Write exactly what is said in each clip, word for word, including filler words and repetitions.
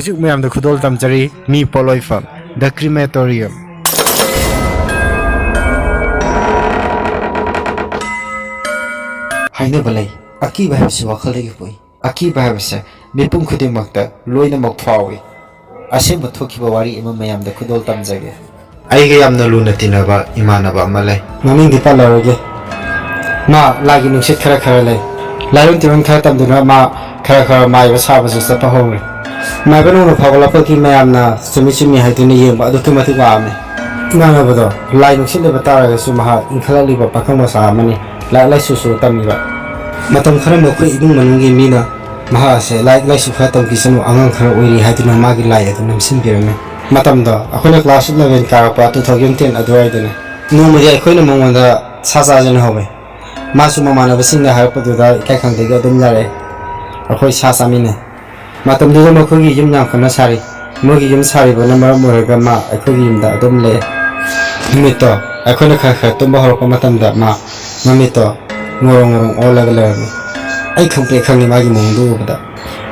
ꯍꯧꯖꯤꯛ ꯃꯌꯥꯝꯗ ꯈꯨꯗꯣꯜ ꯇꯝꯖꯔꯤ, ꯃꯤ ꯄꯣꯠꯂꯣꯏꯐꯝ, The Crematorium꯫ ꯍꯥꯏꯅꯕ ꯂꯩ, ꯑꯀꯤꯕ ꯍꯥꯏꯕꯁꯤ ꯋꯥꯈꯜꯗꯒꯤ ꯄꯣꯛꯏ꯫ ꯑꯀꯤꯕ ꯍꯥꯏꯕꯁꯦ ꯃꯤꯄꯨꯝ ꯈꯨꯗꯤꯡꯃꯛꯇ ꯂꯣꯏꯅꯃꯛ ꯐꯥꯎꯏ꯫ ꯑꯁꯦꯡꯕ ꯊꯣꯛꯈꯤꯕ ꯋꯥꯔꯤ ꯑꯃ ꯃꯌꯥꯝꯗ ꯈꯨꯗꯣꯜ ꯇꯝꯖꯒꯦ꯫ ꯑꯩꯒ ꯌꯥꯝꯅ ꯂꯨꯅ ꯇꯤꯟꯅꯕ ꯏꯃꯥꯟꯅꯕ ꯑꯃ ꯂꯩ꯫ ꯃꯃꯤꯡꯗꯤ ꯄꯜꯂꯔꯣꯏꯒꯦ꯫ ꯃꯥ ꯂꯥꯏꯒꯤ ꯅꯨꯡꯁꯤꯠ ꯈꯔ ꯈꯔ ꯂꯩ꯫ ꯂꯥꯏꯔꯣꯟ ꯇꯤꯔꯣꯟ ꯈꯔ ꯇꯝꯗꯨꯅ ꯃꯥ ꯈꯔ ꯈꯔ ꯃꯥꯏꯕ ꯁꯥꯕꯁꯨ ꯆꯠꯄ ꯍꯧꯔꯦ꯫ ꯃꯥꯏꯕ ꯅꯣꯡꯃ ꯐꯥꯎꯒꯠꯂꯛꯄꯒꯤ ꯃꯌꯥꯝꯅ ꯆꯨꯝꯃꯤ ꯆꯨꯝꯃꯤ ꯍꯥꯏꯗꯨꯅ ꯌꯦꯡꯕ ꯑꯗꯨꯛꯀꯤ ꯃꯇꯤꯛ ꯋꯥꯑꯝꯃꯤ꯫ ꯏꯃꯥꯟꯅꯕꯗꯣ ꯂꯥꯏ ꯅꯨꯡꯁꯤꯠ ꯂꯩꯕ ꯇꯥꯔꯒꯁꯨ ꯃꯍꯥꯛ ꯏꯟꯈꯠꯂꯛꯂꯤꯕ ꯄꯥꯈꯪ ꯃꯆꯥ ꯑꯃꯅꯤ꯫ ꯂꯥꯏꯔꯤꯛ ꯂꯥꯏꯁꯨꯁꯨ ꯇꯝꯃꯤꯕ꯫ ꯃꯇꯝ ꯈꯔ ꯃꯈꯣꯏ ꯏꯃꯨꯡ ꯃꯅꯨꯡꯒꯤ ꯃꯤꯅ ꯃꯍꯥꯛ ꯑꯁꯦ ꯂꯥꯏꯔꯤꯛ ꯂꯥꯏꯁꯨ ꯈꯔ ꯇꯝꯈꯤꯁꯅꯨ, ꯑꯉꯥꯡ ꯈꯔ ꯑꯣꯏꯔꯤ ꯍꯥꯏꯗꯨꯅ ꯃꯥꯒꯤ ꯂꯥꯏ ꯑꯗꯨ ꯅꯝꯁꯤꯟꯕꯤꯔꯝꯃꯤ꯫ ꯃꯇꯝꯗꯣ ꯑꯩꯈꯣꯏꯅ class eleven ꯀꯥꯔꯛꯄ two thousand ten ꯑꯗꯨꯋꯥꯏꯗꯅꯤ꯫ ꯅꯣꯡꯃꯗꯤ ꯑꯩꯈꯣꯏꯅ ꯃꯉꯣꯟꯗ ꯁꯥ ꯆꯥꯁꯦꯅ ꯍꯧꯋꯦ꯫ ꯃꯥꯁꯨ ꯃꯃꯥꯟꯅꯕꯁꯤꯡꯅ ꯍꯥꯏꯔꯛꯄꯗꯨꯗ ꯏꯀꯥꯏ ꯈꯪꯗꯒꯤ ꯑꯗꯨꯝ ꯌꯥꯔꯛꯑꯦ꯫ ꯑꯩꯈꯣꯏ ꯁꯥ ꯆꯥꯃꯤꯟꯅꯩ꯫ ꯃꯇꯝꯗꯨꯗ ꯃꯈꯣꯏꯒꯤ ꯌꯨꯝ ꯌꯥꯝ ꯀꯟꯅ ꯁꯥꯔꯤ꯫ ꯃꯣꯏꯒꯤ ꯌꯨꯝ ꯁꯥꯔꯤꯕꯅ ꯃꯔꯝ ꯑꯣꯏꯔꯒ ꯃꯥ ꯑꯩꯈꯣꯏꯒꯤ ꯌꯨꯝꯗ ꯑꯗꯨꯝ ꯂꯩ꯫ ꯅꯨꯃꯤꯠꯇꯣ ꯑꯩꯈꯣꯏꯅ ꯈꯔ ꯈꯔ ꯇꯨꯝꯕ ꯍꯧꯔꯛꯄ ꯃꯇꯝꯗ ꯃꯥ ꯃꯃꯤꯠꯇꯣ ꯉꯧꯔꯣꯡ ꯉꯧꯔꯣꯡ ꯑꯣꯜꯂꯒ ꯂꯩꯔꯝꯃꯤ꯫ ꯑꯩ ꯈꯪꯄ꯭ꯔꯦꯛ ꯈꯪꯉꯤ ꯃꯥꯒꯤ ꯃꯑꯣꯡꯗꯨ ꯎꯕꯗ꯫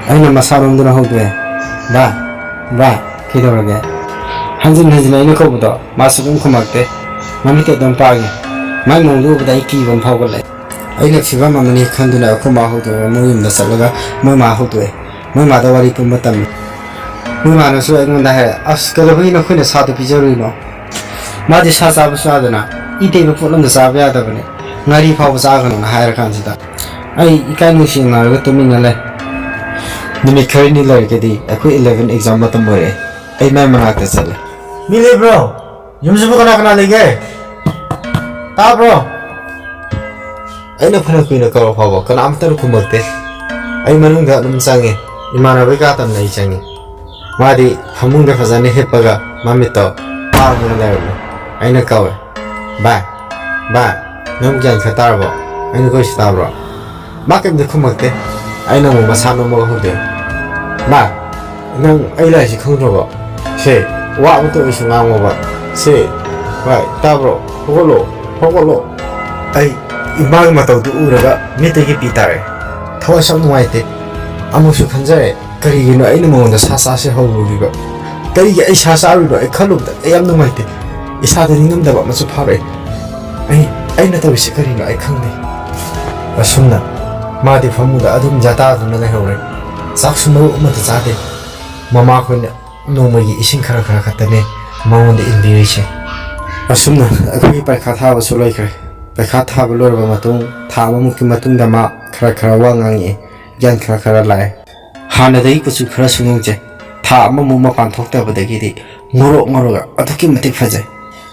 ꯑꯩꯅ ꯃꯁꯥ ꯅꯣꯝꯗꯨꯅ ꯍꯧꯗꯣꯛꯑꯦ, "ꯚꯥꯏ, ꯚꯥꯏ, ꯀꯩꯗꯧꯔꯒꯦ?" ꯍꯟꯖꯤꯟ ꯍꯟꯖꯤꯟ ꯑꯩꯅ ꯀꯧꯕꯗꯣ ꯃꯥ ꯁꯨꯛꯈꯨꯝ ꯈꯨꯝꯃꯛꯇꯦ꯫ ꯃꯃꯤꯠꯇ ꯑꯗꯨꯝ ꯄꯥꯡꯉꯤ꯫ ꯃꯥꯏ ꯃꯑꯣꯡꯗꯨ ꯎꯕꯗ ꯑꯩ ꯀꯤꯕ ꯑꯃ ꯐꯥꯎꯒꯠꯂꯛꯑꯦ꯫ ꯑꯩꯅ ꯐꯤꯕꯝ ꯑꯃꯅꯤ ꯈꯟꯗꯨꯅ ꯑꯩꯈꯣꯏ ꯃꯥ ꯍꯧꯗꯣꯛꯑꯒ ꯃꯣꯏ ꯌꯨꯝꯗ ꯆꯠꯂꯒ ꯃꯣꯏ ꯃꯥ ꯍꯧꯗꯣꯛꯑꯦ꯫ ꯃꯣꯏ ꯃꯥꯗ ꯋꯥꯔꯤ ꯄꯨꯝꯕ ꯇꯝꯃꯤ꯫ ꯃꯣꯏ ꯃꯥꯅꯁꯨ ꯑꯩꯉꯣꯟꯗ ꯍꯥꯏꯔꯦ, "ꯑꯁ, ꯀꯩꯗꯧꯕꯒꯤ ꯅꯈꯣꯏꯅ ꯁꯥꯗꯣ ꯄꯤꯖꯔꯨꯏꯅꯣ? ꯃꯥꯗꯤ ꯁꯥ ꯆꯥꯕꯁꯨ ꯌꯥꯗꯅ ꯏ ꯇꯩꯕ ꯄꯣꯠ ꯑꯝꯇ ꯆꯥꯕ ꯌꯥꯗꯕꯅꯦ꯫ ꯉꯥꯔꯤ ꯐꯥꯎꯕ ꯆꯥꯒꯅꯨꯅ" ꯍꯥꯏꯔ ꯀꯥꯟꯁꯤꯗ ꯑꯩ ꯏꯀꯥꯏ ꯅꯨꯡꯁꯤ ꯏꯪꯅꯔꯒ ꯇꯨꯃꯤꯟꯅ ꯂꯩ꯫ ꯅꯨꯃꯤꯠ ꯈꯔꯅꯤ ꯂꯩꯔꯒꯗꯤ ꯑꯩꯈꯣꯏ eleven exam ꯃꯇꯝ ꯑꯣꯏꯔꯛꯑꯦ꯫ ꯑꯩ ꯃꯥꯏ ꯃꯅꯥꯛꯇ ꯆꯠꯂꯦ꯫ "ꯃꯤ ꯂꯩꯕ꯭ꯔꯣ? ꯌꯨꯝꯁꯤꯕꯨ ꯀꯅꯥ ꯀꯅꯥ ꯂꯩꯒꯦ? ꯇꯥꯕ꯭ꯔꯣ?" ꯑꯩꯅ ꯐꯅ ꯀꯨꯏꯅ ꯀꯧꯔ ꯐꯥꯎꯕ ꯀꯅꯥꯝꯇꯅ ꯈꯨꯝꯃꯛꯇꯦ꯫ ꯑꯩ ꯃꯅꯨꯡꯗ ꯑꯗꯨꯝ ꯆꯪꯉꯦ꯫ ꯏꯃꯥꯟꯅꯕꯒꯤ ꯀꯥ ꯇꯝꯅ ꯑꯩ ꯆꯪꯉꯦ꯫ ꯃꯥꯗꯤ ꯐꯃꯨꯡꯗ ꯐꯖꯅ ꯍꯤꯞꯄꯒ ꯃꯃꯤꯠꯇꯣ ꯄꯥꯡꯗꯨꯅ ꯂꯩꯔꯝꯃꯦ꯫ ꯑꯩꯅ ꯀꯧꯋꯦ, "ꯚꯥꯏ, ꯚꯥꯏ, ꯅꯪ ꯒ꯭ꯌꯥꯟ ꯈꯔ ꯇꯥꯔꯕꯣ? ꯑꯩꯅ ꯀꯧꯔꯤꯁꯤ ꯇꯥꯕ꯭ꯔꯣ?" ꯃꯥ ꯀꯩꯝꯇ ꯈꯨꯝꯃꯛꯇꯦ꯫ ꯑꯩꯅ ꯑꯃꯨꯛ ꯃꯁꯥ ꯅꯣꯝꯃꯒ ꯍꯧꯗꯣꯛꯑꯦ, "ꯚꯥꯏ, ꯅꯪ ꯑꯩ ꯂꯥꯏꯔꯤꯛꯁꯤ ꯈꯪꯗ꯭ꯔꯕꯣ? ꯁꯦ, ꯋꯥ ꯑꯃꯇ ꯑꯣꯏꯁꯨ ꯉꯥꯡꯉꯣꯕ꯫ ꯁꯦ, ꯚꯥꯏ, ꯇꯥꯕ꯭ꯔꯣ? ꯍꯧꯒꯠꯂꯣ, ꯍꯧꯒꯠꯂꯣ꯫" ꯑꯩ ꯏꯃꯥꯒꯤ ꯃꯇꯧꯗꯨ ꯎꯔꯒ ꯃꯤꯠꯇꯒꯤ ꯄꯤ ꯇꯥꯔꯦ꯫ ꯊꯋꯥꯏ ꯁꯨꯝ ꯅꯨꯡꯉꯥꯏꯇꯦ꯫ ꯑꯃꯨꯛꯁꯨ ꯈꯟꯖꯔꯦ, ꯀꯔꯤꯒꯤꯅꯣ ꯑꯩꯅ ꯃꯉꯣꯟꯗ ꯁꯥ ꯆꯥꯁꯦ ꯍꯧꯔꯨꯔꯤꯕ? ꯀꯔꯤꯒꯤ ꯑꯩ ꯁꯥ ꯆꯥꯔꯨꯏꯅꯣ? ꯑꯩ ꯈꯜꯂꯨꯕꯗ ꯑꯩ ꯌꯥꯝ ꯅꯨꯡꯉꯥꯏꯇꯦ꯫ ꯏꯁꯥꯗ ꯅꯤꯡꯉꯝꯗꯕ ꯑꯃꯁꯨ ꯐꯥꯎꯔꯛꯑꯦ꯫ ꯑꯩ, ꯑꯩꯅ ꯇꯧꯔꯤꯁꯦ ꯀꯔꯤꯅꯣ ꯑꯩ ꯈꯪꯗꯦ꯫ ꯑꯁꯨꯝꯅ ꯃꯥꯗꯤ ꯐꯃꯨꯡꯗ ꯑꯗꯨꯝ ꯌꯥꯇꯥꯗꯨꯅ ꯂꯩꯍꯧꯔꯦ꯫ ꯆꯥꯛꯁꯨ ꯃꯔꯨ ꯑꯃꯠꯇ ꯆꯥꯗꯦ꯫ ꯃꯃꯥꯈꯣꯏꯅ ꯅꯣꯡꯃꯒꯤ ꯏꯁꯤꯡ ꯈꯔ ꯈꯔ ꯈꯛꯇꯅꯦ ꯃꯉꯣꯟꯗ ꯏꯟꯕꯤꯔꯤꯁꯦ꯫ ꯑꯁꯨꯝꯅ ꯑꯩꯈꯣꯏꯒꯤ ꯄꯔꯤꯈꯥ ꯊꯥꯕꯁꯨ ꯂꯣꯏꯈ꯭ꯔꯦ꯫ ꯄꯔꯤꯈꯥ ꯊꯥꯕ ꯂꯣꯏꯔꯕ ꯃꯇꯨꯡ ꯊꯥ ꯑꯃꯃꯨꯛꯀꯤ ꯃꯇꯨꯡꯗ ꯃꯥ ꯈꯔ ꯈꯔ ꯋꯥ ꯉꯥꯡꯉꯛꯑꯦ, ꯒ꯭ꯌꯥꯟ ꯈꯔ ꯈꯔ ꯂꯥꯛꯑꯦ꯫ ꯍꯥꯟꯅꯗꯒꯤ ꯀꯨꯆꯨ ꯈꯔꯁꯨ ꯉꯧꯖꯩ꯫ ꯊꯥ ꯑꯃꯃꯨꯛ ꯃꯄꯥꯟ ꯊꯣꯛꯇꯕꯗꯒꯤꯗꯤ ꯉꯧꯔꯣꯛ ꯉꯧꯔꯒ ꯑꯗꯨꯛꯀꯤ ꯃꯇꯤꯛ ꯐꯖꯩ꯫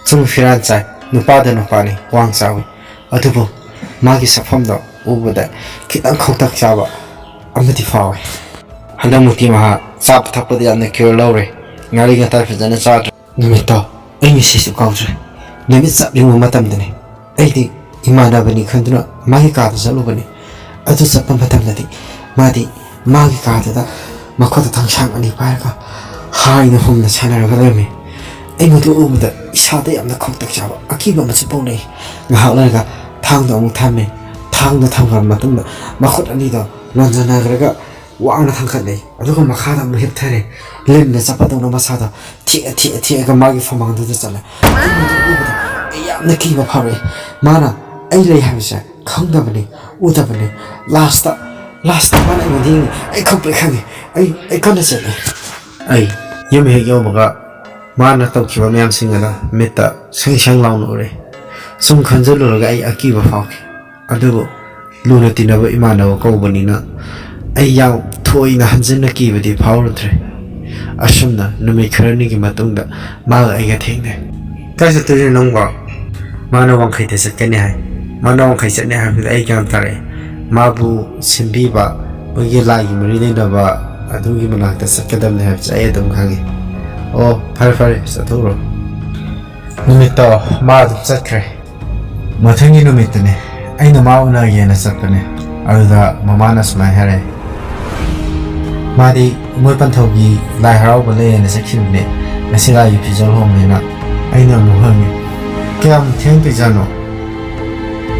ꯆꯨꯡ ꯐꯤꯔꯥꯟ ꯆꯥꯏ, ꯅꯨꯄꯥꯗ ꯅꯨꯄꯥꯅꯤ, ꯋꯥꯡ ꯆꯥꯎꯏ꯫ ꯑꯗꯨꯕꯨ ꯃꯥꯒꯤ ꯁꯛꯐꯝꯗꯣ ꯎꯕꯗ ꯈꯤꯇꯪ ꯈꯧꯇꯛ ꯆꯥꯕ ꯑꯃꯗꯤ ꯐꯥꯎꯋꯦ꯫ ꯍꯟꯗꯛꯃꯨꯛꯇꯤ ꯃꯍꯥꯛ ꯆꯥꯕ ꯊꯛꯄꯗ ꯌꯥꯝꯅ ꯀꯤꯌꯣꯔ ꯂꯧꯔꯦ꯫ ꯉꯥꯔꯤ ꯉꯇꯥꯏ ꯐꯖꯅ ꯆꯥꯗ꯭ꯔꯦ꯫ ꯅꯨꯃꯤꯠꯇꯣ ꯑꯩ ꯉꯁꯤꯁꯨ ꯀꯥꯎꯖꯔꯦ꯫ ꯅꯨꯃꯤꯠ ꯆꯞ ꯌꯨꯡꯕ ꯃꯇꯝꯗꯅꯦ꯫ ꯑꯩꯗꯤ ꯏꯃꯥꯟꯅꯕꯅꯤ ꯈꯟꯗꯨꯅ ꯃꯥꯒꯤ ꯀꯥꯗ ꯆꯠꯂꯨꯕꯅꯤ꯫ ꯑꯗꯨ ꯆꯠꯄ ꯃꯇꯝꯗꯗꯤ ꯃꯥꯗꯤ ꯃꯥꯒꯤ ꯀꯥꯗꯨꯗ ꯃꯈꯨꯠꯇ ꯊꯥꯡꯁꯥꯡ ꯑꯅꯤ ꯄꯥꯏꯔꯒ ꯍꯥꯏꯅ ꯍꯨꯝꯅ ꯁꯥꯟꯅꯔꯒ ꯂꯩꯔꯝꯃꯤ꯫ ꯑꯩ ꯃꯗꯨ ꯎꯕꯗ ꯏꯁꯥꯗ ꯌꯥꯝꯅ ꯈꯧꯇꯛ ꯆꯥꯕ ꯑꯀꯤꯕ ꯑꯃꯁꯨ ꯄꯣꯛꯂꯛꯏ꯫ ꯉꯥꯏꯍꯥꯛ ꯂꯩꯔꯒ ꯊꯥꯡꯗꯣ ꯑꯃꯨꯛ ꯊꯝꯃꯦ꯫ ꯊꯥꯡꯗꯣ ꯊꯝꯈ꯭ꯔꯕ ꯃꯇꯨꯡꯗ ꯃꯈꯨꯠ ꯑꯅꯤꯗꯣ ꯂꯣꯟꯖꯟꯅꯈ꯭ꯔꯒ ꯋꯥꯡꯅ ꯊꯥꯡꯒꯠꯂꯦ꯫ ꯑꯗꯨꯒ ꯃꯈꯥꯗ ꯑꯃꯨꯛ ꯍꯤꯞꯊꯔꯦ꯫ ꯂꯤꯟꯅ ꯆꯠꯄꯗꯧꯅ ꯃꯁꯥꯗꯣ ꯊꯦꯛꯑ ꯊꯦꯛꯑ ꯊꯦꯛꯑꯒ ꯃꯥꯒꯤ ꯐꯃꯥꯡꯗꯨꯗ ꯆꯠꯂꯦ꯫ ꯑꯩ ꯃꯗꯨ ꯎꯕꯗ ꯑꯩ ꯌꯥꯝꯅ ꯀꯤꯕ ꯐꯥꯎꯔꯛꯑꯦ꯫ ꯃꯥꯅ ꯑꯩ ꯂꯩ ꯍꯥꯏꯕꯁꯦ ꯈꯪꯗꯕꯅꯤ, ꯎꯗꯕꯅꯤ꯫ ꯂꯥꯁꯇ, ꯂꯥꯁꯇ ꯃꯥꯅ ꯑꯩꯉꯣꯟꯗ ꯌꯦꯡꯉꯤ꯫ ꯑꯩ ꯈꯪꯄ꯭ꯔꯦꯛ ꯈꯪꯉꯤ꯫ ꯑꯩ, ꯑꯩ ꯀꯟꯅ ꯆꯦꯜꯂꯦ꯫ ꯑꯩ ꯌꯨꯝ ꯍꯦꯛ ꯌꯧꯕꯒ ꯃꯥꯅ ꯇꯧꯈꯤꯕ ꯃꯌꯥꯝꯁꯤꯡ ꯑꯗꯣ ꯃꯤꯠꯇ ꯁꯦꯡ ꯁꯦꯡ ꯂꯥꯎꯅ ꯎꯔꯦ꯫ ꯁꯨꯝ ꯈꯟꯖꯤꯜꯂꯨꯔꯒ ꯑꯩ ꯑꯀꯤꯕ ꯐꯥꯎꯈꯤ꯫ ꯑꯗꯨꯕꯨ ꯂꯨꯅ ꯇꯤꯟꯅꯕ ꯏꯃꯥꯟꯅꯕ ꯀꯧꯕꯅꯤꯅ ꯑꯩ ꯌꯥꯝ ꯊꯣꯏꯅ ꯍꯟꯖꯤꯟꯅ ꯀꯤꯕꯗꯤ ꯐꯥꯎꯔꯨꯗ꯭ꯔꯦ꯫ ꯑꯁꯨꯝꯅ ꯅꯨꯃꯤꯠ ꯈꯔꯅꯤꯒꯤ ꯃꯇꯨꯡꯗ ꯃꯥꯒ ꯑꯩꯒ ꯊꯦꯡꯅꯩ꯫ "ꯀꯥꯏ ꯆꯠꯇꯣꯏꯅꯣ ꯅꯪꯕꯣ?" "ꯃꯥꯅ ꯋꯥꯡꯈꯩꯗ ꯆꯠꯀꯅꯤ ꯍꯥꯏ꯫" "ꯃꯥꯅ ꯋꯥꯡꯈꯩ ꯆꯠꯅꯤ ꯍꯥꯏꯕꯗꯨꯗ ꯑꯩ ꯒ꯭ꯌꯥꯟ ꯇꯥꯔꯛꯑꯦ꯫ ꯃꯥꯕꯨ ꯁꯤꯟꯕꯤꯕ, ꯃꯣꯏꯒꯤ ꯂꯥꯏꯒꯤ ꯃꯔꯤ ꯂꯩꯅꯕ ꯑꯗꯨꯒꯤ ꯃꯅꯥꯛꯇ ꯆꯠꯀꯗꯕꯅꯤ ꯍꯥꯏꯕꯁꯦ ꯑꯩ ꯑꯗꯨꯝ ꯈꯪꯉꯤ꯫ ꯑꯣ, ꯐꯔꯦ ꯐꯔꯦ, ꯆꯠꯊꯣꯛꯎꯔꯣ꯫" ꯅꯨꯃꯤꯠꯇꯣ ꯃꯥ ꯑꯗꯨꯝ ꯆꯠꯈ꯭ꯔꯦ꯫ ꯃꯊꯪꯒꯤ ꯅꯨꯃꯤꯠꯇꯅꯦ ꯑꯩꯅ ꯃꯥ ꯎꯅꯒꯦꯅ ꯆꯠꯄꯅꯦ꯫ ꯑꯗꯨꯗ ꯃꯃꯥꯅ ꯁꯨꯃꯥꯏꯅ ꯍꯥꯏꯔꯛꯑꯦ, "ꯃꯥꯗꯤ ꯃꯣꯏ ꯄꯟꯊꯧꯒꯤ ꯂꯥꯏ ꯍꯔꯥꯎꯕ ꯂꯩꯌꯦꯅ ꯆꯠꯈꯤꯕꯅꯦ, ꯉꯁꯤ ꯂꯥꯏꯒꯤ ꯐꯤꯖꯣꯜ ꯍꯣꯡꯕꯅꯤꯅ꯫" ꯑꯩꯅ ꯑꯃꯨꯛ ꯍꯪꯉꯦ, "ꯀꯌꯥꯝ ꯊꯦꯡꯗꯣꯏꯖꯥꯠꯅꯣ?"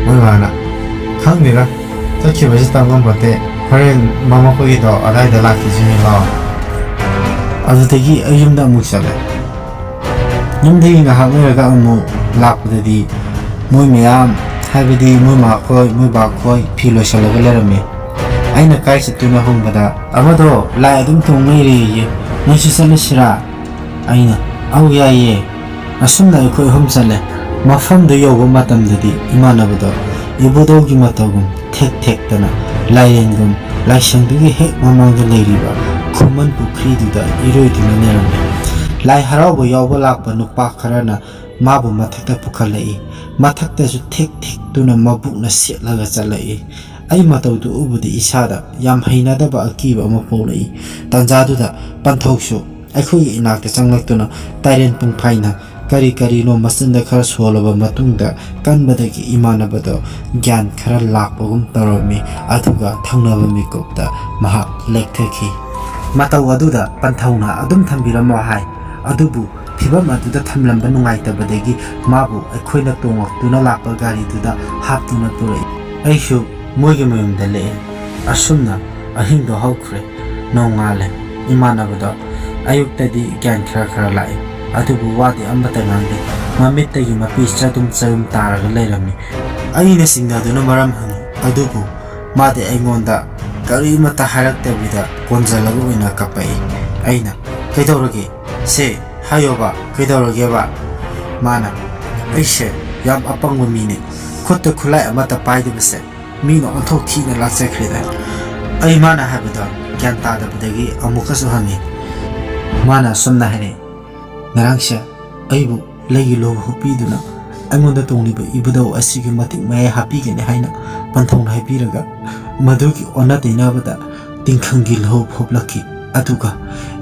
ꯃꯣꯏ ꯃꯥꯅ, "ꯈꯪꯗꯦꯗ, ꯆꯠꯈꯤꯕꯁꯤ ꯇꯝ ꯉꯝꯄꯣꯠꯇꯦ, ꯍꯣꯔꯦꯟ ꯃꯃꯥ ꯈꯣꯏꯒꯤꯗꯣ ꯑꯗꯥꯏꯗ ꯂꯥꯛꯈꯤꯁꯤꯅꯦ ꯂꯥꯛꯑꯣ꯫ ꯑꯗꯨꯗꯒꯤ ꯑꯩ ꯌꯨꯝꯗ ꯑꯃꯨꯛ ꯆꯠꯂꯦ꯫ ꯌꯨꯝꯗꯒꯤ ꯉꯥꯏꯍꯥꯛ ꯂꯩꯔꯒ ꯑꯃꯨꯛ ꯂꯥꯛꯄꯗꯗꯤ ꯃꯣꯏ ꯃꯌꯥꯝ, ꯍꯥꯏꯕꯗꯤ ꯃꯣꯏ ꯃꯥꯈꯣꯏ, ꯃꯣꯏ ꯕꯥꯈꯣꯏ ꯐꯤ ꯂꯣꯏꯁꯤꯜꯂꯒ ꯂꯩꯔꯝꯃꯤ꯫ ꯑꯩꯅ ꯀꯥꯏ ꯆꯠꯇꯣꯏꯅꯣ ꯍꯪꯕꯗ, "ꯑꯃꯗꯣ ꯂꯥꯏ ꯑꯗꯨꯝ ꯇꯣꯡ ꯂꯩꯔꯦꯌꯦ, ꯅꯣꯏꯁꯨ ꯆꯠꯂꯁꯤꯔꯥ?" ꯑꯩꯅ, "ꯑꯧ, ꯌꯥꯏꯌꯦ"꯫ ꯑꯁꯨꯝꯅ ꯑꯩꯈꯣꯏ ꯑꯍꯨꯝ ꯆꯠꯂꯦ꯫ ꯃꯐꯝꯗꯨ ꯌꯧꯕ ꯃꯇꯝꯗꯗꯤ ꯏꯃꯥꯟꯅꯕꯗꯣ ꯏꯕꯨꯙꯧꯒꯤ ꯃꯇꯧꯒꯨꯝ ꯊꯦꯛ ꯊꯦꯛꯇꯅ, ꯂꯥꯏꯔꯦꯟꯒꯨꯝ ꯂꯥꯏꯁꯪꯗꯨꯒꯤ ꯍꯦꯛ ꯃꯃꯥꯡꯗ ꯂꯩꯔꯤꯕ ꯈꯨꯃꯟ ꯄꯨꯈ꯭ꯔꯤꯗꯨꯗ ꯏꯔꯣꯏꯗꯨꯅ ꯂꯩꯔꯝꯃꯤ꯫ ꯂꯥꯏ ꯍꯔꯥꯎꯕ ꯌꯥꯎꯕ ꯂꯥꯛꯄ ꯅꯨꯄꯥ ꯈꯔꯅ ꯃꯥꯕꯨ ꯃꯊꯛꯇ ꯄꯨꯈꯠꯂꯛꯏ꯫ ꯃꯊꯛꯇꯁꯨ ꯊꯦꯛ ꯊꯦꯛꯇꯨꯅ ꯃꯕꯨꯛꯅ ꯁꯦꯠꯂꯒ ꯆꯠꯂꯛꯏ꯫ ꯑꯩ ꯃꯇꯧꯗꯨ ꯎꯕꯗ ꯏꯁꯥꯗ ꯌꯥꯝ ꯍꯩꯅꯗꯕ ꯑꯀꯤꯕ ꯑꯃ ꯄꯣꯛꯂꯛꯏ꯫ ꯇꯥꯟꯖꯥꯗꯨꯗ ꯄꯟꯊꯧꯁꯨ ꯑꯩꯈꯣꯏꯒꯤ ꯏꯅꯥꯛꯇ ꯆꯪꯂꯛꯇꯨꯅ ꯇꯥꯏꯔꯦꯟ ꯄꯨꯡꯐꯥꯏꯅ ꯀꯔꯤ ꯀꯔꯤꯅꯣ ꯃꯆꯤꯟꯗ ꯈꯔ ꯁꯣꯜꯂꯕ ꯃꯇꯨꯡꯗ ꯀꯟꯕꯗꯒꯤ ꯏꯃꯥꯟꯅꯕꯗꯣ ꯒ꯭ꯌꯥꯟ ꯈꯔ ꯂꯥꯛꯄꯒꯨꯝ ꯇꯧꯔꯝꯃꯤ꯫ ꯑꯗꯨꯒ ꯊꯪꯅꯕ ꯃꯤꯀꯨꯞꯇ ꯃꯍꯥꯛ ꯂꯦꯛꯊꯈꯤ꯫ ꯃꯇꯧ ꯑꯗꯨꯗ ꯄꯟꯊꯧꯅ ꯑꯗꯨꯝ ꯊꯝꯕꯤꯔꯝꯃꯣ ꯍꯥꯏ꯫ ꯑꯗꯨꯕꯨ ꯐꯤꯚꯝ ꯑꯗꯨꯗ ꯊꯝꯂꯝꯕ ꯅꯨꯡꯉꯥꯏꯇꯕꯗꯒꯤ ꯃꯥꯕꯨ ꯑꯩꯈꯣꯏꯅ ꯇꯣꯡꯂꯛꯇꯨꯅ ꯂꯥꯛꯄ ꯒꯥꯔꯤꯗꯨꯗ ꯍꯥꯞꯇꯨꯅ ꯄꯨꯔꯛꯏ꯫ ꯑꯩꯁꯨ ꯃꯣꯏꯒꯤ ꯃꯌꯨꯝꯗ ꯂꯦꯛꯑꯦ꯫ ꯑꯁꯨꯝꯅ ꯑꯍꯤꯡꯗꯣ ꯍꯧꯈ꯭ꯔꯦ꯫ ꯅꯣꯡꯉꯥꯜꯂꯦ꯫ ꯏꯃꯥꯟꯅꯕꯗꯣ ꯑꯌꯨꯛꯇꯗꯤ ꯒ꯭ꯌꯥꯟ ꯈꯔ ꯈꯔ ꯂꯥꯛꯏ, ꯑꯗꯨꯕꯨ ꯋꯥꯗꯤ ꯑꯃꯠꯇ ꯉꯥꯡꯗꯦ꯫ ꯃꯃꯤꯠꯇꯒꯤ ꯃꯄꯤ ꯆꯗꯨꯝ ꯆꯗꯨꯝ ꯇꯥꯔꯒ ꯂꯩꯔꯝꯃꯤ꯫ ꯑꯩꯅ ꯆꯤꯡꯅꯗꯨꯅ ꯃꯔꯝ ꯍꯪꯉꯤ, ꯑꯗꯨꯕꯨ ꯃꯥꯗꯤ ꯑꯩꯉꯣꯟꯗ ꯀꯔꯤꯃꯠꯇ ꯍꯥꯏꯔꯛꯇꯕꯤꯗ ꯀꯣꯟꯖꯜꯂꯒ ꯑꯣꯏꯅ ꯀꯞꯄꯛꯏ꯫ ꯑꯩꯅ, "ꯀꯩꯗꯧꯔꯒꯦ? ꯁꯦ, ꯍꯥꯏꯌꯣꯕ, ꯀꯩꯗꯧꯔꯒꯦꯕ?" ꯃꯥꯅ, "ꯑꯩꯁꯦ ꯌꯥꯝ ꯑꯄꯪꯕ ꯃꯤꯅꯦ꯫ ꯈꯨꯠꯇ ꯈꯨꯠꯂꯥꯏ ꯑꯃꯠꯇ ꯄꯥꯏꯗꯕꯁꯦ ꯃꯤꯅ ꯑꯣꯟꯊꯣꯛ ꯊꯤꯅ ꯂꯥꯛꯆꯈ꯭ꯔꯦꯗ"꯫ ꯑꯩ ꯃꯥꯅ ꯍꯥꯏꯕꯗꯣ ꯒ꯭ꯌꯥꯟ ꯇꯥꯗꯕꯗꯒꯤ ꯑꯃꯨꯛꯀꯁꯨ ꯍꯪꯉꯤ꯫ ꯃꯥꯅ ꯑꯁꯨꯝꯅ ꯍꯥꯏꯔꯛꯏ, "ꯉꯔꯥꯡꯁꯦ ꯑꯩꯕꯨ ꯂꯩꯒꯤ ꯂꯨꯍꯣꯡ ꯍꯨꯞꯄꯤꯗꯨꯅ ꯑꯩꯉꯣꯟꯗ ꯇꯣꯡꯂꯤꯕ ꯏꯕꯨꯙꯧ ꯑꯁꯤꯒꯤ ꯃꯇꯤꯛ ꯃꯌꯥꯏ ꯍꯥꯞꯄꯤꯒꯅꯤ ꯍꯥꯏꯅ ꯄꯟꯊꯧꯅ ꯍꯥꯏꯕꯤꯔꯒ, ꯃꯗꯨꯒꯤ ꯑꯣꯟꯅ ꯇꯩꯅꯕꯗ ꯇꯤꯡꯈꯪꯒꯤ ꯂꯨꯍꯣꯡ ꯍꯨꯞꯂꯛꯈꯤ꯫ ꯑꯗꯨꯒ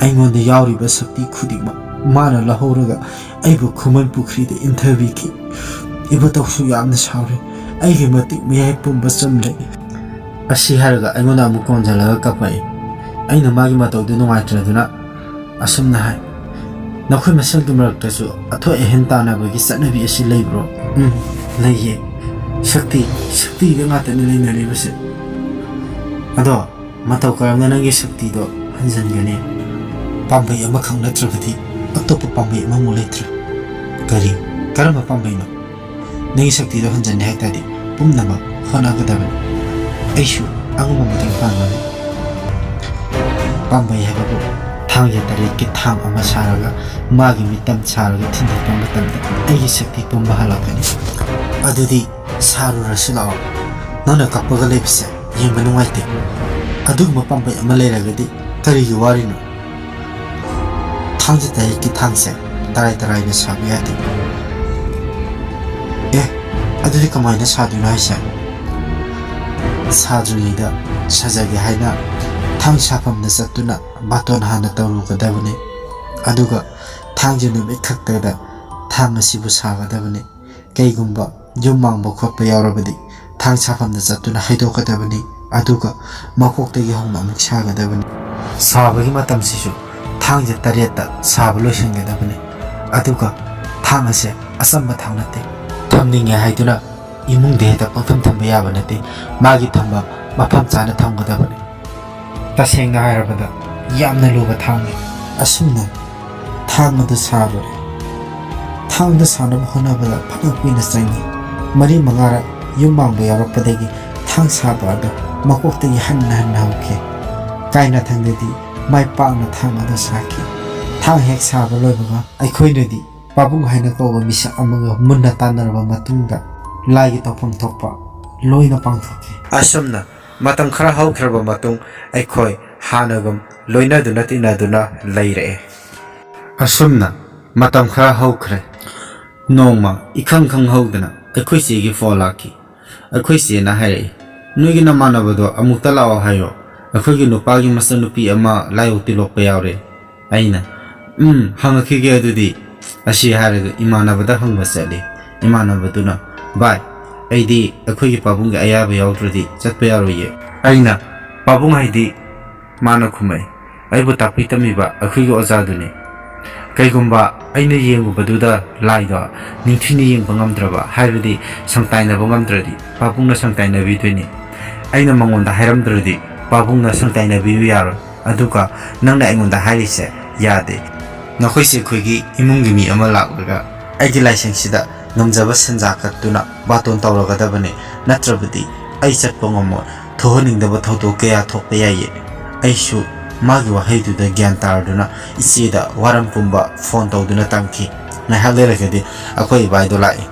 ꯑꯩꯉꯣꯟꯗ ꯌꯥꯎꯔꯤꯕ ꯁꯛꯇꯤ ꯈꯨꯗꯤꯡꯃꯛ ꯃꯥꯅ ꯂꯧꯍꯧꯔꯒ ꯑꯩꯕꯨ ꯈꯨꯃꯟ ꯄꯨꯈ꯭ꯔꯤꯗ ꯏꯟꯊꯕꯤꯈꯤ꯫ ꯏꯕꯨꯙꯧꯁꯨ ꯌꯥꯝꯅ ꯁꯥꯎꯔꯦ꯫ ꯑꯩꯒꯤ ꯃꯇꯤꯛ ꯃꯌꯥꯏ ꯄꯨꯝꯕ ꯆꯝꯂꯦ"꯫ ꯑꯁꯤ ꯍꯥꯏꯔꯒ ꯑꯩꯉꯣꯟꯗ ꯑꯃꯨꯛ ꯀꯣꯟꯁꯤꯜꯂꯒ ꯀꯞꯄꯛꯏ꯫ ꯑꯩꯅ ꯃꯥꯒꯤ ꯃꯇꯧꯗꯨ ꯅꯨꯡꯉꯥꯏꯇ꯭ꯔꯗꯨꯅ ꯑꯁꯨꯝꯅ ꯍꯥꯏ, "ꯅꯈꯣꯏ ꯃꯁꯦꯜꯒꯤ ꯃꯔꯛꯇꯁꯨ ꯑꯊꯣꯏ ꯑꯍꯦꯟ ꯇꯥꯟꯅꯕꯒꯤ ꯆꯠꯅꯕꯤ ꯑꯁꯤ ꯂꯩꯕ꯭ꯔꯣ?" "ꯎꯝ, ꯂꯩꯌꯦ꯫ ꯁꯛꯇꯤ, ꯁꯛꯇꯤꯗ ꯉꯥꯛꯇꯅꯤ ꯂꯩꯅꯔꯤꯕꯁꯦ"꯫ ꯑꯗꯣ ꯃꯇꯧ ꯀꯔꯝꯅ ꯅꯪꯒꯤ ꯁꯛꯇꯤꯗꯣ ꯍꯟꯖꯤꯟꯒꯅꯤ? ꯄꯥꯝꯕꯩ ꯑꯃꯈꯛ ꯅꯠꯇ꯭ꯔꯕꯗꯤ ꯑꯇꯣꯞꯄ ꯄꯥꯝꯕꯩ ꯑꯃꯃꯨꯛ ꯂꯩꯇ꯭ꯔꯦ꯫ ꯀꯔꯤ? ꯀꯔꯝꯕ ꯄꯥꯝꯕꯩꯅꯣ? ꯅꯪꯒꯤ ꯁꯛꯇꯤꯗꯣ ꯍꯟꯖꯤꯟꯒꯦ ꯍꯥꯏ ꯇꯥꯔꯗꯤ ꯄꯨꯝꯅꯃꯛ ꯍꯣꯠꯅꯒꯗꯕꯅꯤ꯫ ꯑꯩꯁꯨ ꯑꯉꯝꯕ ꯃꯇꯦꯡ ꯄꯥꯡꯒꯅꯤ꯫ ꯄꯥꯝꯕꯩ ꯍꯥꯏꯕꯕꯨ ꯊꯥꯡꯁꯦ ꯇꯔꯦꯠꯀꯤ ꯊꯥꯡ ꯑꯃ ꯁꯥꯔꯒ ꯃꯥꯒꯤ ꯃꯤꯠꯇꯝ ꯁꯥꯔꯒ ꯊꯤꯟꯗꯠꯄ ꯃꯇꯝꯗ ꯑꯩꯒꯤ ꯁꯛꯇꯤ ꯄꯨꯝꯕ ꯍꯜꯂꯛꯀꯅꯤ꯫ ꯑꯗꯨꯗꯤ ꯁꯥꯔꯨꯔꯁꯤ ꯂꯥꯛꯑꯣ꯫ ꯅꯪꯅ ꯀꯞꯄꯒ ꯂꯩꯕꯁꯦ ꯌꯦꯡꯕ ꯅꯨꯡꯉꯥꯏꯇꯦ꯫ ꯑꯗꯨꯒꯨꯝꯕ ꯄꯥꯝꯕꯩ ꯑꯃ ꯂꯩꯔꯒꯗꯤ ꯀꯔꯤꯒꯤ ꯋꯥꯔꯤꯅꯣ? ꯊꯥꯡꯖ ꯇꯔꯦꯠꯀꯤ ꯊꯥꯡꯁꯦ ꯇꯔꯥꯏ ꯇꯔꯥꯏꯅ ꯁꯥꯕ ꯌꯥꯗꯦ꯫ ꯑꯦ, ꯑꯗꯨꯗꯤ ꯀꯃꯥꯏꯅ ꯁꯥꯗꯣꯏꯅꯣ ꯍꯥꯏꯁꯦ? ꯁꯥꯗ꯭ꯔꯤꯉꯩꯗ ꯁꯥꯖꯒꯦ ꯍꯥꯏꯅ ꯊꯥꯡ ꯁꯥꯐꯝꯗ ꯆꯠꯇꯨꯅ ꯕꯥꯇꯣꯟ ꯍꯥꯟꯅ ꯇꯧꯔꯨꯒꯗꯕꯅꯤ꯫ ꯑꯗꯨꯒ ꯊꯥꯡꯖ ꯅꯨꯃꯤꯠ ꯈꯛꯇꯗ ꯊꯥꯡ ꯑꯁꯤꯕꯨ ꯁꯥꯒꯗꯕꯅꯤ꯫ ꯀꯩꯒꯨꯝꯕ ꯌꯨꯝ ꯃꯥꯡꯕ ꯈꯣꯠꯄ ꯌꯥꯎꯔꯕꯗꯤ ꯊꯥꯡ ꯁꯥꯐꯝꯗ ꯆꯠꯇꯨꯅ ꯍꯩꯗꯣꯛꯀꯗꯕꯅꯤ꯫ ꯑꯗꯨꯒ ꯃꯀꯣꯛꯇꯒꯤ ꯍꯧꯅ ꯑꯃꯨꯛ ꯁꯥꯒꯗꯕꯅꯤ꯫ ꯁꯥꯕꯒꯤ ꯃꯇꯝꯁꯤꯁꯨ ꯊꯥꯡꯁꯦ ꯇꯔꯦꯠꯇ ꯁꯥꯕ ꯂꯣꯏꯁꯤꯟꯒꯗꯕꯅꯤ꯫ ꯑꯗꯨꯒ ꯊꯥꯡ ꯑꯁꯦ ꯑꯆꯝꯕ ꯊꯥꯡ ꯅꯠꯇꯦ꯫ ꯊꯝꯅꯤꯡꯉꯦ ꯍꯥꯏꯗꯨꯅ ꯏꯃꯨꯡꯗ ꯍꯦꯛꯇ ꯄꯪꯊꯝ ꯊꯝꯕ ꯌꯥꯕ ꯅꯠꯇꯦ꯫ ꯃꯥꯒꯤ ꯊꯝꯐꯝ ꯃꯐꯝ ꯆꯥꯅ ꯊꯝꯒꯗꯕꯅꯤ꯫ ꯇꯁꯦꯡꯅ ꯍꯥꯏꯔꯕꯗ ꯌꯥꯝꯅ ꯂꯨꯕ ꯊꯥꯡꯅꯤ꯫ ꯑꯁꯨꯝꯅ ꯊꯥꯡ ꯑꯗꯨ ꯁꯥꯔꯨꯔꯦ꯫ ꯊꯥꯡꯗꯨ ꯁꯥꯅꯕ ꯍꯣꯠꯅꯕꯗ ꯐꯅ ꯀꯨꯏꯅ ꯆꯪꯉꯤ꯫ ꯃꯔꯤ ꯃꯉꯥꯔꯛ ꯌꯨꯝ ꯃꯥꯡꯕ ꯌꯥꯎꯔꯛꯄꯗꯒꯤ ꯊꯥꯡ ꯁꯥꯕ ꯑꯗꯨ ꯃꯀꯣꯛꯇꯒꯤ ꯍꯟꯅ ꯍꯟꯅ ꯍꯧꯈꯤ꯫ ꯀꯥꯏꯅꯥꯊꯪꯗꯗꯤ ꯃꯥꯏ ꯄꯥꯛꯅ ꯊꯥꯡ ꯑꯗꯨ ꯁꯥꯈꯤ꯫ ꯊꯥꯡ ꯍꯦꯛ ꯁꯥꯕ ꯂꯣꯏꯕꯒ ꯑꯩꯈꯣꯏꯅꯗꯤ ꯄꯥꯕꯨꯡ ꯍꯥꯏꯅ ꯀꯧꯕ ꯃꯤꯁꯛ ꯑꯃꯒ ꯃꯨꯟꯅ ꯇꯥꯟꯅꯔꯕ ꯃꯇꯨꯡꯗ ꯂꯥꯏꯒꯤ ꯇꯧꯐꯝ ꯊꯣꯛꯄ ꯂꯣꯏꯅ ꯄꯥꯡꯊꯣꯛꯈꯤ꯫ ꯑꯁꯨꯝꯅ ꯃꯇꯝ ꯈꯔ ꯍꯧꯈ꯭ꯔꯕ ꯃꯇꯨꯡ ꯑꯩꯈꯣꯏ ꯍꯥꯟꯅꯒꯨꯝ ꯂꯣꯏꯅꯗꯨꯅ ꯇꯤꯟꯅꯗꯨꯅ ꯂꯩꯔꯛꯑꯦ꯫ ꯑꯁꯨꯝꯅ ꯃꯇꯝ ꯈꯔ ꯍꯧꯈ꯭ꯔꯦ꯫ ꯅꯣꯡꯃ ꯏꯈꯪ ꯈꯪꯍꯧꯗꯅ ꯑꯩꯈꯣꯏ ꯆꯦꯒꯤ ꯐꯣꯟ ꯂꯥꯛꯈꯤ꯫ ꯑꯩꯈꯣꯏ ꯆꯦꯅ ꯍꯥꯏꯔꯛꯏ, "ꯅꯣꯏꯒꯤ ꯅꯃꯥꯟꯅꯕꯗꯣ ꯑꯃꯨꯛꯇ ꯂꯥꯛꯑꯣ ꯍꯥꯏꯌꯣ꯫ ꯑꯩꯈꯣꯏꯒꯤ ꯅꯨꯄꯥꯒꯤ ꯃꯆꯟꯅꯨꯄꯤ ꯑꯃ ꯂꯥꯏ ꯇꯤꯜꯂꯣꯛꯄ ꯌꯥꯎꯔꯦ꯫" ꯑꯩꯅ, "ꯎꯝ, ꯍꯪꯉꯛꯈꯤꯒꯦ ꯑꯗꯨꯗꯤ꯫" ꯑꯁꯤ ꯍꯥꯏꯔꯒ ꯏꯃꯥꯟꯅꯕꯗ ꯍꯪꯕ ꯆꯠꯂꯤ꯫ ꯏꯃꯥꯟꯅꯕꯗꯨꯅ, "ꯚꯥꯏ, ꯑꯩꯗꯤ ꯑꯩꯈꯣꯏꯒꯤ ꯄꯥꯕꯨꯡꯒꯤ ꯑꯌꯥꯕ ꯌꯥꯎꯗ꯭ꯔꯗꯤ ꯆꯠꯄ ꯌꯥꯔꯣꯏꯌꯦ꯫" ꯑꯩꯅ, "ꯄꯥꯕꯨꯡ ꯍꯥꯏꯗꯤ?" ꯃꯥꯅ ꯈꯨꯝꯃꯛꯏ, "ꯑꯩꯕꯨ ꯇꯥꯛꯄꯤ ꯇꯝꯕꯤꯕ ꯑꯩꯈꯣꯏꯒꯤ ꯑꯣꯖꯥꯗꯨꯅꯤ꯫ ꯀꯩꯒꯨꯝꯕ ꯑꯩꯅ ꯌꯦꯡꯉꯨꯕꯗꯨꯗ ꯂꯥꯏꯗꯣ ꯅꯤꯡꯊꯤꯅ ꯌꯦꯡꯕ ꯉꯝꯗ꯭ꯔꯕ, ꯍꯥꯏꯕꯗꯤ ꯁꯪꯇꯥꯏꯅꯕ ꯉꯝꯗ꯭ꯔꯗꯤ ꯄꯥꯕꯨꯡꯅ ꯁꯪꯇꯥꯏꯅꯕꯤꯗꯣꯏꯅꯤ꯫ ꯑꯩꯅ ꯃꯉꯣꯟꯗ ꯍꯥꯏꯔꯝꯗ꯭ꯔꯗꯤ ꯄꯥꯕꯨꯡꯅ ꯁꯨꯡꯇꯥꯏꯅꯕꯤꯌꯨ ꯌꯥꯔꯣꯏ꯫ ꯑꯗꯨꯒ ꯅꯪꯅ ꯑꯩꯉꯣꯟꯗ ꯍꯥꯏꯔꯤꯁꯦ ꯌꯥꯗꯦ꯫ ꯅꯈꯣꯏꯁꯦ ꯑꯩꯈꯣꯏꯒꯤ ꯏꯃꯨꯡꯒꯤ ꯃꯤ ꯑꯃ ꯂꯥꯛꯂꯒ ꯑꯩꯒꯤ ꯂꯥꯏꯁꯪꯁꯤꯗ ꯉꯝꯖꯕ ꯁꯦꯟꯖꯥ ꯀꯠꯇꯨꯅ ꯕꯥꯇꯣꯟ ꯇꯧꯔꯒꯗꯕꯅꯤ, ꯅꯠꯇ꯭ꯔꯕꯗꯤ ꯑꯩ ꯆꯠꯄ ꯉꯝꯃꯣꯏ꯫ ꯊꯣꯛꯍꯟꯅꯤꯡꯗꯕ ꯊꯧꯗꯣꯛ ꯀꯌꯥ ꯊꯣꯛꯄ ꯌꯥꯏꯌꯦ꯫ ꯑꯩꯁꯨ ꯃꯥꯒꯤ ꯋꯥꯍꯩꯗꯨꯗ ꯒ꯭ꯌꯥꯟ ꯇꯥꯔꯗꯨꯅ ꯏꯆꯦꯗ ꯋꯥꯔꯝ ꯄꯨꯝꯕ ꯐꯣꯟ ꯇꯧꯗꯨꯅ ꯇꯝꯈꯤ꯫ ꯉꯥꯏꯍꯥꯛ ꯂꯩꯔꯒꯗꯤ ꯑꯩꯈꯣꯏ ꯏꯕꯥꯏꯗꯣ ꯂꯥꯛꯏ꯫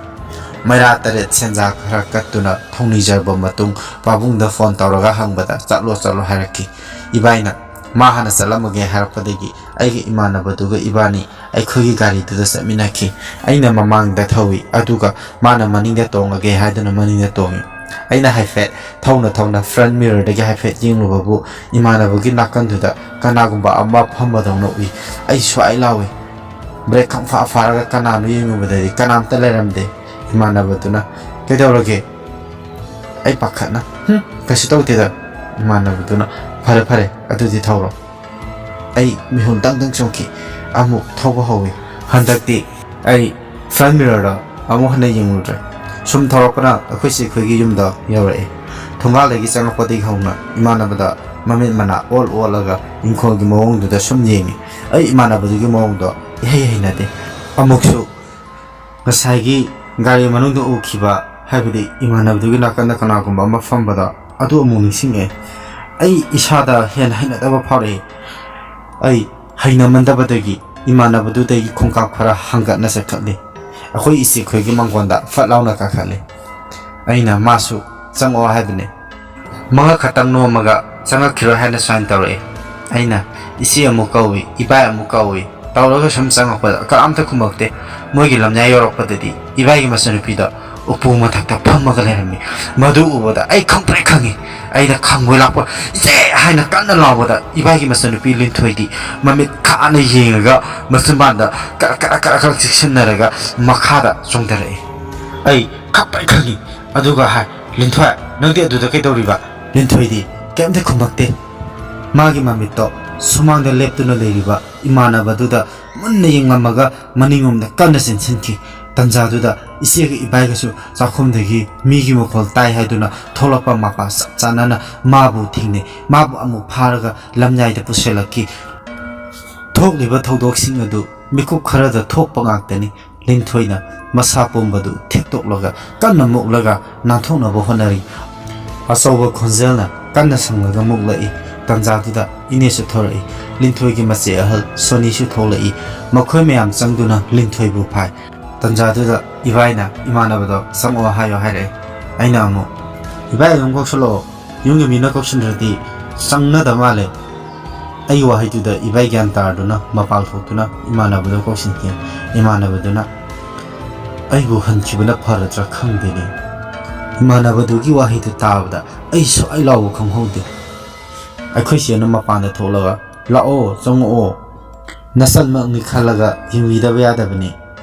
ꯃꯩꯔꯥ ꯇꯔꯦꯠ ꯁꯦꯟꯖꯥ ꯈꯔ ꯀꯠꯇꯨꯅ ꯊꯧꯅꯤꯖꯔꯕ ꯃꯇꯨꯡ ꯄꯥꯕꯨꯡꯗ ꯐꯣꯟ ꯇꯧꯔꯒ ꯍꯪꯕꯗ "ꯆꯠꯂꯣ, ꯆꯠꯂꯣ" ꯍꯥꯏꯔꯛꯈꯤ꯫ ꯏꯕꯥꯏꯅ ꯃꯥ ꯍꯥꯟꯅ ꯆꯠꯂꯝꯃꯒꯦ ꯍꯥꯏꯔꯛꯄꯗꯒꯤ ꯑꯩꯒꯤ ꯏꯃꯥꯟꯅꯕꯗꯨꯒ ꯏꯕꯥꯅꯤ ꯑꯩꯈꯣꯏꯒꯤ ꯒꯥꯔꯤꯗꯨꯗ ꯆꯠꯃꯤꯟꯅꯈꯤ꯫ ꯑꯩꯅ ꯃꯃꯥꯡꯗ ꯊꯧꯏ, ꯑꯗꯨꯒ ꯃꯥꯅ ꯃꯅꯤꯡꯗ ꯇꯣꯡꯉꯒꯦ ꯍꯥꯏꯗꯨꯅ ꯃꯅꯤꯡꯗ ꯇꯣꯡꯉꯤ꯫ ꯑꯩꯅ ꯍꯥꯏꯐꯦꯠ ꯊꯧꯅ ꯊꯧꯅ front mirrorꯗꯒꯤ ꯍꯥꯏꯐꯦꯠ ꯌꯦꯡꯂꯨꯕꯕꯨ ꯏꯃꯥꯟꯅꯕꯒꯤ ꯅꯥꯀꯟꯗꯨꯗ ꯀꯅꯥꯒꯨꯝꯕ ꯑꯃ ꯐꯝꯕꯗꯧꯅ ꯎꯏ꯫ ꯑꯩ ꯁ꯭ꯋꯥꯏ ꯂꯥꯎꯏ꯫ ꯕ꯭ꯔꯦꯛ ꯈꯪꯐꯥ ꯐꯥꯔꯒ ꯀꯅꯥꯅꯣ ꯌꯦꯡꯉꯨꯕꯗꯗꯤ ꯀꯅꯥꯝꯇ ꯂꯩꯔꯝꯗꯦ꯫ ꯏꯃꯥꯟꯅꯕꯗꯨꯅ "ꯀꯩꯗꯧꯔꯒꯦ?" ꯑꯩ ꯄꯥꯈꯠꯅ "ꯍꯨꯝ, ꯀꯩꯁꯨ ꯇꯧꯗꯦꯗ"꯫ ꯏꯃꯥꯟꯅꯕꯗꯨꯅ "ꯐꯔꯦ ꯐꯔꯦ, ꯑꯗꯨꯗꯤ ꯊꯧꯔꯣ"꯫ ꯑꯩ ꯃꯤꯍꯨꯟ ꯗꯪ ꯗꯪ ꯆꯣꯡꯈꯤ꯫ ꯑꯃꯨꯛ ꯊꯧꯕ ꯍꯧꯏ꯫ ꯍꯟꯗꯛꯇꯤ ꯑꯩ front mirrorꯗ ꯑꯃꯨꯛ ꯍꯟꯅ ꯌꯦꯡꯂꯨꯗ꯭ꯔꯦ꯫ ꯁꯨꯝ ꯊꯧꯔꯛꯄꯅ ꯑꯩꯈꯣꯏ ꯆꯦ ꯈꯣꯏꯒꯤ ꯌꯨꯝꯗ ꯌꯧꯔꯛꯑꯦ꯫ ꯊꯣꯡꯒꯥꯜꯗꯒꯤ ꯆꯪꯂꯛꯄꯗꯒꯤ ꯍꯧꯅ ꯏꯃꯥꯟꯅꯕꯗ ꯃꯃꯤꯠ ꯃꯅꯥ ꯑꯣꯜ ꯑꯣꯜꯂꯒ ꯏꯪꯈꯣꯜꯒꯤ ꯃꯑꯣꯡꯗꯨꯗ ꯁꯨꯝ ꯌꯦꯡꯉꯤ꯫ ꯑꯩ ꯏꯃꯥꯟꯅꯕꯗꯨꯒꯤ ꯃꯑꯣꯡꯗꯣ ꯏꯍꯩ ꯍꯩꯅꯗꯦ꯫ ꯑꯃꯨꯛꯁꯨ ꯉꯁꯥꯏꯒꯤ ꯒꯥꯔꯤ ꯃꯅꯨꯡꯗ ꯎꯈꯤꯕ, ꯍꯥꯏꯕꯗꯤ ꯏꯃꯥꯟꯅꯕꯗꯨꯒꯤ ꯅꯥꯀꯟꯗ ꯀꯅꯥꯒꯨꯝꯕ ꯑꯃ ꯐꯝꯕꯗ, ꯑꯗꯨ ꯑꯃꯨꯛ ꯅꯤꯡꯁꯤꯡꯉꯛꯑꯦ꯫ ꯑꯩ ꯏꯁꯥꯗ ꯍꯦꯟꯅ ꯍꯩꯅꯗꯕ ꯐꯥꯎꯔꯛꯏ꯫ ꯑꯩ ꯍꯩꯅꯃꯟꯗꯕꯗꯒꯤ ꯏꯃꯥꯟꯅꯕꯗꯨꯗꯒꯤ ꯈꯣꯡꯀꯥꯞ ꯈꯔ ꯍꯥꯡꯒꯠꯅ ꯆꯠꯈꯠꯂꯤ꯫ ꯑꯩꯈꯣꯏ ꯏꯆꯦ ꯈꯣꯏꯒꯤ ꯃꯥꯡꯒꯣꯟꯗ ꯐꯠ ꯂꯥꯎꯅ ꯀꯥꯈꯠꯂꯤ꯫ ꯑꯩꯅ ꯃꯥꯁꯨ ꯆꯪꯉꯛꯑꯣ ꯍꯥꯏꯕꯅꯤ꯫ ꯃꯉꯛ ꯈꯛꯇꯪ ꯅꯣꯝꯃꯒ ꯆꯪꯉꯛꯈꯤꯔꯣꯏ ꯍꯥꯏꯅ sign ꯇꯧꯔꯛꯏ꯫ ꯑꯩꯅ ꯏꯆꯦ ꯑꯃꯨꯛ ꯀꯧꯏ, ꯏꯕꯥꯏ ꯑꯃꯨꯛ ꯀꯧꯏ, ꯇꯧꯔꯒ ꯁꯨꯝ ꯆꯪꯉꯛꯄꯗ ꯀꯅꯥꯝꯇ ꯈꯨꯝꯃꯛꯇꯦ꯫ ꯃꯣꯏꯒꯤ ꯂꯝꯌꯥꯏ ꯌꯧꯔꯛꯄꯗꯗꯤ ꯏꯕꯥꯏꯒꯤ ꯃꯆꯟꯅꯨꯄꯤꯗꯣ ꯎꯄꯨ ꯃꯊꯛꯇ ꯐꯝꯃꯒ ꯂꯩꯔꯝꯃꯤ꯫ ꯃꯗꯨ ꯎꯕꯗ ꯑꯩ ꯈꯪꯄ꯭ꯔꯦꯛ ꯈꯪꯉꯤ꯫ ꯑꯩꯅ ꯈꯪꯕꯣꯏ ꯂꯥꯛꯄꯣꯏ "ꯏꯆꯦ!" ꯍꯥꯏꯅ ꯀꯟꯅ ꯂꯥꯎꯕꯗ ꯏꯕꯥꯏꯒꯤ ꯃꯆꯟꯅꯨꯄꯤ ꯂꯤꯟꯊꯣꯏꯗꯤ ꯃꯃꯤꯠ ꯈꯥꯅ ꯌꯦꯡꯉꯒ ꯃꯆꯤꯟꯕꯥꯟꯗ ꯀꯔꯛ ꯀꯔꯛ ꯀꯔꯛ ꯀꯔꯛ ꯆꯤꯛꯁꯤꯟꯅꯔꯒ ꯃꯈꯥꯗ ꯆꯣꯡꯊꯔꯛꯏ꯫ ꯑꯩ ꯈꯪꯄ꯭ꯔꯦꯛ ꯈꯪꯉꯤ꯫ ꯑꯗꯨꯒ ꯍꯥꯏ, "ꯂꯤꯟꯊꯣꯏ, ꯅꯪꯗꯤ ꯑꯗꯨꯗ ꯀꯩꯗꯧꯔꯤꯕ?" ꯂꯤꯟꯊꯣꯏꯗꯤ ꯀꯩꯝꯇ ꯈꯨꯝꯃꯛꯇꯦ꯫ ꯃꯥꯒꯤ ꯃꯃꯤꯠꯇꯣ ꯁꯨꯃꯥꯡꯗ ꯂꯦꯞꯇꯨꯅ ꯂꯩꯔꯤꯕ ꯏꯃꯥꯟꯅꯕꯗꯨꯗ ꯃꯨꯟꯅ ꯌꯦꯡꯂꯝꯃꯒ ꯃꯅꯤꯡꯂꯣꯝꯗ ꯀꯟꯅ ꯆꯦꯟꯁꯤꯟꯈꯤ꯫ ꯇꯟꯖꯥꯗꯨꯗ ꯏꯆꯦꯒ ꯏꯕꯥꯏꯒꯁꯨ ꯆꯥꯛꯈꯨꯝꯗꯒꯤ ꯃꯤꯒꯤ ꯃꯈꯣꯜ ꯇꯥꯏ ꯍꯥꯏꯗꯨꯅ ꯊꯣꯛꯂꯛꯄ ꯃꯄꯥ ꯆꯞ ꯆꯥꯅꯅ ꯃꯥꯕꯨ ꯊꯦꯡꯅꯩ꯫ ꯃꯥꯕꯨ ꯑꯃꯨꯛ ꯐꯥꯔꯒ ꯂꯝꯌꯥꯏꯗ ꯄꯨꯁꯤꯜꯂꯛꯈꯤ꯫ ꯊꯣꯛꯂꯤꯕ ꯊꯧꯗꯣꯛꯁꯤꯡ ꯑꯗꯨ ꯃꯤꯀꯨꯞ ꯈꯔꯗ ꯊꯣꯛꯄ ꯉꯥꯛꯇꯅꯤ꯫ ꯂꯤꯟꯊꯣꯏꯅ ꯃꯁꯥ ꯄꯨꯝꯕꯗꯨ ꯊꯦꯛꯇꯣꯛꯂꯒ ꯀꯟꯅ ꯃꯨꯛꯂꯒ ꯅꯥꯟꯊꯣꯛꯅꯕ ꯍꯣꯠꯅꯔꯤ꯫ ꯑꯆꯧꯕ ꯈꯣꯟꯖꯦꯜꯅ ꯀꯟꯅ ꯁꯪꯂꯒ ꯃꯨꯛꯂꯛꯏ꯫ ꯇꯟꯖꯥꯗꯨꯗ ꯏꯅꯦꯁꯨ ꯊꯣꯔꯛꯏ꯫ ꯂꯤꯟꯊꯣꯏꯒꯤ ꯃꯆꯦ ꯑꯍꯜ ꯁꯣꯅꯤꯁꯨ ꯊꯣꯛꯂꯛꯏ꯫ ꯃꯈꯣꯏ ꯃꯌꯥꯝ ꯆꯪꯗꯨꯅ ꯂꯤꯟꯊꯣꯏꯕꯨ ꯐꯥꯏ꯫ ꯇꯟꯖꯥꯗꯨꯗ ꯏꯕꯥꯏꯅ ꯏꯃꯥꯟꯅꯕꯗꯣ "ꯆꯪꯉꯛꯑꯣ ꯍꯥꯏꯌꯣ" ꯍꯥꯏꯔꯛꯑꯦ꯫ ꯑꯩꯅ ꯑꯃꯨꯛ, "ꯏꯕꯥꯏ ꯑꯗꯨꯝ ꯀꯧꯁꯜꯂꯛꯑꯣ, ꯌꯨꯝꯒꯤ ꯃꯤꯅ ꯀꯧꯁꯤꯟꯗ꯭ꯔꯗꯤ ꯆꯪꯅꯗ ꯃꯥꯜꯂꯦ"꯫ ꯑꯩꯒꯤ ꯋꯥꯍꯩꯗꯨꯗ ꯏꯕꯥꯏ ꯒ꯭ꯌꯥꯟ ꯇꯥꯔꯗꯨꯅ ꯃꯄꯥꯜ ꯊꯣꯛꯇꯨꯅ ꯏꯃꯥꯟꯅꯕꯗꯣ ꯀꯧꯁꯤꯟꯈꯤ꯫ ꯏꯃꯥꯟꯅꯕꯗꯨꯅ "ꯑꯩꯕꯨ ꯍꯟꯈꯤꯕꯅ ꯐꯔꯗ꯭ꯔꯥ ꯈꯪꯗꯦꯅꯦ"꯫ ꯏꯃꯥꯟꯅꯕꯗꯨꯒꯤ ꯋꯥꯍꯩꯗꯨ ꯇꯥꯕꯗ ꯑꯩ ꯁ꯭ꯋꯥꯏ ꯂꯥꯎꯕ ꯈꯪꯍꯧꯗꯦ꯫ ꯑꯩꯈꯣꯏ ꯆꯦꯅ ꯃꯄꯥꯟꯗ ꯊꯣꯛꯂꯒ, "ꯂꯥꯛꯑꯣ, ꯆꯪꯉꯛꯑꯣ, ꯅꯆꯟꯃꯛꯅꯤ ꯈꯜꯂꯒ ꯌꯦꯡꯕꯤꯗꯕ ꯌꯥꯗꯕꯅꯤ"꯫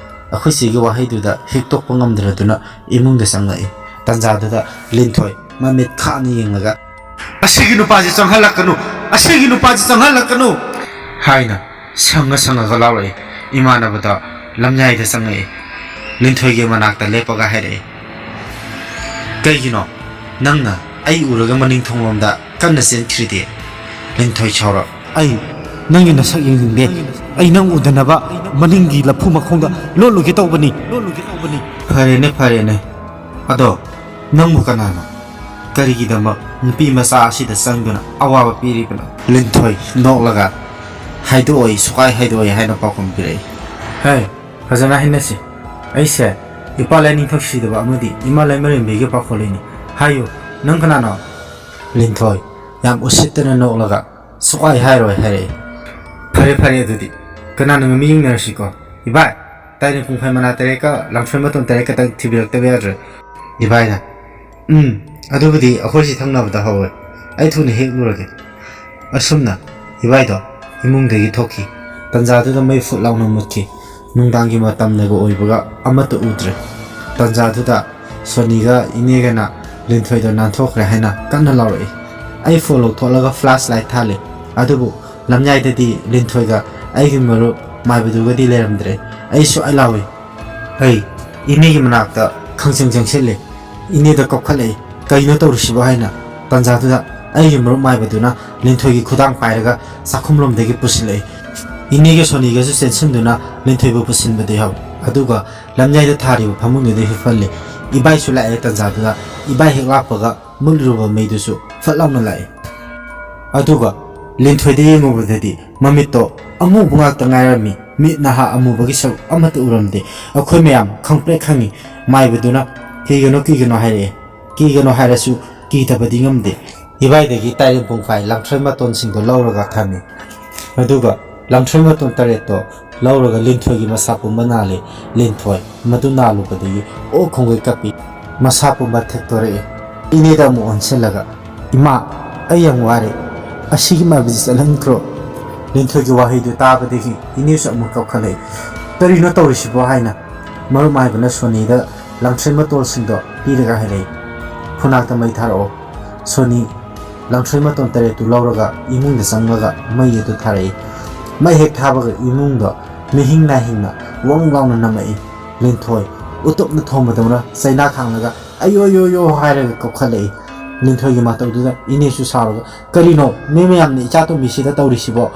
ꯑꯩꯈꯣꯏ ꯆꯦꯒꯤ ꯋꯥꯍꯩꯗꯨꯗ ꯍꯤꯛꯇꯣꯛꯄ ꯉꯝꯗ꯭ꯔꯗꯨꯅ ꯏꯃꯨꯡꯗ ꯆꯪꯂꯛꯏ꯫ ꯇꯟꯖꯥꯗꯨꯗ ꯂꯤꯟꯊꯣꯏ ꯃꯃꯤꯠ ꯈꯥꯅ ꯌꯦꯡꯂꯒ, "ꯑꯁꯤꯒꯤ ꯅꯨꯄꯥꯁꯤ ꯆꯪꯍꯜꯂꯛꯀꯅꯨ! ꯑꯁꯤꯒꯤ ꯅꯨꯄꯥꯁꯤ ꯆꯪꯍꯜꯂꯛꯀꯅꯨ!" ꯍꯥꯏꯅ ꯁꯪꯉ ꯁꯪꯉꯒ ꯂꯥꯎꯔꯛꯏ꯫ ꯏꯃꯥꯟꯅꯕꯗ ꯂꯝꯌꯥꯏꯗ ꯆꯪꯉꯛꯏ꯫ ꯂꯤꯟꯊꯣꯏꯒꯤ ꯃꯅꯥꯛꯇ ꯂꯦꯞꯄꯒ ꯍꯥꯏꯔꯛꯏ, "ꯀꯩꯒꯤꯅꯣ ꯅꯪꯅ ꯑꯩ ꯎꯔꯒ ꯃꯅꯤꯡ ꯊꯣꯡꯂꯣꯝꯗ ꯀꯟꯅ ꯆꯦꯟꯈ꯭ꯔꯤꯗꯤ?" ꯂꯤꯟꯊꯣꯏ ꯁꯥꯎꯔꯛ, "ꯑꯩ ꯅꯪꯒꯤ ꯅꯁꯛ ꯌꯦꯡꯅꯤꯡꯗꯦ꯫ ꯑꯩ ꯅꯪ ꯎꯗꯅꯕ ꯃꯅꯤꯡꯒꯤ ꯂꯐꯨ ꯃꯈꯣꯡꯗ ꯂꯣꯠꯂꯨꯒꯦ ꯇꯧꯕꯅꯤ, ꯂꯣꯠꯂꯨꯒꯦ ꯇꯧꯕꯅꯤ"꯫ "ꯐꯔꯦꯅꯦ, ꯐꯔꯦꯅꯦ꯫ ꯑꯗꯣ ꯅꯪꯕꯨ ꯀꯅꯥꯅ ꯀꯔꯤꯒꯤꯗꯃꯛ ꯅꯨꯄꯤ ꯃꯆꯥ ꯑꯁꯤꯗ ꯆꯪꯗꯨꯅ ꯑꯋꯥꯕ ꯄꯤꯔꯤꯕꯅꯣ?" ꯂꯤꯟꯊꯣꯏ ꯅꯣꯛꯂꯒ ꯍꯥꯏꯗꯣꯛꯑꯣꯏ, ꯁꯨꯀꯥꯏ ꯍꯥꯏꯗꯣꯛꯑꯣꯏ ꯍꯥꯏꯅ ꯄꯥꯎꯈꯨꯝ ꯄꯤꯔꯛꯏ꯫ "ꯍꯦ, ꯐꯖꯅ ꯍꯥꯏꯅꯁꯤ꯫ ꯑꯩꯁꯦ ꯏꯄꯥ ꯂꯥꯏꯅꯤꯡꯊꯧ ꯁꯤꯗꯕ ꯑꯃꯗꯤ ꯏꯃꯥ ꯂꯥꯏꯃꯔꯦꯝꯕꯤꯒꯤ ꯄꯥꯈꯣꯜꯂꯤꯅꯤ꯫ ꯍꯥꯏꯌꯨ, ꯅꯪ ꯀꯅꯥꯅꯣ?" ꯂꯤꯟꯊꯣꯏ ꯌꯥꯝ ꯎꯁꯤꯠꯇꯅ ꯅꯣꯛꯂꯒ, "ꯁꯨꯀꯥꯏ ꯍꯥꯏꯔꯣꯏ" ꯍꯥꯏꯔꯛꯏ꯫ "ꯐꯔꯦ, ꯐꯔꯦ, ꯑꯗꯨꯗꯤ ꯀꯅꯥꯅ ꯉꯝꯃꯤ ꯌꯦꯡꯅꯔꯁꯤꯀꯣ꯫ ꯏꯕꯥꯏ, ꯇꯥꯏꯅ ꯄꯨꯡꯐꯥꯏ ꯃꯅꯥ ꯇꯔꯦꯠꯀ ꯂꯥꯡꯐꯩ ꯃꯇꯣꯟ ꯇꯔꯦꯠ ꯈꯛꯇꯪ ꯊꯤꯕꯤꯔꯛꯇꯕ ꯌꯥꯗ꯭ꯔꯦ"꯫ ꯏꯕꯥꯏꯅ, "ꯎꯝ, ꯑꯗꯨꯕꯨꯗꯤ ꯑꯩꯈꯣꯏꯁꯤ ꯊꯪꯅꯕꯗ ꯍꯧꯋꯦ꯫ ꯑꯩ ꯊꯨꯅ ꯍꯦꯛꯂꯨꯔꯒꯦ"꯫ ꯑꯁꯨꯝꯅ ꯏꯕꯥꯏꯗꯣ ꯏꯃꯨꯡꯗꯒꯤ ꯊꯣꯛꯈꯤ꯫ ꯇꯟꯖꯥꯗꯨꯗ ꯃꯩ ꯐꯨꯠ ꯂꯥꯎꯅ ꯃꯨꯠꯈꯤ꯫ ꯅꯨꯡꯗꯥꯡꯒꯤ ꯃꯇꯝꯅꯒ ꯑꯣꯏꯕꯒ ꯑꯃꯠꯇ ꯎꯗ꯭ꯔꯦ꯫ ꯇꯟꯖꯥꯗꯨꯗ ꯁꯣꯅꯤꯒ ꯏꯅꯦꯒꯅ ꯂꯤꯟꯊꯣꯏꯗꯣ ꯅꯥꯟꯊꯣꯛꯈ꯭ꯔꯦ ꯍꯥꯏꯅ ꯀꯟꯅ ꯂꯥꯎꯔꯛꯏ꯫ ꯑꯩ ꯐꯣꯟ ꯂꯧꯊꯣꯛꯂꯒ ꯐ꯭ꯂꯥꯁ ꯂꯥꯏꯠ ꯊꯥꯜꯂꯤ꯫ ꯑꯗꯨꯕꯨ ꯂꯝꯌꯥꯏꯗꯗꯤ ꯂꯤꯟꯊꯣꯏꯒ ꯑꯩꯒꯤ ꯃꯔꯨꯞ ꯃꯥꯏꯕꯗꯨꯒꯗꯤ ꯂꯩꯔꯝꯗ꯭ꯔꯦ꯫ ꯑꯩ ꯁꯨꯛꯂꯥꯏ ꯂꯥꯎꯏ, "ꯍꯩ, ꯏꯅꯦꯒꯤ ꯃꯅꯥꯛꯇ ꯈꯪꯆꯪ ꯆꯪꯁꯤꯜꯂꯤ꯫ ꯏꯅꯦꯗ ꯀꯧꯈꯠꯂꯛꯏ꯫ "ꯀꯩꯅꯣ ꯇꯧꯔꯤꯁꯤꯕꯣ?" ꯍꯥꯏꯅ꯫ ꯇꯟꯖꯥꯗꯨꯗ ꯑꯩꯒꯤ ꯃꯔꯨꯞ ꯃꯥꯏꯕꯗꯨꯅ ꯂꯤꯟꯊꯣꯏꯒꯤ ꯈꯨꯗꯥꯡ ꯄꯥꯏꯔꯒ ꯆꯥꯛꯈꯨꯝꯂꯣꯝꯗꯒꯤ ꯄꯨꯁꯤꯜꯂꯛꯏ꯫ ꯏꯅꯦꯒ ꯁꯣꯅꯤꯒꯁꯨ ꯆꯦꯟꯁꯤꯟꯗꯨꯅ ꯂꯤꯟꯊꯣꯏꯕꯨ ꯄꯨꯁꯤꯟꯕꯗꯤ ꯍꯧꯏ꯫ ꯑꯗꯨꯒ ꯂꯝꯌꯥꯏꯗ ꯊꯥꯔꯤꯕ ꯐꯃꯨꯡꯗꯨꯗ ꯍꯤꯞꯍꯜꯂꯤ꯫ ꯏꯕꯥꯏꯁꯨ ꯂꯥꯛꯑꯦ꯫ ꯇꯟꯖꯥꯗꯨꯗ ꯏꯕꯥꯏ ꯍꯦꯛ ꯂꯥꯛꯄꯒ ꯃꯨꯠꯂꯨꯔꯕ ꯃꯩꯗꯨꯁꯨ ꯐꯠ ꯂꯥꯎꯅ ꯂꯥꯛꯏ꯫ ꯑꯗꯨꯒ ꯂꯤꯟꯊꯣꯏꯗ ꯌꯦꯡꯉꯨꯕꯗꯗꯤ ꯃꯃꯤꯠꯇꯣ ꯑꯉꯧꯕ ꯉꯥꯛꯇ ꯉꯥꯏꯔꯝꯃꯤ꯫ ꯃꯤꯠ ꯅꯍꯥ ꯑꯃꯨꯕꯒꯤ ꯁꯔꯨꯛ ꯑꯃꯠꯇ ꯎꯔꯝꯗꯦ꯫ ꯑꯩꯈꯣꯏ ꯃꯌꯥꯝ ꯈꯪꯄ꯭ꯔꯦꯛ ꯈꯪꯉꯤ꯫ ꯃꯥꯏꯕꯗꯨꯅ "ꯀꯤꯒꯅꯣ, ꯀꯤꯒꯅꯣ" ꯍꯥꯏꯔꯛꯑꯦ꯫ ꯀꯤꯒꯅꯣ ꯍꯥꯏꯔꯁꯨ ꯀꯤꯗꯕꯗꯤ ꯉꯝꯗꯦ꯫ ꯏꯕꯥꯏꯗꯒꯤ ꯇꯥꯏꯔꯦꯟ ꯄꯨꯡꯐꯥꯏ ꯂꯪꯊ꯭ꯔꯩ ꯃꯇꯣꯟꯁꯤꯡꯗꯣ ꯂꯧꯔꯒ ꯊꯝꯃꯤ꯫ ꯑꯗꯨꯒ ꯂꯪꯊ꯭ꯔꯩ ꯃꯇꯣꯟ ꯇꯔꯦꯠꯇꯣ ꯂꯧꯔꯒ ꯂꯤꯟꯊꯣꯏꯒꯤ ꯃꯁꯥ ꯄꯨꯝꯕ ꯅꯥꯜꯂꯤ꯫ ꯂꯤꯟꯊꯣꯏ ꯃꯗꯨ ꯅꯥꯜꯂꯨꯕꯗꯒꯤ ꯑꯣꯛ ꯈꯣꯡꯒꯩ ꯀꯞꯄꯤ꯫ ꯃꯁꯥ ꯄꯨꯝꯕ ꯊꯦꯛꯇꯣꯔꯛꯏ꯫ ꯏꯅꯦꯗ ꯑꯃꯨꯛ ꯑꯣꯟꯁꯤꯜꯂꯒ, "ꯏꯃꯥ, ꯑꯩ ꯌꯥꯝ ꯋꯥꯔꯦ꯫ ꯑꯁꯤꯒꯤ ꯃꯥꯏꯕꯁꯤ ꯆꯠꯍꯟꯈ꯭ꯔꯣ꯫" ꯂꯤꯟꯊꯣꯏꯒꯤ ꯋꯥꯍꯩꯗꯨ ꯇꯥꯕꯗꯒꯤ ꯏꯅꯦꯁꯨ ꯑꯃꯨꯛ ꯀꯞꯈꯠꯂꯛꯏ꯫ "ꯀꯔꯤꯅꯣ ꯇꯧꯔꯤꯁꯤꯕꯣ?" ꯍꯥꯏꯅ ꯃꯔꯨꯞ ꯃꯥꯏꯕꯅ ꯁꯣꯅꯤꯗ ꯂꯪꯊ꯭ꯔꯩ ꯃꯇꯣꯜꯁꯤꯡꯗꯣ ꯄꯤꯔꯒ ꯍꯥꯏꯔꯛꯏ꯫ "ꯈꯨꯅꯥꯛꯇ ꯃꯩ ꯊꯥꯔꯛꯑꯣ꯫" ꯁꯣꯅꯤ ꯂꯪꯊ꯭ꯔꯩ ꯃꯇꯣꯟ ꯇꯔꯦꯠꯇꯨ ꯂꯧꯔꯒ ꯏꯃꯨꯡꯗ ꯆꯪꯂꯒ ꯃꯩ ꯑꯗꯨ ꯊꯥꯔꯛꯏ꯫ ꯃꯩ ꯍꯦꯛ ꯊꯥꯕꯒ ꯏꯃꯨꯡꯗꯣ ꯃꯤꯍꯤꯡ ꯅꯥꯍꯤꯡꯅ ꯋꯪ ꯂꯥꯎꯅ ꯅꯝꯃꯛꯏ꯫ ꯂꯤꯟꯊꯣꯏ ꯎꯇꯨꯞꯅ ꯊꯣꯝꯕꯗꯧꯅ ꯆꯩꯅꯥ ꯈꯥꯡꯂꯒ "ꯑꯌꯣ, ꯌꯣ, ꯌꯣ" ꯍꯥꯏꯔꯒ ꯀꯞꯈꯠꯂꯛꯏ꯫ ꯂꯤꯟꯊꯣꯏꯒꯤ ꯃꯇꯧꯗꯨꯗ ꯏꯅꯦꯁꯨ ꯁꯥꯎꯔꯒ, "ꯀꯔꯤꯅꯣ ꯃꯤ ꯃꯌꯥꯝꯅ ꯏꯆꯥꯇꯣꯝꯕꯤꯁꯤꯗ ꯇꯧꯔꯤꯁꯤꯕꯣ?"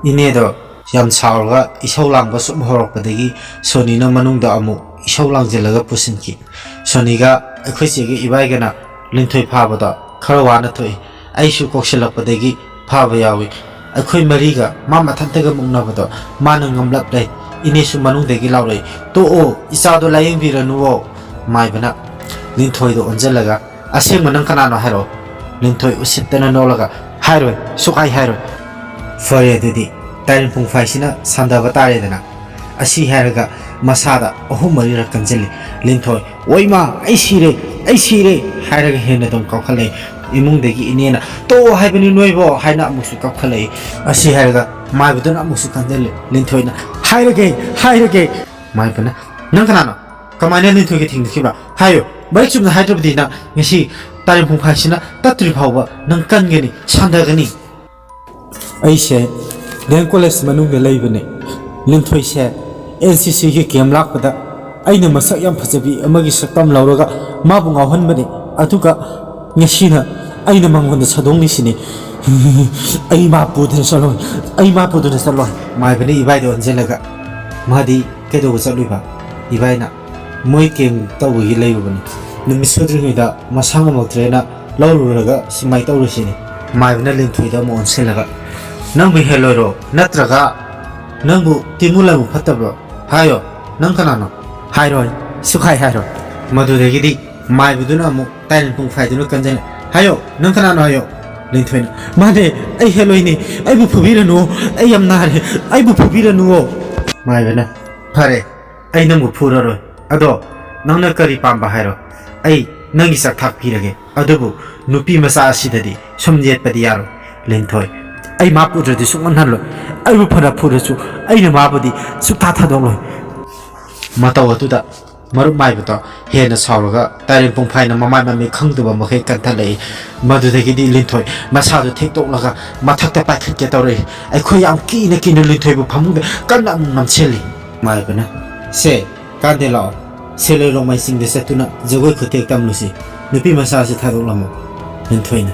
ꯏꯅꯦꯗꯣ ꯌꯥꯝ ꯁꯥꯎꯔꯒ ꯏꯁꯧ ꯂꯥꯡꯕ ꯁꯨꯝ ꯍꯧꯔꯛꯄꯗꯒꯤ ꯁꯣꯅꯤꯅ ꯃꯅꯨꯡꯗ ꯑꯃꯨꯛ ꯏꯁꯧ ꯂꯥꯡꯁꯤꯜꯂꯒ ꯄꯨꯁꯤꯟꯈꯤ꯫ ꯁꯣꯅꯤꯒ ꯑꯩꯈꯣꯏ ꯆꯦꯒ ꯏꯕꯥꯏꯒꯅ ꯂꯤꯟꯊꯣꯏ ꯐꯥꯕꯗꯣ ꯈꯔ ꯋꯥꯅ ꯊꯣꯛꯏ꯫ ꯑꯩꯁꯨ ꯀꯧꯁꯤꯜꯂꯛꯄꯗꯒꯤ ꯐꯥꯕ ꯌꯥꯎꯏ꯫ ꯑꯩꯈꯣꯏ ꯃꯔꯤꯒ ꯃꯥ ꯃꯊꯟꯇꯒ ꯃꯨꯛꯅꯕꯗꯣ ꯃꯥꯅ ꯉꯝꯂꯞ ꯂꯩ꯫ ꯏꯅꯦꯁꯨ ꯃꯅꯨꯡꯗꯒꯤ ꯂꯥꯎꯔꯛꯏ, "ꯇꯣꯛꯑꯣ, ꯏꯆꯥꯗꯣ ꯂꯥꯏꯌꯦꯡꯕꯤꯔꯅꯨꯋꯣ꯫" ꯃꯥꯏꯕꯅ ꯂꯤꯟꯊꯣꯏꯗ ꯑꯣꯟꯁꯤꯜꯂꯒ, "ꯑꯁꯦꯡꯕ ꯅꯪ ꯀꯅꯥꯅꯣ ꯍꯥꯏꯔꯛꯑꯣ꯫" ꯂꯤꯟꯊꯣꯏ ꯎꯁꯤꯠꯇꯅ ꯅꯣꯛꯂꯒ, "ꯍꯥꯏꯔꯣꯏ, ꯁꯨꯛꯍꯥꯏ ꯍꯥꯏꯔꯣꯏ꯫" "ꯐꯔꯦ ꯑꯗꯨꯗꯤ, ꯇꯥꯏꯔꯦꯟ ꯄꯨꯡꯐꯥꯏꯁꯤꯅ ꯁꯥꯟꯗꯕ ꯇꯥꯔꯦꯗꯅ꯫" ꯑꯁꯤ ꯍꯥꯏꯔꯒ ꯃꯁꯥꯗ ꯑꯍꯨꯝ ꯃꯔꯤꯔꯛ ꯀꯟꯁꯤꯜꯂꯤ꯫ ꯂꯤꯟꯊꯣꯏ, "ꯑꯣꯏꯃꯥ, ꯑꯩ ꯁꯤꯔꯦ, ꯑꯩ ꯁꯤꯔꯦ" ꯍꯥꯏꯔꯒ ꯍꯦꯟꯅ ꯑꯗꯨꯝ ꯀꯥꯎꯈꯠꯂꯛꯏ꯫ ꯏꯃꯨꯡꯗꯒꯤ ꯏꯅꯦꯅ, "ꯇꯣꯛꯑꯣ ꯍꯥꯏꯕꯅꯤ ꯅꯣꯏꯕꯣ" ꯍꯥꯏꯅ ꯑꯃꯨꯛꯁꯨ ꯀꯥꯎꯈꯠꯂꯛꯏ꯫ ꯑꯁꯤ ꯍꯥꯏꯔꯒ ꯃꯥꯏꯕꯗꯨꯅ ꯑꯃꯨꯛꯁꯨ ꯀꯟꯁꯤꯜꯂꯤ꯫ ꯂꯤꯟꯊꯣꯏꯅ, "ꯍꯥꯏꯔꯒꯦ, ꯍꯥꯏꯔꯒꯦ꯫" ꯃꯥꯏꯕꯅ, "ꯅꯪ ꯀꯅꯥꯅꯣ? ꯀꯃꯥꯏꯅ ꯂꯤꯟꯊꯣꯏꯒ ꯊꯦꯡꯅꯈꯤꯕ? ꯍꯥꯏꯌꯨ, ꯃꯔꯤꯛ ꯆꯨꯝꯅ ꯍꯥꯏꯗ꯭ꯔꯕꯗꯤ ꯅꯪ ꯉꯁꯤ ꯇꯥꯔꯦꯟ ꯄꯨꯡꯐꯥꯏꯁꯤꯅ ꯇꯠꯇ꯭ꯔꯤ ꯐꯥꯎꯕ ꯅꯪ ꯀꯟꯒꯅꯤ, ꯁꯥꯟꯗꯒꯅꯤ꯫" "ꯑꯩꯁꯦ ꯗꯤ ꯑꯦꯝ ꯀꯣꯂꯦꯖ ꯃꯅꯨꯡꯗ ꯂꯩꯕꯅꯦ꯫ ꯂꯤꯟꯊꯣꯏꯁꯦ ꯑꯦꯟ ꯁꯤ ꯁꯤꯒꯤ ꯀꯦꯝ ꯂꯥꯛꯄꯗ ꯑꯩꯅ ꯃꯁꯛ ꯌꯥꯝ ꯐꯖꯕꯤ ꯑꯃꯒꯤ ꯁꯛꯇꯝ ꯂꯧꯔꯒ ꯃꯥꯕꯨ ꯉꯥꯎꯍꯟꯕꯅꯤ꯫ ꯑꯗꯨꯒ ꯉꯁꯤꯅ ꯑꯩꯅ ꯃꯉꯣꯟꯗ ꯁꯥꯗꯣꯡꯂꯤꯁꯤꯅꯤ꯫ ꯑꯩ ꯃꯥ ꯄꯨꯗꯅ ꯆꯠꯂꯣꯏ꯫ ꯑꯩ ꯃꯥ ꯄꯨꯗꯅ ꯆꯠꯂꯣꯏ꯫ ꯃꯥꯏꯕꯅ ꯏꯕꯥꯏꯗ ꯑꯣꯟꯁꯤꯜꯂꯒ, "ꯃꯥꯗꯤ ꯀꯩꯗꯧꯕ ꯆꯠꯂꯨꯏꯕ?" ꯏꯕꯥꯏꯅ, "ꯃꯣꯏ ꯀꯦꯝ ꯇꯧꯕꯒꯤ ꯂꯩꯔꯨꯕꯅꯤ꯫ ꯅꯨꯃꯤꯠ ꯁꯨꯗ꯭ꯔꯤꯉꯩꯗ ꯃꯁꯥ ꯉꯝꯃꯛꯇ꯭ꯔꯦꯅ ꯂꯧꯔꯨꯔꯒ ꯁꯨꯃꯥꯏꯅ ꯇꯧꯔꯤꯁꯤꯅꯤ꯫" ꯃꯥꯏꯕꯅ ꯂꯤꯟꯊꯣꯏꯗ ꯑꯃꯨꯛ ꯑꯣꯟꯁꯤꯜꯂꯒ, "ꯅꯪꯕꯨ ꯍꯦꯜꯂꯣꯏꯔꯣ? ꯅꯠꯇ꯭ꯔꯒ ꯅꯪꯕꯨ ꯇꯤꯃꯨ ꯂꯥꯏꯃꯨ ꯐꯠꯇꯕ꯭ꯔꯣ? ꯍꯥꯏꯌꯣ, ꯅꯪ ꯀꯅꯥꯅꯣ? ꯍꯥꯏꯔꯣꯏ, ꯁꯨꯛꯍꯥꯏ ꯍꯥꯏꯔꯣꯏ꯫" ꯃꯗꯨꯗꯒꯤꯗꯤ ꯃꯥꯏꯕꯗꯨꯅ ꯑꯃꯨꯛ ꯇꯥꯏꯔꯦꯟ ꯄꯨꯡꯐꯥꯏꯗꯨꯅ ꯀꯟꯖꯜꯂꯦ꯫ "ꯍꯥꯏꯌꯣ, ꯅꯪ ꯀꯅꯥꯅꯣ ꯍꯥꯏꯌꯣ꯫" ꯂꯤꯟꯊꯣꯏꯅ, "ꯃꯥꯅꯦ, ꯑꯩ ꯍꯦꯜꯂꯣꯏꯅꯦ, ꯑꯩꯕꯨ ꯐꯨꯕꯤꯔꯅꯨ, ꯑꯩ ꯌꯥꯝ ꯅꯥꯔꯦ, ꯑꯩꯕꯨ ꯐꯨꯕꯤꯔꯅꯨꯋꯣ꯫" ꯃꯥꯏꯕꯅ, "ꯐꯔꯦ, ꯑꯩ ꯅꯪꯕꯨ ꯐꯨꯔꯔꯣꯏ꯫ ꯑꯗꯣ ꯅꯪꯅ ꯀꯔꯤ ꯄꯥꯝꯕ ꯍꯥꯏꯔꯣ, ꯑꯩ ꯅꯪꯒꯤ ꯆꯥꯛꯊꯥꯛ ꯄꯤꯔꯒꯦ꯫ ꯑꯗꯨꯕꯨ ꯅꯨꯄꯤ ꯃꯆꯥ ꯑꯁꯤꯗꯗꯤ ꯁꯨꯝ ꯌꯦꯠꯄꯗꯤ ꯌꯥꯔꯣꯏ꯫" ꯂꯤꯟꯊꯣꯏ, "ꯑꯩ ꯃꯥ ꯄꯨꯗ꯭ꯔꯗꯤ ꯁꯨꯡꯍꯟ ꯍꯜꯂꯣꯏ꯫ ꯑꯩꯕꯨ ꯐꯅ ꯐꯨꯔꯁꯨ ꯑꯩꯅ ꯃꯥꯕꯨꯗꯤ ꯁꯨꯛꯊꯥ ꯊꯥꯗꯣꯛꯂꯣꯏ꯫" ꯃꯇꯧ ꯑꯗꯨꯗ ꯃꯔꯨꯞ ꯃꯥꯏꯕꯗꯣ ꯍꯦꯟꯅ ꯁꯥꯎꯔꯒ ꯇꯥꯏꯔꯦꯟ ꯄꯨꯡꯐꯥꯏꯅ ꯃꯃꯥꯏ ꯃꯃꯤꯠ ꯈꯪꯗꯕ ꯃꯈꯩ ꯀꯟꯊꯠꯂꯛꯏ꯫ ꯃꯗꯨꯗꯒꯤꯗꯤ ꯂꯤꯟꯊꯣꯏ ꯃꯁꯥꯗꯨ ꯊꯦꯛꯇꯣꯛꯂꯒ ꯃꯊꯛꯇ ꯄꯥꯏꯈꯠꯀꯦ ꯇꯧꯔꯛꯏ꯫ ꯑꯩꯈꯣꯏ ꯌꯥꯝ ꯀꯤꯅ ꯀꯤꯅ ꯂꯤꯟꯊꯣꯏꯕꯨ ꯐꯃꯨꯡꯗ ꯀꯟꯅ ꯑꯃꯨꯛ ꯅꯝꯁꯤꯜꯂꯤ꯫ ꯃꯥꯏꯕꯅ, "ꯁꯦ, ꯀꯥꯟꯗꯦ ꯂꯥꯛꯑꯣ꯫ ꯁꯦꯂꯣꯏ ꯔꯣꯡꯃꯩ ꯆꯤꯡꯗ ꯆꯠꯇꯨꯅ ꯖꯒꯣꯏ ꯈꯨꯊꯦꯛ ꯇꯝꯂꯨꯁꯤ꯫ ꯅꯨꯄꯤ ꯃꯆꯥ ꯑꯁꯤ ꯊꯥꯗꯣꯛꯂꯝꯃꯣ꯫" ꯂꯤꯟꯊꯣꯏꯅ,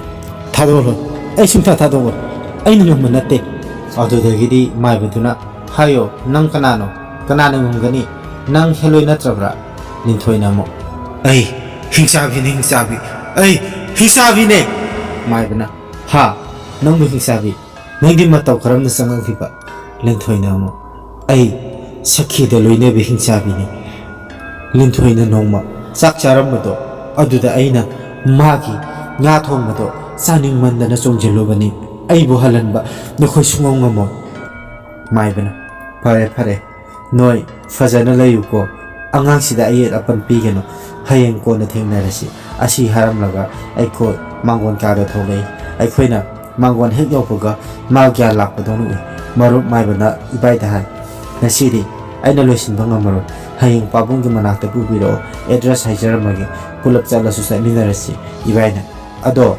"ꯊꯥꯗꯣꯛꯑꯣ꯫ ꯑꯩ ꯁꯨꯡꯊꯥ ꯊꯥꯗꯣꯛꯑꯣꯏ꯫ ꯑꯩꯅ ꯉꯝꯕ ꯅꯠꯇꯦ꯫" ꯑꯗꯨꯗꯒꯤꯗꯤ ꯃꯥꯏꯕꯗꯨꯅ, "ꯍꯥꯏꯌꯣ, ꯅꯪ ꯀꯅꯥꯅꯣ? ꯀꯅꯥꯅ ꯉꯝꯒꯅꯤ? ꯅꯪ ꯍꯦꯜꯂꯣꯏ ꯅꯠꯇ꯭ꯔꯕ꯭ꯔꯥ?" ꯂꯤꯟꯊꯣꯏꯅ ꯑꯃꯨꯛ, "ꯑꯩ ꯍꯤꯡꯆꯥꯕꯤꯅꯦ, ꯍꯤꯡꯆꯥꯕꯤ꯫ ꯑꯩ ꯍꯤꯡꯆꯥꯕꯤꯅꯦ!" ꯃꯥꯏꯕꯅ, "ꯍꯥ? ꯅꯪꯕꯨ ꯍꯤꯡꯆꯥꯕꯤ? ꯅꯪꯗꯤ ꯃꯇꯧ ꯀꯔꯝꯅ ꯆꯪꯉꯛꯂꯤꯕ?" ꯂꯤꯟꯊꯣꯏꯅ ꯑꯃꯨꯛ, "ꯑꯩ ꯁꯈꯤꯗ ꯂꯣꯏꯅꯕꯤ ꯍꯤꯡꯆꯥꯕꯤꯅꯤ꯫ ꯂꯤꯟꯊꯣꯏꯅ ꯅꯣꯡꯃ ꯆꯥꯛ ꯆꯥꯔꯝꯕꯗꯣ, ꯑꯗꯨꯗ ꯑꯩꯅ ꯃꯥꯒꯤ ꯉꯥ ꯊꯣꯡꯕꯗꯣ ꯆꯥꯅꯤꯡꯃꯟꯗꯅ ꯆꯣꯡꯁꯤꯜꯂꯨꯕꯅꯤ꯫ ꯑꯩꯕꯨ ꯍꯜꯍꯟꯕ ꯅꯈꯣꯏ ꯁꯨꯡꯉꯝ ꯉꯝꯃꯣꯏ꯫" ꯃꯥꯏꯕꯅ, "ꯐꯔꯦ, ꯐꯔꯦ꯫ ꯅꯣꯏ ꯐꯖꯅ ꯂꯩꯌꯨꯀꯣ꯫ ꯑꯉꯥꯡꯁꯤꯗ ꯑꯌꯦꯠ ꯑꯄꯟ ꯄꯤꯒꯅꯨ꯫ ꯍꯌꯦꯡ ꯀꯣꯟꯅ ꯊꯦꯡꯅꯔꯁꯤ꯫" ꯑꯁꯤ ꯍꯥꯏꯔꯝꯂꯒ ꯑꯩꯈꯣꯏ ꯃꯥꯡꯒꯣꯟ ꯀꯥꯗ ꯊꯣꯛꯂꯛꯏ꯫ ꯑꯩꯈꯣꯏꯅ ꯃꯥꯡꯒꯣꯟ ꯍꯦꯛ ꯌꯧꯕꯒ ꯃꯥ ꯒ꯭ꯌꯥꯟ ꯂꯥꯛꯄꯗꯧꯅ ꯎꯏ꯫ ꯃꯔꯨꯞ ꯃꯥꯏꯕꯅ ꯏꯕꯥꯏꯗ ꯍꯥꯏ, "ꯉꯁꯤꯗꯤ ꯑꯩꯅ ꯂꯣꯏꯁꯤꯟꯕ ꯉꯝꯃꯔꯣꯏ꯫ ꯍꯌꯦꯡ ꯄꯥꯕꯨꯡꯒꯤ ꯃꯅꯥꯛꯇ ꯄꯨꯕꯤꯔꯛꯑꯣ꯫ ꯑꯦꯗ꯭ꯔꯦꯁ ꯍꯥꯏꯖꯔꯝꯃꯒꯦ꯫ ꯄꯨꯂꯞ ꯆꯠꯂꯁꯨ ꯆꯠꯃꯤꯟꯅꯔꯁꯤ꯫" ꯏꯕꯥꯏꯅ, "ꯑꯗꯣ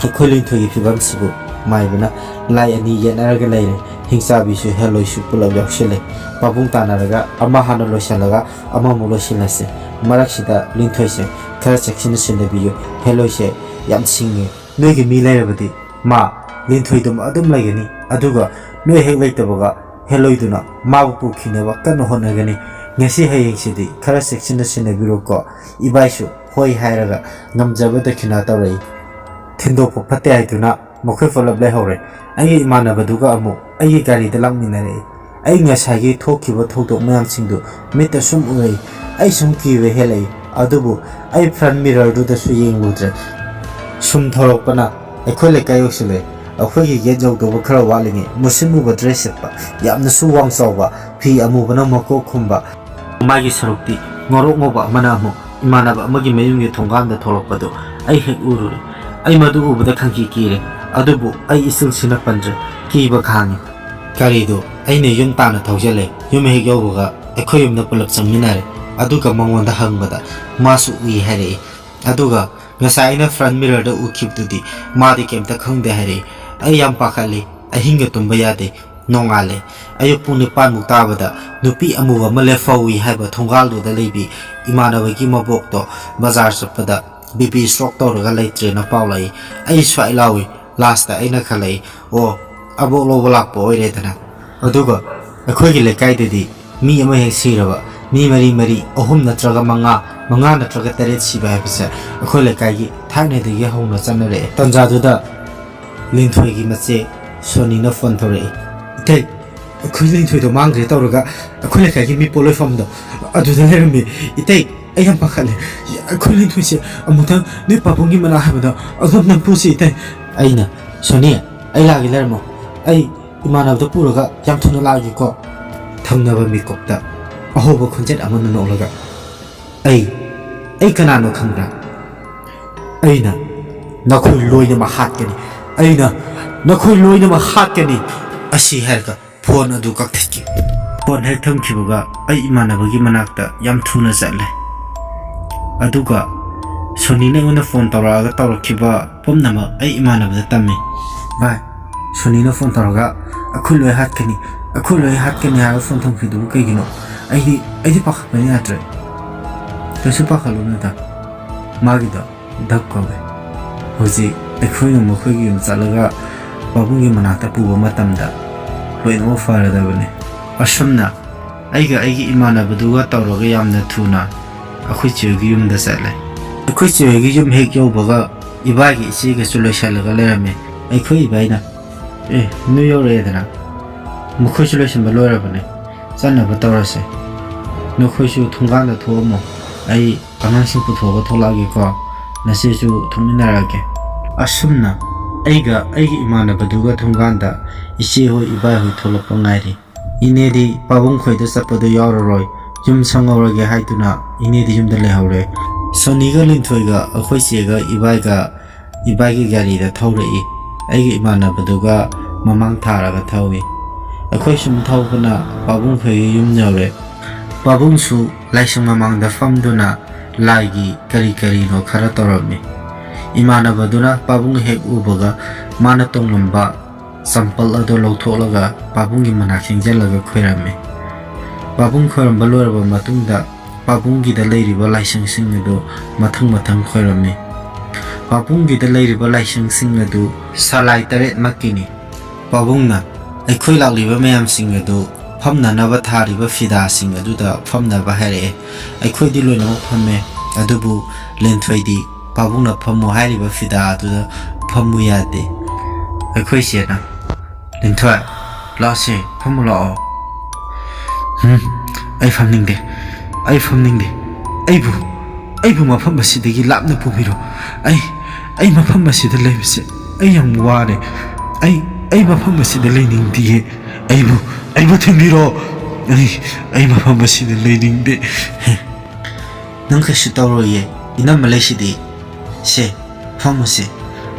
ꯑꯩꯈꯣꯏ ꯂꯤꯟꯊꯣꯏꯒꯤ ꯐꯤꯕꯝꯁꯤꯕꯨ ꯃꯥꯏꯕꯅ ꯂꯥꯏ ꯑꯅꯤ ꯌꯦꯠꯅꯔꯒ ꯂꯩꯔꯦ꯫ ꯍꯤꯡꯆꯥꯕꯤꯁꯨ ꯍꯦꯂꯣꯏꯁꯨ ꯄꯨꯂꯞ ꯌꯥꯎꯁꯤꯜꯂꯦ꯫ ꯄꯥꯕꯨꯡ ꯇꯥꯟꯅꯔꯒ ꯑꯃ ꯍꯥꯟꯅ ꯂꯣꯏꯁꯤꯜꯂꯒ ꯑꯃꯃꯨꯛ ꯂꯣꯏꯁꯤꯜꯂꯁꯦ꯫ ꯃꯔꯛꯁꯤꯗ ꯂꯤꯟꯊꯣꯏꯁꯦ ꯈꯔ ꯆꯦꯛꯁꯤꯟꯅ ꯁꯤꯟꯅꯕꯤꯌꯨ꯫ ꯍꯦꯂꯣꯏꯁꯦ ꯌꯥꯝ ꯁꯤꯡꯉꯦ꯫ ꯅꯣꯏꯒꯤ ꯃꯤ ꯂꯩꯔꯕꯗꯤ ꯃꯥ ꯂꯤꯟꯊꯣꯏꯗꯨꯃ ꯑꯗꯨꯝ ꯂꯩꯒꯅꯤ꯫ ꯑꯗꯨꯒ ꯅꯣꯏ ꯍꯦꯛ ꯂꯩꯇꯕꯒ ꯍꯦꯂꯣꯏꯗꯨꯅ ꯃꯥꯕꯨ ꯄꯨꯈꯤꯅꯕ ꯀꯟꯅ ꯍꯣꯠꯅꯒꯅꯤ꯫ ꯉꯁꯤ ꯍꯌꯦꯡꯁꯤꯗꯤ ꯈꯔ ꯆꯦꯛꯁꯤꯟꯅ ꯁꯤꯟꯅꯕꯤꯔꯣꯀꯣ꯫ ꯏꯕꯥꯏꯁꯨ ꯍꯣꯏ ꯍꯥꯏꯔꯒ ꯉꯝꯖꯕ ꯗꯈꯤꯅꯥ ꯇꯧꯔꯛꯏ꯫ ꯊꯤꯟꯗꯣꯛꯄ ꯐꯠꯇꯦ ꯍꯥꯏꯗꯨꯅ ꯃꯈꯣꯏ ꯄꯨꯂꯞ ꯂꯩꯍꯧꯔꯦ꯫ ꯑꯩꯒꯤ ꯏꯃꯥꯟꯅꯕꯗꯨꯒ ꯑꯃꯨꯛ ꯑꯩꯒꯤ ꯒꯥꯔꯤꯗ ꯂꯥꯛꯃꯤꯟꯅꯔꯛꯏ꯫ ꯑꯩ ꯉꯁꯥꯏꯒꯤ ꯊꯣꯛꯈꯤꯕ ꯊꯧꯗꯣꯛ ꯃꯌꯥꯝꯁꯤꯡꯗꯨ ꯃꯤꯠꯇ ꯁꯨꯝ ꯎꯔꯛꯏ꯫ ꯑꯩ ꯁꯨꯝ ꯀꯤꯕ ꯍꯦꯜꯂꯛꯏ꯫ ꯑꯗꯨꯕꯨ ꯑꯩ ꯐ꯭ꯔꯟ ꯃꯤꯔꯔꯗꯨꯗꯁꯨ ꯌꯦꯡꯂꯨꯗ꯭ꯔꯦ꯫ ꯁꯨꯝ ꯊꯧꯔꯛꯄꯅ ꯑꯩꯈꯣꯏ ꯂꯩꯀꯥꯏ ꯌꯧꯁꯤꯜꯂꯛꯑꯦ꯫ ꯑꯩꯈꯣꯏꯒꯤ ꯒꯦꯠ ꯌꯧꯗꯧꯕ ꯈꯔ ꯋꯥꯠꯂꯤꯉꯩ ꯃꯨꯁꯤꯟ ꯃꯨꯕ ꯗ꯭ꯔꯦꯁ ꯁꯦꯠꯄ, ꯌꯥꯝꯅꯁꯨ ꯋꯥꯡ ꯆꯥꯎꯕ, ꯐꯤ ꯑꯃꯨꯕꯅ ꯃꯀꯣꯛ ꯈꯨꯝꯕ, ꯃꯥꯒꯤ ꯁꯔꯨꯛꯇꯤ ꯉꯧꯔꯣꯛ ꯉꯧꯕ ꯑꯃꯅ ꯑꯃꯨꯛ ꯏꯃꯥꯟꯅꯕ ꯑꯃꯒꯤ ꯃꯌꯨꯝꯒꯤ ꯊꯣꯡꯒꯥꯟꯗ ꯊꯣꯛꯂꯛꯄꯗꯨ ꯑꯩ ꯍꯦꯛ ꯎꯔꯨꯔꯦ꯫ ꯑꯩ ꯃꯗꯨ ꯎꯕꯗ ꯈꯪꯀꯤ ꯀꯤꯔꯦ꯫ ꯑꯗꯨꯕꯨ ꯑꯩ ꯏꯆꯤꯜꯁꯤꯅ ꯄꯟꯗ꯭ꯔꯦ꯫ ꯀꯤꯕ ꯈꯥꯡꯉꯤ꯫ ꯒꯥꯔꯤꯗꯨ ꯑꯩꯅ ꯌꯨꯝ ꯇꯥꯟꯅ ꯊꯧꯖꯤꯜꯂꯦ꯫ ꯌꯨꯝ ꯍꯦꯛ ꯌꯧꯕꯒ ꯑꯩꯈꯣꯏ ꯌꯨꯝꯗ ꯄꯨꯂꯞ ꯆꯪꯃꯤꯟꯅꯔꯦ꯫ ꯑꯗꯨꯒ ꯃꯉꯣꯟꯗ ꯍꯪꯕꯗ ꯃꯥꯁꯨ ꯎꯏ ꯍꯥꯏꯔꯛꯏ꯫ ꯑꯗꯨꯒ ꯉꯁꯥꯏ ꯑꯩꯅ ꯐ꯭ꯔꯟ ꯃꯤꯔꯔꯗ ꯎꯈꯤꯕꯗꯨꯗꯤ ꯃꯥꯗꯤ ꯀꯩꯝꯇ ꯈꯪꯗꯦ ꯍꯥꯏꯔꯛꯏ꯫ ꯑꯩ ꯌꯥꯝ ꯄꯥꯈꯠꯂꯤ꯫ ꯑꯍꯤꯡꯒ ꯇꯨꯝꯕ ꯌꯥꯗꯦ꯫ ꯅꯣꯡꯉꯥꯜꯂꯦ꯫ ꯑꯌꯨꯛ ꯄꯨꯡ ꯅꯤꯄꯥꯟꯃꯨꯛ ꯇꯥꯕꯗ ꯅꯨꯄꯤ ꯑꯃꯨꯕ ꯑꯃ ꯂꯦꯞꯍꯧꯏ ꯍꯥꯏꯕ ꯊꯣꯡꯒꯥꯜꯗꯨꯗ ꯂꯩꯕꯤ ꯏꯃꯥꯟꯅꯕꯒꯤ ꯃꯕꯣꯛꯇꯣ ꯕꯖꯥꯔ ꯆꯠꯄꯗ ꯕꯤ ꯄꯤ ꯁ꯭ꯇ꯭ꯔꯣꯛ ꯇꯧꯔꯒ ꯂꯩꯇ꯭ꯔꯦꯅ ꯄꯥꯎ ꯂꯥꯛꯏ꯫ ꯑꯩ ꯁ꯭ꯋꯥꯏ ꯂꯥꯎꯏ꯫ ꯂꯥꯁꯇ ꯑꯩꯅ ꯈꯜꯂꯛꯏ, ꯑꯣ, ꯑꯕꯣꯛ ꯂꯧꯕ ꯂꯥꯛꯄ ꯑꯣꯏꯔꯦꯗꯅ꯫ ꯑꯗꯨꯒ ꯑꯩꯈꯣꯏꯒꯤ ꯂꯩꯀꯥꯏꯗꯗꯤ ꯃꯤ ꯑꯃ ꯍꯦꯛ ꯁꯤꯔꯕ ꯃꯤ ꯃꯔꯤ ꯃꯔꯤ, ꯑꯍꯨꯝ ꯅꯠꯇ꯭ꯔꯒ ꯃꯉꯥ, ꯃꯉꯥ ꯅꯠꯇ꯭ꯔꯒ ꯇꯔꯦꯠ ꯁꯤꯕ ꯍꯥꯏꯕꯁꯦ ꯑꯩꯈꯣꯏ ꯂꯩꯀꯥꯏꯒꯤ ꯊꯥꯏꯅꯗꯒꯤ ꯍꯧꯅ ꯆꯠꯅꯔꯛꯑꯦ꯫ ꯇꯟꯖꯥꯗꯨꯗ ꯂꯤꯟꯊꯣꯏꯒꯤ ꯃꯆꯦ ꯁꯣꯅꯤꯅ ꯐꯣꯟ ꯇꯧꯔꯛꯏ꯫ "ꯏꯇꯩ, ꯑꯩꯈꯣꯏ ꯂꯤꯟꯊꯣꯏꯗꯣ ꯃꯥꯡꯈ꯭ꯔꯦ" ꯇꯧꯔꯒ ꯑꯩꯈꯣꯏ ꯂꯩꯀꯥꯏꯒꯤ ꯃꯤ ꯄꯣꯠꯂꯣꯏꯐꯝꯗꯣ ꯑꯗꯨꯗ ꯂꯩꯔꯝꯃꯤ꯫ "ꯏꯇꯩ, ꯑꯩ ꯌꯥꯝ ꯄꯥꯈꯠꯂꯦ꯫ ꯑꯩꯈꯣꯏ ꯂꯤꯟꯊꯣꯏꯁꯦ ꯑꯃꯨꯛꯇꯪ ꯅꯣꯏ ꯄꯥꯕꯨꯡꯒꯤ ꯃꯅꯥꯛ ꯍꯥꯏꯕꯗꯣ ꯑꯗꯣꯝ ꯅꯝꯐꯨꯁꯤ ꯏꯇꯩ"꯫ ꯑꯩꯅ, "ꯁꯣꯅꯤ, ꯑꯩ ꯂꯥꯛꯑꯒꯦ, ꯂꯩꯔꯝꯃꯣ꯫ ꯑꯩ ꯏꯃꯥꯟꯅꯕꯗ ꯄꯨꯔꯒ ꯌꯥꯝ ꯊꯨꯅ ꯂꯥꯛꯑꯒꯦꯀꯣ"꯫ ꯊꯪꯅꯕ ꯃꯤꯀꯨꯞꯇ ꯑꯍꯧꯕ ꯈꯣꯟꯖꯦꯜ ꯑꯃꯅ ꯅꯣꯛꯂꯒ, "ꯑꯩ, ꯑꯩ ꯀꯅꯥꯅꯣ ꯈꯪꯕ꯭ꯔꯥ?" ꯑꯩꯅ, "ꯅꯈꯣꯏ ꯂꯣꯏꯅꯃꯛ ꯍꯥꯠꯀꯅꯤ꯫ ꯑꯩꯅ ꯅꯈꯣꯏ ꯂꯣꯏꯅꯃꯛ ꯍꯥꯠꯀꯅꯤ"꯫ ꯑꯁꯤ ꯍꯥꯏꯔꯒ ꯐꯣꯟ ꯑꯗꯨ ꯀꯛꯊꯠꯈꯤ꯫ ꯐꯣꯟ ꯍꯦꯛ ꯊꯝꯈꯤꯕꯒ ꯑꯩ ꯏꯃꯥꯟꯅꯕꯒꯤ ꯃꯅꯥꯛꯇ ꯌꯥꯝ ꯊꯨꯅ ꯆꯠꯂꯦ꯫ ꯑꯗꯨꯒ ꯁꯣꯅꯤꯅ ꯑꯩꯉꯣꯟꯗ ꯐꯣꯟ ꯇꯧꯔꯛꯑꯒ ꯇꯧꯔꯛꯈꯤꯕ ꯄꯨꯝꯅꯃꯛ ꯑꯩ ꯏꯃꯥꯟꯅꯕꯗ ꯇꯝꯃꯤ꯫ ꯚꯥꯏ, ꯁꯣꯅꯤꯅ ꯐꯣꯟ ꯇꯧꯔꯒ, "ꯑꯩꯈꯣꯏ ꯂꯣꯏ ꯍꯥꯠꯀꯅꯤ, ꯑꯩꯈꯣꯏ ꯂꯣꯏ ꯍꯥꯠꯀꯅꯤ" ꯍꯥꯏꯔꯒ ꯐꯣꯟ ꯊꯝꯈꯤꯗꯨꯕꯨ ꯀꯩꯒꯤꯅꯣ? ꯑꯩꯗꯤ, ꯑꯩꯗꯤ ꯄꯥꯈꯠꯄꯅ ꯌꯥꯗ꯭ꯔꯦ꯫ ꯀꯩꯁꯨ ꯄꯥꯈꯠꯂꯨꯅꯨꯗ, ꯃꯥꯒꯤꯗꯣ ꯗꯞ ꯀꯧꯋꯦ꯫ ꯍꯧꯖꯤꯛ ꯑꯩꯈꯣꯏꯅ ꯃꯈꯣꯏꯒꯤ ꯌꯨꯝ ꯆꯠꯂꯒ ꯄꯥꯕꯨꯡꯒꯤ ꯃꯅꯥꯛꯇ ꯄꯨꯕ ꯃꯇꯝꯗ ꯂꯣꯏꯅꯃꯛ ꯐꯔꯗꯕꯅꯤ꯫ ꯑꯁꯨꯝꯅ ꯑꯩꯒ ꯑꯩꯒꯤ ꯏꯃꯥꯟꯅꯕꯗꯨꯒ ꯇꯧꯔꯒ ꯌꯥꯝꯅ ꯊꯨꯅ ꯑꯩꯈꯣꯏ ꯆꯦꯒꯤ ꯌꯨꯝꯗ ꯆꯠꯂꯦ꯫ ꯑꯩꯈꯣꯏ ꯆꯦꯒꯤ ꯌꯨꯝ ꯍꯦꯛ ꯌꯧꯕꯒ ꯏꯕꯥꯒꯤ ꯏꯆꯦꯒꯁꯨ ꯂꯣꯏꯁꯤꯜꯂꯒ ꯂꯩꯔꯝꯃꯦ꯫ ꯑꯩꯈꯣꯏ ꯏꯕꯥꯏꯅ, "ꯑꯦ, ꯅꯣꯏ ꯌꯧꯔꯛꯑꯦꯗꯅ, ꯃꯈꯣꯏꯁꯨ ꯂꯣꯏꯁꯤꯟꯕ ꯂꯣꯏꯔꯕꯅꯦ, ꯆꯠꯅꯕ ꯇꯧꯔꯁꯦ꯫ ꯅꯈꯣꯏꯁꯨ ꯊꯣꯡꯒꯥꯟꯗ ꯊꯣꯛꯑꯝꯃꯣ, ꯑꯩ ꯑꯉꯥꯡꯁꯤꯡ ꯄꯨꯊꯣꯛꯑꯒ ꯊꯣꯛꯂꯛꯑꯒꯦꯀꯣ, ꯅꯆꯦꯁꯨ ꯊꯣꯛꯃꯤꯟꯅꯔꯛꯑꯒꯦ"꯫ ꯑꯁꯨꯝꯅ ꯑꯩꯒ ꯑꯩꯒꯤ ꯏꯃꯥꯟꯅꯕꯗꯨꯒ ꯊꯣꯡꯒꯥꯟꯗ ꯏꯆꯦ ꯍꯣꯏ ꯏꯕꯥꯏ ꯍꯣꯏ ꯊꯣꯛꯂꯛꯄ ꯉꯥꯏꯔꯤ꯫ ꯏꯅꯦꯗꯤ ꯄꯥꯕꯨꯡ ꯈꯣꯏꯗ ꯆꯠꯄꯗꯣ ꯌꯥꯎꯔꯔꯣꯏ, ꯌꯨꯝ ꯁꯪꯍꯧꯔꯒꯦ ꯍꯥꯏꯗꯨꯅ ꯏꯅꯦꯗꯤ ꯌꯨꯝꯗ ꯂꯩꯍꯧꯔꯦ꯫ ꯁꯣꯅꯤꯒ ꯂꯤꯟꯊꯣꯏꯒ ꯑꯩꯈꯣꯏ ꯆꯦꯒ ꯏꯕꯥꯏꯒ ꯏꯕꯥꯏꯒꯤ ꯒꯥꯔꯤꯗ ꯊꯧꯔꯛꯏ꯫ ꯑꯩꯒꯤ ꯏꯃꯥꯟꯅꯕꯗꯨꯒ ꯃꯃꯥꯡ ꯊꯥꯔꯒ ꯊꯧꯏ꯫ ꯑꯩꯈꯣꯏ ꯁꯨꯝ ꯊꯧꯕꯅ ꯄꯥꯕꯨꯡ ꯈꯣꯏꯒꯤ ꯌꯨꯝ ꯌꯧꯔꯦ꯫ ꯄꯥꯕꯨꯡꯁꯨ ꯂꯥꯏꯁꯪ ꯃꯃꯥꯡꯗ ꯐꯝꯗꯨꯅ ꯂꯥꯏꯒꯤ ꯀꯔꯤ ꯀꯔꯤꯅꯣ ꯈꯔ ꯇꯧꯔꯝꯃꯤ꯫ ꯏꯃꯥꯟꯅꯕꯗꯨꯅ ꯄꯥꯕꯨꯡ ꯍꯦꯛ ꯎꯕꯒ ꯃꯥꯅ ꯇꯣꯡꯂꯝꯕ ꯆꯝꯄꯜ ꯑꯗꯨ ꯂꯧꯊꯣꯛꯂꯒ ꯄꯥꯕꯨꯡꯒꯤ ꯃꯅꯥꯛ ꯆꯪꯁꯤꯜꯂꯒ ꯈꯣꯏꯔꯝꯃꯤ꯫ ꯄꯥꯕꯨꯡ ꯈꯣꯏꯔꯝꯕ ꯂꯣꯏꯔꯕ ꯃꯇꯨꯡꯗ ꯄꯥꯕꯨꯡꯒꯤꯗ ꯂꯩꯔꯤꯕ ꯂꯥꯏꯁꯪꯁꯤꯡ ꯑꯗꯨ ꯃꯊꯪ ꯃꯊꯪ ꯈꯣꯏꯔꯝꯃꯤ꯫ ꯄꯥꯕꯨꯡꯒꯤꯗ ꯂꯩꯔꯤꯕ ꯂꯥꯏꯁꯪꯁꯤꯡ ꯑꯗꯨ ꯁꯂꯥꯏ ꯇꯔꯦꯠꯃꯛꯀꯤꯅꯤ꯫ ꯄꯥꯕꯨꯡꯅ ꯑꯩꯈꯣꯏ ꯂꯥꯛꯂꯤꯕ ꯃꯌꯥꯝꯁꯤꯡ ꯑꯗꯨ ꯐꯝꯅꯅꯕ ꯊꯥꯔꯤꯕ ꯐꯤꯗꯥꯁꯤꯡ ꯑꯗꯨꯗ ꯐꯝꯅꯕ ꯍꯥꯏꯔꯛꯑꯦ꯫ ꯑꯩꯈꯣꯏꯗꯤ ꯂꯣꯏꯅꯃꯛ ꯐꯝꯃꯦ, ꯑꯗꯨꯕꯨ ꯂꯤꯟꯊꯣꯏꯗꯤ ꯄꯥꯕꯨꯡꯅ ꯐꯝꯃꯨ ꯍꯥꯏꯔꯤꯕ ꯐꯤꯗꯥ ꯑꯗꯨꯗ ꯐꯝꯃꯨ ꯌꯥꯗꯦ꯫ ꯑꯩꯈꯣꯏ ꯆꯦꯅ, "ꯂꯤꯟꯊꯣꯏ, ꯂꯥꯛꯑꯣꯁꯦ, ꯐꯝꯃꯨ ꯂꯥꯛꯑꯣ"꯫ "ꯍꯨꯝ, ꯑꯩ ꯐꯝꯅꯤꯡꯗꯦ, ꯑꯩ ꯐꯝꯅꯤꯡꯗꯦ꯫ ꯑꯩꯕꯨ, ꯑꯩꯕꯨ ꯃꯐꯝ ꯑꯁꯤꯗꯒꯤ ꯂꯥꯞꯅ ꯄꯨꯕꯤꯔꯣ꯫ ꯑꯩ, ꯑꯩ ꯃꯐꯝ ꯑꯁꯤꯗ ꯂꯩꯕꯁꯦ ꯑꯩ ꯌꯥꯝ ꯋꯥꯔꯦ꯫ ꯑꯩ, ꯑꯩ ꯃꯐꯝ ꯑꯁꯤꯗ ꯂꯩꯅꯤꯡꯗꯤꯌꯦ꯫ ꯑꯩꯕꯨ, ꯑꯩꯕꯨ ꯊꯤꯟꯕꯤꯔꯣ꯫ ꯑꯩ, ꯑꯩ ꯃꯐꯝ ꯑꯁꯤꯗ ꯂꯩꯅꯤꯡꯗꯦ"꯫ "ꯅꯪ ꯀꯩꯁꯨ ꯇꯧꯔꯣꯏꯌꯦ, ꯏꯅꯝꯃ ꯂꯩꯁꯤꯗꯤ꯫ ꯁꯦ, ꯐꯝꯃꯨꯁꯦ"꯫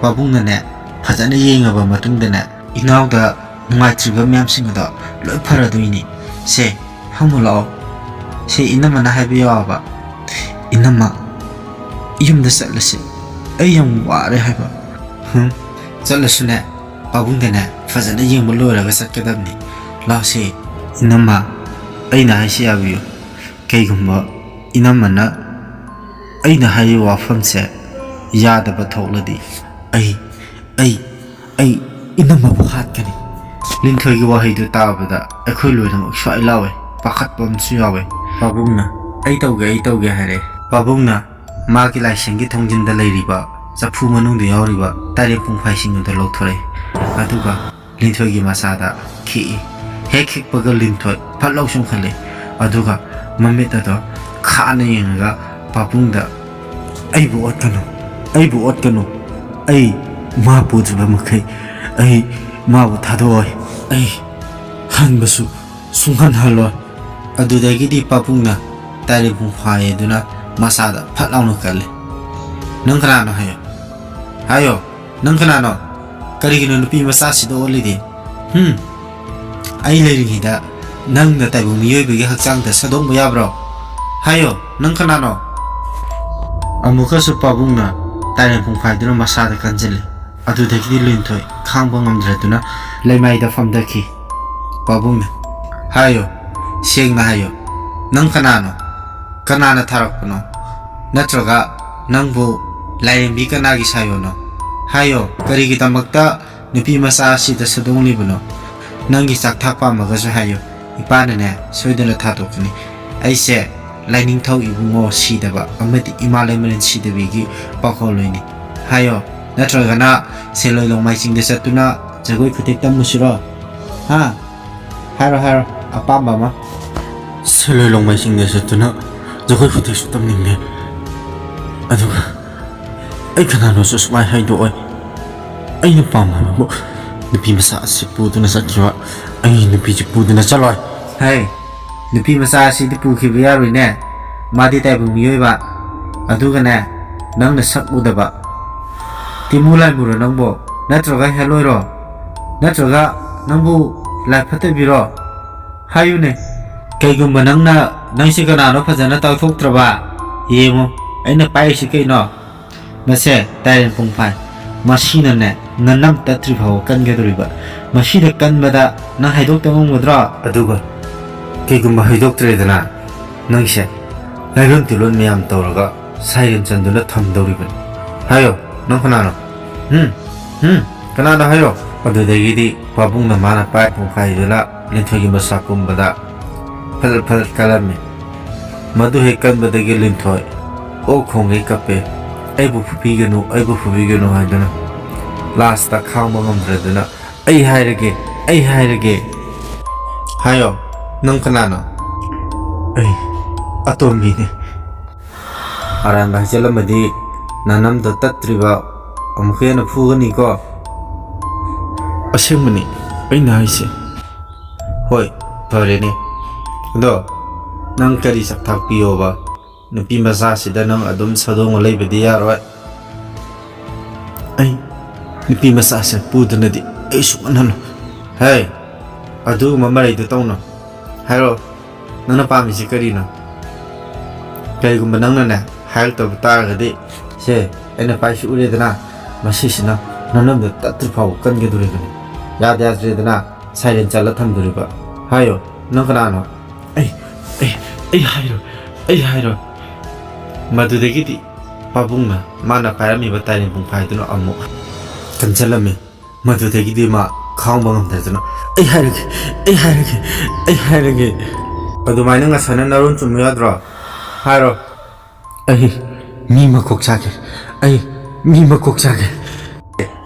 ꯄꯥꯕꯨꯡꯅꯅꯦ ꯐꯖꯅ ꯌꯦꯡꯉꯕ ꯃꯇꯨꯡꯗꯅꯦ, "ꯏꯅꯥꯎꯗ ꯅꯨꯡꯉꯥꯏꯇ꯭ꯔꯤꯕ ꯃꯌꯥꯝꯁꯤꯡ ꯑꯗꯣ ꯂꯣꯏ ꯐꯔꯗꯣꯏꯅꯤ꯫ ꯁꯦ, ꯐꯝꯃꯨ ꯂꯥꯛꯑꯣ꯫ ꯁꯦ, ꯏꯅꯝꯃꯅ ꯍꯥꯏꯕ ꯌꯥꯎꯔꯕ?" "ꯏꯅꯝꯃ, ꯌꯨꯝꯗ ꯆꯠꯂꯁꯤ꯫ ꯑꯩ ꯌꯥꯝ ꯋꯥꯔꯦ ꯍꯥꯏꯕ"꯫ "ꯍꯨꯝ, ꯆꯠꯂꯁꯨꯅꯦ, ꯄꯥꯕꯨꯡꯗꯅꯦ ꯐꯖꯅ ꯌꯦꯡꯕ ꯂꯣꯏꯔꯒ ꯆꯠꯀꯗꯕꯅꯤ꯫ ꯂꯥꯎꯁꯦ ꯏꯅꯝꯃ, ꯑꯩꯅ ꯍꯥꯏꯁꯤ ꯌꯥꯕꯤꯌꯨ꯫ ꯀꯩꯒꯨꯝꯕ ꯏꯅꯝꯃꯅ ꯑꯩꯅ ꯍꯥꯏꯔꯤꯕ ꯋꯥꯐꯝꯁꯦ ꯌꯥꯗꯕ ꯊꯣꯛꯂꯗꯤ ꯑꯩ, ꯑꯩ, ꯑꯩ ꯏꯅꯝꯃꯕꯨ ꯍꯥꯠꯀꯅꯤ꯫ ꯂꯤꯟꯊꯣꯏꯒꯤ ꯋꯥꯍꯩꯗꯨ ꯇꯥꯕꯗ ꯑꯩꯈꯣꯏ ꯂꯣꯏꯅꯃꯛ ꯁ꯭ꯋꯥꯏ ꯂꯥꯎꯋꯦ, ꯄꯥꯈꯠꯄ ꯑꯃꯁꯨ ꯌꯥꯎꯋꯦ꯫ ꯄꯥꯕꯨꯡꯅ "ꯑꯩ ꯇꯧꯒꯦ, ꯑꯩ ꯇꯧꯒꯦ" ꯍꯥꯏꯔꯦ꯫ ꯄꯥꯕꯨꯡꯅ ꯃꯥꯒꯤ ꯂꯥꯏꯁꯪꯒꯤ ꯊꯣꯡꯖꯤꯟꯗ ꯂꯩꯔꯤꯕ ꯆꯐꯨ ꯃꯅꯨꯡꯗ ꯌꯥꯎꯔꯤꯕ ꯇꯥꯏꯔꯦꯟ ꯄꯨꯡꯐꯥꯏꯁꯤꯡ ꯑꯗꯨ ꯂꯧꯊꯣꯔꯛꯏ꯫ ꯑꯗꯨꯒ ꯂꯤꯟꯊꯣꯏꯒꯤ ꯃꯆꯥꯗ ꯈꯤꯛꯏ꯫ ꯍꯦꯛ ꯈꯤꯛꯄꯒ ꯂꯤꯟꯊꯣꯏ ꯐꯠ ꯂꯥꯎ ꯆꯣꯡꯈꯠꯂꯤ꯫ ꯑꯗꯨꯒ ꯃꯃꯤꯠ ꯑꯗꯣ ꯈꯥꯅ ꯌꯦꯡꯉꯒ ꯄꯥꯕꯨꯡꯗ "ꯑꯩꯕꯨ ꯑꯣꯠꯀꯅꯨ, ꯑꯩꯕꯨ ꯑꯣꯠꯀꯅꯨ꯫ ꯑꯩ ꯃꯥ ꯄꯨꯗ꯭ꯔꯤꯕ ꯃꯈꯩ ꯑꯩ ꯃꯥꯕꯨ ꯊꯥꯗꯣꯛꯑꯣꯏ꯫ ꯑꯩ ꯍꯟꯕꯁꯨ ꯁꯨꯡꯍꯟ ꯍꯜꯂꯣꯏ"꯫ ꯑꯗꯨꯗꯒꯤꯗꯤ ꯄꯥꯕꯨꯡꯅ ꯇꯥꯏꯔꯦꯟ ꯄꯨꯡꯐꯥꯏ ꯑꯗꯨꯅ ꯃꯆꯥꯗ ꯐꯠ ꯂꯥꯎꯅ ꯀꯜꯂꯤ꯫ "ꯅꯪ ꯀꯅꯥꯅꯣ? ꯍꯥꯏꯌꯣ, ꯍꯥꯏꯌꯣ, ꯅꯪ ꯀꯅꯥꯅꯣ? ꯀꯔꯤꯒꯤꯅꯣ ꯅꯨꯄꯤ ꯃꯆꯥꯁꯤꯗ ꯑꯣꯜꯂꯤꯗꯤ? ꯍꯨꯝ? ꯑꯩ ꯂꯩꯔꯤꯉꯩꯗ ꯅꯪꯅ ꯇꯥꯏꯕꯪ ꯃꯤꯑꯣꯏꯕꯒꯤ ꯍꯛꯆꯥꯡꯗ ꯁꯥꯗꯣꯡꯕ ꯌꯥꯕ꯭ꯔꯣ? ꯍꯥꯏꯌꯣ, ꯅꯪ ꯀꯅꯥꯅꯣ?" ꯑꯃꯨꯛꯀꯁꯨ ꯄꯥꯕꯨꯡꯅ ꯇꯥꯏꯔꯦꯟ ꯄꯨꯡꯐꯥꯏꯗꯨꯅ ꯃꯁꯥꯗ ꯀꯟꯁꯤꯜꯂꯤ꯫ ꯑꯗꯨꯗꯒꯤꯗꯤ ꯂꯤꯟꯊꯣꯏ ꯈꯥꯡꯕ ꯉꯝꯗ꯭ꯔꯗꯨꯅ ꯂꯩꯃꯥꯏꯗ ꯐꯝꯊꯈꯤ꯫ ꯄꯥꯕꯨꯡꯅ, "ꯍꯥꯏꯌꯣ, ꯁꯦꯡꯅ ꯍꯥꯏꯌꯣ, ꯅꯪ ꯀꯅꯥꯅꯣ? ꯀꯅꯥꯅ ꯊꯥꯔꯛꯄꯅꯣ? ꯅꯠꯇ꯭ꯔꯒ ꯅꯪꯕꯨ ꯂꯥꯏꯔꯦꯝꯕꯤ ꯀꯅꯥꯒꯤ ꯁꯥꯌꯣꯅꯣ? ꯍꯥꯏꯌꯣ, ꯀꯔꯤꯒꯤꯗꯃꯛꯇ ꯅꯨꯄꯤ ꯃꯆꯥ ꯑꯁꯤꯗ ꯁꯥꯗꯣꯡꯂꯤꯕꯅꯣ? ꯅꯪꯒꯤ ꯆꯥꯛ ꯊꯥꯛ ꯄꯥꯝꯃꯒꯁꯨ ꯍꯥꯏꯌꯨ, ꯏꯄꯥꯅꯅꯦ ꯁꯣꯏꯗꯅ ꯊꯥꯗꯣꯛꯀꯅꯤ꯫ ꯑꯩꯁꯦ ꯂꯥꯏꯅꯤꯡꯊꯧ ꯏꯕꯨꯡꯉꯣ ꯁꯤꯗꯕ ꯑꯃꯗꯤ ꯏꯃꯥ ꯂꯩꯃꯔꯦꯟ ꯁꯤꯗꯕꯤꯒꯤ ꯄꯥꯈꯣꯜꯂꯣꯏꯅꯤ꯫ ꯍꯥꯏꯌꯣ, ꯅꯠꯇ꯭ꯔꯒꯅ ꯁꯦꯂꯣꯏ ꯂꯣꯡꯃꯥꯏ ꯆꯤꯡꯗ ꯆꯠꯇꯨꯅ ꯖꯒꯣꯏ ꯈꯨꯊꯦꯛ ꯇꯝꯃꯨꯁꯤꯔꯣ? ꯍꯥ? ꯍꯥꯏꯔꯣ, ꯍꯥꯏꯔꯣ, ꯑꯄꯥꯝꯕ ꯑꯃ"꯫ "ꯁꯦꯂꯣꯏ ꯂꯣꯡꯃꯥꯏ ꯆꯤꯡꯗ ꯆꯠꯇꯨꯅ ꯖꯒꯣꯏ ꯈꯨꯊꯦꯛꯁꯨ ꯇꯝꯅꯤꯡꯉꯦ, ꯑꯗꯨꯒ ꯑꯩ ꯀꯅꯥꯅꯣꯁꯨ ꯁꯨꯃꯥꯏ ꯍꯥꯏꯗꯣꯛꯑꯣꯏ꯫ ꯑꯩꯅ ꯄꯥꯝꯕꯕꯨ ꯅꯨꯄꯤ ꯃꯆꯥ ꯑꯁꯤ ꯄꯨꯗꯨꯅ ꯆꯠꯈꯤꯕ, ꯑꯩ ꯅꯨꯄꯤꯁꯤ ꯄꯨꯗꯨꯅ ꯆꯠꯂꯣꯏ"꯫ "ꯍꯦ, ꯅꯨꯄꯤ ꯃꯆꯥ ꯑꯁꯤꯗꯤ ꯄꯨꯈꯤꯕ ꯌꯥꯔꯣꯏꯅꯦ, ꯃꯥꯗꯤ ꯇꯥꯏꯕꯪ ꯃꯤꯑꯣꯏꯕ꯫ ꯑꯗꯨꯒꯅꯦ, ꯅꯪꯅ ꯁꯛ ꯎꯗꯕ꯫ ꯇꯤꯃꯨ ꯂꯥꯏꯃꯨꯔꯣ ꯅꯪꯕꯣ? ꯅꯠꯇ꯭ꯔꯒ ꯍꯦꯜꯂꯣꯏꯔꯣ? ꯅꯠꯇ꯭ꯔꯒ ꯅꯪꯕꯨ ꯂꯥꯏ ꯐꯠꯇꯕꯤꯔꯣ? ꯍꯥꯏꯌꯨꯅꯦ꯫ ꯀꯩꯒꯨꯝꯕ ꯅꯪꯅ ꯅꯪꯁꯤ ꯀꯅꯥꯅꯣ ꯐꯖꯅ ꯇꯥꯛꯊꯣꯛꯇ꯭ꯔꯕ, ꯌꯦꯡꯉꯨ, ꯑꯩꯅ ꯄꯥꯏꯔꯤꯁꯤ ꯀꯩꯅꯣ? ꯃꯁꯦ ꯇꯥꯏꯔꯦꯟ ꯄꯨꯡꯐꯥꯏ꯫ ꯃꯁꯤꯅꯅꯦ, ꯅꯅꯝ ꯇꯠꯇ꯭ꯔꯤ ꯐꯥꯎꯕ ꯀꯟꯒꯗꯧꯔꯤꯕ꯫ ꯃꯁꯤꯗ ꯀꯟꯕꯗ ꯅꯪ ꯍꯥꯏꯗꯣꯛꯇꯕ ꯉꯝꯒꯗ꯭ꯔꯣ? ꯑꯗꯨꯒ ꯀꯩꯒꯨꯝꯕ ꯍꯥꯏꯗꯣꯛꯇ꯭ꯔꯦꯗꯅ, ꯅꯪꯁꯦ ꯂꯥꯏꯔꯣꯟ ꯇꯤꯂꯣꯟ ꯃꯌꯥꯝ ꯇꯧꯔꯒ ꯁꯥꯏꯔꯦꯟ ꯆꯟꯗꯨꯅ ꯊꯝꯗꯧꯔꯤꯕꯅꯤ꯫ ꯍꯥꯏꯌꯣ, ꯅꯪ ꯀꯅꯥꯅꯣ? ꯎꯝ? ꯎꯝ? ꯀꯅꯥꯅꯣ ꯍꯥꯏꯌꯣ? ꯑꯗꯨꯗꯒꯤꯗꯤ ꯄꯥꯕꯨꯡꯅ ꯃꯥꯅ ꯄꯥꯏ ꯄꯨꯡꯈꯥꯏꯗꯨꯅ ꯂꯤꯟꯊꯣꯏꯒꯤ ꯃꯁꯥ ꯄꯨꯝꯕꯗ ꯐꯗꯠ ꯐꯗꯠ ꯀꯜꯂꯝꯃꯤ꯫ ꯃꯗꯨ ꯍꯦꯛ ꯀꯟꯕꯗꯒꯤ ꯂꯤꯟꯊꯣꯏ ꯑꯣꯛ ꯈꯣꯡꯒꯩ ꯀꯞꯄꯦ꯫ "ꯑꯩꯕꯨ ꯐꯨꯕꯤꯒꯅꯨ, ꯑꯩꯕꯨ ꯐꯨꯕꯤꯒꯅꯨ" ꯍꯥꯏꯗꯨꯅ꯫ ꯂꯥꯁꯇ ꯈꯥꯡꯕ ꯉꯝꯗ꯭ꯔꯗꯨꯅ, "ꯑꯩ ꯍꯥꯏꯔꯒꯦ, ꯑꯩ ꯍꯥꯏꯔꯒꯦ"꯫ ꯍꯥꯏꯌꯣ, ꯅꯪ ꯀꯅꯥꯅꯣ? ꯑꯩ ꯑꯇꯣꯝꯕꯤꯅꯤ꯫ ꯑꯔꯥꯟꯕ ꯍꯥꯏꯖꯜꯂꯝꯃꯗꯤ ꯅꯅꯝꯗꯣ ꯇꯠꯇ꯭ꯔꯤꯕ ꯑꯃꯨꯛꯀ ꯍꯦꯟꯅ ꯐꯨꯒꯅꯤꯀꯣ꯫ ꯑꯁꯦꯡꯕꯅꯤ ꯑꯩꯅ ꯍꯥꯏꯁꯦ꯫ ꯍꯣꯏ, ꯐꯔꯦꯅꯦ꯫ ꯑꯗꯣ ꯅꯪ ꯀꯔꯤ ꯆꯥꯛꯊꯥꯛ ꯄꯤꯌꯣꯕ? ꯅꯨꯄꯤ ꯃꯆꯥꯁꯤꯗ ꯅꯪ ꯑꯗꯨꯝ ꯁꯥꯗꯣꯡꯉ ꯂꯩꯕꯗꯤ ꯌꯥꯔꯣꯏ꯫ ꯑꯩ ꯅꯨꯄꯤ ꯃꯆꯥꯁꯦ ꯄꯨꯗꯅꯗꯤ ꯑꯩ ꯁꯨꯡꯍꯟ ꯍꯟꯂꯣꯏ꯫ ꯍꯦ, ꯑꯗꯨꯒꯨꯝꯕ ꯃꯔꯩꯗꯣ ꯇꯧꯅꯨ꯫ ꯍꯥꯏꯔꯣ, ꯅꯪꯅ ꯄꯥꯝꯃꯤꯁꯤ ꯀꯔꯤꯅꯣ? ꯀꯔꯤꯒꯨꯝꯕ ꯅꯪꯅꯅꯦ ꯍꯥꯏꯔꯛꯇꯕ ꯇꯥꯔꯒꯗꯤ, ꯁꯦ, ꯑꯩꯅ ꯄꯥꯏꯁꯤ ꯎꯔꯦꯗꯅ, ꯃꯁꯤꯁꯤꯅ ꯅꯅꯝꯗ ꯇꯠꯇ꯭ꯔꯤ ꯐꯥꯎꯕ ꯀꯟꯒꯗꯣꯔꯤꯕꯅꯤ꯫ ꯌꯥꯗ ꯌꯥꯗ꯭ꯔꯦꯗꯅ, ꯁꯥꯏꯂꯦꯟ ꯆꯠꯂ ꯊꯝꯗꯣꯔꯤꯕ꯫ ꯍꯥꯏꯌꯣ, ꯅꯪ ꯀꯅꯥꯅꯣ? ꯑꯩ, ꯑꯩ, ꯑꯩ ꯍꯥꯏꯔꯣꯏ, ꯑꯩ ꯍꯥꯏꯔꯣꯏ꯫ ꯃꯗꯨꯗꯒꯤꯗꯤ ꯄꯥꯕꯨꯡꯅ ꯃꯥꯅ ꯄꯥꯏꯔꯝꯃꯤꯕ ꯇꯥꯏꯔꯦꯟ ꯄꯨꯡꯐꯥꯏꯗꯨꯅ ꯑꯃꯨꯛ ꯀꯟꯁꯤꯜꯂꯝꯃꯤ꯫ ꯃꯗꯨꯗꯒꯤꯗꯤ ꯃꯥ ꯈꯥꯡꯕ ꯉꯝꯗꯗꯅ, "ꯑꯩ ꯍꯥꯏꯔꯒꯦ, ꯑꯩ ꯍꯥꯏꯔꯒꯦ, ꯑꯩ ꯍꯥꯏꯔꯒꯦ"꯫ ꯑꯗꯨꯃꯥꯏꯅ ꯉꯁꯥꯏꯅ ꯅꯔꯣꯟ ꯆꯨꯝꯕ ꯌꯥꯗ꯭ꯔꯣ? ꯍꯥꯏꯔꯣ꯫ "ꯑꯩ ꯃꯤ ꯃꯀꯣꯛ ꯆꯥꯒꯦ, ꯑꯩ ꯃꯤ ꯃꯀꯣꯛ ꯆꯥꯒꯦ"꯫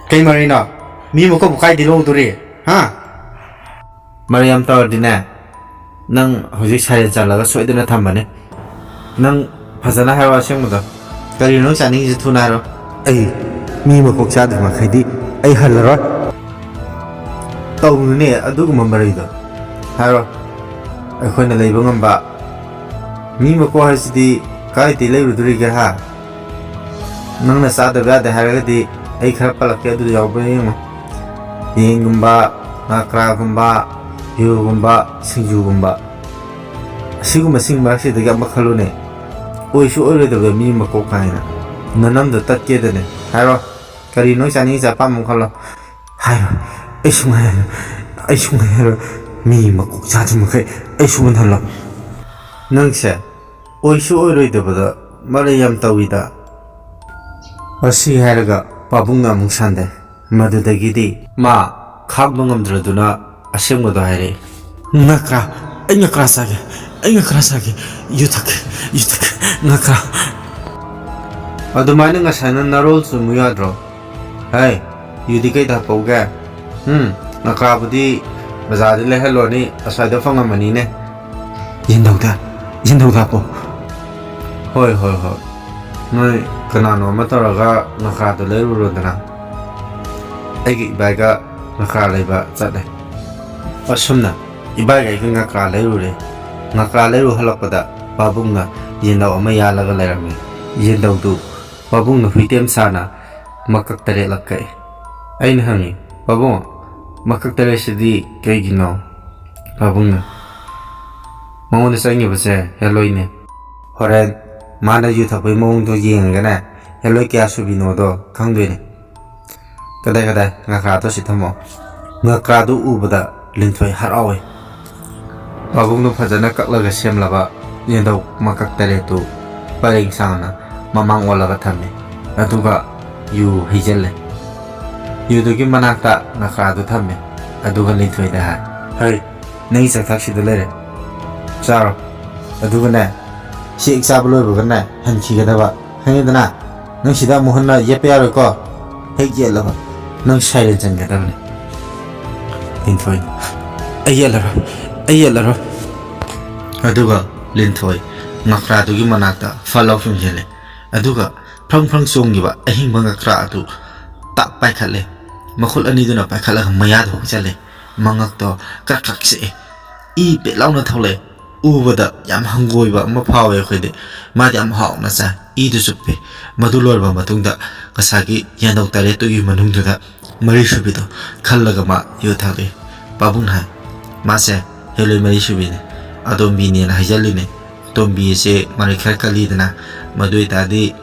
ꯀꯩ ꯃꯔꯩꯅꯣ? ꯃꯤ ꯃꯀꯣꯛꯄꯨ ꯀꯥꯏꯗꯩ ꯂꯧꯗꯣꯔꯤ? ꯍꯥ? ꯃꯔꯩ ꯌꯥꯝ ꯇꯧꯔꯗꯤꯅꯦ, ꯅꯪ ꯍꯧꯖꯤꯛ ꯁꯥꯏꯂꯦꯟ ꯆꯠꯂꯒ ꯁꯣꯏꯗꯅ ꯊꯝꯕꯅꯤ꯫ ꯅꯪ ꯐꯖꯅ ꯍꯥꯏꯔꯣ ꯑꯁꯦꯡꯕꯗꯣ꯫ ꯀꯔꯤꯅꯣ ꯅꯪ ꯆꯥꯅꯤꯡꯉꯤꯁꯦ? ꯊꯨꯅ ꯍꯥꯏꯔꯣ꯫ ꯑꯩ ꯃꯤ ꯃꯀꯣꯛ ꯆꯥꯗ꯭ꯔꯤ ꯃꯈꯩꯗꯤ ꯑꯩ ꯍꯜꯂꯔꯣꯏ꯫ ꯇꯧꯅꯨꯅꯦ ꯑꯗꯨꯒꯨꯝꯕ ꯃꯔꯩꯗꯣ꯫ ꯍꯥꯏꯔꯣ꯫ ꯑꯩꯈꯣꯏꯅ ꯂꯩꯕ ꯉꯝꯕ ꯃꯤ ꯃꯀꯣꯛ ꯍꯥꯏꯁꯤꯗꯤ ꯀꯥꯏꯗꯩ ꯂꯩꯔꯨꯗꯣꯔꯤꯒꯦ, ꯍꯥ? ꯅꯪꯅ ꯆꯥꯗꯕ ꯌꯥꯗꯦ ꯍꯥꯏꯔꯒꯗꯤ ꯑꯩ ꯈꯔ ꯄꯜꯂꯛꯀꯦ, ꯑꯗꯨꯗ ꯌꯥꯎꯕ꯭ꯔꯥ ꯌꯦꯡꯉꯣ꯫ ꯌꯦꯟꯒꯨꯝꯕ, ꯉꯥꯀ꯭ꯔꯥꯒꯨꯝꯕ, ꯌꯨꯒꯨꯝꯕ, ꯁꯤꯡꯖꯨꯒꯨꯝꯕ꯫ ꯑꯁꯤꯒꯨꯝꯕꯁꯤꯡ ꯃꯔꯛꯁꯤꯗꯒꯤ ꯑꯃ ꯈꯜꯂꯨꯅꯦ꯫ ꯑꯣꯏꯁꯨ ꯑꯣꯏꯔꯣꯏꯗꯕ ꯃꯤ ꯃꯀꯣꯛ ꯀꯥꯏꯅ꯫ ꯅꯅꯝꯗꯣ ꯇꯠꯀꯦꯗꯅꯦ꯫ ꯍꯥꯏꯔꯣ꯫ ꯀꯔꯤ ꯅꯣꯏ ꯆꯥꯅꯤꯡꯉꯤꯁꯦ ꯑꯄꯥꯝꯕ ꯑꯃ ꯈꯜꯂꯣ꯫ ꯍꯥꯏꯔꯣ꯫ ꯑꯩ ꯁꯨꯡꯍꯥꯏ ꯑꯩ ꯁꯨꯡꯍꯥꯏ ꯍꯥꯏꯔꯣꯏ꯫ ꯃꯤ ꯃꯀꯣꯛ ꯆꯥꯗ꯭ꯔꯤꯕ ꯃꯈꯩ ꯑꯩ ꯁꯨꯡꯍꯟ ꯍꯜꯂꯣꯏ꯫ ꯅꯪꯁꯦ ꯑꯣꯏꯁꯨ ꯑꯣꯏꯔꯣꯏꯗꯕꯗ ꯃꯔꯩ ꯌꯥꯝ ꯇꯧꯏꯗ꯫ ꯑꯁꯤ ꯍꯥꯏꯔꯒ ꯄꯥꯕꯨꯡꯅ ꯑꯃꯨꯛ ꯁꯥꯟꯗꯩ꯫ ꯃꯗꯨꯗꯒꯤꯗꯤ ꯃꯥ ꯈꯥꯡꯕ ꯉꯝꯗ꯭ꯔꯗꯨꯅ ꯑꯁꯦꯡꯕꯗꯣ ꯍꯥꯏꯔꯛꯏ꯫ "ꯉꯀ꯭ꯔꯥ, ꯑꯩ ꯉꯀ꯭ꯔꯥ ꯆꯥꯒꯦ, ꯑꯩ ꯉꯀ꯭ꯔꯥ ꯆꯥꯒꯦ, ꯌꯨ ꯊꯛꯀꯦ, ꯌꯨ ꯊꯛꯀꯦ, ꯉꯀ꯭ꯔꯥ"꯫ ꯑꯗꯨꯃꯥꯏꯅ ꯉꯁꯥꯏꯅ ꯅꯔꯣꯜ ꯆꯨꯝꯃꯨ ꯌꯥꯗ꯭ꯔꯣ? ꯍꯩ, ꯌꯨꯗꯤ ꯀꯩꯗ ꯍꯥꯞꯄꯧꯒꯦ? ꯎꯝ, ꯉꯀ꯭ꯔꯥꯕꯨꯗꯤ ꯕꯖꯥꯔꯗ ꯂꯩꯍꯜꯂꯨꯔꯅꯤ, ꯑꯁ꯭ꯋꯥꯏꯗ ꯐꯪꯉꯝꯃꯅꯤꯅꯦ꯫ ꯌꯦꯟꯗꯧꯗ, ꯌꯦꯟꯗꯧꯗ ꯍꯥꯞꯄꯣ꯫ ꯍꯣꯏ, ꯍꯣꯏ, ꯍꯣꯏ꯫ ꯅꯣꯏ ꯀꯅꯥꯅꯣ ꯑꯃ ꯇꯧꯔꯒ ꯉꯀ꯭ꯔꯥꯗꯣ ꯂꯩꯔꯨꯔꯣꯗꯅ꯫ ꯑꯩꯒꯤ ꯏꯕꯥꯏꯒ ꯉꯀ꯭ꯔꯥ ꯂꯩꯕ ꯆꯠꯂꯦ꯫ ꯑꯁꯨꯝꯅ ꯏꯕꯥꯏꯒ ꯑꯩꯒ ꯉꯀ꯭ꯔꯥ ꯂꯩꯔꯨꯔꯦ꯫ ꯉꯀ꯭ꯔꯥ ꯂꯩꯔꯨ ꯍꯜꯂꯛꯄꯗ ꯄꯥꯕꯨꯡꯅ ꯌꯦꯟꯗꯧ ꯑꯃ ꯌꯥꯜꯂꯒ ꯂꯩꯔꯝꯃꯤ꯫ ꯌꯦꯟꯗꯧꯗꯨ ꯄꯥꯕꯨꯡꯅ ꯍꯨꯏꯇꯦꯝ ꯁꯥꯅ ꯃꯀꯛ ꯇꯔꯦꯠꯂꯛ ꯀꯛꯏ꯫ ꯑꯩꯅ ꯍꯪꯉꯤ, "ꯄꯥꯕꯨꯡ, ꯃꯀꯛ ꯇꯔꯦꯠꯁꯤꯗꯤ ꯀꯩꯒꯤꯅꯣ?" ꯄꯥꯕꯨꯡꯅ, "ꯃꯉꯣꯟꯗ ꯆꯪꯉꯤꯕꯁꯦ ꯍꯦꯂꯣꯏꯅꯦ꯫ ꯍꯣꯔꯦꯟ ꯃꯥꯅ ꯌꯨ ꯊꯛꯄꯒꯤ ꯃꯑꯣꯡꯗꯣ ꯌꯦꯡꯉꯒꯅꯦ, ꯍꯦꯂꯣꯏ ꯀꯌꯥ ꯁꯨꯕꯤꯅꯣꯗꯣ ꯈꯪꯗꯣꯏꯅꯦ꯫ ꯀꯗꯥꯏ, ꯀꯗꯥꯏ, ꯉꯀ꯭ꯔꯥꯗꯣ ꯁꯤ ꯊꯝꯃꯣ"꯫ ꯉꯀ꯭ꯔꯥꯗꯨ ꯎꯕꯗ ꯂꯤꯟꯊꯣꯏ ꯍꯔꯥꯎꯏ꯫ ꯄꯥꯕꯨꯡꯅ ꯐꯖꯅ ꯀꯛꯂꯒ ꯁꯦꯝꯂꯕ ꯌꯦꯟꯗꯧ ꯃꯀꯛ ꯇꯔꯦꯠꯇꯨ ꯄꯔꯦꯡ ꯁꯥꯡꯅ ꯃꯃꯥꯡ ꯑꯣꯜꯂꯒ ꯊꯝꯃꯤ꯫ ꯑꯗꯨꯒ ꯌꯨ ꯍꯩꯖꯤꯜꯂꯦ꯫ ꯌꯨꯗꯨꯒꯤ ꯃꯅꯥꯛꯇ ꯉꯀ꯭ꯔꯥꯗꯨ ꯊꯝꯃꯦ꯫ ꯑꯗꯨꯒ ꯂꯤꯟꯊꯣꯏꯗ ꯍꯥꯏ, "ꯍꯩ, ꯅꯪꯒꯤ ꯆꯥꯛꯊꯥꯛꯁꯤꯗ ꯂꯩꯔꯦ꯫ ꯆꯥꯔꯣ꯫ ꯑꯗꯨꯒꯅꯦ, ꯁꯤ ꯍꯦꯛ ꯆꯥꯕ ꯂꯣꯏꯕꯒꯅꯦ, ꯍꯟꯈꯤꯒꯗꯕ꯫ ꯈꯪꯉꯦꯗꯅ? ꯅꯪ ꯁꯤꯗ ꯑꯃꯨꯛ ꯍꯟꯅ ꯌꯦꯠꯄ ꯌꯥꯔꯣꯏꯀꯣ꯫ ꯍꯦꯛ ꯌꯦꯠꯂꯕ, ꯅꯪ ꯁꯥꯏꯂꯦꯟ ꯆꯟꯒꯗꯕꯅꯤ"꯫ ꯂꯤꯟꯊꯣꯏ, "ꯑꯩ ꯌꯦꯠꯂꯔꯣꯏ, ꯑꯩ ꯌꯦꯠꯂꯔꯣꯏ"꯫ ꯑꯗꯨꯒ ꯂꯤꯟꯊꯣꯏ ꯉꯀ꯭ꯔꯥꯗꯨꯒꯤ ꯃꯅꯥꯛꯇ ꯐꯠ ꯂꯥꯎ ꯆꯣꯡꯁꯤꯜꯂꯦ꯫ ꯑꯗꯨꯒ ꯐ꯭ꯔꯪ ꯐ꯭ꯔꯪ ꯆꯣꯡꯉꯤꯕ ꯑꯍꯤꯡꯕ ꯉꯀ꯭ꯔꯥ ꯑꯗꯨ ꯇꯥꯛ ꯄꯥꯏꯈꯠꯂꯦ꯫ ꯃꯈꯨꯠ ꯑꯅꯤꯗꯨꯅ ꯄꯥꯏꯈꯠꯂꯒ ꯃꯌꯥꯗ ꯍꯨꯛꯆꯜꯂꯦ꯫ ꯃꯉꯛꯇꯣ ꯀ꯭ꯔꯛ ꯀ꯭ꯔꯛ ꯆꯤꯛꯑꯦ꯫ ꯏ ꯄꯦꯠ ꯂꯥꯎꯅ ꯊꯣꯛꯂꯛꯑꯦ꯫ ꯎꯕꯗ ꯌꯥꯝ ꯍꯪꯒꯣꯏꯕ ꯑꯃ ꯐꯥꯎꯋꯦ ꯑꯩꯈꯣꯏꯗꯤ꯫ ꯃꯥꯗꯤ ꯌꯥꯝ ꯍꯥꯎꯅ ꯆꯥꯏ꯫ ꯏꯗꯨ ꯆꯨꯞꯄꯦ꯫ ꯃꯗꯨ ꯂꯣꯏꯔꯕ ꯃꯇꯨꯡꯗ ꯉꯁꯥꯏꯒꯤ ꯌꯦꯟꯗꯧ ꯇꯔꯦꯠꯇꯨꯒꯤ ꯃꯅꯨꯡꯗꯨꯗ ꯃꯔꯤꯁꯨꯕꯤꯗꯣ ꯈꯜꯂꯒ ꯃꯥ ꯌꯨ ꯊꯛꯂꯛꯏ꯫ ꯄꯥꯕꯨꯡꯅ ꯍꯥꯏ, "ꯃꯥꯁꯦ ꯍꯦꯂꯣꯏ ꯃꯔꯤꯁꯨꯕꯤꯅꯦ, ꯑꯇꯣꯝꯕꯤꯅꯦꯅ ꯍꯥꯏꯖꯜꯂꯤꯅꯦ꯫ ꯑꯇꯣꯝꯕꯤ ꯑꯁꯦ ꯃꯔꯩ ꯈꯔ ꯀꯜꯂꯤꯗꯅ, ꯃꯗꯨ ꯑꯣꯏꯇꯥꯔꯗꯤ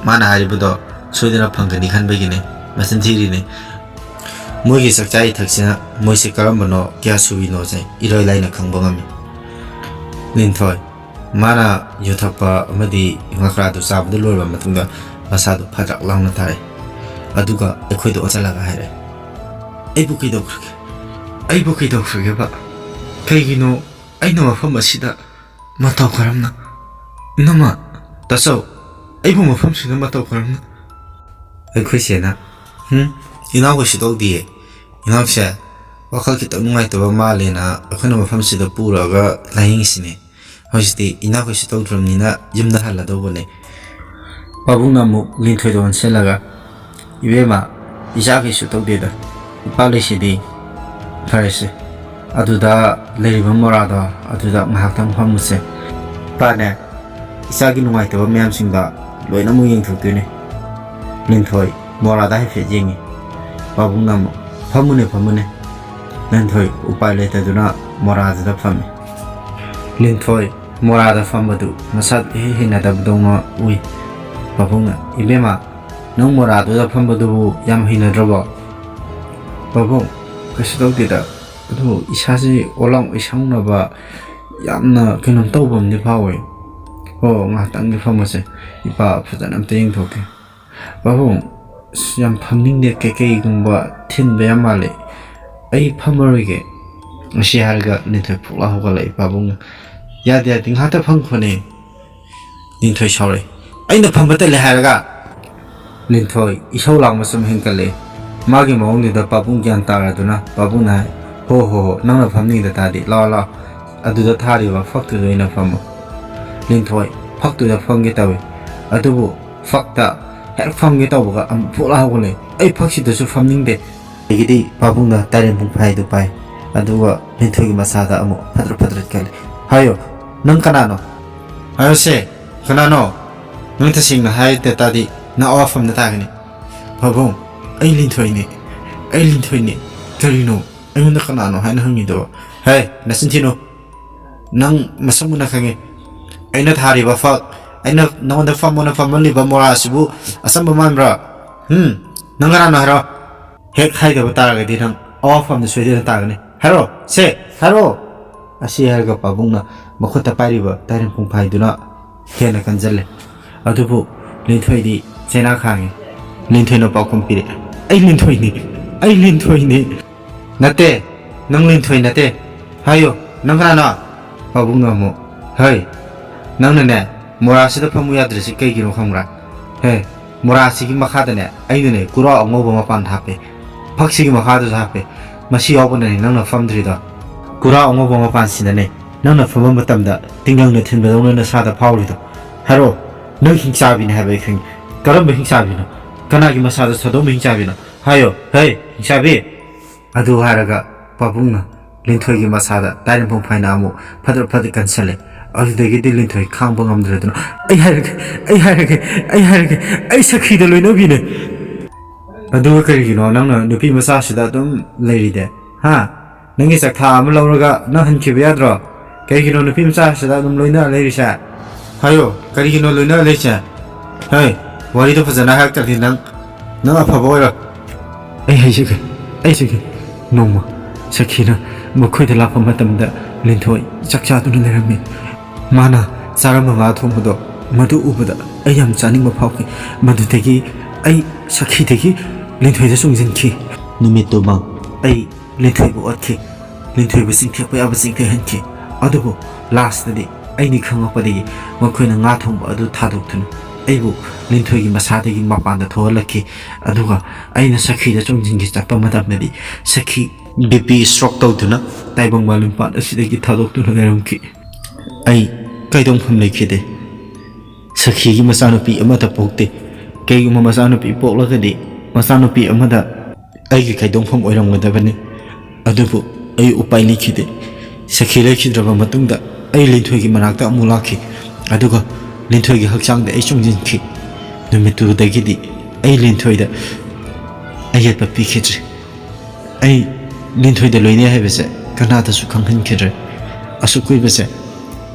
ꯃꯥꯅ ꯍꯥꯏꯔꯤꯕꯗꯣ ꯁꯣꯏꯗꯅ ꯐꯪꯒꯅꯤ ꯈꯟꯕꯒꯤꯅꯦ꯫ ꯃꯆꯤꯟ ꯊꯤꯔꯤꯅꯦ꯫ ꯃꯣꯏꯒꯤ ꯆꯥꯛꯆꯥ ꯏꯊꯛꯁꯤꯅ ꯃꯣꯏꯁꯦ ꯀꯔꯝꯕꯅꯣ, ꯀꯌꯥ ꯁꯨꯕꯤꯅꯣꯁꯦ ꯏꯔꯥꯏ ꯂꯥꯏꯅ ꯈꯪꯕ ꯉꯝꯃꯤ꯫ ꯂꯤꯟꯊꯣꯏ, ꯃꯥꯅ ꯌꯨ ꯊꯛꯄ ꯑꯃꯗꯤ ꯉꯀ꯭ꯔꯥꯗꯨ ꯆꯥꯕꯗꯨ ꯂꯣꯏꯔꯕ ꯃꯇꯨꯡꯗ ꯃꯁꯥꯗꯨ ꯐꯗ꯭ꯔꯛ ꯂꯥꯎꯅ ꯊꯥꯔꯛꯑꯦ꯫ ꯑꯗꯨꯒ ꯑꯩꯈꯣꯏꯗ ꯑꯣꯟꯁꯤꯜꯂꯒ ꯍꯥꯏꯔꯛꯑꯦ, "ꯑꯩꯕꯨ ꯀꯩꯗꯧꯈ꯭ꯔꯒꯦ? ꯑꯩꯕꯨ ꯀꯩꯗꯧꯈ꯭ꯔꯒꯦꯕ? ꯀꯩꯒꯤꯅꯣ ꯑꯩꯅ ꯃꯐꯝ ꯑꯁꯤꯗ ꯃꯇꯧ ꯀꯔꯝꯅ? ꯏꯅꯝꯃ, ꯇꯥꯆꯧ, ꯑꯩꯕꯨ ꯃꯐꯝꯁꯤꯗ ꯃꯇꯧ ꯀꯔꯝꯅ?" ꯑꯩꯈꯣꯏ ꯆꯦꯅ, "ꯍꯨꯝ, ꯏꯅꯥꯎ ꯀꯩꯁꯨ ꯇꯧꯗꯤꯌꯦ꯫ ꯏꯅꯥꯎꯁꯦ ꯋꯥꯈꯜ ꯈꯤꯇꯪ ꯅꯨꯡꯉꯥꯏꯇꯕ ꯃꯥꯜꯂꯦꯅ ꯑꯩꯈꯣꯏꯅ ꯃꯐꯝꯁꯤꯗ ꯄꯨꯔꯒ ꯂꯥꯌꯦꯡꯉꯤꯁꯤꯅꯦ꯫ ꯍꯧꯖꯤꯛꯇꯤ ꯏꯅꯥꯎ ꯀꯩꯁꯨ ꯇꯧꯗ꯭ꯔꯕꯅꯤꯅ ꯌꯨꯝꯗ ꯍꯜꯂꯗꯧꯕꯅꯦ꯫" ꯄꯥꯕꯨꯡꯅ ꯑꯃꯨꯛ ꯂꯤꯟꯊꯣꯏꯗ ꯑꯣꯟꯁꯤꯜꯂꯒ, "ꯏꯕꯦꯝꯃ, ꯏꯆꯥ ꯀꯩꯁꯨ ꯇꯧꯗꯦꯗ꯫ ꯏꯄꯥ ꯂꯩꯁꯤꯗꯤ꯫ ꯐꯔꯦꯁꯦ, ꯑꯗꯨꯗ ꯂꯩꯔꯤꯕ ꯃꯣꯔꯥꯗꯣ ꯑꯗꯨꯗ ꯉꯥꯏꯍꯥꯛꯇꯪ ꯐꯝꯃꯨꯁꯦ꯫ ꯏꯄꯥꯅꯦ, ꯏꯆꯥꯒꯤ ꯅꯨꯡꯉꯥꯏꯇꯕ ꯃꯌꯥꯝꯁꯤꯡꯗ ꯂꯣꯏꯅꯃꯛ ꯌꯦꯡꯊꯣꯛꯇꯣꯏꯅꯦ꯫" ꯂꯤꯟꯊꯣꯏ ꯃꯣꯔꯥꯗ ꯍꯥꯏꯐꯦꯠ ꯌꯦꯡꯉꯤ꯫ ꯄꯥꯕꯨꯡꯅ ꯑꯃꯨꯛ, "ꯐꯝꯃꯨꯅꯦ, ꯐꯝꯃꯨꯅꯦ꯫" ꯂꯤꯟꯊꯣꯏ ꯎꯄꯥꯏ ꯂꯩꯇꯗꯨꯅ ꯃꯣꯔꯥꯗꯨꯗ ꯐꯝꯃꯤ꯫ ꯂꯤꯟꯊꯣꯏ ꯃꯣꯔꯥꯗ ꯐꯝꯕꯗꯨ ꯃꯁꯥꯗꯨ ꯏꯍꯩ ꯍꯩꯅꯗꯕꯗꯧꯅ ꯎꯏ꯫ ꯄꯥꯕꯨꯡꯅ, "ꯏꯕꯦꯝꯃ, ꯅꯪ ꯃꯣꯔꯥꯗꯨꯗ ꯐꯝꯕꯗꯨꯕꯨ ꯌꯥꯝ ꯍꯩꯅꯗ꯭ꯔꯕꯣ?" "ꯄꯥꯕꯨꯡ, ꯀꯩꯁꯨ ꯇꯧꯗꯦꯗ꯫ ꯑꯗꯨꯕꯨ ꯏꯁꯥꯁꯤ ꯑꯣꯂꯥꯡ ꯑꯣꯏꯁꯥꯡꯅꯕ ꯌꯥꯝꯅ ꯀꯩꯅꯣꯝ ꯇꯧꯕ ꯑꯃꯗꯤ ꯐꯥꯎꯋꯦ꯫ ꯍꯣ, ꯉꯥꯏꯍꯥꯛꯇꯪꯗꯤ ꯐꯝꯃꯁꯦ꯫ ꯏꯄꯥ ꯐꯖꯅ ꯑꯝꯇ ꯌꯦꯡꯊꯣꯛꯀꯦ꯫" "ꯄꯥꯕꯨꯡ, ꯑꯁ, ꯌꯥꯝ ꯐꯝꯅꯤꯡꯗꯦ, ꯀꯩꯀꯩꯒꯨꯝꯕ ꯊꯤꯟꯕ ꯌꯥꯝ ꯃꯥꯜꯂꯦ꯫ ꯑꯩ ꯐꯝꯃꯔꯣꯏꯒꯦ꯫" ꯑꯁꯤ ꯍꯥꯏꯔꯒ ꯂꯤꯟꯊꯣꯏ ꯐꯨꯛꯂꯥ ꯍꯧꯒꯠꯂꯛꯏ꯫ ꯄꯥꯕꯨꯡꯅ, "ꯌꯥꯗꯦ, ꯌꯥꯗꯦ, ꯉꯥꯏꯍꯥꯛꯇ ꯐꯝꯈꯣꯅꯦ꯫" ꯂꯤꯟꯊꯣꯏ ꯁꯥꯎꯔꯛꯏ꯫ "ꯑꯩꯅ ꯐꯝꯕ ꯇꯜꯂꯦ ꯍꯥꯏꯔꯒ?" ꯂꯤꯟꯊꯣꯏ ꯏꯁꯧ ꯂꯥꯡꯕ ꯁꯨꯝ ꯍꯦꯟꯒꯠꯂꯛꯏ꯫ ꯃꯥꯒꯤ ꯃꯑꯣꯡꯗꯨꯗ ꯄꯥꯕꯨꯡ ꯒ꯭ꯌꯥꯟ ꯇꯥꯔꯗꯨꯅ ꯄꯥꯕꯨꯡꯅ ꯍꯥꯏ, "ꯍꯣ, ꯍꯣ, ꯍꯣ, ꯅꯪꯅ ꯐꯝꯅꯤꯡꯗ ꯇꯥꯔꯗꯤ ꯂꯥꯛꯑꯣ, ꯂꯥꯛꯑꯣ, ꯑꯗꯨꯗ ꯊꯥꯔꯤꯕ ꯐꯛꯇꯨꯗ ꯑꯣꯏꯅ ꯐꯝꯃꯣ꯫" ꯂꯤꯟꯊꯣꯏ ꯐꯛꯇꯨꯗ ꯐꯝꯒꯦ ꯇꯧꯏ꯫ ꯑꯗꯨꯕꯨ ꯐꯛꯇ ꯍꯦꯛ ꯐꯝꯒꯦ ꯇꯧꯕꯒ ꯑꯃꯨꯛ ꯐꯨꯛꯂꯥ ꯍꯧꯒꯠꯂꯛꯏ꯫ "ꯑꯩ ꯐꯛꯁꯤꯗꯁꯨ ꯐꯝꯅꯤꯡꯗꯦ꯫" ꯑꯗꯒꯤꯗꯤ ꯄꯥꯕꯨꯡꯅ ꯇꯥꯏꯔꯦꯟ ꯄꯨꯡꯐꯥꯏꯗꯨ ꯄꯥꯏ꯫ ꯑꯗꯨꯒ ꯂꯤꯟꯊꯣꯏꯒꯤ ꯃꯁꯥꯗ ꯑꯃꯨꯛ ꯐꯗ꯭ꯔꯠ ꯐꯗ꯭ꯔꯠ ꯀꯜꯂꯤ꯫ "ꯍꯥꯏꯌꯣ, ꯅꯪ ꯀꯅꯥꯅꯣ? ꯍꯥꯏꯌꯣꯁꯦ, ꯀꯅꯥꯅꯣ? ꯅꯪ ꯇꯁꯦꯡꯅ ꯍꯥꯏꯗ ꯇꯥꯔꯗꯤ ꯅꯪ ꯑꯋꯥꯐꯝꯗ ꯇꯥꯒꯅꯤ꯫" "ꯄꯥꯕꯨꯡ, ꯑꯩ ꯂꯤꯟꯊꯣꯏꯅꯦ꯫ ꯑꯩ ꯂꯤꯟꯊꯣꯏꯅꯦ꯫ ꯀꯔꯤꯅꯣ? ꯑꯩꯉꯣꯟꯗ ꯀꯅꯥꯅꯣ ꯍꯥꯏꯅ ꯍꯪꯉꯤꯗꯣ? ꯍꯦ, ꯅꯆꯤꯟ ꯊꯤꯅꯨ꯫ ꯅꯪ ꯃꯁꯛ ꯃꯨꯟꯅ ꯈꯪꯉꯤ꯫ ꯑꯩꯅ ꯊꯥꯔꯤꯕ ꯐꯛ, ꯑꯩꯅ ꯅꯉꯣꯟꯗ ꯐꯝꯃꯣꯅ ꯐꯝꯍꯜꯂꯤꯕ ꯃꯣꯔꯥ ꯑꯁꯤꯕꯨ ꯑꯆꯝꯕ ꯃꯥꯟꯕ꯭ꯔꯥ? ꯎꯝ? ꯅꯪ ꯀꯅꯥꯅꯣ ꯍꯥꯏꯔꯣ? ꯍꯦꯛ ꯍꯥꯏꯗꯕ ꯇꯥꯔꯒꯗꯤ ꯅꯪ ꯑꯋꯥꯐꯝꯗ ꯁꯣꯏꯗꯅ ꯇꯥꯒꯅꯤ꯫ ꯍꯥꯏꯔꯣ, ꯁꯦ, ꯍꯥꯏꯔꯣ!" ꯑꯁꯤ ꯍꯥꯏꯔꯒ ꯄꯥꯕꯨꯡꯅ ꯃꯈꯨꯠꯇ ꯄꯥꯏꯔꯤꯕ ꯇꯥꯏꯔꯪ ꯄꯨꯡꯐꯥꯏꯗꯨꯅ ꯍꯦꯟꯅ ꯀꯟꯖꯜꯂꯦ꯫ ꯑꯗꯨꯕꯨ ꯂꯤꯟꯊꯣꯏꯗꯤ ꯆꯩꯅꯥ ꯈꯥꯡꯉꯤ꯫ ꯂꯤꯟꯊꯣꯏꯅ ꯄꯥꯎꯈꯨꯝ ꯄꯤꯔꯛꯑꯦ, "ꯑꯩ ꯂꯤꯟꯊꯣꯏꯅꯤ, ꯑꯩ ꯂꯤꯟꯊꯣꯏꯅꯤ!" "ꯅꯠꯇꯦ, ꯅꯪ ꯂꯤꯟꯊꯣꯏ ꯅꯠꯇꯦ꯫ ꯍꯥꯏꯌꯣ, ꯅꯪ ꯀꯅꯥꯅꯣ?" ꯄꯥꯕꯨꯡꯅ ꯑꯃꯨꯛ, "ꯍꯩ, ꯅꯪꯅꯅꯦ, ꯃꯣꯔꯥꯁꯤꯗ ꯐꯝꯃꯨ ꯌꯥꯗ꯭ꯔꯤꯁꯤ ꯀꯩꯒꯤꯅꯣ ꯈꯪꯕ꯭ꯔꯥ? ꯍꯦ, ꯃꯣꯔꯥꯁꯤꯒꯤ ꯃꯈꯥꯗꯅꯦ, ꯑꯩꯅꯅꯦ, ꯀꯨꯔꯥꯎ ꯑꯉꯧꯕ ꯃꯄꯥꯟ ꯍꯥꯞꯄꯦ꯫ ꯐꯛꯁꯤꯒꯤ ꯃꯈꯥꯗꯁꯨ ꯍꯥꯞꯄꯦ꯫ ꯃꯁꯤ ꯌꯥꯎꯕꯅꯅꯦ ꯅꯪꯅ ꯐꯝꯗ꯭ꯔꯤꯗꯣ꯫ ꯀꯨꯔꯥꯎ ꯑꯉꯧꯕ ꯃꯄꯥꯟꯁꯤꯅꯅꯦ, ꯅꯪꯅ ꯐꯝꯕ ꯃꯇꯝꯗ ꯇꯤꯡꯂꯪꯅ ꯊꯤꯟꯕꯗꯧꯅ ꯅꯁꯥꯗ ꯐꯥꯎꯔꯤꯗꯣ꯫ ꯍꯥꯏꯔꯣ, ꯅꯪ ꯍꯤꯡꯆꯥꯕꯤꯅꯤ ꯍꯥꯏꯕ ꯑꯩ ꯈꯪꯉꯤ꯫ ꯀꯔꯝꯕ ꯍꯤꯡꯆꯥꯕꯤꯅꯣ? ꯀꯅꯥꯒꯤ ꯃꯁꯥꯗ ꯁꯥꯗꯣꯡꯕ ꯍꯤꯡꯆꯥꯕꯤꯅꯣ? ꯍꯥꯏꯌꯣ, ꯍꯩ, ꯍꯤꯡꯆꯥꯕꯤ!" ꯑꯗꯨ ꯍꯥꯏꯔꯒ ꯄꯥꯕꯨꯡꯅ ꯂꯤꯟꯊꯣꯏꯒꯤ ꯃꯁꯥꯗ ꯇꯥꯏꯔꯪ ꯄꯨꯡꯐꯥꯏꯅ ꯑꯃꯨꯛ ꯐꯗ꯭ꯔꯛ ꯐꯗ꯭ꯔꯛ ꯀꯟꯁꯜꯂꯦ꯫ ꯑꯗꯨꯗꯒꯤꯗꯤ ꯂꯤꯟꯊꯣꯏ ꯈꯥꯡꯕ ꯉꯝꯗ꯭ꯔꯗꯨꯅ, "ꯑꯩ ꯍꯥꯏꯔꯒꯦ, ꯑꯩ ꯍꯥꯏꯔꯒꯦ, ꯑꯩ ꯍꯥꯏꯔꯒꯦ, ꯑꯩ ꯁꯈꯤꯗ ꯂꯣꯏꯅꯕꯤꯅꯦ!" "ꯑꯗꯨꯒ ꯀꯔꯤꯒꯤꯅꯣ ꯅꯪꯅ ꯅꯨꯄꯤ ꯃꯆꯥꯁꯤꯗ ꯑꯗꯨꯝ ꯂꯩꯔꯤꯗꯦ? ꯍꯥ? ꯅꯪꯒꯤ ꯆꯥꯛꯊꯥ ꯑꯃ ꯂꯧꯔꯒ ꯅꯪ ꯍꯟꯈꯤꯕ ꯌꯥꯗ꯭ꯔꯣ? ꯀꯩꯒꯤꯅꯣ ꯅꯨꯄꯤ ꯃꯆꯥꯁꯤꯗ ꯑꯗꯨꯝ ꯂꯣꯏꯅ ꯂꯩꯔꯤꯁꯦ? ꯍꯥꯏꯌꯣ, ꯀꯔꯤꯒꯤꯅꯣ ꯂꯣꯏꯅ ꯂꯩꯔꯤꯁꯦ? ꯍꯩ, ꯋꯥꯔꯤꯗꯣ ꯐꯖꯅ ꯍꯥꯏꯔꯛꯇ꯭ꯔꯗꯤ ꯅꯪ, ꯅꯪ ꯑꯐꯕ ꯑꯣꯏꯔꯣꯏ꯫ ꯑꯩ ꯍꯥꯏꯖꯒꯦ, ꯑꯩ ꯍꯥꯏꯖꯒꯦ꯫ ꯅꯣꯡꯃ ꯁꯈꯤꯅ ꯃꯈꯣꯏꯗ ꯂꯥꯛꯄ ꯃꯇꯝꯗ ꯂꯤꯟꯊꯣꯏ ꯆꯥꯛ ꯆꯥꯗꯨꯅ ꯂꯩꯔꯝꯃꯤ꯫ ꯃꯥꯅ ꯆꯥꯔꯝꯕ ꯉꯥ ꯊꯣꯡꯕꯗꯣ, ꯃꯗꯨ ꯎꯕꯗ ꯑꯩ ꯌꯥꯝ ꯆꯥꯅꯤꯡꯕ ꯐꯥꯎꯈꯤ꯫ ꯃꯗꯨꯗꯒꯤ ꯑꯩ ꯁꯈꯤꯗꯒꯤ ꯂꯤꯟꯊꯣꯏꯗ ꯆꯣꯡꯁꯤꯟꯈꯤ꯫ ꯅꯨꯃꯤꯠꯇꯨꯃ ꯑꯩ ꯂꯤꯟꯊꯣꯏꯕꯨ ꯑꯣꯠꯈꯤ, ꯂꯤꯟꯊꯣꯏꯕꯨ ꯆꯤꯡꯊꯦꯛꯄ ꯌꯥꯕ ꯆꯤꯡꯊꯦꯛꯍꯟꯈꯤ꯫ ꯑꯗꯨꯕꯨ ꯂꯥꯁꯇꯗꯤ ꯑꯩꯅꯤ ꯈꯪꯂꯛꯄꯗꯒꯤ ꯃꯈꯣꯏꯅ ꯉꯥ ꯊꯣꯡꯕ ꯑꯗꯨ ꯊꯥꯗꯣꯛꯇꯨꯅ ꯑꯩꯕꯨ ꯂꯤꯟꯊꯣꯏꯒꯤ ꯃꯁꯥꯗꯒꯤ ꯃꯄꯥꯟꯗ ꯊꯣꯛꯍꯜꯂꯛꯈꯤ꯫ ꯑꯗꯨꯒ ꯑꯩꯅ ꯁꯈꯤꯗ ꯆꯣꯡꯁꯤꯟꯒꯦ ꯆꯠꯄ ꯃꯇꯝꯗꯗꯤ ꯁꯈꯤ ꯕꯤ ꯄꯤ ꯁ꯭ꯇ꯭ꯔꯣꯛ ꯇꯧꯗꯨꯅ ꯇꯥꯏꯕꯪ ꯃꯥꯂꯦꯝꯄꯥꯟ ꯑꯁꯤꯗꯒꯤ ꯊꯥꯗꯣꯛꯇꯨꯅ ꯂꯩꯔꯝꯈꯤ꯫ ꯑꯩ ꯀꯩꯗꯧꯐꯝ ꯂꯩꯈꯤꯗꯦ꯫ ꯁꯈꯤꯒꯤ ꯃꯆꯥꯅꯨꯄꯤ ꯑꯃꯠꯇ ꯄꯣꯛꯇꯦ꯫ ꯀꯩꯒꯨꯝꯕ ꯃꯆꯥꯅꯨꯄꯤ ꯄꯣꯛꯂꯒꯗꯤ ꯃꯆꯥꯅꯨꯄꯤ ꯑꯃꯗ ꯑꯩꯒꯤ ꯀꯩꯗꯧꯐꯝ ꯑꯣꯏꯔꯝꯒꯗꯕꯅꯤ꯫ ꯑꯗꯨꯕꯨ ꯑꯩ ꯎꯄꯥꯏ ꯂꯩꯈꯤꯗꯦ꯫ ꯁꯈꯤ ꯂꯩꯈꯤꯗ꯭ꯔꯕ ꯃꯇꯨꯡꯗ ꯑꯩ ꯂꯤꯟꯊꯣꯏꯒꯤ ꯃꯅꯥꯛꯇ ꯑꯃꯨꯛ ꯂꯥꯛꯈꯤ꯫ ꯑꯗꯨꯒ ꯂꯤꯟꯊꯣꯏꯒꯤ ꯍꯛꯆꯥꯡꯗ ꯑꯩ ꯆꯣꯡꯁꯤꯟꯈꯤ꯫ ꯅꯨꯃꯤꯠꯇꯨꯗꯒꯤꯗꯤ ꯑꯩ ꯂꯤꯟꯊꯣꯏꯗ ꯑꯌꯦꯠꯄ ꯄꯤꯈꯤꯗ꯭ꯔꯦ꯫ ꯑꯩ ꯂꯤꯟꯊꯣꯏꯗ ꯂꯣꯏꯅꯩ ꯍꯥꯏꯕꯁꯦ ꯀꯅꯥꯗꯁꯨ ꯈꯪꯍꯟꯈꯤꯗ꯭ꯔꯦ꯫ ꯑꯁꯨꯛ ꯀꯨꯏꯕꯁꯦ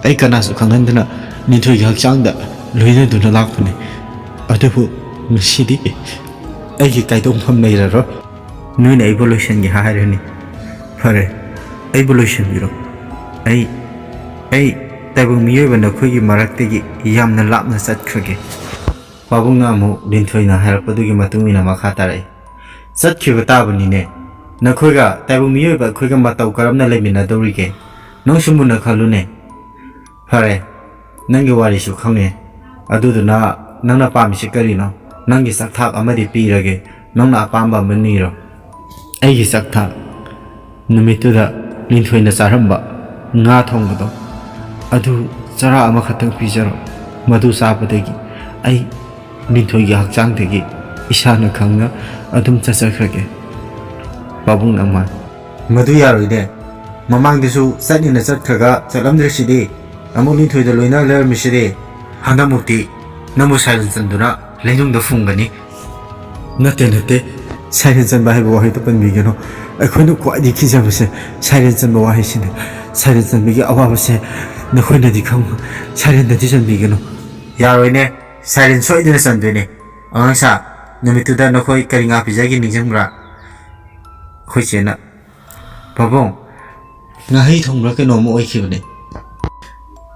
ꯑꯩ ꯀꯅꯥꯁꯨ ꯈꯪꯍꯟꯗꯅ ꯂꯤꯟꯊꯣꯏꯒꯤ ꯍꯛꯆꯥꯡꯗ ꯂꯣꯏꯅꯗꯨꯅ ꯂꯥꯛꯄꯅꯤ꯫ ꯑꯗꯨꯕꯨ ꯉꯁꯤꯗꯤ ꯑꯩꯒꯤ ꯀꯥꯏꯗꯣꯛꯐꯝ ꯂꯩꯔꯔꯣꯏ꯫ ꯅꯣꯏꯅ ꯑꯩꯕꯨ ꯂꯣꯏꯁꯤꯟꯒꯦ ꯍꯥꯏꯔꯅꯤ꯫ ꯐꯔꯦ, ꯑꯩꯕꯨ ꯂꯣꯏꯁꯤꯟꯕꯤꯔꯣ꯫ ꯑꯩ, ꯑꯩ ꯇꯥꯏꯕꯪ ꯃꯤꯑꯣꯏꯕ ꯅꯈꯣꯏꯒꯤ ꯃꯔꯛꯇꯒꯤ ꯌꯥꯝꯅ ꯂꯥꯞꯅ ꯆꯠꯈ꯭ꯔꯒꯦ꯫ ꯄꯥꯕꯨꯡꯅ ꯑꯃꯨꯛ ꯂꯤꯟꯊꯣꯏꯅ ꯍꯥꯏꯔꯛꯄꯗꯨꯒꯤ ꯃꯇꯨꯡ ꯏꯟꯅ ꯃꯈꯥ ꯇꯥꯔꯛꯏ꯫ ꯆꯠꯈꯤꯕ ꯇꯥꯕꯅꯤꯅꯦ꯫ ꯅꯈꯣꯏꯒ ꯇꯥꯏꯕꯪ ꯃꯤꯑꯣꯏꯕ ꯑꯩꯈꯣꯏꯒ ꯃꯇꯧ ꯀꯔꯝꯅ ꯂꯩꯃꯤꯟꯅꯗꯧꯔꯤꯒꯦ? ꯅꯪꯁꯨ ꯃꯨꯟꯅ ꯈꯜꯂꯨꯅꯦ꯫ ꯐꯔꯦ, ꯅꯪꯒꯤ ꯋꯥꯔꯤꯁꯨ ꯈꯪꯉꯦ꯫ ꯑꯗꯨꯗꯨꯅ ꯅꯪꯅ ꯄꯥꯝꯃꯤꯁꯤ ꯀꯔꯤꯅꯣ? ꯅꯪꯒꯤ ꯆꯥꯛꯊꯥꯛ ꯑꯃꯗꯤ ꯄꯤꯔꯒꯦ꯫ ꯅꯪꯅ ꯑꯄꯥꯝꯕ ꯑꯃ ꯅꯤꯔꯣ꯫ ꯑꯩꯒꯤ ꯆꯥꯛꯊꯥꯛ? ꯅꯨꯃꯤꯠꯇꯨꯗ ꯂꯤꯟꯊꯣꯏꯅ ꯆꯥꯔꯝꯕ ꯉꯥ ꯊꯣꯡꯕꯗꯣ, ꯑꯗꯨ ꯆꯔꯥ ꯑꯃꯈꯛꯇꯪ ꯄꯤꯖꯔꯣ꯫ ꯃꯗꯨ ꯆꯥꯕꯗꯒꯤ ꯑꯩ ꯂꯤꯟꯊꯣꯏꯒꯤ ꯍꯛꯆꯥꯡꯗꯒꯤ ꯏꯁꯥꯅ ꯈꯪꯅ ꯑꯗꯨꯝ ꯆꯠꯆꯈ꯭ꯔꯒꯦ꯫ ꯄꯥꯕꯨꯡ ꯅꯃꯥꯏ꯫ ꯃꯗꯨ ꯌꯥꯔꯣꯏꯅꯦ꯫ ꯃꯃꯥꯡꯗꯁꯨ ꯆꯠꯅꯤꯅ ꯆꯠꯈ꯭ꯔꯒ ꯆꯠꯂꯝꯗ꯭ꯔꯤꯁꯤꯗꯤ꯫ ꯑꯃꯨꯛ ꯂꯤꯟꯊꯣꯏꯗ ꯂꯣꯏꯅ ꯂꯩꯔꯝꯃꯤꯁꯤꯗꯤ꯫ ꯍꯟꯗꯛꯃꯨꯛꯇꯤ ꯅꯪꯕꯨ ꯁꯥꯏꯔꯟ ꯆꯟꯗꯨꯅ ꯂꯩꯅꯨꯡꯗ ꯐꯨꯝꯒꯅꯤ꯫ ꯅꯠꯇꯦ, ꯅꯠꯇꯦ꯫ ꯁꯥꯏꯔꯟ ꯆꯟꯕ ꯍꯥꯏꯕ ꯋꯥꯍꯩꯗꯣ ꯄꯟꯕꯤꯒꯅꯨ꯫ ꯑꯩꯈꯣꯏꯅ ꯈ꯭ꯋꯥꯏꯗꯒꯤ ꯀꯤꯖꯕꯁꯦ ꯁꯥꯏꯔꯟ ꯆꯟꯕ ꯋꯥꯍꯩꯁꯤꯅꯤ꯫ ꯁꯥꯏꯔꯟ ꯆꯟꯕꯒꯤ ꯑꯋꯥꯕꯁꯦ ꯅꯈꯣꯏꯅꯗꯤ ꯈꯪ-, ꯁꯥꯏꯔꯟꯗꯗꯤ ꯆꯟꯕꯤꯒꯅꯨ꯫ ꯌꯥꯔꯣꯏꯅꯦ꯫ ꯁꯥꯏꯔꯟ ꯁꯣꯏꯗꯅ ꯆꯟꯗꯣꯏꯅꯦ꯫ ꯑꯉꯥꯡꯁꯥ, ꯅꯨꯃꯤꯠꯇꯨꯗ ꯅꯈꯣꯏ ꯀꯔꯤ ꯉꯥ ꯄꯤꯖꯒꯦ ꯅꯤꯡꯁꯤꯡꯕ꯭ꯔꯥ? ꯑꯩꯈꯣꯏ ꯆꯦꯅ, "ꯄꯥꯕꯨꯡ, ꯉꯥꯍꯩ ꯊꯣꯡꯕ꯭ꯔꯥ ꯀꯩꯅꯣꯝꯃ ꯑꯣꯏꯈꯤꯕꯅꯦ꯫"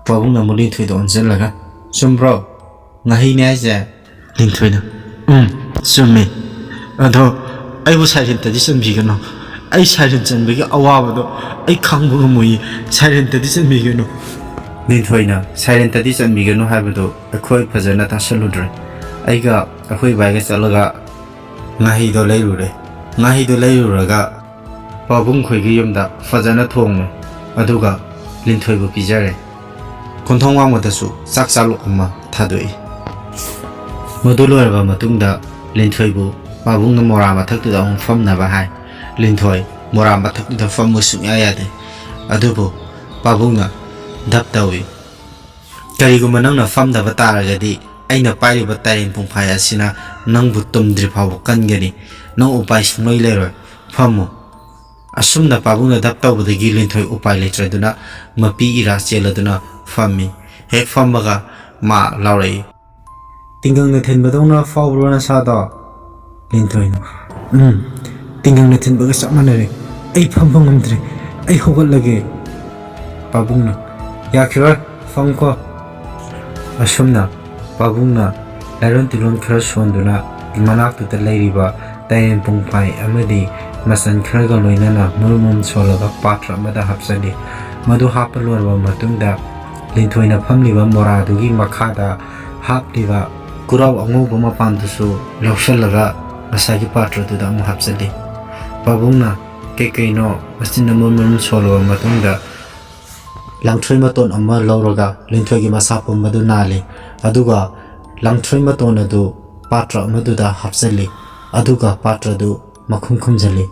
ꯄꯥꯕꯨꯡꯅ ꯑꯃꯨꯛ ꯂꯤꯟꯊꯣꯏꯗ ꯑꯣꯟꯁꯤꯜꯂꯒ, "ꯆꯨꯝꯕ꯭ꯔꯣ? ꯉꯥꯍꯩꯅꯦ ꯍꯥꯏꯁꯦ?" ꯂꯤꯟꯊꯣꯏꯅ, "ꯎꯝ, ꯆꯨꯝꯃꯤ꯫ ꯑꯗꯣ ꯑꯩꯕꯨ ꯁꯥꯏꯔꯦꯟꯇꯗꯤ ꯆꯟꯕꯤꯒꯅꯨ꯫ ꯑꯩ ꯁꯥꯏꯔꯦꯟ ꯆꯟꯕꯒꯤ ꯑꯋꯥꯕꯗꯣ ꯑꯩ ꯈꯥꯡꯕ ꯉꯝꯃꯣꯏꯌꯦ꯫ ꯁꯥꯏꯔꯦꯟꯇꯗꯤ ꯆꯟꯕꯤꯒꯅꯨ꯫" ꯂꯤꯟꯊꯣꯏꯅ ꯁꯥꯏꯔꯦꯟꯇꯗꯤ ꯆꯟꯕꯤꯒꯅꯨ ꯍꯥꯏꯕꯗꯨ ꯑꯩꯈꯣꯏ ꯐꯖꯅ ꯇꯥꯁꯜꯂꯨꯗ꯭ꯔꯦ꯫ ꯑꯩꯒ ꯑꯩꯈꯣꯏ ꯏꯕꯥꯏꯒ ꯆꯠꯂꯒ ꯉꯥꯍꯩꯗꯣ ꯂꯩꯔꯨꯔꯦ꯫ ꯉꯥꯍꯩꯗꯣ ꯂꯩꯔꯨꯔꯒ ꯄꯥꯕꯨꯡ ꯈꯣꯏꯒꯤ ꯌꯨꯝꯗ ꯐꯖꯅ ꯊꯣꯡꯉꯦ, ꯑꯗꯨꯒ ꯂꯤꯟꯊꯣꯏꯕꯨ ꯄꯤꯖꯔꯦ꯫ ꯀꯣꯟꯊꯣꯡ ꯋꯥꯡꯃꯗꯁꯨ ꯆꯥꯛ ꯆꯥꯂꯨꯛ ꯑꯃ ꯊꯥꯗꯣꯛꯏ꯫ ꯃꯗꯨ ꯂꯣꯏꯔꯕ ꯃꯇꯨꯡꯗ ꯂꯤꯟꯊꯣꯏꯕꯨ ꯄꯥꯕꯨꯡꯅ ꯃꯣꯔꯥ ꯃꯊꯛꯇꯨꯗ ꯑꯃꯨꯛ ꯐꯝꯅꯕ ꯍꯥꯏ꯫ ꯂꯤꯟꯊꯣꯏ ꯃꯣꯔꯥ ꯃꯊꯛꯇꯨꯗ ꯐꯝꯕ ꯁꯨꯡꯌꯥ ꯌꯥꯗꯦ꯫ ꯑꯗꯨꯕꯨ ꯄꯥꯕꯨꯡꯅ ꯙꯞ ꯇꯧꯏ꯫ "ꯀꯔꯤꯒꯨꯝꯕ ꯅꯪꯅ ꯐꯝꯗꯕ ꯇꯥꯔꯒꯗꯤ, ꯑꯩꯅ ꯄꯥꯏꯔꯤꯕ ꯇꯥꯏꯔꯦꯟ ꯄꯨꯡꯐꯥꯏ ꯑꯁꯤꯅ ꯅꯪꯕꯨ ꯇꯨꯝꯗ꯭ꯔꯤ ꯐꯥꯎꯕ ꯀꯟꯒꯅꯤ꯫ ꯅꯪ ꯎꯄꯥꯏ ꯁꯨꯡꯂꯩ ꯂꯩꯔꯣꯏ꯫ ꯐꯝꯃꯨ꯫" ꯑꯁꯨꯝꯅ ꯄꯥꯕꯨꯡꯅ ꯙꯞ ꯇꯧꯕꯗꯒꯤ ꯂꯤꯟꯊꯣꯏ ꯎꯄꯥꯏ ꯂꯩꯇ꯭ꯔꯗꯨꯅ ꯃꯄꯤ ꯏꯔꯥ ꯆꯦꯜꯂꯗꯨꯅ ꯐꯝꯃꯤ꯫ ꯍꯦꯛ ꯐꯝꯕꯒ ꯃꯥ ꯂꯥꯎꯔꯛꯏ꯫ "ꯇꯤꯡꯒꯪꯅ ꯊꯤꯟꯕꯗꯧꯅ ꯐꯥꯎꯕ꯭ꯔꯣ ꯅꯁꯥꯗꯣ?" ꯂꯤꯟꯊꯣꯏꯅ, "ꯎꯝ, ꯇꯤꯡꯒꯪꯅ ꯊꯤꯟꯕꯒ ꯆꯞ ꯃꯥꯟꯅꯔꯦ꯫ ꯑꯩ ꯐꯝꯕ ꯉꯝꯗ꯭ꯔꯦ꯫ ꯑꯩ ꯍꯧꯒꯠꯂꯒꯦ꯫" ꯄꯥꯕꯨꯡꯅ, "ꯌꯥꯈꯤꯔꯣꯏ, ꯐꯝꯈꯣ꯫" ꯑꯁꯨꯝꯅ ꯄꯥꯕꯨꯡꯅ ꯂꯥꯏꯔꯣꯟ ꯇꯤꯂꯣꯟ ꯈꯔ ꯁꯣꯟꯗꯨꯅ ꯃꯅꯥꯛꯇꯨꯗ ꯂꯩꯔꯤꯕ ꯇꯥꯏꯔꯦꯟ ꯄꯨꯡꯐꯥꯏ ꯑꯃꯗꯤ ꯃꯆꯟ ꯈꯔꯒ ꯂꯣꯏꯅꯅ ꯃꯔꯨꯝ ꯃꯔꯨꯝ ꯁꯣꯜꯂꯒ ꯄꯥꯇ꯭ꯔ ꯑꯃꯗ ꯍꯥꯞꯆꯜꯂꯤ꯫ ꯃꯗꯨ ꯍꯥꯞꯄ ꯂꯣꯏꯔꯕ ꯃꯇꯨꯡꯗ ꯂꯤꯟꯊꯣꯏꯅ ꯐꯝꯂꯤꯕ ꯃꯣꯔꯥꯗꯨꯒꯤ ꯃꯈꯥꯗ ꯍꯥꯞꯂꯤꯕ ꯀꯨꯔꯥꯎ ꯑꯉꯧꯕ ꯃꯄꯥꯟꯗꯨꯁꯨ ꯂꯧꯁꯤꯜꯂꯒ ꯉꯁꯥꯏꯒꯤ ꯄꯥꯇ꯭ꯔꯗꯨꯗ ꯑꯃꯨꯛ ꯍꯥꯞꯆꯜꯂꯤ꯫ ꯄꯥꯕꯨꯡꯅ ꯀꯩ ꯀꯩꯅꯣ ꯃꯆꯤꯟ ꯑꯃ ꯃꯔꯨꯝ ꯁꯣꯜꯂꯕ ꯃꯇꯨꯡꯗ ꯂꯪꯊ꯭ꯔꯩ ꯃꯇꯣꯟ ꯑꯃ ꯂꯧꯔꯒ ꯂꯤꯟꯊꯣꯏꯒꯤ ꯃꯁꯥ ꯄꯨꯝꯕꯗꯨ ꯅꯥꯜꯂꯤ꯫ ꯑꯗꯨꯒ ꯂꯪꯊ꯭ꯔꯩ ꯃꯇꯣꯟ ꯑꯗꯨ ꯄꯥꯇ꯭ꯔ ꯑꯃꯗꯨꯗ ꯍꯥꯞꯆꯜꯂꯤ꯫ ꯑꯗꯨꯒ ꯄꯥꯇ꯭ꯔꯗꯨ ꯃꯈꯨꯝ ꯈꯨꯝꯖꯤꯜꯂꯤ꯫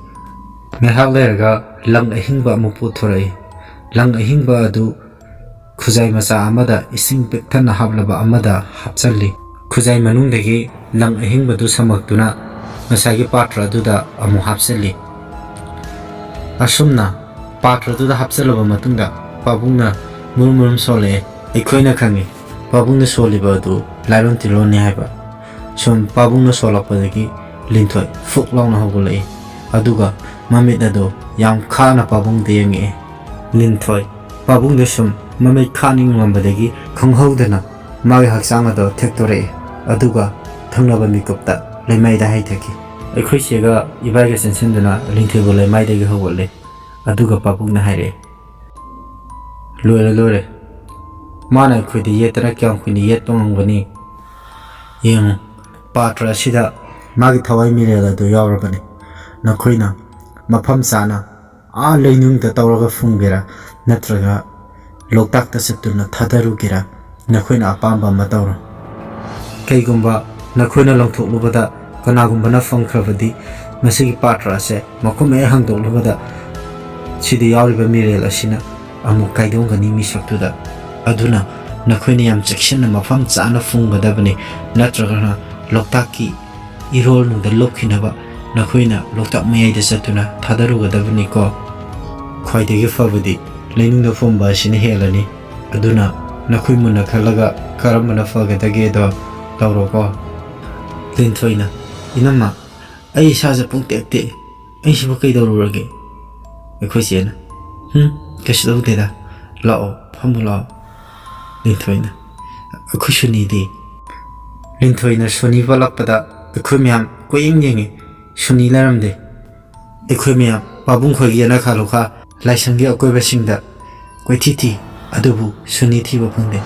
ꯉꯥꯏꯍꯥꯛ ꯂꯩꯔꯒ ꯂꯪ ꯑꯍꯤꯡꯕ ꯑꯃ ꯄꯨꯊꯣꯔꯛꯏ꯫ ꯂꯪ ꯑꯍꯤꯡꯕ ꯑꯗꯨ ꯈꯨꯖꯥꯏ ꯃꯆꯥ ꯑꯃꯗ ꯏꯁꯤꯡ ꯄꯤꯛ ꯊꯟꯅ ꯍꯥꯞꯂꯕ ꯑꯃꯗ ꯍꯥꯞꯆꯜꯂꯤ꯫ ꯈꯨꯖꯥꯏ ꯃꯅꯨꯡꯗꯒꯤ ꯂꯪ ꯑꯍꯤꯡꯕꯗꯨ ꯁꯝꯃꯛꯇꯨꯅ ꯉꯁꯥꯏꯒꯤ ꯄꯥꯇ꯭ꯔ ꯑꯗꯨꯗ ꯑꯃꯨꯛ ꯍꯥꯞꯆꯜꯂꯤ꯫ ꯑꯁꯨꯝꯅ ꯄꯥꯇ꯭ꯔꯗꯨꯗ ꯍꯥꯞꯆꯜꯂꯕ ꯃꯇꯨꯡꯗ ꯄꯥꯕꯨꯡꯅ ꯃꯨꯔꯨꯝ ꯃꯨꯔꯨꯝ ꯁꯣꯜꯂꯛꯑꯦ꯫ ꯑꯩꯈꯣꯏꯅ ꯈꯪꯉꯤ ꯄꯥꯕꯨꯡꯅ ꯁꯣꯜꯂꯤꯕ ꯑꯗꯨ ꯂꯥꯏꯔꯣꯟ ꯇꯤꯂꯣꯟꯅꯤ ꯍꯥꯏꯕ꯫ ꯁꯨꯝ ꯄꯥꯕꯨꯡꯅ ꯁꯣꯜꯂꯛꯄꯗꯒꯤ ꯂꯤꯟꯊꯣꯏ ꯐꯨꯛ ꯂꯥꯎꯅ ꯍꯧꯒꯠꯂꯛꯏ꯫ ꯑꯗꯨꯒ ꯃꯃꯤꯠ ꯑꯗꯨ ꯌꯥꯝ ꯈꯥꯅ ꯄꯥꯕꯨꯡꯗ ꯌꯦꯡꯉꯛꯏ꯫ ꯂꯤꯟꯊꯣꯏ ꯄꯥꯕꯨꯡꯗ ꯁꯨꯝ ꯃꯃꯤꯠ ꯈꯥꯅ ꯌꯦꯡꯂꯝꯕꯗꯒꯤ ꯈꯪꯍꯧꯗꯅ ꯃꯥꯒꯤ ꯍꯛꯆꯥꯡ ꯑꯗꯨ ꯊꯦꯛꯇꯣꯔꯛꯏ꯫ ꯑꯗꯨꯒ ꯊꯪꯅꯕ ꯃꯤꯀꯨꯞꯇ ꯂꯩꯃꯥꯏꯗ ꯍꯩꯊꯈꯤ꯫ ꯑꯩꯈꯣꯏ ꯆꯦꯒ ꯏꯕꯥꯏꯒ ꯆꯦꯟꯁꯤꯟꯗꯨꯅ ꯂꯤꯟꯊꯣꯏꯕꯨ ꯂꯩꯃꯥꯏꯗꯒꯤ ꯍꯧꯒꯠꯂꯦ꯫ ꯑꯗꯨꯒ ꯄꯥꯕꯨꯡꯅ ꯍꯥꯏꯔꯛꯑꯦ, "ꯂꯣꯏꯔꯦ, ꯂꯣꯏꯔꯦ꯫ ꯃꯥꯅ ꯑꯩꯈꯣꯏꯗ ꯌꯦꯠꯇꯅ ꯀꯌꯥꯝ ꯀꯨꯏꯅ ꯌꯦꯠꯄ ꯉꯝꯒꯅꯤ? ꯌꯦꯡꯉꯨ, ꯄꯥꯇ꯭ꯔ ꯑꯁꯤꯗ ꯃꯥꯒꯤ ꯊꯋꯥꯏ ꯃꯤꯔꯦꯜ ꯑꯗꯨ ꯌꯥꯎꯔꯕꯅꯤ꯫ ꯅꯈꯣꯏꯅ ꯃꯐꯝ ꯆꯥꯅ ꯑꯥ ꯂꯩꯅꯨꯡꯗ ꯇꯧꯔꯒ ꯐꯨꯝꯒꯦꯔꯥ, ꯅꯠꯇ꯭ꯔꯒ ꯂꯣꯛꯇꯥꯛꯇ ꯆꯠꯇꯨꯅ ꯊꯥꯗꯔꯨꯒꯦꯔꯥ, ꯅꯈꯣꯏꯅ ꯑꯄꯥꯝꯕ ꯑꯃ ꯇꯧꯔꯣ꯫ ꯀꯩꯒꯨꯝꯕ ꯅꯈꯣꯏꯅ ꯂꯪꯊꯣꯛꯂꯨꯕꯗ ꯀꯅꯥꯒꯨꯝꯕꯅ ꯐꯪꯈ꯭ꯔꯕꯗꯤ, ꯃꯁꯤꯒꯤ ꯄꯥꯇ꯭ꯔ ꯑꯁꯦ ꯃꯈꯨꯝ ꯍꯦꯛ ꯍꯥꯡꯗꯣꯛꯂꯨꯕꯗ ꯁꯤꯗ ꯌꯥꯎꯔꯤꯕ ꯃꯤꯔꯦꯜ ꯑꯁꯤꯅ ꯑꯃꯨꯛ ꯀꯥꯏꯗꯣꯛꯒꯅꯤ ꯃꯤꯁꯛꯇꯨꯗ꯫ ꯑꯗꯨꯅ ꯅꯈꯣꯏꯅ ꯌꯥꯝ ꯆꯦꯛꯁꯤꯟꯅ ꯃꯐꯝ ꯆꯥꯅ ꯐꯨꯝꯒꯗꯕꯅꯤ, ꯅꯠꯇ꯭ꯔꯒꯅ ꯂꯣꯛꯇꯥꯛꯀꯤ ꯏꯔꯣꯜꯅꯨꯡꯗ ꯂꯨꯞꯈꯤꯅꯕ ꯅꯈꯣꯏꯅ ꯂꯣꯛꯇꯥꯛ ꯃꯌꯥꯏꯗ ꯆꯠꯇꯨꯅ ꯊꯥꯗꯔꯨꯒꯗꯕꯅꯤꯀꯣ꯫ ꯈ꯭ꯋꯥꯏꯗꯒꯤ ꯐꯕꯗꯤ ꯂꯩꯅꯨꯡꯗ ꯐꯨꯝꯕ ꯑꯁꯤꯅ ꯍꯦꯜꯂꯅꯤ꯫ ꯑꯗꯨꯅ ꯅꯈꯣꯏ ꯃꯨꯟꯅ ꯈꯜꯂꯒ ꯀꯔꯝꯕꯅ ꯐꯒꯗꯒꯦꯗꯣ ꯇꯧꯔꯣꯀꯣ꯫ ꯂꯤꯟꯊꯣꯏꯅ, "ꯏꯅꯝꯃ, ꯑꯩ ꯏꯁꯥꯁꯦ ꯄꯨꯡ ꯇꯦꯛ ꯇꯦꯛꯏ꯫ ꯑꯩꯁꯤꯕꯨ ꯀꯩꯗꯧꯔꯨꯔꯒꯦ?" ꯑꯩꯈꯣꯏ ꯆꯦꯅ, "ꯍꯨꯝ, ꯀꯩꯁꯨ ꯇꯧꯗꯦꯗ꯫ ꯂꯥꯛꯑꯣ, ꯐꯝꯃꯨ ꯂꯥꯛꯑꯣ꯫" ꯂꯤꯟꯊꯣꯏꯅ, "ꯑꯩꯈꯣꯏ ꯁꯨꯅꯤꯗꯤ?" ꯂꯤꯟꯊꯣꯏꯅ ꯁꯨꯅꯤ ꯄꯜꯂꯛꯄꯗ ꯑꯩꯈꯣꯏ ꯃꯌꯥꯝ ꯀꯣꯏꯌꯦꯡ ꯌꯦꯡꯉꯤ꯫ ꯁꯨꯅꯤ ꯂꯩꯔꯝꯗꯦ꯫ ꯑꯩꯈꯣꯏ ꯃꯌꯥꯝ ꯄꯥꯕꯨꯡ ꯈꯣꯏꯒꯤ ꯌꯦꯅꯈꯥ ꯂꯨꯈꯥ ꯂꯥꯏꯁꯪꯒꯤ ꯑꯀꯣꯏꯕꯁꯤꯡꯗ ꯀꯣꯏꯊꯤ ꯊꯤ, ꯑꯗꯨꯕꯨ ꯁꯨꯅꯤ ꯊꯤꯕ ꯐꯪꯗꯦ꯫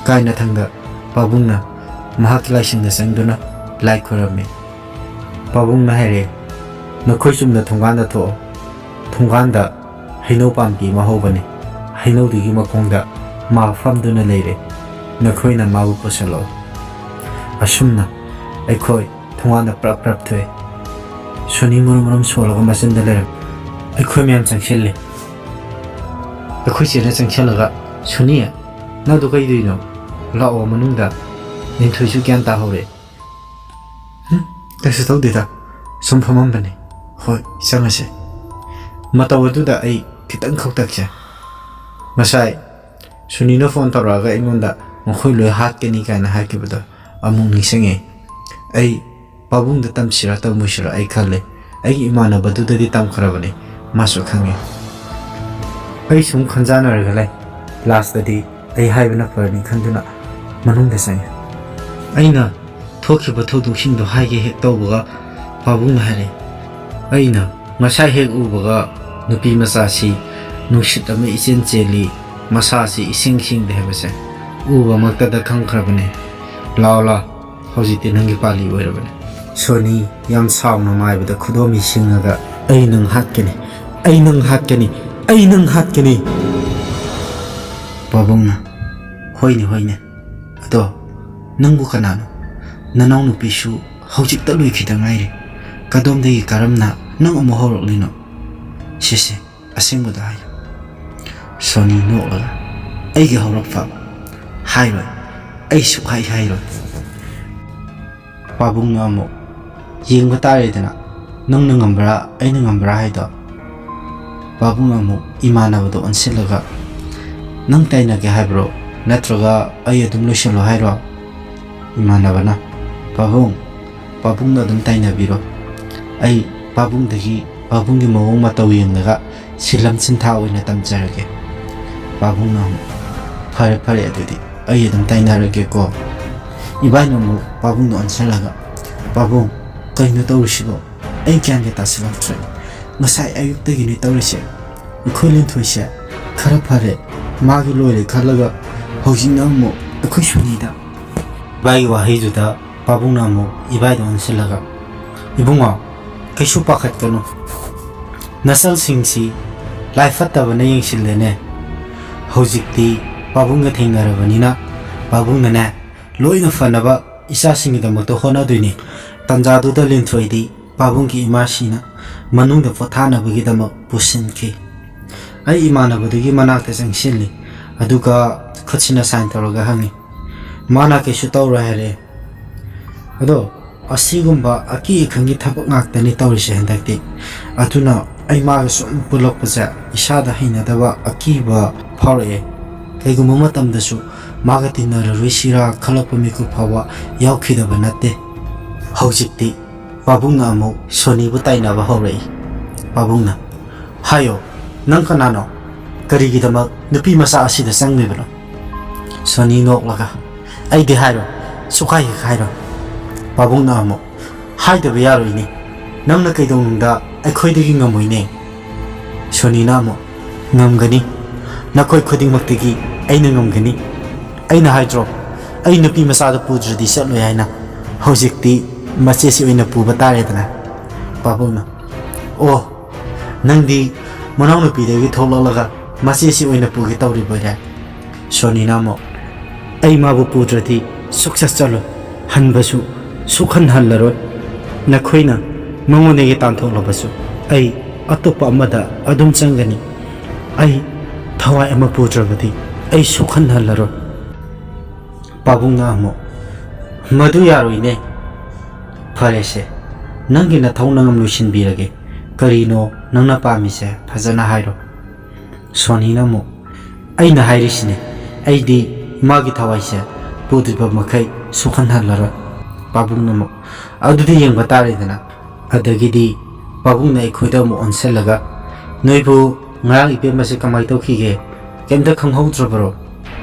ꯀꯥꯏꯅꯊꯪꯗ ꯄꯥꯕꯨꯡꯅ ꯃꯍꯥꯛꯀꯤ ꯂꯥꯏꯁꯪꯗ ꯆꯪꯗꯨꯅ ꯂꯥꯏ ꯈꯣꯏꯔꯝꯃꯤ꯫ ꯄꯥꯕꯨꯡꯅ ꯍꯥꯏꯔꯦ, "ꯅꯈꯣꯏ ꯆꯨꯝꯅ ꯊꯣꯡꯒꯥꯟꯗ ꯊꯣꯛꯑꯣ꯫ ꯊꯣꯡꯒꯥꯟꯗ ꯍꯩꯅꯧ ꯄꯥꯝꯕꯤ ꯑꯃ ꯍꯧꯕꯅꯤ꯫ ꯍꯩꯅꯧꯗꯨꯒꯤ ꯃꯈꯣꯡꯗ ꯃꯥ ꯐꯝꯗꯨꯅ ꯂꯩꯔꯦ꯫ ꯅꯈꯣꯏꯅ ꯃꯥꯕꯨ ꯄꯨꯁꯜꯂꯛꯑꯣ꯫" ꯑꯁꯨꯝꯅ ꯑꯩꯈꯣꯏ ꯊꯣꯡꯒꯥꯟꯗ ꯄ꯭ꯔꯞ ꯄ꯭ꯔꯞ ꯊꯣꯛꯑꯦ꯫ ꯁꯨꯅꯤ ꯃꯔꯨꯝ ꯃꯔꯨꯝ ꯁꯣꯜꯂꯒ ꯃꯆꯤꯟꯗ ꯂꯩꯔꯝꯃꯤ꯫ ꯑꯩꯈꯣꯏ ꯃꯌꯥꯝ ꯆꯪꯁꯤꯜꯂꯦ꯫ ꯑꯩꯈꯣꯏ ꯆꯦꯅ ꯆꯪꯁꯤꯜꯂꯒ, "ꯁꯨꯅꯤ, ꯅꯪꯗꯣ ꯀꯩꯗꯧꯔꯤꯅꯣ? ꯂꯥꯛꯑꯣ ꯃꯅꯨꯡꯗ꯫" ꯂꯤꯟꯊꯣꯏꯁꯨ ꯒ꯭ꯌꯥꯟ ꯇꯥꯍꯧꯔꯦ꯫ "ꯍꯨꯝ, ꯀꯩꯁꯨ ꯇꯧꯗꯦꯗ, ꯁꯨꯝ ꯐꯝꯃꯝꯕꯅꯤ꯫ ꯍꯣꯏ, ꯆꯪꯉꯁꯦ꯫" ꯃꯇꯧ ꯑꯗꯨꯗ ꯑꯩ ꯈꯤꯇꯪ ꯈꯧꯇꯛꯁꯦ꯫ ꯉꯁꯥꯏ ꯁꯨꯅꯤꯅ ꯐꯣꯟ ꯇꯧꯔꯛꯑꯒ ꯑꯩꯉꯣꯟꯗ ꯃꯈꯣꯏ ꯂꯣꯏ ꯍꯥꯠꯀꯅꯤ ꯀꯥꯏꯅ ꯍꯥꯏꯈꯤꯕꯗꯣ ꯑꯃꯨꯛ ꯅꯤꯡꯁꯤꯡꯉꯦ꯫ ꯑꯩ ꯄꯥꯕꯨꯡꯗ ꯇꯝꯁꯤꯔꯥ ꯇꯝꯃꯣꯏꯁꯤꯔꯥ ꯑꯩ ꯈꯜꯂꯦ꯫ ꯑꯩꯒꯤ ꯏꯃꯥꯟꯅꯕꯗꯨꯗꯗꯤ ꯇꯝꯈ꯭ꯔꯕꯅꯤ, ꯃꯥꯁꯨ ꯈꯪꯉꯦ꯫ ꯑꯩ ꯁꯨꯝ ꯈꯟꯖꯥꯟꯅꯔꯒ ꯂꯩ꯫ ꯂꯥꯁꯇꯗꯤ ꯑꯩ ꯍꯥꯏꯕꯅ ꯐꯔꯅꯤ ꯈꯟꯗꯨꯅ ꯃꯅꯨꯡꯗ ꯆꯪꯉꯦ꯫ ꯑꯩꯅ ꯊꯣꯛꯈꯤꯕ ꯊꯧꯗꯣꯛꯁꯤꯡꯗꯣ ꯍꯥꯏꯒꯦ ꯍꯦꯛ ꯇꯧꯕꯒ ꯄꯥꯕꯨꯡꯅ ꯍꯥꯏꯔꯛꯑꯦ꯫ ꯑꯩꯅ ꯉꯁꯥꯏ ꯍꯦꯛ ꯎꯕꯒ ꯅꯨꯄꯤ ꯃꯆꯥꯁꯤ ꯅꯨꯡꯁꯤꯠ ꯑꯃ ꯏꯆꯦꯟ ꯆꯦꯜꯂꯤ, ꯃꯁꯥꯁꯤ ꯏꯁꯤꯡ ꯁꯤꯡꯗꯦ ꯍꯥꯏꯕꯁꯦ ꯎꯕꯃꯛꯇꯗ ꯈꯪꯈ꯭ꯔꯕꯅꯦ꯫ ꯂꯥꯎ ꯂꯥꯎ, ꯍꯧꯖꯤꯛꯇꯤ ꯅꯪꯒꯤ ꯄꯥꯜꯂꯤ ꯑꯣꯏꯔꯕꯅꯦ꯫ ꯁꯣꯅꯤ ꯌꯥꯝ ꯁꯥꯎꯅ ꯃꯥꯏꯕꯗ ꯈꯨꯗꯣꯝꯕꯤ ꯁꯤꯡꯉꯒ, "ꯑꯩ ꯅꯪ ꯍꯥꯠꯀꯅꯤ, ꯑꯩ ꯅꯪ ꯍꯥꯠꯀꯅꯤ, ꯑꯩ ꯅꯪ ꯍꯥꯠꯀꯅꯤ!" ꯄꯥꯕꯨꯡꯅ, "ꯍꯣꯏꯅꯦ, ꯍꯣꯏꯅꯦ꯫ ꯑꯗꯣ ꯅꯪꯕꯨ ꯀꯅꯥꯅꯣ? ꯅꯅꯥꯎꯅꯨꯄꯤꯁꯨ ꯍꯧꯖꯤꯛꯇ ꯂꯣꯏꯈꯤꯗ ꯉꯥꯏꯔꯤ꯫ ꯀꯗꯣꯝꯗꯒꯤ ꯀꯔꯝꯅ ꯅꯪ ꯑꯃꯨꯛ ꯍꯧꯔꯛꯂꯤꯅꯣ? ꯁꯤꯁꯦ ꯑꯁꯦꯡꯕꯗ ꯍꯥꯏꯌꯨ꯫" ꯁꯣꯅꯤ ꯅꯣꯛꯂꯒ, "ꯑꯩꯒꯤ ꯍꯧꯔꯛꯐꯝ ꯍꯥꯏꯔꯣꯏ, ꯑꯩ ꯁꯨꯛꯍꯥꯏ ꯍꯥꯏꯔꯣꯏ꯫" ꯄꯥꯕꯨꯡꯅ ꯑꯃꯨꯛ, "ꯌꯦꯡꯕ ꯇꯥꯔꯦꯗꯅ, ꯅꯪꯅ ꯉꯝꯕ꯭ꯔꯥ ꯑꯩꯅ ꯉꯝꯕ꯭ꯔꯥ ꯍꯥꯏꯗꯣ?" ꯄꯥꯕꯨꯡꯅ ꯑꯃꯨꯛ ꯏꯃꯥꯟꯅꯕꯗꯣ ꯑꯣꯟꯁꯤꯜꯂꯒ, "ꯅꯪ ꯇꯥꯏꯅꯒꯦ ꯍꯥꯏꯕ꯭ꯔꯣ? ꯅꯠꯇ꯭ꯔꯒ ꯑꯩ ꯑꯗꯨꯝ ꯂꯣꯏꯁꯤꯜꯂꯣ ꯍꯥꯏꯔꯣ? ꯏꯃꯥꯟꯅꯕꯅ, "ꯄꯥꯕꯨꯡ, ꯄꯥꯕꯨꯡꯅ ꯑꯗꯨꯝ ꯇꯥꯏꯅꯕꯤꯔꯣ꯫ ꯑꯩ ꯄꯥꯕꯨꯡꯗꯒꯤ, ꯄꯥꯕꯨꯡꯒꯤ ꯃꯑꯣꯡ ꯃꯇꯧ ꯌꯦꯡꯂꯒ ꯁꯤꯜꯂꯝ ꯁꯤꯟꯊꯥ ꯑꯣꯏꯅ ꯇꯝꯖꯔꯒꯦ꯫" ꯄꯥꯕꯨꯡꯅ ꯑꯃꯨꯛ, "ꯐꯔꯦ, ꯐꯔꯦ, ꯑꯗꯨꯗꯤ ꯑꯩ ꯑꯗꯨꯝ ꯇꯥꯏꯅꯔꯒꯦꯀꯣ꯫" ꯏꯕꯥꯏꯅ ꯑꯃꯨꯛ ꯄꯥꯕꯨꯡꯗ ꯑꯣꯟꯁꯤꯜꯂꯒ, "ꯄꯥꯕꯨꯡ, ꯀꯩꯅꯣ ꯇꯧꯔꯤꯁꯤꯕꯣ? ꯑꯩ ꯒ꯭ꯌꯥꯟꯒ ꯇꯥꯁꯤꯜꯂꯛꯇ꯭ꯔꯦ꯫ ꯉꯁꯥꯏ ꯑꯌꯨꯛꯇꯒꯤꯅꯦ ꯇꯧꯔꯤꯁꯦ꯫ ꯑꯩꯈꯣꯏ ꯂꯤꯟꯊꯣꯏꯁꯦ ꯈꯔ ꯐꯔꯦ, ꯃꯥꯒꯤ ꯂꯣꯏꯔꯦ ꯈꯜꯂꯒ ꯍꯧꯖꯤꯛꯅ ꯑꯃꯨꯛ ꯑꯩꯈꯣꯏ ꯁꯣꯅꯤꯗ꯫" ꯏꯕꯥꯏꯒꯤ ꯋꯥꯍꯩꯗꯨꯗ ꯄꯥꯕꯨꯡꯅ ꯑꯃꯨꯛ ꯏꯕꯥꯏꯗ ꯑꯣꯟꯁꯤꯜꯂꯒ, "ꯏꯕꯨꯡꯉꯣ, ꯀꯩꯁꯨ ꯄꯥꯈꯠꯀꯅꯨ꯫ ꯅꯆꯜꯁꯤꯡꯁꯤ ꯂꯥꯏ ꯐꯠꯇꯕꯅ ꯌꯦꯡꯁꯤꯜꯂꯦꯅꯦ꯫ ꯍꯧꯖꯤꯛꯇꯤ ꯄꯥꯕꯨꯡꯒ ꯊꯦꯡꯅꯔꯕꯅꯤꯅ ꯄꯥꯕꯨꯡꯅꯅꯦ ꯂꯣꯏꯅ ꯐꯅꯕ ꯏꯆꯥꯁꯤꯡꯒꯤꯗꯃꯛꯇ ꯍꯣꯠꯅꯗꯣꯏꯅꯤ꯫" ꯇꯟꯖꯥꯗꯨꯗ ꯂꯤꯟꯊꯣꯏꯗꯤ ꯄꯥꯕꯨꯡꯒꯤ ꯏꯃꯥꯁꯤꯅ ꯃꯅꯨꯡꯗ ꯄꯣꯊꯥꯅꯕꯒꯤꯗꯃꯛ ꯄꯨꯁꯤꯟꯈꯤ꯫ ꯑꯩ ꯏꯃꯥꯟꯅꯕꯗꯨꯒꯤ ꯃꯅꯥꯛꯇ ꯆꯪꯁꯤꯜꯂꯤ, ꯑꯗꯨꯒ ꯈꯨꯠꯁꯤꯅ ꯁꯥꯏꯟ ꯇꯧꯔꯒ ꯍꯪꯉꯤ꯫ ꯃꯥꯅ ꯀꯩꯁꯨ ꯇꯧꯔꯣꯏ ꯍꯥꯏꯔꯛꯑꯦ꯫ ꯑꯗꯣ ꯑꯁꯤꯒꯨꯝꯕ ꯑꯀꯤ ꯑꯈꯪꯒꯤ ꯊꯕꯛ ꯉꯥꯛꯇꯅꯤ ꯇꯧꯔꯤꯁꯦ ꯍꯟꯗꯛꯇꯤ꯫ ꯑꯗꯨꯅ ꯑꯩ ꯃꯥꯒ ꯁꯨꯝ ꯄꯨꯜꯂꯛꯄꯁꯦ ꯏꯁꯥꯗ ꯍꯩꯅꯗꯕ, ꯑꯀꯤꯕ ꯐꯥꯎꯔꯛꯑꯦ꯫ ꯀꯩꯒꯨꯝꯕ ꯃꯇꯝꯗꯁꯨ ꯃꯥꯒ ꯇꯤꯟꯅꯔꯔꯣꯏꯁꯤꯔꯥ ꯈꯜꯂꯛꯄ ꯃꯤꯀꯨꯞ ꯐꯥꯎꯕ ꯌꯥꯎꯈꯤꯗꯕ ꯅꯠꯇꯦ꯫ ꯍꯧꯖꯤꯛꯇꯤ ꯄꯥꯕꯨꯡꯅ ꯑꯃꯨꯛ ꯁꯣꯅꯤꯕꯨ ꯇꯥꯏꯅꯕ ꯍꯧꯔꯛꯏ꯫ ꯄꯥꯕꯨꯡꯅ, "ꯍꯥꯏꯌꯣ, ꯅꯪ ꯀꯅꯥꯅꯣ? ꯀꯔꯤꯒꯤꯗꯃꯛ ꯅꯨꯄꯤ ꯃꯆꯥ ꯑꯁꯤꯗ ꯆꯪꯂꯤꯕꯅꯣ?" ꯁꯣꯅꯤ ꯅꯣꯛꯂꯒ, "ꯑꯩꯗꯤ ꯍꯥꯏꯔꯣꯏ, ꯁꯨꯛꯍꯥꯏ ꯍꯦꯛ ꯍꯥꯏꯔꯣꯏ꯫" ꯄꯥꯕꯨꯡꯅ ꯑꯃꯨꯛ, "ꯍꯥꯏꯗꯕ ꯌꯥꯔꯣꯏꯅꯦ, ꯅꯪꯅ ꯀꯩꯗꯧꯅꯨꯡꯗ ꯑꯩꯈꯣꯏꯗꯒꯤ ꯉꯝꯃꯣꯏꯅꯦ꯫" ꯁꯣꯅꯤꯅ ꯑꯃꯨꯛ, "ꯉꯝꯒꯅꯤ, ꯅꯈꯣꯏ ꯈꯨꯗꯤꯡꯃꯛꯇꯒꯤ ꯑꯩꯅ ꯉꯝꯒꯅꯤ꯫ ꯑꯩꯅ ꯍꯥꯏꯗ꯭ꯔꯣ, ꯑꯩ ꯅꯨꯄꯤ ꯃꯆꯥꯗ ꯄꯨꯗ꯭ꯔꯗꯤ ꯆꯠꯂꯣꯏ ꯍꯥꯏꯅ꯫ ꯍꯧꯖꯤꯛꯇꯤ ꯃꯆꯦꯁꯤ ꯑꯣꯏꯅ ꯄꯨꯕ ꯇꯥꯔꯦꯗꯅ꯫" ꯄꯥꯕꯨꯡꯅ, "ꯑꯣ, ꯅꯪꯗꯤ ꯃꯅꯥꯎꯅꯨꯄꯤꯗꯒꯤ ꯊꯣꯛꯂꯛꯂꯒ ꯃꯆꯦꯁꯤ ꯑꯣꯏꯅ ꯄꯨꯒꯦ ꯇꯧꯔꯤꯕꯣꯏꯔꯦ?" ꯁꯣꯅꯤꯅ ꯑꯃꯨꯛ, "ꯑꯩ ꯃꯥꯕꯨ ꯄꯨꯗ꯭ꯔꯗꯤ ꯁꯨꯛꯆꯠ ꯆꯠꯂꯣꯏ, ꯍꯟꯕꯁꯨ ꯁꯨꯛꯍꯟ ꯍꯜꯂꯔꯣꯏ꯫ ꯅꯈꯣꯏꯅ ꯃꯉꯣꯟꯗꯒꯤ ꯇꯥꯟꯊꯣꯛꯂꯕꯁꯨ ꯑꯩ ꯑꯇꯣꯞꯄ ꯑꯃꯗ ꯑꯗꯨꯝ ꯆꯪꯒꯅꯤ꯫ ꯑꯩ ꯊꯋꯥꯏ ꯑꯃ ꯄꯨꯗ꯭ꯔꯕꯗꯤ ꯑꯩ ꯁꯨꯛꯍꯟ ꯍꯜꯂꯔꯣꯏ꯫" ꯄꯥꯕꯨꯡꯅ ꯑꯃꯨꯛ, "ꯃꯗꯨ ꯌꯥꯔꯣꯏꯅꯦ꯫ ꯐꯔꯦꯁꯦ, ꯅꯪꯒꯤ ꯅꯊꯧ ꯅꯉꯝ ꯂꯣꯏꯁꯤꯟꯕꯤꯔꯒꯦ꯫ ꯀꯔꯤꯅꯣ ꯅꯪꯅ ꯄꯥꯝꯃꯤꯁꯦ ꯐꯖꯅ ꯍꯥꯏꯔꯣ꯫" ꯁꯣꯅꯤꯅ ꯑꯃꯨꯛ, "ꯑꯩꯅ ꯍꯥꯏꯔꯤꯁꯤꯅꯦ, ꯑꯩꯗꯤ ꯏꯃꯥꯒꯤ ꯊꯋꯥꯏꯁꯦ ꯄꯨꯗ꯭ꯔꯤꯕ ꯃꯈꯩ ꯁꯣꯛꯍꯟꯍꯜꯂꯔꯣꯏ꯫ ꯄꯥꯕꯨꯡꯅ ꯑꯃꯨꯛ, "ꯑꯗꯨꯗꯤ ꯌꯦꯡꯕ ꯇꯥꯔꯦꯗꯅ"꯫ ꯑꯗꯒꯤꯗꯤ ꯄꯥꯕꯨꯡꯅ ꯑꯩꯈꯣꯏꯗ ꯑꯃꯨꯛ ꯑꯣꯟꯁꯤꯜꯂꯒ, "ꯅꯣꯏꯕꯨ ꯉꯔꯥꯡ ꯏꯕꯦꯝꯃꯁꯦ ꯀꯃꯥꯏ ꯇꯧꯈꯤꯒꯦ? ꯀꯩꯝꯇ ꯈꯪꯍꯧꯗ꯭ꯔꯕꯔꯣ?"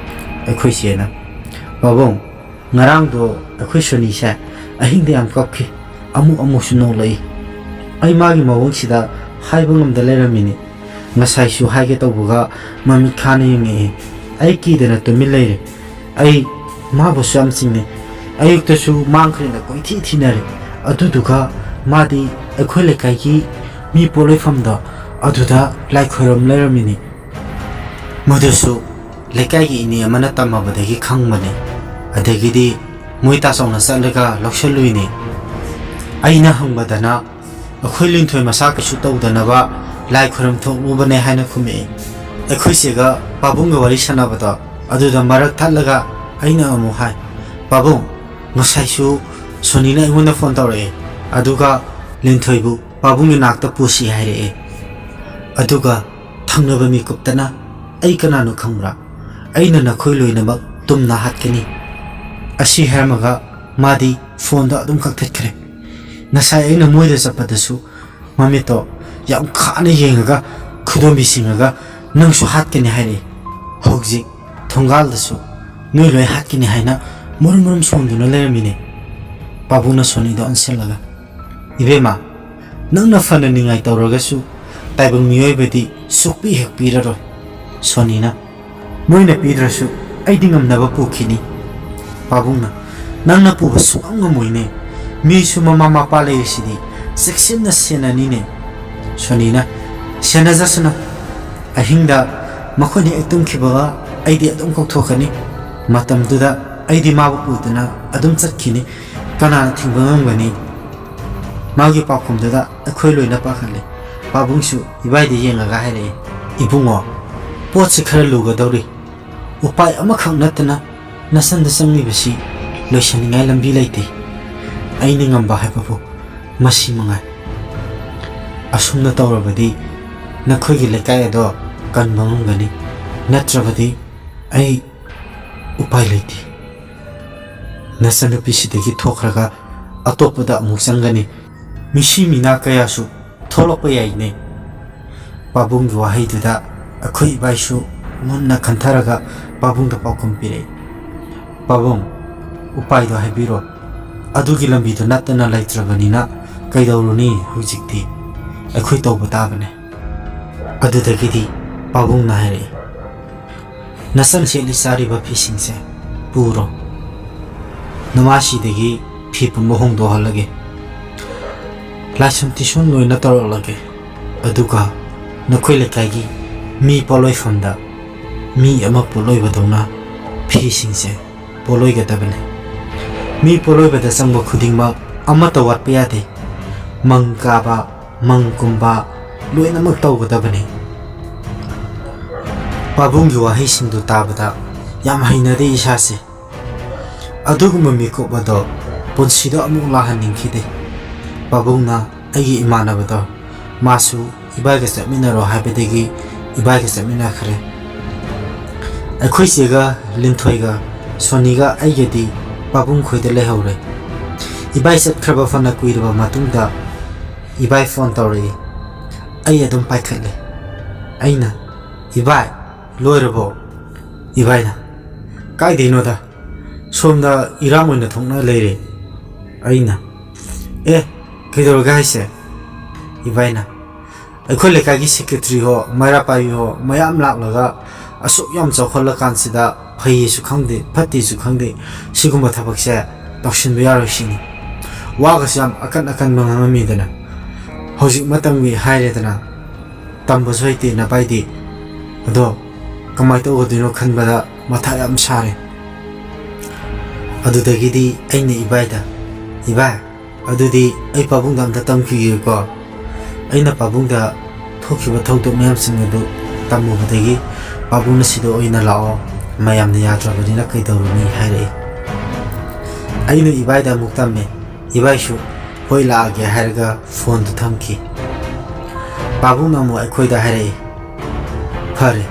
ꯑꯩꯈꯣꯏ ꯆꯦꯅ, "ꯄꯥꯕꯨꯡ, ꯉꯔꯥꯡꯗꯣ ꯑꯩꯈꯣꯏ ꯁꯣꯅꯤꯁꯦ ꯑꯍꯤꯡꯗ ꯌꯥꯝ ꯀꯞꯈꯤ, ꯑꯃꯨꯛ ꯑꯃꯨꯛꯁꯨ ꯅꯣꯛꯂꯛꯏ꯫ ꯑꯩ ꯃꯥꯒꯤ ꯃꯑꯣꯡꯁꯤꯗ ꯍꯥꯏꯕ ꯉꯝꯗ ꯂꯩꯔꯝꯃꯤꯅꯤ꯫ ꯉꯁꯥꯏꯁꯨ ꯍꯥꯏꯒꯦ ꯇꯧꯕꯒ ꯃꯃꯤꯠ ꯈꯥꯅ ꯌꯦꯡꯉꯛꯏ꯫ ꯑꯩ ꯀꯤꯗꯅ ꯇꯨꯃꯤꯟ ꯂꯩꯔꯦ꯫ ꯑꯩ ꯃꯥꯕꯨꯁꯨ ꯌꯥꯝ ꯆꯤꯡꯅꯩ꯫ ꯑꯌꯨꯛꯇꯁꯨ ꯃꯥꯡꯈ꯭ꯔꯦꯅ ꯀꯣꯏꯊꯤ ꯊꯤꯅꯔꯦ꯫ ꯑꯗꯨꯗꯨꯒ ꯃꯥꯗꯤ ꯑꯩꯈꯣꯏ ꯂꯩꯀꯥꯏꯒꯤ ꯃꯤ ꯄꯣꯠꯂꯣꯏꯐꯝꯗꯣ ꯑꯗꯨꯗ ꯂꯥꯏ ꯈꯣꯏꯔꯝ ꯂꯩꯔꯝꯃꯤꯅꯤ꯫ ꯃꯗꯨꯁꯨ ꯂꯩꯀꯥꯏꯒꯤ ꯏꯅꯦ ꯑꯃꯅ ꯇꯝꯃꯕꯗꯒꯤ ꯈꯪꯕꯅꯤ꯫ ꯑꯗꯒꯤꯗꯤ ꯃꯣꯏ ꯇꯥꯆꯧꯅ ꯆꯠꯂꯒ ꯂꯧꯁꯜꯂꯨꯏꯅꯤ꯫ ꯑꯩꯅ ꯍꯪꯕꯗꯅ ꯑꯩꯈꯣꯏ ꯂꯤꯟꯊꯣꯏ ꯃꯁꯥ ꯀꯩꯁꯨ ꯇꯧꯗꯅꯕ ꯂꯥꯏ ꯈꯨꯔꯨꯝ ꯊꯣꯛꯂꯨꯕꯅꯦ ꯍꯥꯏꯅ ꯈꯨꯝꯃꯛꯏ꯫ ꯑꯩꯈꯣꯏ ꯆꯦꯒ ꯄꯥꯕꯨꯡꯒ ꯋꯥꯔꯤ ꯁꯥꯟꯅꯕꯗꯣ ꯑꯗꯨꯗ ꯃꯔꯛ ꯊꯠꯂꯒ ꯑꯩꯅ ꯑꯃꯨꯛ ꯍꯥꯏ, "ꯄꯥꯕꯨꯡ, ꯉꯁꯥꯏꯁꯨ ꯁꯣꯅꯤꯅ ꯑꯩꯉꯣꯟꯗ ꯐꯣꯟ ꯇꯧꯔꯛꯑꯦ, ꯑꯗꯨꯒ ꯂꯤꯟꯊꯣꯏꯕꯨ ꯄꯥꯕꯨꯡꯒꯤ ꯅꯥꯛꯇ ꯄꯨꯁꯤ ꯍꯥꯏꯔꯛꯑꯦ"꯫ ꯑꯗꯨꯒ ꯊꯪꯅꯕ ꯃꯤꯀꯨꯞꯇꯅ, "ꯑꯩ ꯀꯅꯥꯅꯣ ꯈꯪꯕ꯭ꯔꯥ? ꯑꯩꯅ ꯅꯈꯣꯏ ꯂꯣꯏꯅꯃꯛ ꯇꯨꯝꯅ ꯍꯥꯠꯀꯅꯤ"꯫ ꯑꯁꯤ ꯍꯥꯏꯔꯝꯃꯒ ꯃꯥꯗꯤ ꯐꯣꯟꯗꯣ ꯑꯗꯨꯝ ꯀꯛꯊꯠꯈ꯭ꯔꯦ꯫ ꯉꯁꯥꯏ ꯑꯩꯅ ꯃꯣꯏꯗ ꯆꯠꯄꯗꯁꯨ ꯃꯃꯤꯠꯇꯣ ꯌꯥꯝ ꯈꯥꯅ ꯌꯦꯡꯉꯒ ꯈꯨꯗꯣꯝꯕꯤ ꯁꯤꯡꯉꯒ "ꯅꯪꯁꯨ ꯍꯥꯠꯀꯅꯤ" ꯍꯥꯏꯔꯛꯏ꯫ ꯍꯧꯖꯤꯛ ꯊꯣꯡꯒꯥꯜꯗꯁꯨ "ꯅꯣꯏ ꯂꯣꯏ ꯍꯥꯠꯀꯅꯤ" ꯍꯥꯏꯅ ꯃꯨꯔꯨꯝ ꯃꯨꯔꯨꯝ ꯁꯣꯟꯗꯨꯅ ꯂꯩꯔꯝꯃꯤꯅꯦ꯫ ꯄꯥꯕꯨꯡꯅ ꯁꯣꯅꯤꯗ ꯑꯣꯟꯁꯤꯜꯂꯒ, "ꯏꯕꯦꯝꯃ, ꯅꯪꯅ ꯐꯅ ꯅꯤꯡꯉꯥꯏ ꯇꯧꯔꯒꯁꯨ ꯇꯥꯏꯕꯪ ꯃꯤꯑꯣꯏꯕꯗꯤ ꯁꯨꯛꯄꯤ ꯍꯦꯛ ꯄꯤꯔꯔꯣꯏ"꯫ ꯁꯣꯅꯤꯅ, "ꯃꯣꯏꯅ ꯄꯤꯗ꯭ꯔꯁꯨ ꯑꯩꯗꯤ ꯉꯝꯅꯕ ꯄꯨꯈꯤꯅꯤ"꯫ ꯄꯥꯕꯨꯡꯅ, "ꯅꯪꯅ ꯄꯨꯕ ꯁꯨꯡꯉꯝ ꯉꯝꯃꯣꯏꯅꯦ꯫ ꯃꯤꯁꯨ ꯃꯃꯥ ꯃꯄꯥ ꯂꯩꯔꯤꯁꯤꯗꯤ ꯆꯦꯛꯁꯤꯟꯅ ꯁꯦꯟꯅꯅꯤꯅꯦ"꯫ ꯁꯣꯅꯤꯅ, "ꯁꯦꯟꯅꯖꯁꯅꯨ꯫ ꯑꯍꯤꯡꯗ ꯃꯈꯣꯏꯅ ꯍꯦꯛ ꯇꯨꯝꯈꯤꯕꯒ ꯑꯩꯗꯤ ꯑꯗꯨꯝ ꯀꯥꯎꯊꯣꯛꯀꯅꯤ꯫ ꯃꯇꯝꯗꯨꯗ ꯑꯩꯗꯤ ꯃꯥꯕꯨ ꯄꯨꯗꯨꯅ ꯑꯗꯨꯝ ꯆꯠꯈꯤꯅꯤ꯫ ꯀꯅꯥꯅ ꯊꯤꯡꯕ ꯉꯝꯒꯅꯤ?" ꯃꯥꯒꯤ ꯄꯥꯎꯈꯨꯝꯗꯨꯗ ꯑꯩꯈꯣꯏ ꯂꯣꯏꯅ ꯄꯥꯈꯠꯂꯦ꯫ ꯄꯥꯕꯨꯡꯁꯨ ꯏꯕꯥꯏꯗ ꯌꯦꯡꯉꯒ ꯍꯥꯏꯔꯛꯑꯦ, "ꯏꯕꯨꯡꯉꯣ, ꯄꯣꯠꯁꯤ ꯈꯔ ꯂꯨꯒꯗꯧꯔꯤ꯫ ꯎꯄꯥꯏ ꯑꯃꯈꯛ ꯅꯠꯇꯅ ꯅꯆꯟꯗ ꯆꯪꯂꯤꯕꯁꯤ ꯂꯣꯏꯁꯟꯅꯤꯡꯉꯥꯏ ꯂꯝꯕꯤ ꯂꯩꯇꯦ꯫ ꯑꯩꯅ ꯉꯝꯕ ꯍꯥꯏꯕꯕꯨ ꯃꯁꯤ ꯃꯉꯥꯏ꯫ ꯑꯁꯨꯝꯅ ꯇꯧꯔꯕꯗꯤ ꯅꯈꯣꯏꯒꯤ ꯂꯩꯀꯥꯏ ꯑꯗꯣ ꯀꯟꯕ ꯉꯝꯒꯅꯤ, ꯅꯠꯇ꯭ꯔꯕꯗꯤ ꯑꯩ "ꯎꯄꯥꯏ ꯂꯩꯇꯦ꯫ ꯅꯆꯟꯅꯨꯄꯤꯁꯤꯗꯒꯤ ꯊꯣꯛꯈ꯭ꯔꯒ ꯑꯇꯣꯞꯄꯗ ꯑꯃꯨꯛ ꯆꯪꯒꯅꯤ꯫ ꯃꯤꯁꯤ ꯃꯤꯅꯥ ꯀꯌꯥꯁꯨ ꯊꯣꯛꯂꯛꯄ ꯌꯥꯏꯅꯦ꯫" ꯄꯥꯕꯨꯡꯒꯤ ꯋꯥꯍꯩꯗꯨꯗ ꯑꯩꯈꯣꯏ ꯏꯕꯥꯏꯁꯨ ꯃꯨꯟꯅ ꯈꯟꯊꯔꯒ ꯄꯥꯕꯨꯡꯗ ꯄꯥꯎꯈꯨꯝ ꯄꯤꯔꯛꯏ꯫ "ꯄꯥꯕꯨꯡ, ꯎꯄꯥꯏꯗꯣ ꯍꯥꯏꯕꯤꯔꯣ꯫ ꯑꯗꯨꯒꯤ ꯂꯝꯕꯤꯗꯣ ꯅꯠꯇꯅ ꯂꯩꯇ꯭ꯔꯕꯅꯤꯅ ꯀꯩꯗꯧꯔꯨꯅꯤ? ꯍꯧꯖꯤꯛꯇꯤ ꯑꯩꯈꯣꯏ ꯇꯧꯕ ꯇꯥꯕꯅꯦ꯫" ꯑꯗꯨꯗꯒꯤꯗꯤ ꯄꯥꯕꯨꯡꯅ ꯍꯥꯏꯔꯛꯏ, "ꯅꯆꯟ ꯁꯦꯠꯂꯤ ꯆꯥꯔꯤꯕ ꯐꯤꯁꯤꯡꯁꯦ ꯄꯨꯔꯣ꯫ ꯅꯃꯥꯁꯤꯗꯒꯤ ꯐꯤ ꯄꯨꯝꯕ ꯍꯣꯡꯗꯣꯛꯍꯜꯂꯒꯦ꯫ ꯂꯥꯏꯁꯣꯟ ꯇꯤꯁꯣꯟ ꯂꯣꯏꯅ ꯇꯧꯔꯛꯂꯒꯦ꯫ ꯑꯗꯨꯒ ꯅꯈꯣꯏ ꯂꯩꯀꯥꯏꯒꯤ ꯃꯤ ꯄꯣꯠꯂꯣꯏꯐꯝꯗ ꯃꯤ ꯑꯃ ꯄꯣꯠꯂꯣꯏꯕꯗꯧꯅ ꯐꯤꯁꯤꯡꯁꯦ ꯄꯣꯠꯂꯣꯏꯒꯗꯕꯅꯤ꯫ ꯃꯤ ꯄꯣꯠꯂꯣꯏꯕꯗ ꯆꯪꯕ ꯈꯨꯗꯤꯡꯃꯛ ꯑꯃꯠꯇ ꯋꯥꯠꯄ ꯌꯥꯗꯦ꯫ ꯃꯪ ꯀꯥꯕ, ꯃꯪ ꯀꯨꯝꯕ ꯂꯣꯏꯅꯃꯛ ꯇꯧꯒꯗꯕꯅꯤ꯫" ꯄꯥꯕꯨꯡꯒꯤ ꯋꯥꯍꯩꯁꯤꯡꯗꯨ ꯇꯥꯕꯗ ꯌꯥꯝ ꯍꯩꯅꯗꯦ ꯏꯁꯥꯁꯦ꯫ ꯑꯗꯨꯒꯨꯝꯕ ꯃꯤꯀꯨꯞ ꯑꯗꯣ ꯄꯨꯟꯁꯤꯗ ꯑꯃꯨꯛ ꯂꯥꯛꯍꯟꯅꯤꯡꯈꯤꯗꯦ꯫ ꯄꯥꯕꯨꯡꯅ ꯑꯩꯒꯤ ꯏꯃꯥꯟꯅꯕꯗꯣ ꯃꯥꯁꯨ ꯏꯕꯥꯏꯒ ꯆꯠꯃꯤꯟꯅꯔꯣ ꯍꯥꯏꯕꯗꯒꯤ ꯏꯕꯥꯏꯒ ꯆꯠꯃꯤꯟꯅꯈ꯭ꯔꯦ꯫ ꯑꯩꯈꯣꯏ ꯆꯦꯒ ꯂꯤꯟꯊꯣꯏꯒ ꯁꯣꯅꯤꯒ ꯑꯩꯒꯗꯤ ꯄꯥꯕꯨꯡ ꯈꯣꯏꯗ ꯂꯩꯍꯧꯔꯦ꯫ ꯏꯕꯥꯏ ꯆꯠꯈ꯭ꯔꯕ ꯐꯅ ꯀꯨꯏꯔꯕ ꯃꯇꯨꯡꯗ ꯏꯕꯥꯏ ꯐꯣꯟ ꯇꯧꯔꯛꯏ꯫ ꯑꯩ ꯑꯗꯨꯝ ꯄꯥꯏꯈꯠꯂꯦ꯫ ꯑꯩꯅ, "ꯏꯕꯥꯏ, ꯂꯣꯏꯔꯕꯣ?" ꯏꯕꯥꯏꯅ, "ꯀꯥꯏꯗꯩꯅꯣꯗ, ꯁꯣꯝꯗ ꯏꯔꯥꯡ ꯑꯣꯏꯅ ꯊꯣꯛꯅ ꯂꯩꯔꯦ꯫" ꯑꯩꯅ, "ꯑꯦ, ꯀꯩꯗꯧꯔꯒꯦ ꯍꯥꯏꯁꯦ?" ꯏꯕꯥꯏꯅ, "ꯑꯩꯈꯣꯏ ꯂꯩꯀꯥꯏꯒꯤ ꯁꯦꯀ꯭ꯔꯦꯇꯔꯤ ꯍꯣ, ꯃꯩꯔꯥ ꯄꯥꯏꯕꯤ ꯍꯣ ꯃꯌꯥꯝ ꯂꯥꯛꯂꯒ ꯑꯁꯨꯛ ꯌꯥꯝ ꯆꯥꯎꯈꯠꯂꯀꯥꯟꯁꯤꯗ ꯐꯩꯌꯦꯁꯨ ꯈꯪꯗꯦ, ꯐꯠꯇꯦꯁꯨ ꯈꯪꯗꯦ, ꯁꯤꯒꯨꯝꯕ ꯊꯕꯛꯁꯦ ꯇꯧꯁꯤꯟꯕ ꯌꯥꯔꯣꯏ ꯁꯤꯅꯤ꯫ ꯋꯥꯒꯁꯨ ꯌꯥꯝ ꯑꯀꯟ ꯑꯀꯟꯕ ꯉꯥꯡꯉꯝꯃꯤꯗꯅ, ꯍꯧꯖꯤꯛ ꯃꯇꯝꯒꯤ ꯍꯥꯏꯔꯦꯗꯅ, ꯇꯝꯕꯁꯨ ꯍꯩꯇꯦ ꯅꯄꯥꯏꯗꯤ꯫ ꯑꯗꯣ ꯀꯃꯥꯏꯅ ꯇꯧꯒꯗꯣꯏꯅꯣ ꯈꯟꯕꯗ ꯃꯊꯥ ꯌꯥꯝ ꯁꯥꯔꯦ꯫" ꯑꯗꯨꯗꯒꯤꯗꯤ ꯑꯩꯅ ꯏꯕꯥꯏꯗ, "ꯏꯕꯥꯏ, ꯑꯗꯨꯗꯤ ꯑꯩ ꯄꯥꯕꯨꯡꯗ ꯑꯝꯇ ꯇꯝꯈꯤꯒꯦꯀꯣ꯫ ꯑꯩꯅ ꯄꯥꯕꯨꯡꯗ ꯊꯣꯛꯈꯤꯕ ꯊꯧꯗꯣꯛ ꯃꯌꯥꯝꯁꯤꯡ ꯑꯗꯨ ꯇꯝꯃꯨꯕꯗꯒꯤ ꯄꯥꯕꯨꯡꯅ ꯁꯤꯗ ꯑꯣꯏꯅ ꯂꯥꯛꯑꯣ, ꯃꯌꯥꯝꯅ ꯌꯥꯗ꯭ꯔꯕꯅꯤꯅ ꯀꯩꯗꯧꯔꯨꯅꯤ?" ꯍꯥꯏꯔꯛꯏ꯫ ꯑꯩꯅ ꯏꯕꯥꯏꯗ ꯑꯃꯨꯛ ꯇꯝꯃꯦ꯫ ꯏꯕꯥꯏꯁꯨ "ꯍꯣꯏ, ꯂꯥꯛꯑꯒꯦ" ꯍꯥꯏꯔꯒ ꯐꯣꯟꯗꯨ ꯊꯝꯈꯤ꯫ ꯄꯥꯕꯨꯡꯅ ꯑꯃꯨꯛ ꯑꯩꯈꯣꯏꯗ ꯍꯥꯏꯔꯛꯏ, "ꯐꯔꯦ,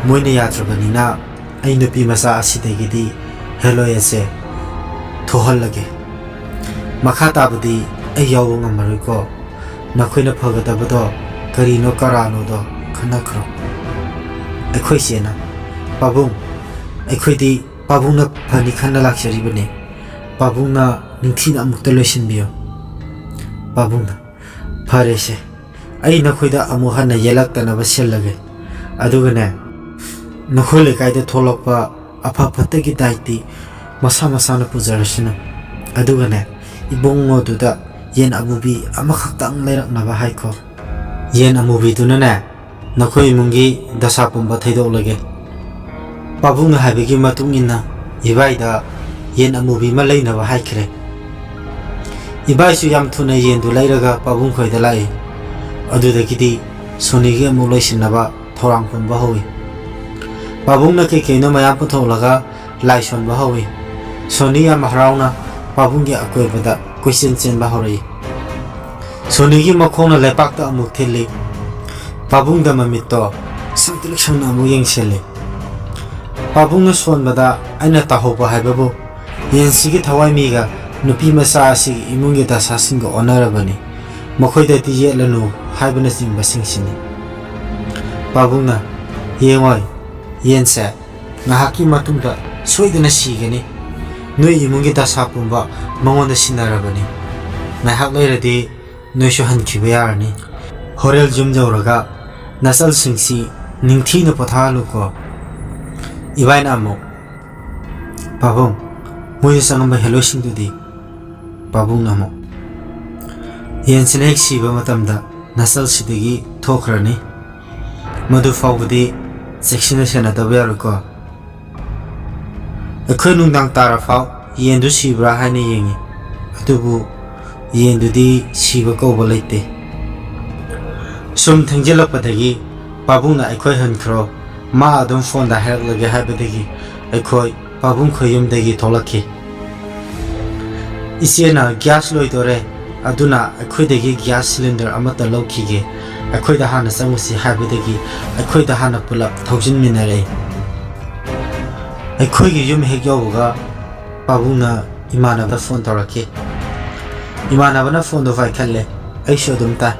ꯃꯣꯏꯅ ꯌꯥꯗ꯭ꯔꯕꯅꯤꯅ ꯑꯩ ꯅꯨꯄꯤ ꯃꯆꯥ ꯑꯁꯤꯗꯒꯤꯗꯤ ꯍꯦꯂꯣꯏ ꯑꯁꯦ ꯊꯣꯛꯍꯜꯂꯒꯦ꯫ ꯃꯈꯥ ꯇꯥꯕꯗꯤ ꯑꯩ ꯌꯥꯎꯕ ꯉꯝꯃꯔꯣꯏꯀꯣ꯫ ꯅꯈꯣꯏꯅ ꯐꯒꯗꯕꯗꯣ ꯀꯔꯤꯅꯣ ꯀꯔꯥꯅꯣꯗꯣ ꯈꯟꯅꯈ꯭ꯔꯣ꯫ ꯑꯩꯈꯣꯏ ꯆꯦꯅ, "ꯄꯥꯕꯨꯡ, ꯑꯩꯈꯣꯏꯗꯤ ꯄꯥꯕꯨꯡꯅ ꯐꯅꯤ ꯈꯟꯅ ꯂꯥꯛꯆꯔꯤꯕꯅꯤ꯫ ꯄꯥꯕꯨꯡꯅ ꯅꯤꯡꯊꯤꯅ ꯑꯃꯨꯛꯇ ꯂꯣꯏꯁꯤꯟꯕꯤꯌꯨ꯫" ꯄꯥꯕꯨꯡꯅ, "ꯐꯔꯦꯁꯦ, ꯑꯩ ꯅꯈꯣꯏꯗ ꯑꯃꯨꯛ ꯍꯟꯅ ꯌꯦꯜꯂꯛꯇꯅꯕ ꯁꯤꯜꯂꯒꯦ꯫ ꯑꯗꯨꯒꯅꯦ, ꯅꯈꯣꯏ ꯂꯩꯀꯥꯏꯗ ꯊꯣꯛꯂꯛꯄ ꯑꯐ ꯐꯠꯇꯒꯤ ꯗꯥꯏꯇꯤ ꯃꯁꯥ ꯃꯁꯥꯅ ꯄꯨꯖꯔꯁꯅꯨ꯫ ꯑꯗꯨꯒꯅꯦ, ꯏꯕꯨꯡꯉꯣꯗꯨꯗ ꯌꯦꯟ ꯑꯃꯨꯕꯤ ꯑꯃꯈꯛꯇꯪ ꯂꯩꯔꯛꯅꯕ ꯍꯥꯏꯈꯣ꯫ ꯌꯦꯟ ꯑꯃꯨꯕꯤꯗꯨꯅꯅꯦ, ꯅꯈꯣꯏ ꯏꯃꯨꯡꯒꯤ ꯗꯁꯥ ꯄꯨꯝꯕ ꯊꯩꯗꯣꯛꯂꯒꯦ꯫" ꯄꯥꯕꯨꯡꯅ ꯍꯥꯏꯕꯒꯤ ꯃꯇꯨꯡ ꯏꯟꯅ ꯏꯕꯥꯏꯗ ꯌꯦꯟ ꯑꯃꯨꯕꯤ ꯑꯃ ꯂꯩꯅꯕ ꯍꯥꯏꯈ꯭ꯔꯦ꯫ ꯏꯕꯥꯏꯁꯨ ꯌꯥꯝ ꯊꯨꯅ ꯌꯦꯟꯗꯨ ꯂꯩꯔꯒ ꯄꯥꯕꯨꯡ ꯈꯣꯏꯗ ꯂꯥꯛꯏ꯫ ꯑꯗꯨꯗꯒꯤꯗꯤ ꯁꯣꯅꯤꯒꯤ ꯑꯃꯨꯛ ꯂꯣꯏꯁꯤꯟꯅꯕ ꯊꯧꯔꯥꯡ ꯄꯨꯟꯕ ꯍꯧꯏ꯫ ꯄꯥꯕꯨꯡꯅ ꯀꯩ ꯀꯩꯅꯣ ꯃꯌꯥꯝ ꯄꯨꯊꯣꯛꯂꯒ ꯂꯥꯏ ꯁꯣꯟꯕ ꯍꯧꯏ꯫ ꯁꯣꯅꯤ ꯌꯥꯝ ꯍꯔꯥꯎꯅ ꯄꯥꯕꯨꯡꯒꯤ ꯑꯀꯣꯏꯕꯗ ꯀꯣꯏꯆꯦꯟ ꯆꯦꯟꯕ ꯍꯧꯔꯛꯏ꯫ ꯁꯣꯅꯤꯒꯤ ꯃꯈꯣꯡꯅ ꯂꯩꯄꯥꯛꯇ ꯑꯃꯨꯛ ꯊꯤꯜꯂꯤ꯫ ꯄꯥꯕꯨꯡꯗ ꯃꯃꯤꯠꯇꯣ ꯁꯪꯇ꯭ꯔꯤꯛ ꯁꯪꯅ ꯑꯃꯨꯛ ꯌꯦꯡꯁꯤꯜꯂꯤ꯫ ꯄꯥꯕꯨꯡꯅ ꯁꯣꯟꯕꯗ ꯑꯩꯅ ꯇꯥꯍꯧꯕ ꯍꯥꯏꯕꯕꯨ, "ꯌꯦꯟꯁꯤꯒꯤ ꯊꯋꯥꯏ ꯃꯤꯒ ꯅꯨꯄꯤ ꯃꯆꯥ ꯑꯁꯤꯒꯤ ꯏꯃꯨꯡꯒꯤ ꯗꯁꯥꯁꯤꯡꯒ ꯑꯣꯟꯅꯔꯕꯅꯤ꯫ ꯃꯈꯣꯏꯗꯗꯤ ꯌꯦꯠꯂꯅꯨ" ꯍꯥꯏꯕꯅꯆꯤꯡꯕꯁꯤꯡꯁꯤꯅꯤ꯫ ꯄꯥꯕꯨꯡꯅ, "ꯌꯦꯡꯉꯣꯏ, ꯌꯦꯟꯁꯦ ꯉꯥꯏꯍꯥꯛꯀꯤ ꯃꯇꯨꯡꯗ ꯁꯣꯏꯗꯅ ꯁꯤꯒꯅꯤ꯫ ꯅꯣꯏ ꯏꯃꯨꯡꯒꯤ ꯗꯁꯥ ꯄꯨꯝꯕ ꯃꯉꯣꯟꯗ ꯁꯤꯟꯅꯔꯕꯅꯤ꯫ ꯉꯥꯏꯍꯥꯛ ꯂꯩꯔꯗꯤ ꯅꯣꯏꯁꯨ ꯍꯟꯈꯤꯕ ꯌꯥꯔꯅꯤ꯫" ꯍꯣꯔꯦꯜ ꯌꯨꯝ ꯌꯧꯔꯒ ꯅꯆꯜꯁꯤꯡꯁꯤ ꯅꯤꯡꯊꯤꯅ ꯄꯣꯊꯥꯍꯜꯂꯨꯀꯣ꯫ ꯏꯕꯥꯏꯅ ꯑꯃꯨꯛ, "ꯄꯥꯕꯨꯡ, ꯃꯣꯏꯗ ꯆꯪꯉꯝꯕ ꯍꯦꯂꯣꯏꯁꯤꯡꯗꯨꯗꯤ?" ꯄꯥꯕꯨꯡꯅ ꯑꯃꯨꯛ, "ꯌꯦꯟꯁꯤꯅ ꯍꯦꯛ ꯁꯤꯕ ꯃꯇꯝꯗ ꯅꯆꯜꯁꯤꯗꯒꯤ ꯊꯣꯛꯈ꯭ꯔꯅꯤ꯫ ꯃꯗꯨ ꯐꯥꯎꯕꯗꯤ ꯆꯦꯛꯁꯤꯟꯅ ꯁꯦꯟꯅꯗꯕ ꯌꯥꯔꯣꯏꯀꯣ꯫ ꯑꯩꯈꯣꯏ ꯅꯨꯡꯗꯥꯡ ꯇꯥꯔꯐꯥꯎ ꯌꯦꯟꯗꯨ ꯁꯤꯕ꯭ꯔꯥ ꯍꯥꯏꯅ ꯌꯦꯡꯉꯤ, ꯑꯗꯨꯕꯨ ꯌꯦꯟꯗꯨꯗꯤ ꯁꯤꯕ ꯀꯧꯕ ꯂꯩꯇꯦ꯫" ꯁꯨꯝ ꯊꯦꯡꯖꯤꯜꯂꯛꯄꯗꯒꯤ ꯄꯥꯕꯨꯡꯅ "ꯑꯩꯈꯣꯏ ꯍꯟꯈ꯭ꯔꯣ, ꯃꯥ ꯑꯗꯨꯝ ꯐꯣꯟꯗ ꯍꯥꯏꯔꯛꯂꯒꯦ" ꯍꯥꯏꯕꯗꯒꯤ ꯑꯩꯈꯣꯏ ꯄꯥꯕꯨꯡ ꯈꯣꯏ ꯌꯨꯝꯗꯒꯤ ꯊꯣꯛꯂꯛꯈꯤ꯫ "ꯏꯆꯦꯅ ꯒ꯭ꯌꯥꯁ ꯂꯣꯏꯗꯣꯔꯦ, ꯑꯗꯨꯅ ꯑꯩꯈꯣꯏꯗꯒꯤ ꯒ꯭ꯌꯥꯁ ꯁꯤꯂꯤꯟꯗꯔ ꯑꯃꯠꯇ ꯂꯧꯈꯤꯒꯦ, ꯑꯩꯈꯣꯏꯗ ꯍꯥꯟꯅ ꯆꯪꯉꯨꯁꯤ" ꯍꯥꯏꯕꯗꯒꯤ ꯑꯩꯈꯣꯏꯗ ꯍꯥꯟꯅ ꯄꯨꯂꯞ ꯊꯧꯖꯤꯟꯃꯤꯟꯅꯔꯛꯏ꯫ ꯑꯩꯈꯣꯏꯒꯤ ꯌꯨꯝ ꯍꯦꯛ ꯌꯧꯕꯒ ꯄꯥꯕꯨꯡꯅ ꯏꯃꯥꯟꯅꯕꯗ ꯐꯣꯟ ꯇꯧꯔꯛꯈꯤ꯫ ꯏꯃꯥꯟꯅꯕꯅ ꯐꯣꯟꯗꯣ ꯄꯥꯏꯈꯠꯂꯦ꯫ ꯑꯩꯁꯨ ꯑꯗꯨꯝ ꯇꯥꯏ꯫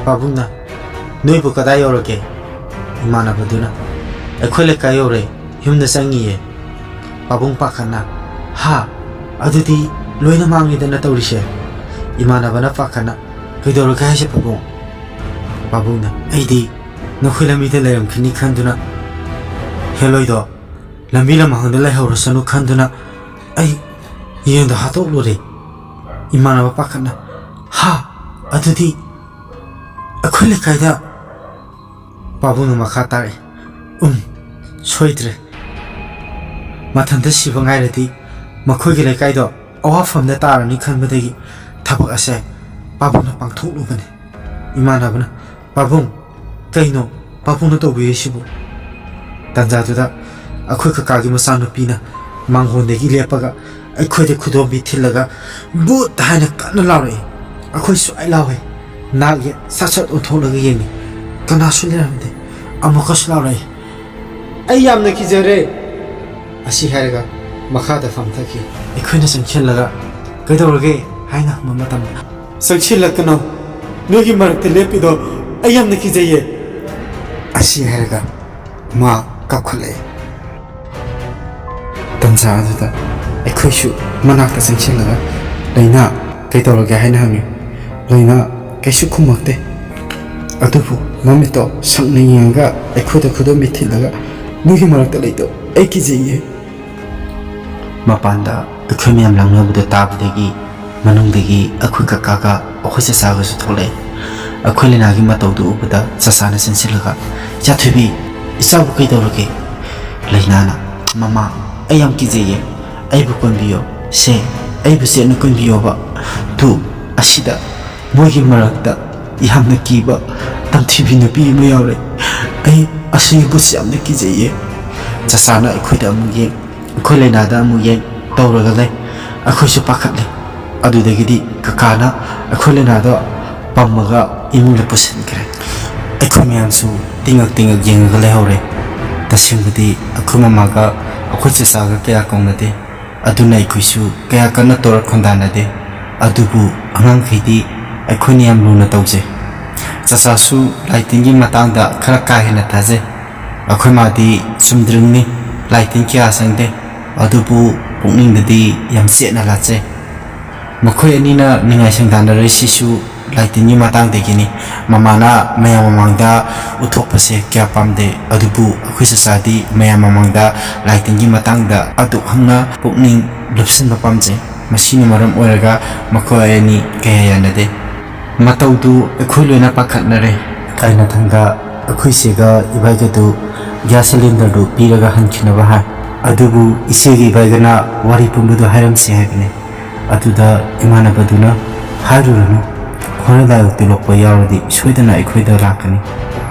ꯄꯥꯕꯨꯡꯅ, "ꯅꯣꯏꯕꯨ ꯀꯗꯥꯏ ꯌꯧꯔꯒꯦ?" ꯏꯃꯥꯟꯅꯕꯗꯨꯅ, "ꯑꯩꯈꯣꯏ ꯂꯩꯀꯥꯏ ꯌꯧꯔꯦ, ꯌꯨꯝꯗ ꯆꯪꯉꯤꯌꯦ꯫" ꯄꯥꯕꯨꯡ ꯄꯥꯈꯠꯅ, "ꯍꯥ? ꯑꯗꯨꯗꯤ ꯂꯣꯏꯅ ꯃꯥꯡꯉꯦꯗꯅ ꯇꯧꯔꯤꯁꯦ?" ꯏꯃꯥꯟꯅꯕꯅ ꯄꯥꯈꯠꯅ, "ꯀꯩꯗꯧꯔꯒꯦ ꯍꯥꯏꯁꯦ ꯄꯥꯕꯨꯡ?" ꯄꯥꯕꯨꯡꯅ, "ꯑꯩꯗꯤ ꯅꯈꯣꯏ ꯂꯝꯕꯤꯗ ꯂꯩꯔꯝꯈꯤꯅꯤ ꯈꯟꯗꯨꯅ ꯍꯦꯂꯣꯏꯗꯣ ꯂꯝꯕꯤ ꯂꯝꯍꯥꯡꯗ ꯂꯩꯍꯧꯔꯁꯅꯨ ꯈꯟꯗꯨꯅ ꯑꯩ ꯌꯦꯟꯗꯣ ꯍꯥꯠꯇꯣꯛꯂꯨꯔꯦ꯫" ꯏꯃꯥꯟꯅꯕ ꯄꯥꯈꯠꯅ, "ꯍꯥ? ꯑꯗꯨꯗꯤ ꯑꯩꯈꯣꯏ ꯂꯩꯀꯥꯏꯗ?" ꯄꯥꯕꯨꯡꯅ ꯃꯈꯥ ꯇꯥꯔꯛꯏ, "ꯎꯝ, ꯁꯣꯏꯗ꯭ꯔꯦ꯫ ꯃꯊꯟꯇ ꯁꯤꯕ ꯉꯥꯏꯔꯗꯤ ꯃꯈꯣꯏꯒꯤ ꯂꯩꯀꯥꯏꯗꯣ ꯑꯋꯥꯐꯝꯗ ꯇꯥꯔꯅꯤ ꯈꯟꯕꯗꯒꯤ ꯊꯕꯛ ꯑꯁꯦ ꯄꯥꯕꯨꯡꯅ ꯄꯥꯡꯊꯣꯛꯂꯨꯕꯅꯤ꯫" ꯏꯃꯥꯟꯅꯕꯅ, "ꯄꯥꯕꯨꯡ, ꯀꯩꯅꯣ ꯄꯥꯕꯨꯡꯅ ꯇꯧꯕꯤꯔꯤꯁꯤꯕꯨ?" ꯇꯥꯟꯖꯥꯗꯨꯗ ꯑꯩꯈꯣꯏ ꯀꯀꯥꯒꯤ ꯃꯆꯥꯅꯨꯄꯤꯅ ꯃꯥꯡꯒꯣꯟꯗꯒꯤ ꯂꯦꯞꯄꯒ ꯑꯩꯈꯣꯏꯗ ꯈꯨꯗꯣꯝꯕꯤ ꯊꯤꯜꯂꯒ "ꯚꯨꯠ!" ꯍꯥꯏꯅ ꯀꯟꯅ ꯂꯥꯎꯔꯛꯏ꯫ ꯑꯩꯈꯣꯏ ꯁ꯭ꯋꯥꯏ ꯂꯥꯎꯋꯦ꯫ ꯅꯥꯛ ꯌꯦꯠ ꯁꯠ ꯁꯠ ꯑꯣꯟꯊꯣꯛꯂꯒ ꯌꯦꯡꯉꯤ꯫ ꯀꯅꯥꯁꯨ ꯂꯩꯔꯝꯗꯦ꯫ ꯑꯃꯨꯛꯀꯁꯨ ꯂꯥꯎꯔꯛꯏ, "ꯑꯩ ꯌꯥꯝꯅ ꯀꯤꯖꯔꯦ!" ꯑꯁꯤ ꯍꯥꯏꯔꯒ ꯃꯈꯥꯗ ꯐꯝꯊꯈꯤ꯫ ꯑꯩꯈꯣꯏꯅ ꯆꯪꯁꯤꯜꯂꯒ, "ꯀꯩꯗꯧꯔꯒꯦ?" ꯍꯥꯏꯅ ꯍꯪꯕ ꯃꯇꯝꯗ, "ꯆꯪꯁꯤꯜꯂꯛꯀꯅꯨ, ꯅꯣꯏꯒꯤ ꯃꯔꯛꯇ ꯂꯦꯞꯄꯤꯗꯣ ꯑꯩ ꯌꯥꯝꯅ ꯀꯤꯖꯩꯌꯦ!" ꯑꯁꯤ ꯍꯥꯏꯔꯒ ꯃꯥ ꯀꯥꯞꯈꯠꯂꯛꯑꯦ꯫ ꯇꯟꯖꯥ ꯑꯗꯨꯗ ꯑꯩꯈꯣꯏꯁꯨ ꯃꯅꯥꯛꯇ ꯆꯪꯁꯤꯜꯂꯒ, "ꯂꯩꯅꯥ, ꯀꯩꯗꯧꯔꯒꯦ?" ꯍꯥꯏꯅ ꯍꯪꯉꯤ꯫ ꯂꯩꯅꯥ ꯀꯩꯁꯨ ꯈꯨꯝꯃꯛꯇꯦ꯫ ꯑꯗꯨꯕꯨ ꯃꯃꯤꯠꯇꯣ ꯁꯪꯅ ꯌꯦꯡꯉꯒ ꯑꯩꯈꯣꯏꯗ ꯈꯨꯗꯣꯝꯕꯤ ꯊꯤꯜꯂꯒ, "ꯅꯣꯏꯒꯤ ꯃꯔꯛꯇ ꯂꯩꯗꯣ ꯑꯩ ꯀꯤꯖꯩꯌꯦ!" ꯃꯄꯥꯟꯗ ꯑꯩꯈꯣꯏ ꯃꯌꯥꯝ ꯂꯥꯡꯅꯕꯗꯨ ꯇꯥꯕꯗꯒꯤ ꯃꯅꯨꯡꯗꯒꯤ ꯑꯩꯈꯣꯏ ꯀꯀꯥꯒ ꯑꯩꯈꯣꯏ ꯆꯆꯥꯒꯁꯨ ꯊꯣꯛꯂꯛꯑꯦ꯫ ꯑꯩꯈꯣꯏ ꯂꯩꯅꯥꯒꯤ ꯃꯇꯧꯗꯨ ꯎꯕꯗ ꯆꯆꯥꯅ ꯆꯦꯟꯁꯤꯜꯂꯒ, "ꯏꯆꯥꯊꯣꯏꯕꯤ, ꯏꯆꯥꯕꯨ ꯀꯩꯗꯧꯔꯒꯦ?" ꯂꯩꯅꯥꯅ, "ꯃꯃꯥ, ꯑꯩ ꯌꯥꯝ ꯀꯤꯖꯩꯌꯦ, ꯑꯩꯕꯨ ꯀꯣꯟꯕꯤꯌꯣ꯫ ꯁꯦ, ꯑꯩꯕꯨ ꯆꯦꯠꯅ ꯀꯣꯟꯕꯤꯌꯣꯕ꯫ ꯇꯨ, ꯑꯁꯤꯗ ꯃꯣꯏꯒꯤ ꯃꯔꯛꯇ ꯌꯥꯝꯅ ꯀꯤꯕ ꯇꯝꯊꯤꯕꯤ ꯅꯨꯄꯤ ꯑꯃ ꯌꯥꯎꯔꯦ꯫ ꯑꯩ ꯑꯁꯤꯒꯤ ꯚꯨꯠꯁꯤ ꯌꯥꯝꯅ ꯀꯤꯖꯩꯌꯦ꯫" ꯆꯆꯥꯅ ꯑꯩꯈꯣꯏꯗ ꯑꯃꯨꯛ ꯌꯦꯡ, ꯑꯩꯈꯣꯏ ꯂꯩꯅꯥꯗ ꯑꯃꯨꯛ ꯌꯦꯡ ꯇꯧꯔꯒ ꯂꯩ꯫ ꯑꯩꯈꯣꯏꯁꯨ ꯄꯥꯈꯠꯂꯦ꯫ ꯑꯗꯨꯗꯒꯤꯗꯤ ꯀꯀꯥꯅ ꯑꯩꯈꯣꯏ ꯂꯩꯅꯥꯗꯣ ꯄꯝꯃꯒ ꯏꯃꯨꯡꯗ ꯄꯨꯁꯤꯟꯈ꯭ꯔꯦ꯫ ꯑꯩꯈꯣꯏ ꯃꯌꯥꯝꯁꯨ ꯇꯤꯡꯉꯛ ꯇꯤꯡꯉꯛ ꯌꯦꯡꯉꯒ ꯂꯩꯍꯧꯔꯦ꯫ ꯇꯁꯦꯡꯕꯗꯤ ꯑꯩꯈꯣꯏ ꯃꯃꯥꯒ ꯑꯩꯈꯣꯏ ꯆꯆꯥꯒ ꯀꯌꯥ ꯀꯧꯅꯗꯦ꯫ ꯑꯗꯨꯅ ꯑꯩꯈꯣꯏꯁꯨ ꯀꯌꯥ ꯀꯟꯅ ꯇꯧꯔ ꯈꯣꯟꯗꯥꯅꯗꯦ꯫ ꯑꯗꯨꯕꯨ ꯑꯉꯥꯡꯈꯩꯗꯤ ꯑꯩꯈꯣꯏꯅ ꯌꯥꯝ ꯂꯨꯅ ꯇꯧꯖꯩ꯫ ꯆꯆꯥꯁꯨ ꯂꯥꯏꯇꯤꯟꯒꯤ ꯃꯇꯥꯡꯗ ꯈꯔ ꯀꯥ ꯍꯦꯟꯅ ꯊꯥꯖꯩ꯫ ꯑꯩꯈꯣꯏ ꯃꯥꯗꯤ ꯆꯨꯝꯗ꯭ꯔꯤꯡꯅꯤ, ꯂꯥꯏꯇꯤꯟ ꯀꯌꯥ ꯆꯪꯗꯦ꯫ ꯑꯗꯨꯕꯨ ꯄꯨꯛꯅꯤꯡꯗꯗꯤ ꯌꯥꯝ ꯆꯦꯠꯅ ꯂꯥꯠꯆꯩ꯫ ꯃꯈꯣꯏ ꯑꯅꯤꯅ ꯅꯤꯡꯉꯥꯏ ꯁꯪꯗꯥꯅꯔꯤꯁꯤꯁꯨ ꯂꯥꯏꯇꯤꯟꯒꯤ ꯃꯇꯥꯡꯗꯒꯤꯅꯤ꯫ ꯃꯃꯥꯅ ꯃꯌꯥꯝ ꯃꯃꯥꯡꯗ ꯎꯠꯊꯣꯛꯄꯁꯦ ꯀꯌꯥ ꯄꯥꯝꯗꯦ, ꯑꯗꯨꯕꯨ ꯑꯩꯈꯣꯏ ꯆꯆꯥꯗꯤ ꯃꯌꯥꯝ ꯃꯃꯥꯡꯗ ꯂꯥꯏꯇꯤꯟꯒꯤ ꯃꯇꯥꯡꯗ ꯑꯗꯨꯛ ꯍꯛꯅ ꯄꯨꯛꯅꯤꯡ ꯂꯨꯞꯁꯤꯟꯕ ꯄꯥꯝꯖꯩ꯫ ꯃꯁꯤꯅ ꯃꯔꯝ ꯑꯣꯏꯔꯒ ꯃꯈꯣꯏ ꯑꯅꯤ ꯀꯌꯥ ꯌꯥꯅꯗꯦ꯫ ꯃꯇꯧꯗꯨ ꯑꯩꯈꯣꯏ ꯂꯣꯏꯅ ꯄꯥꯈꯠꯅꯔꯦ꯫ ꯀꯥꯏꯅꯊꯪꯗ ꯑꯩꯈꯣꯏ ꯏꯆꯦꯒ ꯏꯕꯥꯏꯒꯗꯨ ꯒ꯭ꯌꯥꯁ ꯁꯤꯂꯤꯟꯗꯔꯗꯨ ꯄꯤꯔꯒ ꯍꯟꯈꯤꯅꯕ ꯍꯥꯏ꯫ ꯑꯗꯨꯕꯨ ꯏꯆꯦꯒ ꯏꯕꯥꯏꯒꯅ ꯋꯥꯔꯤ ꯄꯨꯝꯕꯗꯨ ꯍꯥꯏꯔꯝꯁꯤ ꯍꯥꯏꯕꯅꯤ꯫ ꯑꯗꯨꯗ ꯏꯃꯥꯟꯅꯕꯗꯨꯅ, "ꯍꯥꯏꯔꯨꯔꯅꯨ, ꯍꯣꯔꯦꯟ ꯂꯥꯏꯑꯣꯛꯇꯤ ꯂꯣꯛꯄ ꯌꯥꯎꯔꯗꯤ ꯁꯣꯏꯗꯅ ꯑꯩꯈꯣꯏꯗ ꯂꯥꯛꯀꯅꯤ꯫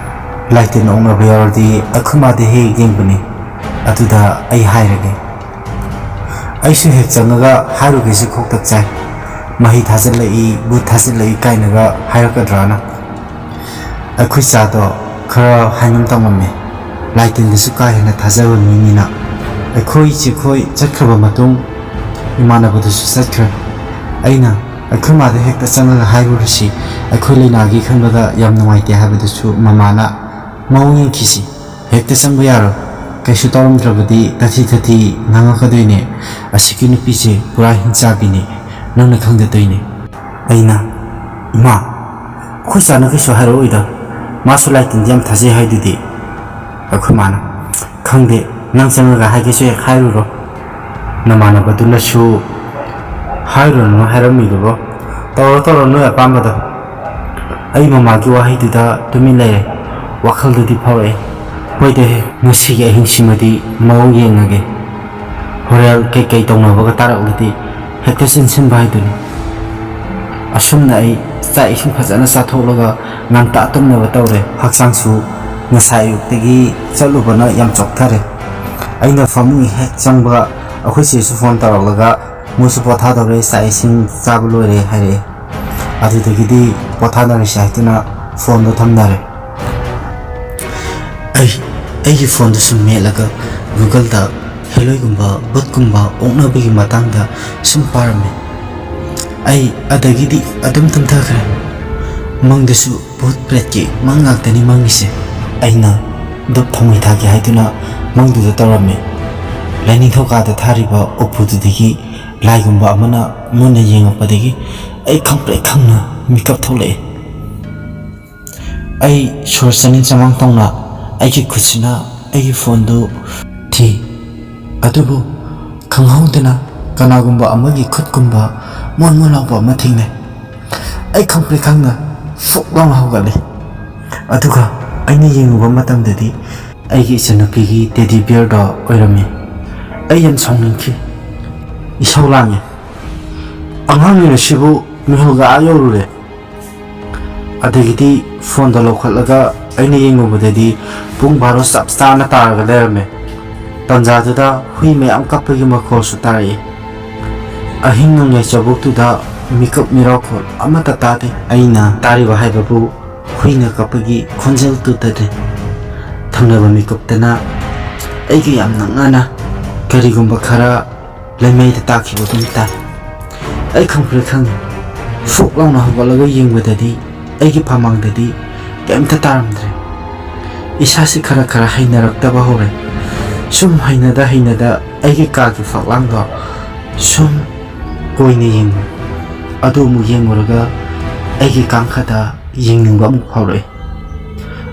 ꯂꯥꯏꯇꯤꯟ ꯑꯣꯛꯅꯕ ꯌꯥꯎꯔꯗꯤ ꯑꯩꯈꯣꯏ ꯃꯥꯗꯤ ꯍꯦꯛ ꯍꯦꯛ ꯌꯦꯡꯕꯅꯤ꯫" ꯑꯗꯨꯗ ꯑꯩ ꯍꯥꯏꯔꯒꯦ꯫ ꯑꯩꯁꯨ ꯍꯦꯛ ꯆꯪꯉꯒ ꯍꯥꯏꯔꯨꯒꯦꯁꯦ ꯈꯣꯛꯇꯛ ꯆꯥꯏ꯫ ꯃꯍꯩ ꯊꯥꯖꯤꯜꯂꯛꯏ, ꯚꯨꯠ ꯊꯥꯖꯤꯜꯂꯛꯏ ꯀꯥꯏꯅꯒ ꯍꯥꯏꯔꯛꯀꯗ꯭ꯔꯥꯅ꯫ ꯑꯩꯈꯣꯏ ꯆꯥꯗꯣ ꯈꯔ ꯍꯥꯏꯉꯝ ꯇꯧꯉꯝꯃꯦ꯫ ꯂꯥꯏꯇꯤꯟꯗꯁꯨ ꯀꯥ ꯍꯦꯟꯅ ꯊꯥꯖꯕ ꯃꯤꯅꯤꯅ꯫ ꯑꯩꯈꯣꯏ ꯆꯦꯈꯣꯏ ꯆꯠꯈ꯭ꯔꯕ ꯃꯇꯨꯡ ꯏꯃꯥꯟꯅꯕꯗꯨꯁꯨ ꯆꯠꯈ꯭ꯔꯦ꯫ ꯑꯩꯅ ꯑꯩꯈꯣꯏ ꯃꯥꯗ ꯍꯦꯛꯇ ꯆꯪꯉꯒ ꯍꯥꯏꯔꯨꯔꯁꯤ, ꯑꯩꯈꯣꯏ ꯂꯩꯅꯥꯒꯤ ꯈꯟꯕꯗ ꯌꯥꯝ ꯅꯨꯡꯉꯥꯏꯇꯦ ꯍꯥꯏꯕꯗꯨꯁꯨ ꯃꯃꯥꯅ, "ꯃꯑꯣꯡ ꯌꯦꯡꯈꯤꯁꯤ, ꯍꯦꯛꯇ ꯆꯪꯕ ꯌꯥꯔꯣꯏ, ꯀꯩꯁꯨ ꯇꯧꯔꯝꯗ꯭ꯔꯕꯗꯤ ꯇꯥꯊꯤ ꯇꯥꯊꯤ ꯉꯥꯡꯉꯛꯀꯗꯣꯏꯅꯦ꯫ ꯑꯁꯤꯒꯤ ꯅꯨꯄꯤꯁꯦ ꯄꯨꯔꯥ ꯍꯤꯡꯆꯥꯕꯤꯅꯤ, ꯅꯪꯅ ꯈꯪꯗ ꯇꯧꯏꯅꯦ꯫" ꯑꯩꯅ, "ꯏꯃꯥ, ꯑꯩꯈꯣꯏ ꯆꯥꯅ ꯀꯩꯁꯨ ꯍꯥꯏꯔꯛꯑꯣꯏꯗ, ꯃꯥꯁꯨ ꯂꯥꯏꯇꯤꯟꯗꯤ ꯌꯥꯝ ꯊꯥꯖꯩ ꯍꯥꯏꯗꯨꯗꯤ꯫" ꯑꯩꯈꯣꯏ ꯃꯥꯅ, "ꯈꯪꯗꯦ, ꯅꯪ ꯆꯪꯉꯒ ꯍꯥꯏꯒꯦꯁꯨ ꯍꯦꯛ ꯍꯥꯏꯔꯨꯔꯣ꯫ ꯅꯃꯥꯟꯅꯕꯗꯨꯅꯁꯨ ꯍꯥꯏꯔꯨꯔꯅꯨ ꯍꯥꯏꯔꯝꯃꯤꯗꯨꯕꯣ꯫ ꯇꯧꯔꯣ ꯇꯧꯔꯣ, ꯅꯣꯏ ꯑꯄꯥꯝꯕꯗꯣ꯫" ꯑꯩ ꯃꯃꯥꯒꯤ ꯋꯥꯍꯩꯗꯨꯗ ꯇꯨꯃꯤꯟ ꯂꯩꯔꯦ꯫ ꯋꯥꯈꯜꯗꯗꯤ ꯐꯥꯎꯔꯛꯑꯦ, "ꯍꯣꯏꯗ ꯍꯦ, ꯉꯁꯤꯒꯤ ꯑꯍꯤꯡꯁꯤꯃꯗꯤ ꯃꯑꯣꯡ ꯌꯦꯡꯉꯒꯦ꯫ ꯍꯣꯔꯦꯟ ꯀꯩꯀꯩ ꯇꯧꯅꯕꯒ ꯇꯥꯔꯛꯂꯗꯤ ꯍꯦꯛꯇ ꯆꯦꯟꯁꯤꯟꯕ ꯍꯥꯏꯗꯨꯅꯤ꯫" ꯑꯁꯨꯝꯅ ꯑꯩ ꯆꯥꯛ ꯏꯁꯤꯡ ꯐꯖꯅ ꯆꯥꯊꯣꯛꯂꯒ ꯉꯟꯇꯥ ꯇꯨꯝꯅꯕ ꯇꯧꯔꯦ꯫ ꯍꯛꯆꯥꯡꯁꯨ ꯉꯁꯥꯏ ꯑꯌꯨꯛꯇꯒꯤ ꯆꯠꯂꯨꯕꯅ ꯌꯥꯝ ꯆꯣꯛꯊꯔꯦ꯫ ꯑꯩꯅ ꯐꯃꯨꯡ ꯍꯦꯛ ꯆꯪꯕ ꯑꯩꯈꯣꯏ ꯆꯦꯁꯨ ꯐꯣꯟ ꯇꯧꯔꯛꯂꯒ ꯃꯣꯏꯁꯨ ꯄꯣꯊꯥꯗꯧꯔꯦ, ꯆꯥꯛ ꯏꯁꯤꯡ ꯆꯥꯕ ꯂꯣꯏꯔꯦ ꯍꯥꯏꯔꯛꯑꯦ꯫ ꯑꯗꯨꯗꯒꯤꯗꯤ ꯄꯣꯊꯥꯅꯔꯁꯤ ꯍꯥꯏꯗꯨꯅ ꯐꯣꯟꯗꯣ ꯊꯝꯅꯔꯦ꯫ ꯑꯩ ꯑꯩꯒꯤ ꯐꯣꯟꯗꯨ ꯁꯨꯝ ꯃꯦꯠꯂꯒ Google-ꯗ ꯍꯦꯂꯣꯏꯒꯨꯝꯕ, ꯚꯨꯠꯀꯨꯝꯕ ꯑꯣꯛꯅꯕꯒꯤ ꯃꯇꯥꯡꯗ ꯁꯨꯝ ꯄꯥꯔꯝꯃꯤ꯫ ꯑꯩ ꯑꯗꯒꯤꯗꯤ ꯑꯗꯨꯝ ꯇꯨꯝꯊꯈ꯭ꯔꯦ꯫ ꯃꯪꯗꯁꯨ ꯚꯨꯠ ꯄ꯭ꯔꯦꯠꯀꯤ ꯃꯪ ꯉꯥꯛꯇꯅꯤ ꯃꯪꯉꯤꯁꯦ꯫ ꯑꯩꯅ ꯙꯨꯞ ꯊꯥꯎꯃꯩ ꯊꯥꯒꯦ ꯍꯥꯏꯗꯨꯅ ꯃꯪꯗꯨꯗ ꯇꯧꯔꯝꯃꯤ꯫ ꯂꯥꯏꯅꯤꯡꯊꯧ ꯀꯥꯗ ꯊꯥꯔꯤꯕ ꯎꯄꯨꯗꯨꯗꯒꯤ ꯂꯥꯏꯒꯨꯝꯕ ꯑꯃꯅ ꯃꯨꯟꯅ ꯌꯦꯡꯉꯛꯄꯗꯒꯤ ꯑꯩ ꯈꯪꯄ꯭ꯔꯦꯛ ꯈꯪꯅ ꯃꯤꯀꯞ ꯊꯣꯛꯂꯛꯏ꯫ ꯑꯩ ꯁꯣꯔ ꯆꯅꯤꯡ ꯆꯃꯥꯡ ꯇꯧꯅ ꯑꯩꯒꯤ ꯈꯨꯠꯁꯤꯅ ꯑꯩꯒꯤ ꯐꯣꯟꯗꯨ ꯊꯤ꯫ ꯑꯗꯨꯕꯨ ꯈꯪꯍꯧꯗꯅ ꯀꯅꯥꯒꯨꯝꯕ ꯑꯃꯒꯤ ꯈꯨꯠꯀꯨꯝꯕ ꯃꯣꯟ ꯃꯣꯟ ꯂꯥꯎꯕ ꯑꯃ ꯊꯦꯡꯅꯩ꯫ ꯑꯩ ꯈꯪꯄ꯭ꯔꯦꯛ ꯈꯪꯅ ꯐꯨꯛ ꯂꯥꯎꯅ ꯍꯧꯒꯠꯂꯤ꯫ ꯑꯗꯨꯒ ꯑꯩꯅ ꯌꯦꯡꯉꯨꯕ ꯃꯇꯝꯗꯗꯤ ꯑꯩꯒꯤ ꯏꯆꯟꯅꯨꯄꯤꯒꯤ ꯇꯦꯗꯤ ꯕꯤꯌꯔꯗꯣ ꯑꯣꯏꯔꯝꯃꯤ꯫ ꯑꯩ ꯌꯥꯝ ꯁꯥꯎꯅꯤꯡꯈꯤ꯫ ꯏꯁꯧ ꯂꯥꯡꯉꯤ꯫ "ꯑꯉꯥꯡꯅꯤꯅ ꯁꯤꯕꯨ ꯃꯤꯍꯨꯜꯒ ꯑꯥ ꯌꯧꯔꯨꯔꯦ"꯫ ꯑꯗꯒꯤꯗꯤ ꯐꯣꯟꯗꯣ ꯂꯧꯈꯠꯂꯒ ꯑꯩꯅ ꯌꯦꯡꯉꯨꯕꯗꯗꯤ ꯄꯨꯡ ꯕꯥꯔꯣ ꯆꯞ ꯆꯥꯅ ꯇꯥꯔꯒ ꯂꯩꯔꯝꯃꯦ꯫ ꯇꯟꯖꯥꯗꯨꯗ ꯍꯨꯏ ꯃꯌꯥꯝ ꯀꯞꯄꯒꯤ ꯃꯈꯣꯜꯁꯨ ꯇꯥꯔꯛꯏ꯫ ꯑꯍꯤꯡ ꯅꯣꯡꯌꯥꯏ ꯆꯥꯕꯣꯛꯇꯨꯗ ꯃꯤꯀꯞ ꯃꯤꯔꯥꯎꯈꯣꯜ ꯑꯃꯠꯇ ꯇꯥꯗꯦ꯫ ꯑꯩꯅ ꯇꯥꯔꯤꯕ ꯍꯥꯏꯕꯕꯨ ꯍꯨꯏꯅ ꯀꯞꯄꯒꯤ ꯈꯣꯟꯖꯦꯜꯗꯨꯗꯅꯤ꯫ ꯊꯪꯅꯕ ꯃꯤꯀꯨꯞꯇꯅ ꯑꯩꯒ ꯌꯥꯝ ꯅꯛꯅꯅ ꯀꯔꯤꯒꯨꯝꯕ ꯈꯔ ꯂꯩꯃꯩꯗ ꯇꯥꯈꯤꯕꯒꯨꯝ ꯇꯥꯏ꯫ ꯑꯩ ꯈꯪꯄ꯭ꯔꯦꯛ ꯈꯪꯉꯤ꯫ ꯐꯨꯛ ꯂꯥꯎꯅ ꯍꯧꯒꯠꯂꯒ ꯌꯦꯡꯕꯗꯗꯤ ꯑꯩꯒꯤ ꯐꯃꯥꯡꯗꯗꯤ ꯀꯩꯝꯇ ꯇꯥꯔꯝꯗ꯭ꯔꯦ꯫ ꯏꯁꯥꯁꯤ ꯈꯔ ꯈꯔ ꯍꯩꯅꯔꯛꯇꯕ ꯍꯧꯔꯦ꯫ ꯁꯨꯝ ꯍꯩꯅꯗ ꯍꯩꯅꯗ ꯑꯩꯒꯤ ꯀꯥꯒꯤ ꯐꯛꯂꯥꯡꯗꯣ ꯁꯨꯝ ꯀꯣꯏꯅ ꯌꯦꯡꯉꯨ꯫ ꯑꯗꯨ ꯑꯃꯨꯛ ꯌꯦꯡꯉꯨꯔꯒ ꯑꯩꯒꯤ ꯀꯥꯡꯈꯗ ꯌꯦꯡꯅꯤꯡꯕ ꯑꯃꯨꯛ ꯐꯥꯎꯔꯛꯏ꯫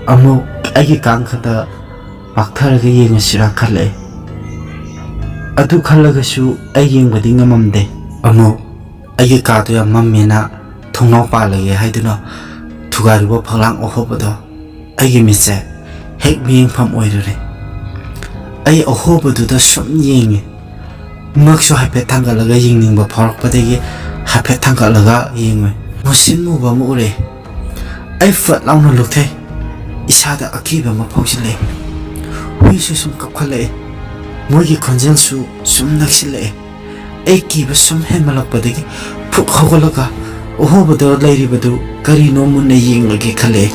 ꯑꯃꯨꯛ ꯑꯩꯒꯤ ꯀꯥꯡꯈꯗ ꯄꯥꯛꯊꯔꯒ ꯌꯦꯡꯉꯁꯤꯔꯥ ꯈꯜꯂꯛꯑꯦ꯫ ꯑꯗꯨ ꯈꯜꯂꯒꯁꯨ ꯑꯩ ꯌꯦꯡꯕꯗꯤ ꯉꯝꯃꯝꯗꯦ꯫ ꯑꯃꯨꯛ ꯑꯩꯒꯤ ꯀꯥꯗꯣ ꯌꯥꯝ ꯃꯝꯃꯦꯅ ꯊꯣꯡꯅꯥꯎ ꯄꯥꯜꯂꯒꯦ ꯍꯥꯏꯗꯨꯅ ꯊꯨꯒꯥꯏꯔꯨꯕ ꯐꯛꯂꯥꯡ ꯑꯍꯣꯕꯗꯣ ꯑꯩꯒꯤ ꯃꯤꯠꯁꯦ ꯍꯦꯛ ꯃꯤꯠꯌꯦꯡꯐꯝ ꯑꯣꯏꯔꯨꯔꯦ꯫ ꯑꯩ ꯑꯍꯣꯕꯗꯨꯗ ꯁꯨꯝ ꯌꯦꯡꯉꯦ꯫ ꯉꯛꯁꯨ ꯍꯥꯏꯐꯦꯠ ꯊꯥꯡꯒꯠꯂꯒ ꯌꯦꯡꯅꯤꯡꯕ ꯐꯥꯎꯔꯛꯄꯗꯒꯤ ꯍꯥꯏꯐꯦꯠ ꯊꯥꯡꯒꯠꯂꯒ ꯌꯦꯡꯉꯨꯏ꯫ ꯃꯨꯁꯤꯟ ꯃꯨꯕ ꯑꯃ ꯎꯔꯛꯑꯦ꯫ ꯑꯩ ꯐꯠ ꯂꯥꯎꯅ ꯂꯨꯞꯊꯩ꯫ ꯏꯁꯥꯗ ꯑꯀꯤꯕ ꯑꯃ ꯐꯥꯎꯖꯤꯜꯂꯛꯑꯦ꯫ ꯍꯨꯏꯁꯨ ꯁꯨꯝ ꯀꯞꯈꯠꯂꯛꯑꯦ꯫ ꯃꯣꯏꯒꯤ ꯈꯣꯟꯖꯦꯜꯁꯨ ꯁꯨꯝ ꯅꯛꯁꯤꯜꯂꯛꯑꯦ꯫ ꯑꯩ ꯀꯤꯕ ꯁꯨꯝ ꯍꯦꯟꯃꯜꯂꯛꯄꯗꯒꯤ ꯐꯨꯛ ꯍꯧꯒꯠꯂꯒ ꯑꯍꯣꯕꯗ ꯂꯩꯔꯤꯕꯗꯨ ꯀꯔꯤꯅꯣ ꯃꯨꯟꯅ ꯌꯦꯡꯂꯒꯦ ꯈꯜꯂꯛꯑꯦ꯫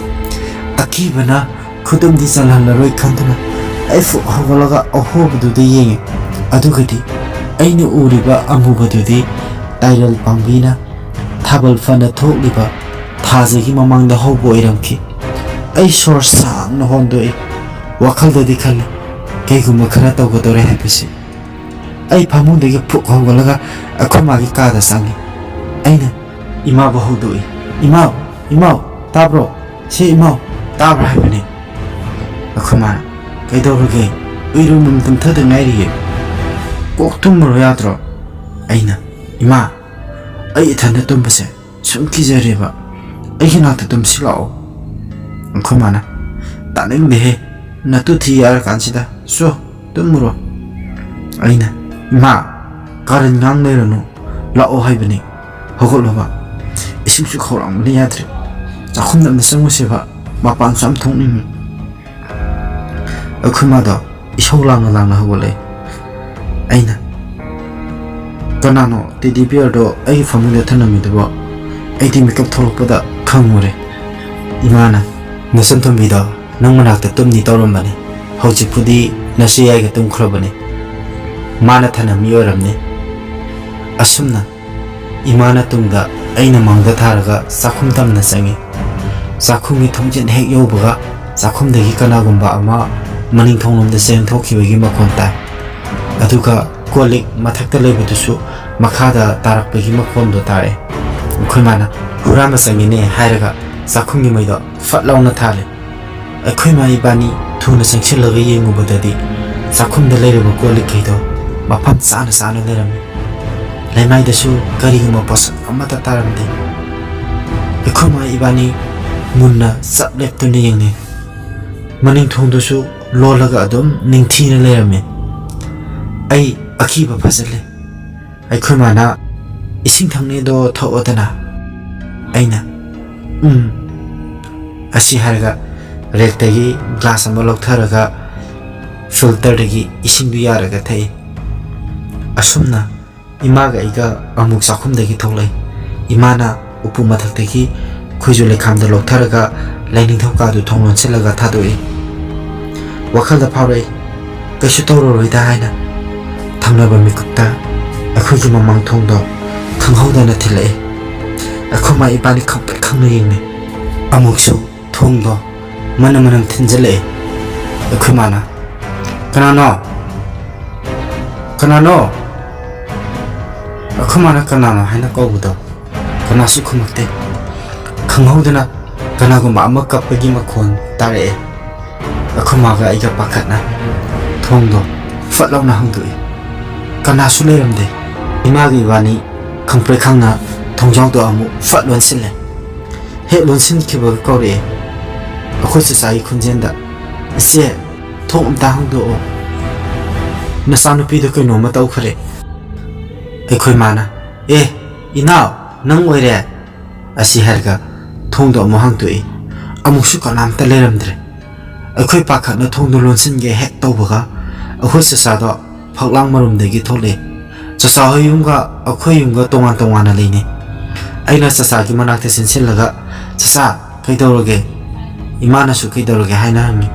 ꯑꯀꯤꯕꯅ ꯈꯨꯗꯨꯝꯗꯤ ꯆꯜꯍꯜꯂꯔꯣꯏ ꯈꯟꯗꯨꯅ ꯑꯩ ꯐꯨꯛ ꯍꯧꯒꯠꯂꯒ ꯑꯍꯣꯕꯗꯨꯗ ꯌꯦꯡꯉꯦ꯫ ꯑꯗꯨꯒꯗꯤ ꯑꯩꯅ ꯎꯔꯤꯕ ꯑꯃꯨꯕꯗꯨꯗꯤ ꯇꯥꯏꯔꯜ ꯄꯥꯝꯕꯤꯅ ꯊꯥꯕꯜ ꯐꯅ ꯊꯣꯛꯂꯤꯕ ꯊꯥꯖꯒꯤ ꯃꯃꯥꯡꯗ ꯍꯧꯕ ꯑꯣꯏꯔꯝꯈꯤ꯫ ꯑꯩ ꯁꯣꯔ ꯁꯥꯡꯅ ꯍꯣꯟꯗꯣꯛꯏ꯫ ꯋꯥꯈꯜꯗꯗꯤ ꯈꯜꯂꯤ, "ꯀꯩꯒꯨꯝꯕ ꯈꯔ ꯇꯧꯒꯗꯧꯔꯦ ꯍꯥꯏꯕꯁꯤ꯫" ꯑꯩ ꯐꯃꯨꯡꯗꯒꯤ ꯐꯨꯛ ꯍꯧꯒꯠꯂꯒ ꯑꯩꯈꯣꯏ ꯃꯥꯒꯤ ꯀꯥꯗ ꯆꯪꯉꯤ꯫ ꯑꯩꯅ ꯏꯃꯥꯕꯨ ꯍꯧꯗꯣꯛꯏ꯫ "ꯏꯃꯥ, ꯏꯃꯥ, ꯇꯥꯕ꯭ꯔꯣ? ꯁꯤ ꯏꯃꯥ, ꯇꯥꯕ꯭ꯔꯣ?" ꯍꯥꯏꯕꯅꯤ꯫ ꯑꯩꯈꯣꯏ ꯃꯥꯅ, "ꯀꯩꯗꯧꯔꯒꯦ? ꯎꯏꯔꯨꯝ ꯇꯨꯝꯊꯗ ꯉꯥꯏꯔꯤꯌꯦ꯫ ꯀꯣꯛ ꯇꯨꯝꯃꯨꯔꯣ ꯌꯥꯗ꯭ꯔꯣ?" ꯑꯩꯅ, "ꯏꯃꯥ, ꯑꯩ ꯏꯊꯟꯗ ꯇꯨꯝꯕꯁꯦ ꯁꯨꯝ ꯀꯤꯖꯔꯦꯕ꯫ ꯑꯩꯒꯤ ꯅꯥꯛꯇ ꯇꯨꯝꯁꯤ ꯂꯥꯛꯑꯣ꯫" ꯑꯩꯈꯣꯏ ꯃꯥꯅ, "ꯇꯥꯅꯤꯡꯗꯦꯍꯦ, ꯅꯇꯨ ꯊꯤ ꯌꯥꯔꯀꯥꯟꯁꯤꯗ꯫ ꯁꯣ, ꯇꯨꯝꯃꯨꯔꯣ꯫" ꯑꯩꯅ, "ꯏꯃꯥ, ꯀꯥꯔꯟ ꯉꯥꯡ ꯂꯩꯔꯅꯨ, ꯂꯥꯛꯑꯣ ꯍꯥꯏꯕꯅꯤ꯫ ꯍꯧꯒꯠꯂꯣꯕ꯫ ꯏꯁꯤꯡꯁꯨ ꯈꯧꯔꯥꯡꯕꯅ ꯌꯥꯗ꯭ꯔꯦ꯫ ꯆꯥꯛꯈꯨꯝꯗ ꯑꯝꯇ ꯆꯪꯉꯨꯁꯦꯕ꯫ ꯃꯄꯥꯟꯁꯨ ꯌꯥꯝ ꯊꯣꯛꯅꯤꯡꯉꯤ꯫" ꯑꯩꯈꯣꯏ ꯃꯥꯗꯣ ꯏꯁꯧ ꯂꯥꯡꯅ ꯂꯥꯡꯅ ꯍꯧꯒꯠꯂꯛꯑꯦ꯫ ꯑꯩꯅ, "ꯀꯅꯥꯅꯣ ꯇꯦꯗꯤ ꯕꯤꯌꯔꯗꯣ ꯑꯩꯒꯤ ꯐꯃꯨꯡꯗ ꯊꯅꯝꯃꯤꯗꯨꯕꯣ?" ꯑꯩꯗꯤ ꯃꯤꯀꯞ ꯊꯣꯛꯂꯛꯄꯗ ꯈꯪꯉꯨꯔꯦ꯫ ꯏꯃꯥꯅ, "ꯅꯆꯟ ꯇꯣꯝꯕꯤꯗꯣ ꯅꯪ ꯃꯅꯥꯛꯇ ꯇꯨꯝꯅꯤ ꯇꯧꯔꯝꯕꯅꯤ꯫ ꯍꯧꯖꯤꯛꯄꯨꯗꯤ ꯅꯆꯦ ꯌꯥꯏꯒ ꯇꯨꯝꯈ꯭ꯔꯕꯅꯤ꯫ ꯃꯥꯅ ꯊꯅꯝꯃꯤ ꯑꯣꯏꯔꯝꯅꯤ꯫" ꯑꯁꯨꯝꯅ ꯏꯃꯥꯅ ꯇꯨꯡꯗ, ꯑꯩꯅ ꯃꯥꯡꯗ ꯊꯥꯔꯒ ꯆꯥꯛꯈꯨꯝ ꯇꯝꯅ ꯆꯪꯉꯤ꯫ ꯆꯥꯛꯈꯨꯝꯒꯤ ꯊꯣꯡꯖꯤꯟ ꯍꯦꯛ ꯌꯧꯕꯒ ꯆꯥꯛꯈꯨꯝꯗꯒꯤ ꯀꯅꯥꯒꯨꯝꯕ ꯑꯃ ꯃꯅꯤꯡ ꯊꯣꯡꯂꯣꯝꯗ ꯆꯦꯟꯊꯣꯛꯈꯤꯕꯒꯤ ꯃꯈꯣꯟ ꯇꯥꯏ꯫ ꯑꯗꯨꯒ ꯀꯣꯜ ꯂꯤꯛ ꯃꯊꯛꯇ ꯂꯩꯕꯗꯨꯁꯨ ꯃꯈꯥꯗ ꯇꯥꯔꯛꯄꯒꯤ ꯃꯈꯣꯟꯗꯣ ꯇꯥꯔꯛꯑꯦ꯫ ꯑꯩꯈꯣꯏ ꯃꯥꯅ, "ꯍꯨꯔꯥꯟꯕ ꯆꯪꯉꯤꯅꯦ" ꯍꯥꯏꯔꯒ ꯆꯥꯛꯈꯨꯝꯒꯤ ꯃꯩꯗꯣ ꯐꯠ ꯂꯥꯎꯅ ꯊꯥꯜꯂꯦ꯫ ꯑꯩꯈꯣꯏ ꯃꯥ ꯏꯕꯥꯅꯤ ꯊꯨꯅ ꯆꯪꯁꯤꯜꯂꯒ ꯌꯦꯡꯉꯨꯕꯗꯗꯤ ꯆꯥꯛꯈꯨꯝꯗ ꯂꯩꯔꯝꯕ ꯀꯣꯜ ꯂꯤꯛꯈꯩꯗꯣ ꯃꯐꯝ ꯆꯥꯅ ꯆꯥꯅ ꯂꯩꯔꯝꯃꯤ꯫ ꯂꯩꯃꯥꯏꯗꯁꯨ ꯀꯔꯤꯒꯨꯝꯕ ꯄꯣꯠꯁꯛ ꯑꯃꯠꯇ ꯇꯥꯔꯝꯗꯦ꯫ ꯑꯩꯈꯣꯏ ꯃꯥ ꯏꯕꯥꯅꯤ ꯃꯨꯟꯅ ꯆꯞ ꯂꯦꯞꯇꯨꯅ ꯌꯦꯡꯅꯩ꯫ ꯃꯅꯤꯡ ꯊꯣꯡꯗꯨꯁꯨ ꯂꯣꯜꯂꯒ ꯑꯗꯨꯝ ꯅꯤꯡꯊꯤꯅ ꯂꯩꯔꯝꯃꯤ꯫ ꯑꯩ ꯑꯀꯤꯕ ꯐꯖꯜꯂꯦ꯫ ꯑꯩꯈꯣꯏ ꯃꯥꯅ, "ꯏꯁꯤꯡ ꯊꯛꯅꯤꯗꯣ ꯊꯛꯑꯣꯗꯅ꯫" ꯑꯩꯅ, "ꯎꯝ" ꯑꯁꯤ ꯍꯥꯏꯔꯒ ꯔꯦꯛꯇꯒꯤ ꯒ꯭ꯂꯥꯁ ꯑꯃ ꯂꯧꯊꯔꯒ ꯐꯤꯜꯇꯔꯗꯒꯤ ꯏꯁꯤꯡꯗꯨ ꯌꯥꯔꯒ ꯊꯛꯏ꯫ ꯑꯁꯨꯝꯅ ꯏꯃꯥꯒ ꯑꯩꯒ ꯑꯃꯨꯛ ꯆꯥꯛꯈꯨꯝꯗꯒꯤ ꯊꯣꯛꯂꯛꯏ꯫ ꯏꯃꯥꯅ ꯎꯄꯨ ꯃꯊꯛꯇꯒꯤ ꯈꯣꯏꯖꯨ ꯂꯩꯈꯥꯝꯗ ꯂꯧꯊꯔꯒ ꯂꯥꯏꯅꯤꯡꯊꯧ ꯀꯥꯗꯨ ꯊꯣꯡ ꯂꯣꯟꯁꯤꯜꯂꯒ ꯊꯥꯗꯣꯛꯏ꯫ ꯋꯥꯈꯜꯗ ꯐꯥꯎꯔꯛꯏ, ꯀꯩꯁꯨ ꯇꯧꯔꯔꯣꯏꯗ ꯍꯥꯏꯅ꯫ ꯊꯪꯅꯕ ꯃꯤꯀꯨꯞꯇ ꯑꯩꯈꯣꯏꯒꯤ ꯃꯃꯥꯡ ꯊꯣꯡꯗꯣ ꯈꯪꯍꯧꯗꯅ ꯊꯤꯜꯂꯛꯏ꯫ ꯑꯩꯈꯣꯏ ꯃꯥ ꯏꯕꯥꯅꯤ ꯈꯪꯄ꯭ꯔꯦꯛ ꯈꯪꯅ ꯌꯦꯡꯅꯩ꯫ ꯑꯃꯨꯛꯁꯨ ꯊꯣꯡꯗꯣ ꯃꯅꯝ ꯃꯅꯝ ꯊꯤꯟꯖꯤꯜꯂꯛꯏ꯫ ꯑꯩꯈꯣꯏ ꯃꯥꯅ, "ꯀꯅꯥꯅꯣ? ꯀꯅꯥꯅꯣ?" ꯑꯩꯈꯣꯏ ꯃꯥꯅ "ꯀꯅꯥꯅꯣ?" ꯍꯥꯏꯅ ꯀꯧꯕꯗꯣ ꯀꯅꯥꯁꯨ ꯈꯨꯝꯃꯛꯇꯦ꯫ ꯈꯪꯍꯧꯗꯅ ꯀꯅꯥꯒꯨꯝꯕ ꯑꯃ ꯀꯞꯄꯒꯤ ꯃꯈꯣꯟ ꯇꯥꯔꯛꯑꯦ꯫ ꯑꯩꯈꯣꯏ ꯃꯥꯒ ꯑꯩꯒ ꯄꯥꯈꯠꯅ ꯊꯣꯡꯗꯣ ꯐꯠ ꯂꯥꯎꯅ ꯍꯥꯡꯗꯣꯛꯏ꯫ ꯀꯅꯥꯁꯨ ꯂꯩꯔꯝꯗꯦ꯫ ꯏꯃꯥꯒ ꯏꯕꯥꯅꯤ ꯈꯪꯄ꯭ꯔꯦꯛ ꯈꯪꯅ ꯊꯣꯡꯖꯥꯎꯗꯣ ꯑꯃꯨꯛ ꯐꯠ ꯂꯣꯟꯁꯤꯜꯂꯦ꯫ ꯍꯦꯛ ꯂꯣꯟꯁꯤꯟꯈꯤꯕꯒ ꯀꯧꯔꯛꯑꯦ ꯑꯩꯈꯣꯏ ꯆꯆꯥꯒꯤ ꯈꯣꯟꯖꯦꯜꯗ, "ꯏꯆꯦ, ꯊꯣꯡ ꯑꯝꯇ ꯍꯥꯡꯗꯣꯛꯑꯣ꯫ ꯅꯆꯥꯅꯨꯄꯤꯗꯣ ꯀꯩꯅꯣꯝꯃ ꯇꯧꯈ꯭ꯔꯦ꯫" ꯑꯩꯈꯣꯏ ꯃꯥꯅ, "ꯑꯦ, ꯏꯅꯥꯎ, ꯅꯪ ꯑꯣꯏꯔꯦ?" ꯑꯁꯤ ꯍꯥꯏꯔꯒ ꯊꯣꯡꯗꯣ ꯑꯃꯨꯛ ꯍꯥꯡꯗꯣꯛꯏ꯫ ꯑꯃꯨꯛꯁꯨ ꯀꯅꯥꯝꯇ ꯂꯩꯔꯝꯗ꯭ꯔꯦ꯫ ꯑꯩꯈꯣꯏ ꯄꯥꯈꯠꯅ ꯊꯣꯡꯗꯣ ꯂꯣꯟꯁꯤꯟꯒꯦ ꯍꯦꯛ ꯇꯧꯕꯒ ꯑꯩꯈꯣꯏ ꯆꯆꯥꯗꯣ ꯐꯛꯂꯥꯡ ꯃꯔꯨꯝꯗꯒꯤ ꯊꯣꯛꯂꯛꯑꯦ꯫ ꯆꯆꯥ ꯍꯣꯏ ꯌꯨꯝꯒ ꯑꯩꯈꯣꯏ ꯌꯨꯝꯒ ꯇꯣꯉꯥꯟ ꯇꯣꯉꯥꯟꯅ ꯂꯩꯅꯩ꯫ ꯑꯩꯅ ꯆꯆꯥꯒꯤ ꯃꯅꯥꯛꯇ ꯆꯦꯟꯁꯤꯜꯂꯒ, "ꯆꯆꯥ, ꯀꯩꯗꯧꯔꯒꯦ?" ꯏꯃꯥꯅꯁꯨ "ꯀꯩꯗꯧꯔꯒꯦ?" ꯍꯥꯏꯅ ꯍꯪꯉꯤ꯫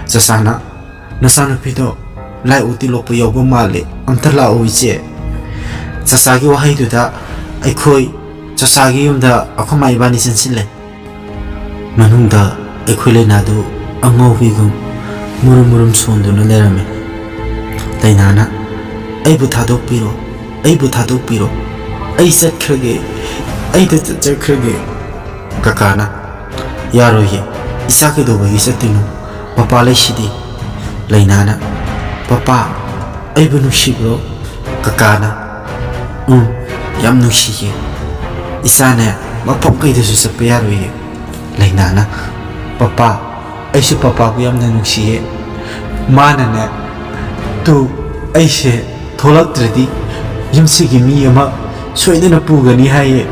ꯆꯆꯥꯅ, "ꯅꯆꯥꯅꯨꯄꯤꯗꯣ ꯂꯥꯏ ꯑꯣ ꯇꯤꯂꯣꯛꯄ ꯌꯥꯎꯕ ꯃꯥꯜꯂꯦ, ꯑꯝꯇ ꯂꯥꯛꯑꯣ ꯏꯆꯦ꯫" ꯆꯆꯥꯒꯤ ꯋꯥꯍꯩꯗꯨꯗ ꯑꯩꯈꯣꯏ ꯆꯆꯥꯒꯤ ꯌꯨꯝꯗ ꯑꯩꯈꯣꯏ ꯃꯥ ꯏꯕꯥꯅꯤ ꯆꯦꯟꯁꯤꯜꯂꯦ꯫ ꯃꯅꯨꯡꯗ ꯑꯩꯈꯣꯏ ꯂꯩꯅꯥꯗꯨ ꯑꯉꯥꯎꯕꯤꯒꯨꯝ ꯃꯨꯔꯨꯝ ꯃꯨꯔꯨꯝ ꯁꯣꯟꯗꯨꯅ ꯂꯩꯔꯝꯃꯤ꯫ ꯂꯩꯅꯥꯅ, "ꯑꯩꯕꯨ ꯊꯥꯗꯣꯛꯄꯤꯔꯣ, ꯑꯩꯕꯨ ꯊꯥꯗꯣꯛꯄꯤꯔꯣ, ꯑꯩ ꯆꯠꯈ꯭ꯔꯒꯦ, ꯑꯩꯗ ꯆꯠꯆꯈ꯭ꯔꯒꯦ꯫" ꯀꯀꯥꯅ, "ꯌꯥꯔꯣꯏꯌꯦ, ꯏꯆꯥ ꯀꯩꯗꯧꯕꯒꯤ ꯆꯠꯇꯣꯏꯅꯣ? ꯄꯄꯥ ꯂꯩꯁꯤꯗꯤ꯫" ꯂꯩꯅꯥꯅ, "ꯄꯄꯥ, ꯑꯩꯕꯨ ꯅꯨꯡꯁꯤꯕ꯭ꯔꯣ?" ꯀꯀꯥꯅ, "ꯎꯝ, ꯌꯥꯝ ꯅꯨꯡꯁꯤꯌꯦ꯫ ꯏꯆꯥꯅꯦ, ꯃꯐꯝ ꯀꯩꯗꯁꯨ ꯆꯠꯄ ꯌꯥꯔꯣꯏꯌꯦ꯫" ꯂꯩꯅꯥꯅ, "ꯄꯄꯥ, ꯑꯩꯁꯨ ꯄꯄꯥꯕꯨ ꯌꯥꯝꯅ ꯅꯨꯡꯁꯤꯌꯦ꯫ ꯃꯥꯅꯅꯦ, ꯇꯨ, ꯑꯩꯁꯦ ꯊꯣꯛꯂꯛꯇ꯭ꯔꯗꯤ ꯌꯨꯝꯁꯤꯒꯤ ꯃꯤ ꯑꯃ ꯁꯣꯏꯗꯅ ꯄꯨꯒꯅꯤ ꯍꯥꯏꯌꯦ꯫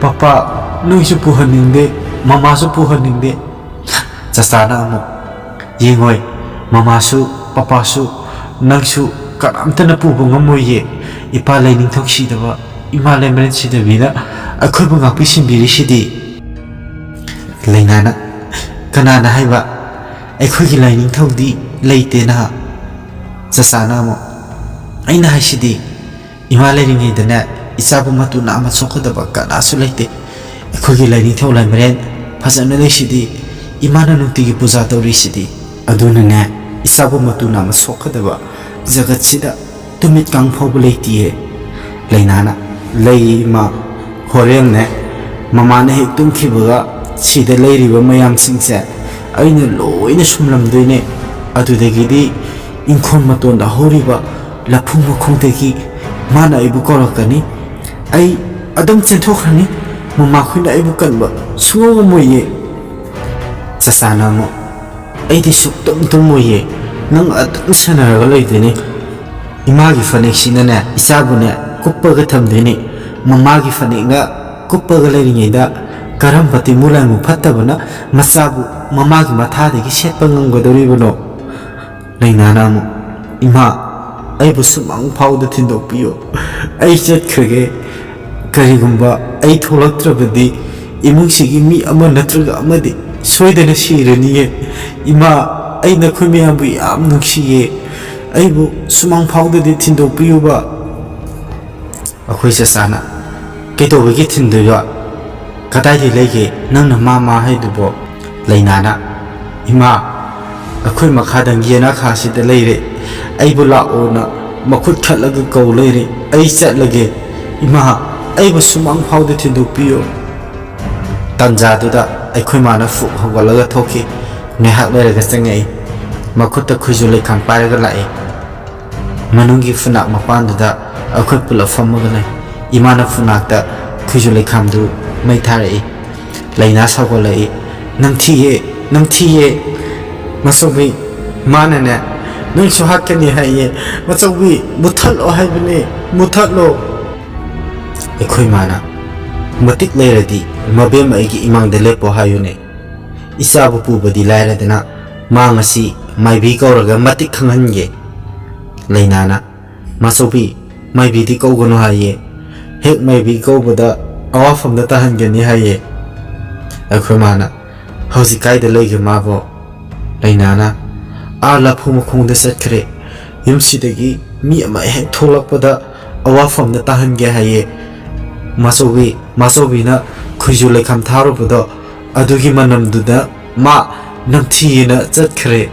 ꯄꯄꯥ, ꯅꯣꯏꯁꯨ ꯄꯨꯍꯟꯅꯤꯡꯗꯦ, ꯃꯃꯥꯁꯨ ꯄꯨꯍꯟꯅꯤꯡꯗꯦ꯫" ꯆꯆꯥꯅ ꯑꯃꯨꯛ, "ꯌꯦꯡꯉꯣꯏ, ꯃꯃꯥꯁꯨ, ꯄꯄꯥꯁꯨ, ꯅꯪꯁꯨ ꯀꯅꯥꯝꯇꯅ ꯄꯨꯕ ꯉꯝꯃꯣꯏꯌꯦ꯫ ꯏꯄꯥ ꯂꯩꯅꯤꯡꯊꯧ ꯁꯤꯗꯕ, ꯏꯃꯥ ꯂꯩꯃꯔꯦꯟ ꯁꯤꯗꯕꯤꯅ ꯑꯩꯈꯣꯏꯕꯨ ꯉꯥꯛꯄꯤ ꯁꯦꯟꯕꯤꯔꯤꯁꯤꯗꯤ꯫" ꯂꯩꯅꯥꯅ, "ꯀꯅꯥꯅ ꯍꯥꯏꯕ? ꯑꯩꯈꯣꯏꯒꯤ ꯂꯥꯏꯅꯤꯡꯊꯧꯗꯤ ꯂꯩꯇꯦ ꯅꯍꯥ꯫ ꯆꯆꯥꯅ ꯑꯃꯨꯛ, ꯑꯩꯅ ꯍꯥꯏꯁꯤꯗꯤ, ꯏꯃꯥ ꯂꯩꯔꯤꯉꯩꯗꯅꯦ, ꯏꯆꯥꯕꯨ ꯃꯇꯨ ꯅꯥꯝꯃ ꯁꯣꯛꯀꯗꯕ ꯀꯅꯥꯁꯨ ꯂꯩꯇꯦ꯫ ꯑꯩꯈꯣꯏꯒꯤ ꯂꯥꯏꯅꯤꯡꯊꯧ ꯂꯥꯏꯃꯔꯦꯟ ꯐꯖꯅ ꯂꯩꯁꯤꯗꯤ, ꯏꯃꯥꯅ ꯅꯨꯡꯇꯤꯒꯤ ꯄꯨꯖꯥ ꯇꯧꯔꯤꯁꯤꯗꯤ꯫ ꯑꯗꯨꯅꯅꯦ, ꯏꯆꯥꯕꯨ ꯃꯇꯨ ꯅꯥꯝꯃ ꯁꯣꯛꯀꯗꯕ ꯖꯒꯠꯁꯤꯗ ꯇꯨꯃꯤꯠ ꯀꯥꯡ ꯐꯥꯎꯕ ꯂꯩꯇꯤꯌꯦ꯫ ꯂꯩꯅꯥꯅ, "ꯂꯩꯌꯦ ꯏꯃꯥ, ꯍꯣꯔꯦꯟꯅꯦ, ꯃꯃꯥꯅ ꯍꯦꯛ ꯇꯨꯝꯈꯤꯕꯒ ꯁꯤꯗ ꯂꯩꯔꯤꯕ ꯃꯌꯥꯝꯁꯤꯡꯁꯦ ꯑꯩꯅ ꯂꯣꯏꯅ ꯁꯨꯝꯂꯝꯗꯣꯏꯅꯦ꯫ ꯑꯗꯨꯗꯒꯤꯗꯤ ꯏꯪꯈꯣꯜ ꯃꯇꯣꯟꯗ ꯍꯧꯔꯤꯕ ꯂꯐꯨ ꯃꯈꯣꯡꯗꯒꯤ ꯃꯥꯅ ꯑꯩꯕꯨ ꯀꯧꯔꯛꯀꯅꯤ꯫ ꯑꯩ ꯑꯗꯨꯝ ꯆꯦꯟꯊꯣꯛꯈ꯭ꯔꯅꯤ꯫ ꯃꯃꯥꯈꯣꯏꯅ ꯑꯩꯕꯨ ꯀꯟꯕ ꯁꯨꯡꯉꯝ ꯉꯝꯃꯣꯏꯌꯦ꯫" ꯆꯆꯥꯅ ꯑꯃꯨꯛ, "ꯑꯩꯗꯤ ꯁꯨꯛꯇꯨꯝ ꯇꯨꯝꯃꯣꯏꯌꯦ꯫ ꯅꯪ ꯑꯗꯨꯝ ꯁꯦꯟꯅꯔꯒ ꯂꯩꯗꯣꯏꯅꯦ꯫ ꯏꯃꯥꯒꯤ ꯐꯅꯦꯛꯁꯤꯅꯅꯦ, ꯏꯆꯥꯕꯨꯅꯦ ꯀꯨꯞꯄꯒ ꯊꯝꯗꯣꯏꯅꯦ꯫ ꯃꯃꯥꯒꯤ ꯐꯅꯦꯛꯅ ꯀꯨꯞꯄꯒ ꯂꯩꯔꯤꯉꯩꯗ ꯀꯔꯝꯕ ꯇꯤꯃꯨ ꯂꯥꯏꯃꯨ ꯐꯠꯇꯕꯅ ꯃꯆꯥꯕꯨ ꯃꯃꯥꯒꯤ ꯃꯊꯥꯗꯒꯤ ꯁꯦꯠꯄ ꯉꯝꯒꯗꯧꯔꯤꯕꯅꯣ?" ꯂꯩꯅꯥꯅ ꯑꯃꯨꯛ, "ꯏꯃꯥ, ꯑꯩꯕꯨ ꯁꯨꯃꯥꯡ ꯐꯥꯎꯗ ꯊꯤꯟꯗꯣꯛꯄꯤꯌꯨ꯫ ꯑꯩ ꯆꯠꯈ꯭ꯔꯒꯦ꯫ ꯀꯔꯤꯒꯨꯝꯕ ꯑꯩ ꯊꯣꯛꯂꯛꯇ꯭ꯔꯕꯗꯤ ꯏꯃꯨꯡꯁꯤꯒꯤ ꯃꯤ ꯑꯃ ꯅꯠꯇ꯭ꯔꯒ ꯑꯃꯗꯤ ꯁꯣꯏꯗꯅ ꯁꯤꯔꯅꯤꯌꯦ꯫ ꯏꯃꯥ, ꯑꯩ ꯅꯈꯣꯏ ꯃꯌꯥꯝꯕꯨ ꯌꯥꯝ ꯅꯨꯡꯁꯤꯌꯦ꯫ ꯑꯩꯕꯨ ꯁꯨꯃꯥꯡ ꯐꯥꯎꯗꯗꯤ ꯊꯤꯟꯗꯣꯛꯄꯤꯌꯨꯕ꯫" ꯑꯩꯈꯣꯏ ꯆꯆꯥꯅ, "ꯀꯩꯗꯧꯕꯒꯤ ꯊꯤꯟꯗꯣꯏꯕ? ꯀꯗꯥꯏꯗ ꯂꯩꯒꯦ ꯅꯪꯅ ꯃꯥ ꯃꯥ ꯍꯥꯏꯗꯨꯕꯣ?" ꯂꯩꯅꯥꯅ, "ꯏꯃꯥ, ꯑꯩꯈꯣꯏ ꯃꯈꯥꯗꯪ ꯌꯦꯅꯥꯈꯥꯁꯤꯗ ꯂꯩꯔꯦ꯫ ꯑꯩꯕꯨ ꯂꯥꯛꯑꯣꯅ ꯃꯈꯨꯠ ꯈꯠꯂꯒ ꯀꯧ ꯂꯩꯔꯦ꯫ ꯑꯩ ꯆꯠꯂꯒꯦ꯫ ꯏꯃꯥ, ꯑꯩꯕꯨ ꯁꯨꯃꯥꯡ ꯐꯥꯎꯗ ꯊꯤꯟꯗꯣꯛꯄꯤꯌꯨ꯫" ꯇꯟꯖꯥꯗꯨꯗ ꯑꯩꯈꯣꯏ ꯃꯥꯅ ꯐꯨꯛ ꯍꯧꯒꯠꯂꯒ ꯊꯣꯛꯈꯤ꯫ ꯉꯥꯏꯍꯥꯛ ꯂꯩꯔꯒ ꯆꯪꯉꯛꯏ꯫ ꯃꯈꯨꯠꯇ ꯈꯨꯏꯖꯨ ꯂꯩꯈꯥꯝ ꯄꯥꯏꯔꯒ ꯂꯥꯛꯏ꯫ ꯃꯅꯨꯡꯒꯤ ꯐꯨꯅꯥꯛ ꯃꯄꯥꯟꯗꯨꯗ ꯑꯩꯈꯣꯏ ꯄꯨꯂꯞ ꯐꯝꯃꯒ ꯂꯩ꯫ ꯏꯃꯥꯅ ꯐꯨꯅꯥꯛꯇ ꯈꯨꯏꯖꯨ ꯂꯩꯈꯥꯝꯗꯨ ꯃꯩ ꯊꯥꯔꯛꯏ꯫ ꯂꯩꯅꯥ ꯁꯥꯎꯒꯠꯂꯛꯏ꯫ "ꯅꯝꯊꯤꯌꯦ, ꯅꯝꯊꯤꯌꯦ꯫ ꯃꯆꯧꯕꯤ, ꯃꯥꯅꯅꯦ ꯅꯪꯁꯨ ꯍꯥꯠꯀꯅꯤ ꯍꯥꯏꯌꯦ꯫ ꯃꯆꯧꯕꯤ, ꯃꯨꯊꯠꯂꯣ ꯍꯥꯏꯕꯅꯦ, ꯃꯨꯊꯠꯂꯣ꯫" ꯑꯩꯈꯣꯏ ꯃꯥꯅ, "ꯃꯇꯤꯛ ꯂꯩꯔꯗꯤ ꯃꯕꯦꯝꯃ ꯑꯩꯒꯤ ꯏꯃꯥꯡꯗ ꯂꯦꯞꯄꯣ ꯍꯥꯏꯌꯨꯅꯦ꯫ ꯏꯆꯥꯕꯨ ꯄꯨꯕꯗꯤ ꯂꯥꯏꯔꯗꯅ ꯃꯥ ꯉꯁꯤ ꯃꯥꯏꯕꯤ ꯀꯧꯔꯒ ꯃꯇꯤꯛ ꯈꯪꯍꯟꯒꯦ꯫" ꯂꯩꯅꯥꯅ, "ꯃꯆꯧꯕꯤ, ꯃꯥꯏꯕꯤꯗꯤ ꯀꯧꯒꯅꯨ ꯍꯥꯏꯌꯦ꯫ ꯍꯦꯛ ꯃꯥꯏꯕꯤ ꯀꯧꯕꯗ ꯑꯋꯥꯐꯝꯗ ꯇꯥꯍꯟꯒꯅꯤ ꯍꯥꯏꯌꯦ꯫" ꯑꯩꯈꯣꯏ ꯃꯥꯅ, "ꯍꯧꯖꯤꯛ ꯀꯥꯏꯗ ꯂꯩꯒꯦ ꯃꯥꯕꯣ?" ꯂꯩꯅꯥꯅ ꯑꯥ ꯂꯐꯨ ꯃꯈꯣꯡꯗ ꯆꯠꯈ꯭ꯔꯦ꯫ ꯌꯨꯝꯁꯤꯗꯒꯤ ꯃꯤ ꯑꯃ ꯍꯦꯛ ꯊꯣꯛꯂꯛꯄꯗ ꯑꯋꯥꯐꯝꯗ ꯇꯥꯍꯟꯒꯦ ꯍꯥꯏꯌꯦ꯫ ꯃꯥꯆꯧꯕꯤ, ꯃꯥꯆꯧꯕꯤꯅ ꯈꯣꯏꯖꯨ ꯂꯩꯈꯥꯝ ꯊꯥꯔꯨꯕꯗꯣ ꯑꯗꯨꯒꯤ ꯃꯅꯝꯗꯨꯗ ꯃꯥ ꯅꯝꯊꯤꯅ ꯆꯠꯈ꯭ꯔꯦ꯫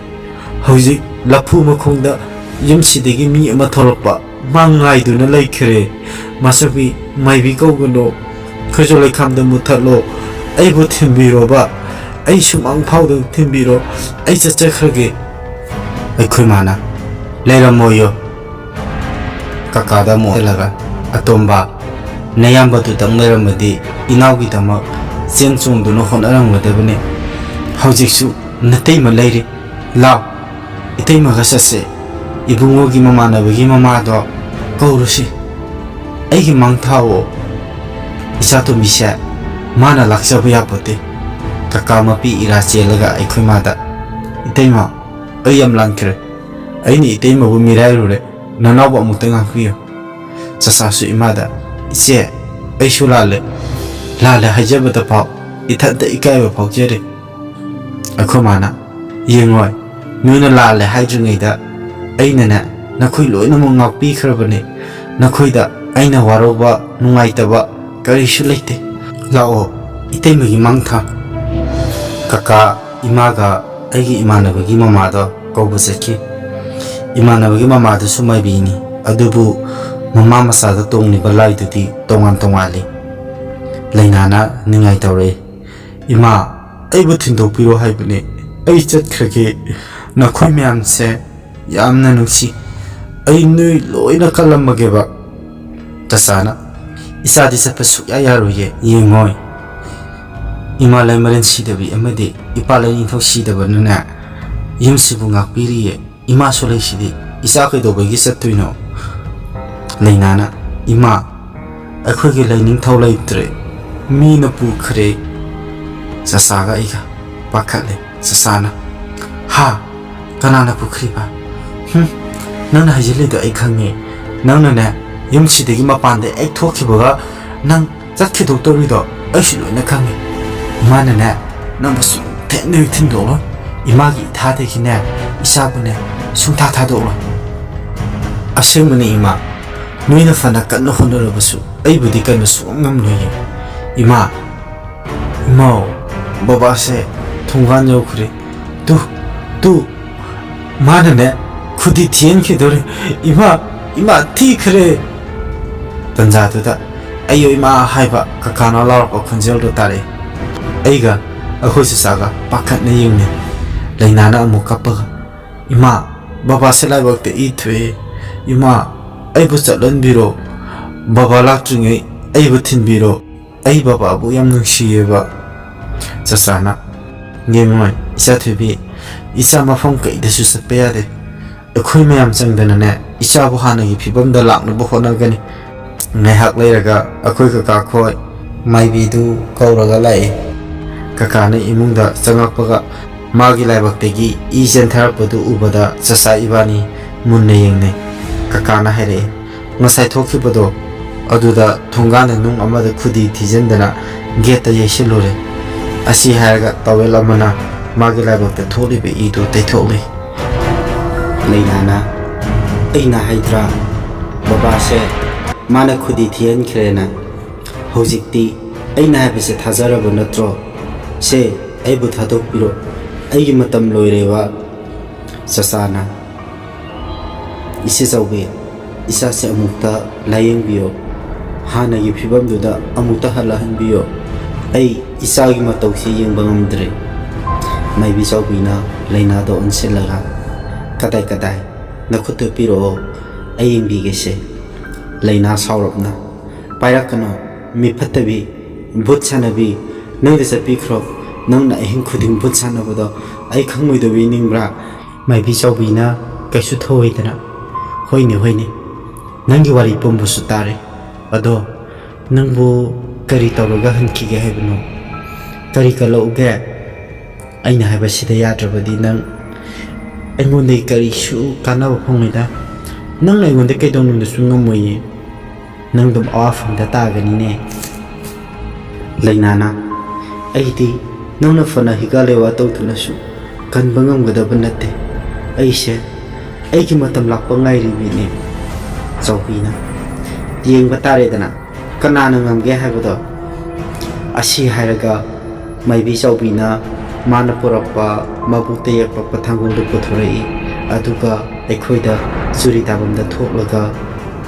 ꯍꯧꯖꯤꯛ ꯂꯐꯨ ꯃꯈꯣꯡꯗ ꯌꯨꯝꯁꯤꯗꯒꯤ ꯃꯤ ꯑꯃ ꯊꯣꯛꯂꯛꯄ ꯃꯥ ꯉꯥꯏꯗꯨꯅ ꯂꯩꯈ꯭ꯔꯦ꯫ ꯃꯥꯆꯧꯕꯤ, ꯃꯥꯏꯕꯤ ꯀꯧꯒꯅꯨ, ꯈꯣꯏꯖꯨ ꯂꯩꯈꯥꯝꯗ ꯃꯨꯊꯠꯂꯣ, ꯑꯩꯕꯨ ꯊꯤꯟꯕꯤꯔꯣꯕ, ꯑꯩ ꯁꯨꯃꯥꯡ ꯐꯥꯎꯗ ꯊꯤꯟꯕꯤꯔꯣ, ꯑꯩ ꯆꯠꯆꯈ꯭ꯔꯒꯦ꯫ ꯑꯩꯈꯣꯏ ꯃꯥꯅ, ꯂꯩꯔꯝꯃꯣꯌꯣ꯫ ꯀꯀꯥꯗ ꯑꯃꯨꯛ ꯑꯣꯜꯂꯒ, ꯑꯇꯣꯝꯕ, ꯅꯌꯥꯝꯕꯗꯨꯗꯪ ꯂꯩꯔꯝꯃꯗꯤ ꯏꯅꯥꯎꯒꯤꯗꯃꯛ ꯆꯦꯟ ꯆꯣꯡꯗꯨꯅ ꯍꯣꯠꯅꯔꯝꯒꯗꯕꯅꯤ꯫ ꯍꯧꯖꯤꯛꯁꯨ ꯅꯇꯩꯃ ꯂꯩꯔꯤ꯫ ꯂꯥꯎ, ꯏꯇꯩꯃꯒ ꯆꯠꯁꯦ꯫ ꯏꯕꯨꯡꯉꯣꯒꯤ ꯃꯃꯥꯟꯅꯕꯒꯤ ꯃꯃꯥꯗꯣ ꯀꯧꯔꯨꯁꯤ꯫ ꯑꯩꯒꯤ ꯃꯥꯡ ꯊꯥꯎꯑꯣ꯫ ꯏꯆꯥꯇꯣꯝꯕꯤꯁꯦ ꯃꯥꯅ ꯂꯥꯛꯆꯕ ꯌꯥꯄꯣꯠꯇꯦ꯫ ꯀꯀꯥ ꯃꯄꯤ ꯏꯔꯥ ꯆꯦꯜꯂꯒ ꯑꯩꯈꯣꯏ ꯃꯥꯗ, ꯏꯇꯩꯃ, ꯑꯩ ꯌꯥꯝ ꯂꯥꯟꯈ꯭ꯔꯦ꯫ ꯑꯩꯅ ꯏꯇꯩꯃꯕꯨ ꯃꯤꯔꯥꯏꯔꯨꯔꯦ꯫ ꯅꯅꯥꯎꯕ ꯑꯃꯨꯛꯇ ꯉꯥꯛꯄꯤꯌꯨ꯫ ꯆꯆꯥꯁꯨ ꯏꯃꯥꯗ, ꯏꯆꯦ, ꯑꯩꯁꯨ ꯂꯥꯜꯂꯦ꯫ ꯂꯥꯜꯂꯦ ꯍꯥꯏꯖꯕꯗ ꯐꯥꯎ ꯏꯊꯟꯇ ꯏꯀꯥꯏꯕ ꯐꯥꯎꯖꯔꯦ꯫ ꯑꯩꯈꯣꯏ ꯃꯥꯅ, ꯌꯦꯡꯉꯣꯏ, ꯅꯣꯏꯅ ꯂꯥꯜꯂꯦ ꯍꯥꯏꯗ꯭ꯔꯤꯉꯩꯗ ꯑꯩꯅꯅꯦ ꯅꯈꯣꯏ ꯂꯣꯏꯅꯃꯛ ꯉꯥꯛꯄꯤꯈ꯭ꯔꯕꯅꯤ꯫ ꯅꯈꯣꯏꯗ ꯑꯩꯅ ꯋꯥꯔꯧꯕ, ꯅꯨꯡꯉꯥꯏꯇꯕ ꯀꯔꯤꯁꯨ ꯂꯩꯇꯦ꯫ ꯂꯥꯛꯑꯣ, ꯏꯇꯩꯃꯒꯤ ꯃꯥꯡ ꯊꯥ꯫ ꯀꯀꯥ, ꯏꯃꯥꯒ ꯑꯩꯒꯤ ꯏꯃꯥꯟꯅꯕꯒꯤ ꯃꯃꯥꯗꯣ ꯀꯧꯕ ꯆꯠꯈꯤ꯫ ꯏꯃꯥꯟꯅꯕꯒꯤ ꯃꯃꯥꯗꯨꯁꯨ ꯃꯥꯏꯕꯤꯅꯤ, ꯑꯗꯨꯕꯨ ꯃꯃꯥ ꯃꯆꯥꯗ ꯇꯣꯡꯂꯤꯕ ꯂꯥꯏꯗꯨꯗꯤ ꯇꯣꯉꯥꯟ ꯇꯣꯉꯥꯜꯂꯤ꯫ ꯂꯩꯅꯥꯅ ꯅꯤꯡꯉꯥꯏ ꯇꯧꯔꯛꯏ꯫ ꯏꯃꯥ, ꯑꯩꯕꯨ ꯊꯤꯟꯗꯣꯛꯄꯤꯔꯣ ꯍꯥꯏꯕꯅꯦ꯫ ꯑꯩ ꯆꯠꯈ꯭ꯔꯒꯦ꯫ ꯅꯈꯣꯏ ꯃꯌꯥꯝꯁꯦ ꯌꯥꯝꯅ ꯅꯨꯡꯁꯤ꯫ ꯑꯩ ꯅꯣꯏ ꯂꯣꯏꯅ ꯀꯜꯂꯝꯃꯒꯦꯕ꯫ ꯆꯆꯥꯅ, ꯏꯆꯥꯗꯤ ꯆꯠꯄ ꯁꯨꯛꯌꯥ ꯌꯥꯔꯣꯏꯌꯦ꯫ ꯌꯦꯡꯉꯣꯏ, ꯏꯃꯥ ꯂꯩꯃꯔꯦꯟ ꯁꯤꯗꯕꯤ ꯑꯃꯗꯤ ꯏꯄꯥ ꯂꯩꯅꯤꯡꯊꯧ ꯁꯤꯗꯕꯅꯅꯦ ꯌꯨꯝꯁꯤꯕꯨ ꯉꯥꯛꯄꯤꯔꯤꯌꯦ꯫ ꯏꯃꯥꯁꯨ ꯂꯩꯁꯤꯗꯤ, ꯏꯆꯥ ꯀꯩꯗꯧꯕꯒꯤ ꯆꯠꯇꯣꯏꯅꯣ? ꯂꯩꯅꯥꯅ, ꯏꯃꯥ, ꯑꯩꯈꯣꯏꯒꯤ ꯂꯩꯅꯤꯡꯊꯧ ꯂꯩꯇ꯭ꯔꯦ, ꯃꯤꯅ ꯄꯨꯈ꯭ꯔꯦ꯫ ꯆꯆꯥꯒ ꯑꯩꯒ ꯄꯥꯈꯠꯂꯦ꯫ ꯆꯆꯥꯅ, ꯍꯥ? ꯀꯅꯥꯅ ꯄꯨꯈ꯭ꯔꯤꯕ? ꯍꯨꯝ, ꯅꯪꯅ ꯍꯥꯏꯖꯤꯜꯂꯤꯗꯣ ꯑꯩ ꯈꯪꯉꯦ꯫ ꯅꯪꯅꯅꯦ, ꯌꯨꯝꯁꯤꯗꯒꯤ ꯃꯄꯥꯟꯗ ꯍꯦꯛ ꯊꯣꯛꯈꯤꯕꯒ ꯅꯪ ꯆꯠꯈꯤꯗꯣꯛꯇꯧꯔꯤꯗꯣ ꯑꯩꯁꯨ ꯂꯣꯏꯅ ꯈꯪꯉꯦ꯫ ꯏꯃꯥꯅꯅꯦ, ꯅꯪꯕꯨ ꯁꯨꯡꯊꯦꯡ ꯍꯦꯛ ꯊꯤꯟꯗꯣꯛꯂꯣꯏ꯫ ꯏꯃꯥꯒꯤ ꯏꯊꯥꯗꯒꯤꯅꯦ, ꯏꯆꯥꯕꯨꯅꯦ ꯁꯨꯡꯊꯥ ꯊꯥꯗꯣꯛꯂꯣꯏ꯫ ꯑꯁꯦꯡꯕꯅꯤ ꯏꯃꯥ, ꯅꯣꯏꯅ ꯐꯅ ꯀꯟꯅ ꯍꯣꯠꯅꯔꯕꯁꯨ ꯑꯩꯕꯨꯗꯤ ꯀꯟꯕ ꯁꯨꯡꯉꯝ ꯉꯝꯂꯣꯏꯌꯦ꯫ ꯏꯃꯥ, ꯏꯃꯥꯎ, ꯕꯕꯥꯁꯦ ꯊꯣꯡꯒꯥꯟ ꯌꯧꯈ꯭ꯔꯦ꯫ ꯇꯨ, ꯇꯨ, ꯃꯥꯅꯅꯦ ꯈꯨꯗꯤ ꯊꯤꯍꯟꯈꯤꯗꯣꯔꯦ꯫ ꯏꯃꯥ, ꯏꯃꯥ ꯊꯤꯈ꯭ꯔꯦ꯫ ꯇꯟꯖꯥꯗꯨꯗ ꯑꯩꯌꯣ ꯏꯃꯥ ꯍꯥꯏꯕ ꯀꯀꯥꯅ ꯂꯥꯎꯔꯛꯄ ꯈꯣꯟꯖꯦꯜꯗꯣ ꯇꯥꯔꯛꯑꯦ꯫ ꯑꯩꯒ ꯑꯩꯈꯣꯏ ꯆꯆꯥꯒ ꯄꯥꯈꯠꯅ ꯌꯦꯡꯅꯩ꯫ ꯂꯩꯅꯥꯅ ꯑꯃꯨꯛ ꯀꯞꯄꯒ, "ꯏꯃꯥ, ꯕꯕꯥꯁꯦ ꯂꯥꯏꯕꯛꯇ ꯏ ꯊꯣꯛꯑꯦ꯫ ꯏꯃꯥ, ꯑꯩꯕꯨ ꯆꯠꯍꯟꯕꯤꯔꯣ꯫ ꯕꯕꯥ ꯂꯥꯛꯇ꯭ꯔꯤꯉꯩ ꯑꯩꯕꯨ ꯊꯤꯟꯕꯤꯔꯣ꯫ ꯑꯩ ꯕꯕꯥꯕꯨ ꯌꯥꯝ ꯅꯨꯡꯁꯤꯌꯦꯕ꯫" ꯆꯆꯥꯅ, "ꯌꯦꯡꯉꯣꯏ, ꯏꯆꯥ ꯊꯣꯏꯕꯤ, ꯏꯆꯥ ꯃꯐꯝ ꯀꯩꯗꯁꯨ ꯆꯠꯄ ꯌꯥꯗꯦ꯫ ꯑꯩꯈꯣꯏ ꯃꯌꯥꯝ ꯆꯪꯗꯅꯅꯦ ꯏꯆꯥꯕꯨ ꯍꯥꯟꯅꯒꯤ ꯐꯤꯕꯝꯗ ꯂꯥꯛꯅꯕ ꯍꯣꯠꯅꯒꯅꯤ꯫" ꯉꯥꯏꯍꯥꯛ ꯂꯩꯔꯒ ꯑꯩꯈꯣꯏ ꯀꯀꯥ ꯈꯣꯏ ꯃꯥꯏꯕꯤꯗꯨ ꯀꯧꯔꯒ ꯂꯥꯛꯏ꯫ ꯀꯀꯥꯅ ꯏꯃꯨꯡꯗ ꯆꯪꯉꯛꯄꯒ ꯃꯥꯒꯤ ꯂꯥꯏꯕꯛꯇꯒꯤ ꯏ ꯆꯦꯟꯊꯔꯛꯄꯗꯨ ꯎꯕꯗ ꯆꯆꯥ ꯏꯕꯥꯅꯤ ꯃꯨꯟꯅ ꯌꯦꯡꯅꯩ꯫ ꯀꯀꯥꯅ ꯍꯥꯏꯔꯛꯏ, "ꯉꯁꯥꯏ ꯊꯣꯛꯈꯤꯕꯗꯣ, ꯑꯗꯨꯗ ꯊꯣꯡꯒꯥꯟꯗ ꯅꯨꯡ ꯑꯃꯗ ꯈꯨꯗꯤ ꯊꯤꯖꯤꯟꯗꯅ ꯒꯦꯠꯇ ꯌꯩꯁꯤꯜꯂꯨꯔꯦ꯫" ꯑꯁꯤ ꯍꯥꯏꯔꯒ ꯇꯥꯋꯦꯜ ꯑꯃꯅ ꯃꯥꯒꯤ ꯂꯥꯏꯕꯛꯇ ꯊꯣꯛꯂꯤꯕ ꯏꯗꯨ ꯇꯩꯊꯣꯛꯂꯤ꯫ ꯂꯩꯅꯥꯅ, "ꯑꯩꯅ ꯍꯥꯏꯗ꯭ꯔꯥ, ꯕꯕꯥꯁꯦ ꯃꯥꯅ ꯈꯨꯗꯤ ꯊꯤꯍꯟꯈ꯭ꯔꯦꯅ꯫ ꯍꯧꯖꯤꯛꯇꯤ ꯑꯩꯅ ꯍꯥꯏꯕꯁꯦ ꯊꯥꯖꯔꯕ ꯅꯠꯇ꯭ꯔꯣ? ꯁꯦ, ꯑꯩꯕꯨ ꯊꯥꯗꯣꯛꯄꯤꯔꯣ꯫ ꯑꯩꯒꯤ ꯃꯇꯝ ꯂꯣꯏꯔꯦꯕ꯫" ꯆꯆꯥꯅ, "ꯏꯆꯦ ꯆꯥꯎꯕꯤ, ꯏꯆꯥꯁꯦ ꯑꯃꯨꯛꯇ ꯂꯥꯌꯦꯡꯕꯤꯌꯣ꯫ ꯍꯥꯟꯅꯒꯤ ꯐꯤꯕꯝꯗꯨꯗ ꯑꯃꯨꯛꯇ ꯍꯜꯂꯛꯍꯟꯕꯤꯌꯣ꯫ ꯑꯩ ꯏꯆꯥꯒꯤ ꯃꯇꯧꯁꯤ ꯌꯦꯡꯕ ꯉꯝꯗ꯭ꯔꯦ꯫" ꯃꯥꯏꯕꯤ ꯆꯥꯎꯕꯤꯅ ꯂꯩꯅꯥꯗꯣ ꯑꯣꯟꯁꯤꯜꯂꯒ, "ꯀꯗꯥꯏ ꯀꯗꯥꯏ? ꯅꯈꯨꯠꯇꯨ ꯄꯤꯔꯛꯑꯣ, ꯑꯩ ꯌꯦꯡꯕꯤꯒꯦꯁꯦ꯫" ꯂꯩꯅꯥ ꯁꯥꯎꯔꯞꯅ, "ꯄꯥꯏꯔꯛꯀꯅꯨ, ꯃꯤ ꯐꯠꯇꯕꯤ, ꯚꯨꯠ ꯁꯥꯟꯅꯕꯤ, ꯅꯪꯗꯤ ꯆꯠꯄꯤꯈ꯭ꯔꯣ꯫ ꯅꯪꯅ ꯑꯍꯤꯡ ꯈꯨꯗꯤꯡ ꯚꯨꯠ ꯁꯥꯟꯅꯕꯗꯣ ꯑꯩ ꯈꯪꯉꯣꯏꯗꯕꯤ ꯅꯤꯡꯕ꯭ꯔꯥ?" ꯃꯥꯏꯕꯤ ꯆꯥꯎꯕꯤꯅ ꯀꯩꯁꯨ ꯊꯧꯑꯣꯏꯗꯅ, "ꯍꯣꯏꯅꯦ, ꯍꯣꯏꯅꯦ, ꯅꯪꯒꯤ ꯋꯥꯔꯤ ꯄꯨꯝꯕꯁꯨ ꯇꯥꯔꯦ꯫ ꯑꯗꯣ ꯅꯪꯕꯨ ꯀꯔꯤ ꯇꯧꯔꯒ ꯍꯟꯈꯤꯒꯦ ꯍꯥꯏꯕꯅꯣ? ꯀꯔꯤ ꯀꯜꯂꯛꯎꯒꯦ? ꯑꯩꯅ ꯍꯥꯏꯕꯁꯤꯗ ꯌꯥꯗ꯭ꯔꯕꯗꯤ ꯅꯪ ꯑꯩꯉꯣꯟꯗꯒꯤ ꯀꯔꯤꯁꯨ ꯀꯥꯟꯅꯕ ꯐꯪꯉꯣꯏꯗ꯫ ꯅꯪꯅ ꯑꯩꯉꯣꯟꯗ ꯀꯩꯗꯧꯅꯨꯡꯗꯁꯨ ꯉꯝꯃꯣꯏꯌꯦ꯫ ꯅꯪ ꯑꯗꯨꯝ ꯑꯋꯥꯐꯝꯗ ꯇꯥꯒꯅꯤꯅꯦ꯫" ꯂꯩꯅꯥꯅ, "ꯑꯩꯗꯤ ꯅꯪꯅ ꯐꯅ ꯍꯤꯒꯥ ꯂꯩꯋꯥ ꯇꯧꯗꯨꯅꯁꯨ ꯀꯟꯕ ꯉꯝꯒꯗꯕ ꯅꯠꯇꯦ꯫ ꯑꯩꯁꯦ ꯑꯩꯒꯤ ꯃꯇꯝ ꯂꯥꯛꯄ ꯉꯥꯏꯔꯤꯕꯤꯅꯦ꯫ ꯆꯥꯎꯕꯤꯅ, "ꯌꯦꯡꯕ ꯇꯥꯔꯦꯗꯅ, ꯀꯅꯥꯅ ꯉꯝꯒꯦ ꯍꯥꯏꯕꯗꯣ?" ꯑꯁꯤ ꯍꯥꯏꯔꯒ ꯃꯥꯏꯕꯤ ꯆꯥꯎꯕꯤꯅ ꯃꯥꯅ ꯄꯨꯔꯛꯄ ꯃꯕꯨꯛꯇ ꯌꯦꯛꯄꯛꯄ ꯊꯥꯡꯒꯣꯜꯗꯨ ꯄꯨꯊꯣꯔꯛꯏ꯫ ꯑꯗꯨꯒ ꯑꯩꯈꯣꯏꯗ ꯆꯨꯔꯤ ꯇꯥꯐꯝꯗ ꯊꯣꯛꯂꯒ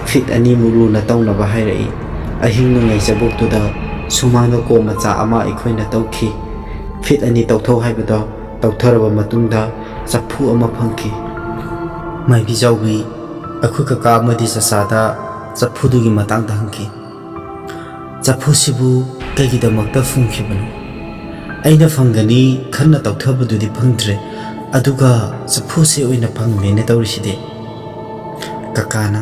ꯐꯤꯠ ꯑꯅꯤꯃꯨꯛ ꯂꯨꯅ ꯇꯧꯅꯕ ꯍꯥꯏꯔꯛꯏ꯫ ꯑꯍꯤꯡ ꯅꯣꯡꯌꯥꯏ ꯆꯕꯨꯛꯇꯨꯗ ꯁꯨꯃꯥꯡꯗ ꯀꯣꯝ ꯃꯆꯥ ꯑꯃ ꯑꯩꯈꯣꯏꯅ ꯇꯧꯈꯤ꯫ ꯐꯤꯠ ꯑꯅꯤ ꯇꯧꯊꯧ ꯍꯥꯏꯕꯗꯣ ꯇꯧꯊꯔꯕ ꯃꯇꯨꯡꯗ ꯆꯐꯨ ꯑꯃ ꯐꯪꯈꯤ꯫ ꯃꯥꯏꯕꯤ ꯆꯥꯎꯕꯤ, ꯑꯩꯈꯣꯏ ꯀꯀꯥ ꯑꯃꯗꯤ ꯆꯆꯥꯗ ꯆꯐꯨꯗꯨꯒꯤ ꯃꯇꯥꯡꯗ ꯍꯪꯈꯤ꯫ "ꯆꯐꯨꯁꯤꯕꯨ ꯀꯩꯒꯤꯗꯃꯛꯇ ꯐꯨꯝꯈꯤꯕꯅꯣ? ꯑꯩꯅ ꯐꯪꯒꯅꯤ ꯈꯟꯅ ꯇꯧꯊꯕꯗꯨꯗꯤ ꯐꯪꯗ꯭ꯔꯦ, ꯑꯗꯨꯒ ꯆꯐꯨꯁꯦ ꯑꯣꯏꯅ ꯐꯪꯂꯦꯅ ꯇꯧꯔꯤꯁꯤꯗꯤ?" ꯀꯀꯥꯅ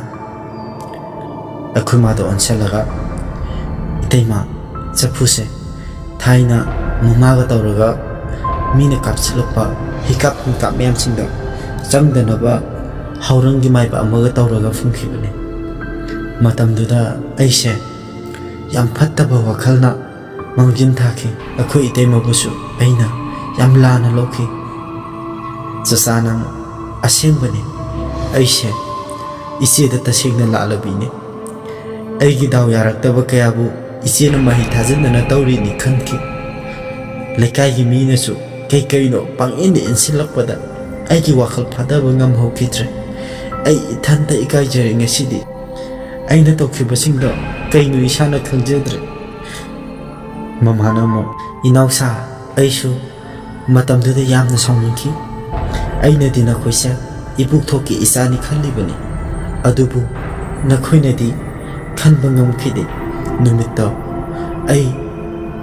ꯑꯩꯈꯣꯏ ꯃꯥꯗ ꯑꯣꯟꯁꯤꯜꯂꯒ, "ꯏꯇꯩꯃ, ꯆꯐꯨꯁꯦ ꯊꯥꯏꯅ ꯃꯃꯥꯒ ꯇꯧꯔꯒ ꯃꯤꯅ ꯀꯥꯞꯁꯤꯜꯂꯛꯄ ꯍꯤꯀꯥꯞ ꯅꯨꯡꯀꯥꯞ ꯃꯌꯥꯝꯁꯤꯡꯗꯣ ꯆꯪꯗꯅꯕ ꯍꯧꯔꯪꯒꯤ ꯃꯥꯏꯕ ꯑꯃꯒ ꯇꯧꯔꯒ ꯐꯨꯝꯈꯤꯕꯅꯤ꯫ ꯃꯇꯝꯗꯨꯗ ꯑꯩꯁꯦ ꯌꯥꯝ ꯐꯠꯇꯕ ꯋꯥꯈꯜꯅ ꯃꯥꯡꯖꯤꯟ ꯊꯥꯈꯤ꯫ ꯑꯩꯈꯣꯏ ꯏꯇꯩꯃꯕꯨꯁꯨ ꯑꯩꯅ ꯌꯥꯝ ꯂꯥꯟꯅ ꯂꯧꯈꯤ꯫ ꯆꯆꯥ, ꯅꯪ ꯑꯁꯦꯡꯕꯅꯤ꯫ ꯑꯩꯁꯦ ꯏꯆꯦꯗ ꯇꯁꯦꯡꯅ ꯂꯥꯜꯂꯕꯤꯅꯤ꯫ ꯑꯩꯒꯤ ꯗꯥꯎ ꯌꯥꯔꯛꯇꯕ ꯀꯌꯥꯕꯨ ꯏꯆꯦꯅ ꯃꯍꯩ ꯊꯥꯖꯤꯟꯗꯅ ꯇꯧꯔꯤꯅꯤ ꯈꯟꯈꯤ꯫ ꯂꯩꯀꯥꯏꯒꯤ ꯃꯤꯅꯁꯨ ꯀꯩ ꯀꯩꯅꯣ ꯄꯪꯏꯟꯗ ꯏꯟꯁꯤꯜꯂꯛꯄꯗ ꯑꯩꯒꯤ ꯋꯥꯈꯜ ꯐꯥꯗꯕ ꯉꯝꯍꯧꯈꯤꯗ꯭ꯔꯦ꯫ ꯑꯩ ꯏꯊꯟꯇ ꯏꯀꯥꯏꯖꯔꯦ ꯉꯁꯤꯗꯤ꯫ ꯑꯩꯅ ꯇꯧꯈꯤꯕꯁꯤꯡꯗꯣ ꯀꯩꯅꯣ ꯏꯁꯥꯅ ꯈꯪꯖꯗ꯭ꯔꯦ꯫" ꯃꯃꯥꯅ ꯑꯃꯨꯛ, "ꯏꯅꯥꯎꯁꯥ, ꯑꯩꯁꯨ ꯃꯇꯝꯗꯨꯗ ꯌꯥꯝꯅ ꯁꯥꯎꯅꯤꯡꯈꯤ꯫ ꯑꯩꯅꯗꯤ ꯅꯈꯣꯏꯁꯦ ꯏꯄꯨꯛꯊꯣꯛꯀꯤ ꯏꯆꯥꯅꯤ ꯈꯜꯂꯤꯕꯅꯤ꯫ ꯑꯗꯨꯕꯨ ꯅꯈꯣꯏꯅꯗꯤ ꯈꯟꯕ ꯉꯝꯈꯤꯗꯦ꯫ ꯅꯨꯃꯤꯠꯇꯣ ꯑꯩ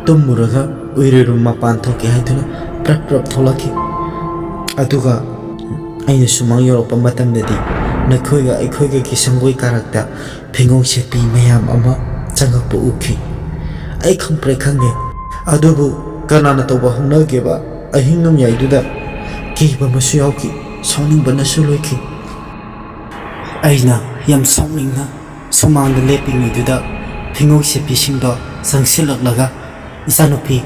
ꯇꯨꯝꯃꯨꯔꯒ ꯎꯏꯔꯨꯔꯨ ꯃꯄꯥꯟ ꯊꯣꯛꯀꯦ ꯍꯥꯏꯗꯨꯅ ꯄ꯭ꯔꯞ ꯄ꯭ꯔꯞ ꯊꯣꯛꯂꯛꯈꯤ꯫ ꯑꯗꯨꯒ ꯑꯩꯅ ꯁꯨꯃꯥꯡ ꯌꯧꯔꯛꯄ ꯃꯇꯝꯗꯗꯤ ꯅꯈꯣꯏꯒ ꯑꯩꯈꯣꯏꯒꯒꯤ ꯁꯪꯒꯣꯏ ꯀꯥꯔꯛꯇ ꯐꯤꯉꯧ ꯁꯦꯠꯄꯤ ꯃꯌꯥꯝ ꯑꯃ ꯆꯪꯉꯛꯄ ꯎꯈꯤ꯫ ꯑꯩ ꯈꯪꯄ꯭ꯔꯦꯛ ꯈꯪꯉꯦ꯫ ꯑꯗꯨꯕꯨ ꯀꯅꯥꯅ ꯇꯧꯕ ꯍꯧꯅꯒꯦꯕ? ꯑꯍꯤꯡ ꯅꯣꯡꯌꯥꯏꯗꯨꯗ ꯀꯤꯕ ꯑꯃꯁꯨ ꯌꯥꯎꯈꯤ, ꯁꯥꯎꯅꯤꯡꯕꯅꯁꯨ ꯂꯣꯏꯈꯤ꯫ ꯑꯩꯅ ꯌꯥꯝ ꯁꯥꯎꯅꯤꯡꯅ ꯁꯨꯃꯥꯡꯗ ꯂꯦꯞꯄꯤꯉꯩꯗꯨꯗ ꯐꯤꯉꯧ ꯁꯦꯠꯄꯤꯁꯤꯡꯗꯣ ꯆꯪꯁꯤꯜꯂꯛꯂꯒ, "ꯏꯆꯥꯅꯨꯄꯤ,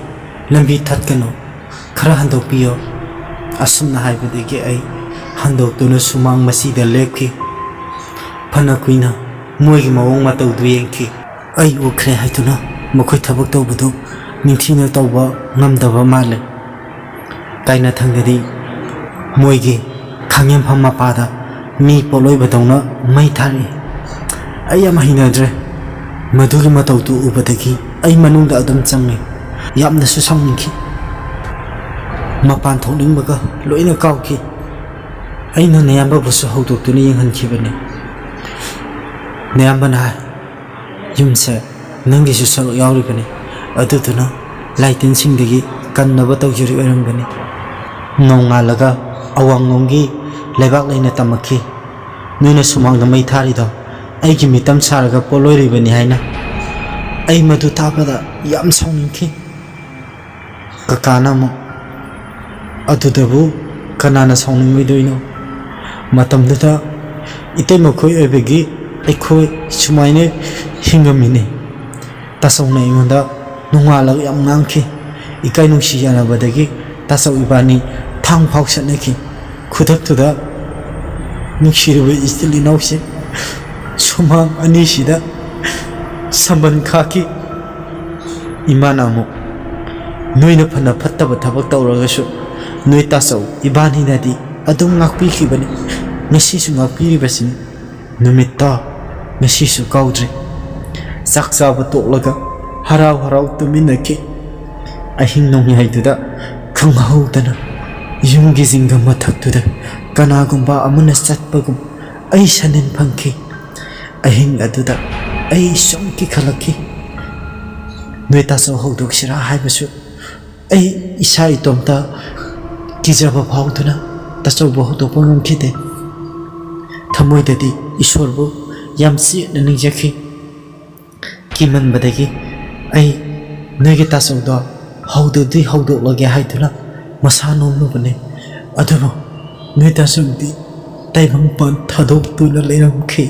ꯂꯝꯕꯤ ꯊꯠꯀꯅꯨ, ꯈꯔ ꯍꯟꯗꯣꯛꯄꯤꯌꯣ, ꯑꯁꯨꯝꯅ ꯍꯥꯏꯕꯗꯒꯤ ꯑꯩ ꯍꯟꯗꯣꯛꯇꯨꯅ ꯁꯨꯃꯥꯡ ꯃꯆꯤꯗ ꯂꯦꯞꯈꯤ꯫ ꯐꯅ ꯀꯨꯏꯅ ꯃꯣꯏꯒꯤ ꯃꯑꯣꯡ ꯃꯇꯧꯗꯨ ꯌꯦꯡꯈꯤ꯫ ꯑꯩ ꯑꯣꯛꯈ꯭ꯔꯦ ꯍꯥꯏꯗꯨꯅ ꯃꯈꯣꯏ ꯊꯕꯛ ꯇꯧꯕꯗꯨ ꯅꯤꯡꯊꯤꯅ ꯇꯧꯕ ꯉꯝꯗꯕ ꯃꯥꯜꯂꯦ꯫ ꯀꯥꯏꯅꯊꯪꯗꯗꯤ ꯃꯣꯏꯒꯤ ꯈꯥꯡꯉꯦꯝꯐꯝ ꯃꯄꯥꯗ ꯃꯤ ꯄꯣꯠꯂꯣꯏꯕꯗꯧꯅ ꯃꯩ ꯊꯥꯔꯛꯏ꯫ ꯑꯩ ꯌꯥꯝ ꯍꯩꯅꯗ꯭ꯔꯦ꯫ ꯃꯗꯨꯒꯤ ꯃꯇꯧꯗꯨ ꯎꯕꯗꯒꯤ ꯑꯩ ꯃꯅꯨꯡꯗ ꯑꯗꯨꯝ ꯆꯪꯉꯤ꯫ ꯌꯥꯝꯅꯁꯨ ꯁꯥꯎꯅꯤꯡꯈꯤ꯫ ꯃꯄꯥꯟ ꯊꯣꯛꯅꯤꯡꯕꯒ ꯂꯣꯏꯅ ꯀꯥꯎꯈꯤ꯫ ꯑꯩꯅ ꯅꯌꯥꯝꯕꯕꯨꯁꯨ ꯍꯧꯗꯣꯛꯇꯨꯅ ꯌꯦꯡꯍꯟꯈꯤꯕꯅꯤ꯫ ꯅꯌꯥꯝꯕꯅ ꯍꯥꯏ, "ꯌꯨꯝꯁꯦ ꯅꯪꯒꯤꯁꯨ ꯁꯔꯨꯛ ꯌꯥꯎꯔꯤꯕꯅꯤ, ꯑꯗꯨꯗꯨꯅ ꯂꯥꯏꯇꯤꯟꯁꯤꯡꯗꯒꯤ ꯀꯟꯅꯕ ꯇꯧꯖꯔꯤ ꯑꯣꯏꯔꯝꯒꯅꯤ"꯫ ꯅꯣꯡꯉꯥꯜꯂꯒ ꯑꯋꯥꯡꯂꯣꯝꯒꯤ ꯂꯩꯕꯥꯛ ꯂꯩꯅ ꯇꯝꯃꯛꯈꯤ, "ꯅꯣꯏꯅ ꯁꯨꯃꯥꯡꯗ ꯃꯩ ꯊꯥꯔꯤꯗꯣ ꯑꯩꯒꯤ ꯃꯤꯇꯝ ꯁꯥꯔꯒ ꯄꯣꯠꯂꯣꯏꯔꯤꯕꯅꯤ" ꯍꯥꯏꯅ꯫ ꯑꯩ ꯃꯗꯨ ꯇꯥꯕꯗ ꯌꯥꯝ ꯁꯥꯎꯅꯤꯡꯈꯤ꯫ ꯀꯀꯥꯅ ꯑꯃꯨꯛ, "ꯑꯗꯨꯗꯕꯨ ꯀꯅꯥꯅ ꯁꯥꯎꯅꯤꯡꯉꯣꯏꯗꯣꯏꯅꯣ? ꯃꯇꯝꯗꯨꯗ ꯏꯇꯩꯃꯈꯣꯏ ꯑꯣꯏꯕꯒꯤ ꯑꯩꯈꯣꯏ ꯁꯨꯃꯥꯏꯅ ꯍꯤꯡꯉꯝꯃꯤꯅꯤ"꯫ ꯇꯥꯆꯧꯅ ꯑꯩꯉꯣꯟꯗ ꯅꯣꯡꯉꯥꯜꯂꯒ ꯌꯥꯝ ꯉꯥꯡꯈꯤ꯫ ꯏꯀꯥꯏ ꯅꯨꯡꯁꯤ ꯌꯥꯅꯕꯗꯒꯤ ꯇꯥꯆꯧ ꯏꯕꯥꯅꯤ ꯊꯥꯡ ꯐꯥꯎ ꯆꯠꯅꯈꯤ꯫ ꯈꯨꯗꯛꯇꯨꯗ ꯅꯨꯡꯁꯤꯔꯕ ꯏꯆꯤꯜ ꯏꯅꯥꯎꯁꯦ ꯁꯨꯃꯥꯡ ꯑꯅꯤꯁꯤꯗ ꯁꯝꯕꯟ ꯈꯥꯛꯈꯤ꯫ ꯏꯃꯥꯅ ꯑꯃꯨꯛ, "ꯅꯣꯏꯅ ꯐꯅ ꯐꯠꯇꯕ ꯊꯕꯛ ꯇꯧꯔꯒꯁꯨ ꯅꯣꯏ ꯇꯥꯆꯧ ꯏꯕꯥꯅꯤꯅꯗꯤ ꯑꯗꯨꯝ ꯉꯥꯛꯄꯤꯈꯤꯕꯅꯤ, ꯉꯁꯤꯁꯨ ꯉꯥꯛꯄꯤꯔꯤꯕꯁꯤꯅꯤ"꯫ ꯅꯨꯃꯤꯠꯇꯣ ꯉꯁꯤꯁꯨ ꯀꯥꯎꯗ꯭ꯔꯤ꯫ ꯆꯥꯛ ꯆꯥꯕ ꯇꯣꯛꯂꯒ ꯍꯔꯥꯎ ꯍꯔꯥꯎ ꯇꯨꯃꯤꯟꯅꯈꯤ꯫ ꯑꯍꯤꯡ ꯅꯣꯡꯌꯥꯏꯗꯨꯗ ꯈꯪꯍꯧꯗꯅ ꯌꯨꯝꯒꯤ ꯖꯤꯡꯒ ꯃꯊꯛꯇꯨꯗ ꯀꯅꯥꯒꯨꯝꯕ ꯑꯃꯅ ꯆꯠꯄꯒꯨꯝ ꯑꯩ ꯁꯟꯅꯤꯟ ꯐꯪꯈꯤ꯫ ꯑꯍꯤꯡ ꯑꯗꯨꯗ ꯑꯩ ꯁꯨꯝ ꯀꯤꯈꯠꯂꯛꯈꯤ꯫ ꯅꯣꯏ ꯇꯥꯆꯧ ꯍꯧꯗꯣꯛꯁꯤꯔꯥ ꯍꯥꯏꯕꯁꯨ ꯑꯩ ꯏꯁꯥ ꯏꯇꯣꯝꯇ ꯀꯤꯖꯕ ꯐꯥꯎꯗꯨꯅ ꯇꯥꯆꯧꯕꯨ ꯍꯧꯗꯣꯛꯄ ꯉꯝꯈꯤꯗꯦ꯫ ꯊꯃꯣꯏꯗꯗꯤ ꯏꯁꯣꯔꯕꯨ ꯌꯥꯝ ꯆꯦꯠꯅ ꯅꯤꯡꯖꯈꯤ꯫ ꯀꯤꯃꯟꯕꯗꯒꯤ ꯑꯩ ꯅꯣꯏꯒꯤ ꯇꯥꯆꯧꯗꯣ ꯍꯧꯗꯣꯛꯇꯤ ꯍꯧꯗꯣꯛꯂꯒꯦ ꯍꯥꯏꯗꯨꯅ ꯃꯁꯥ ꯅꯣꯝꯂꯨꯕꯅꯤ꯫ ꯑꯗꯨꯕꯨ ꯅꯣꯏ ꯇꯥꯆꯧꯗꯤ ꯇꯥꯏꯕꯪꯄꯥꯟ ꯊꯥꯗꯣꯛꯇꯨꯅ ꯂꯩꯔꯝꯈꯤ꯫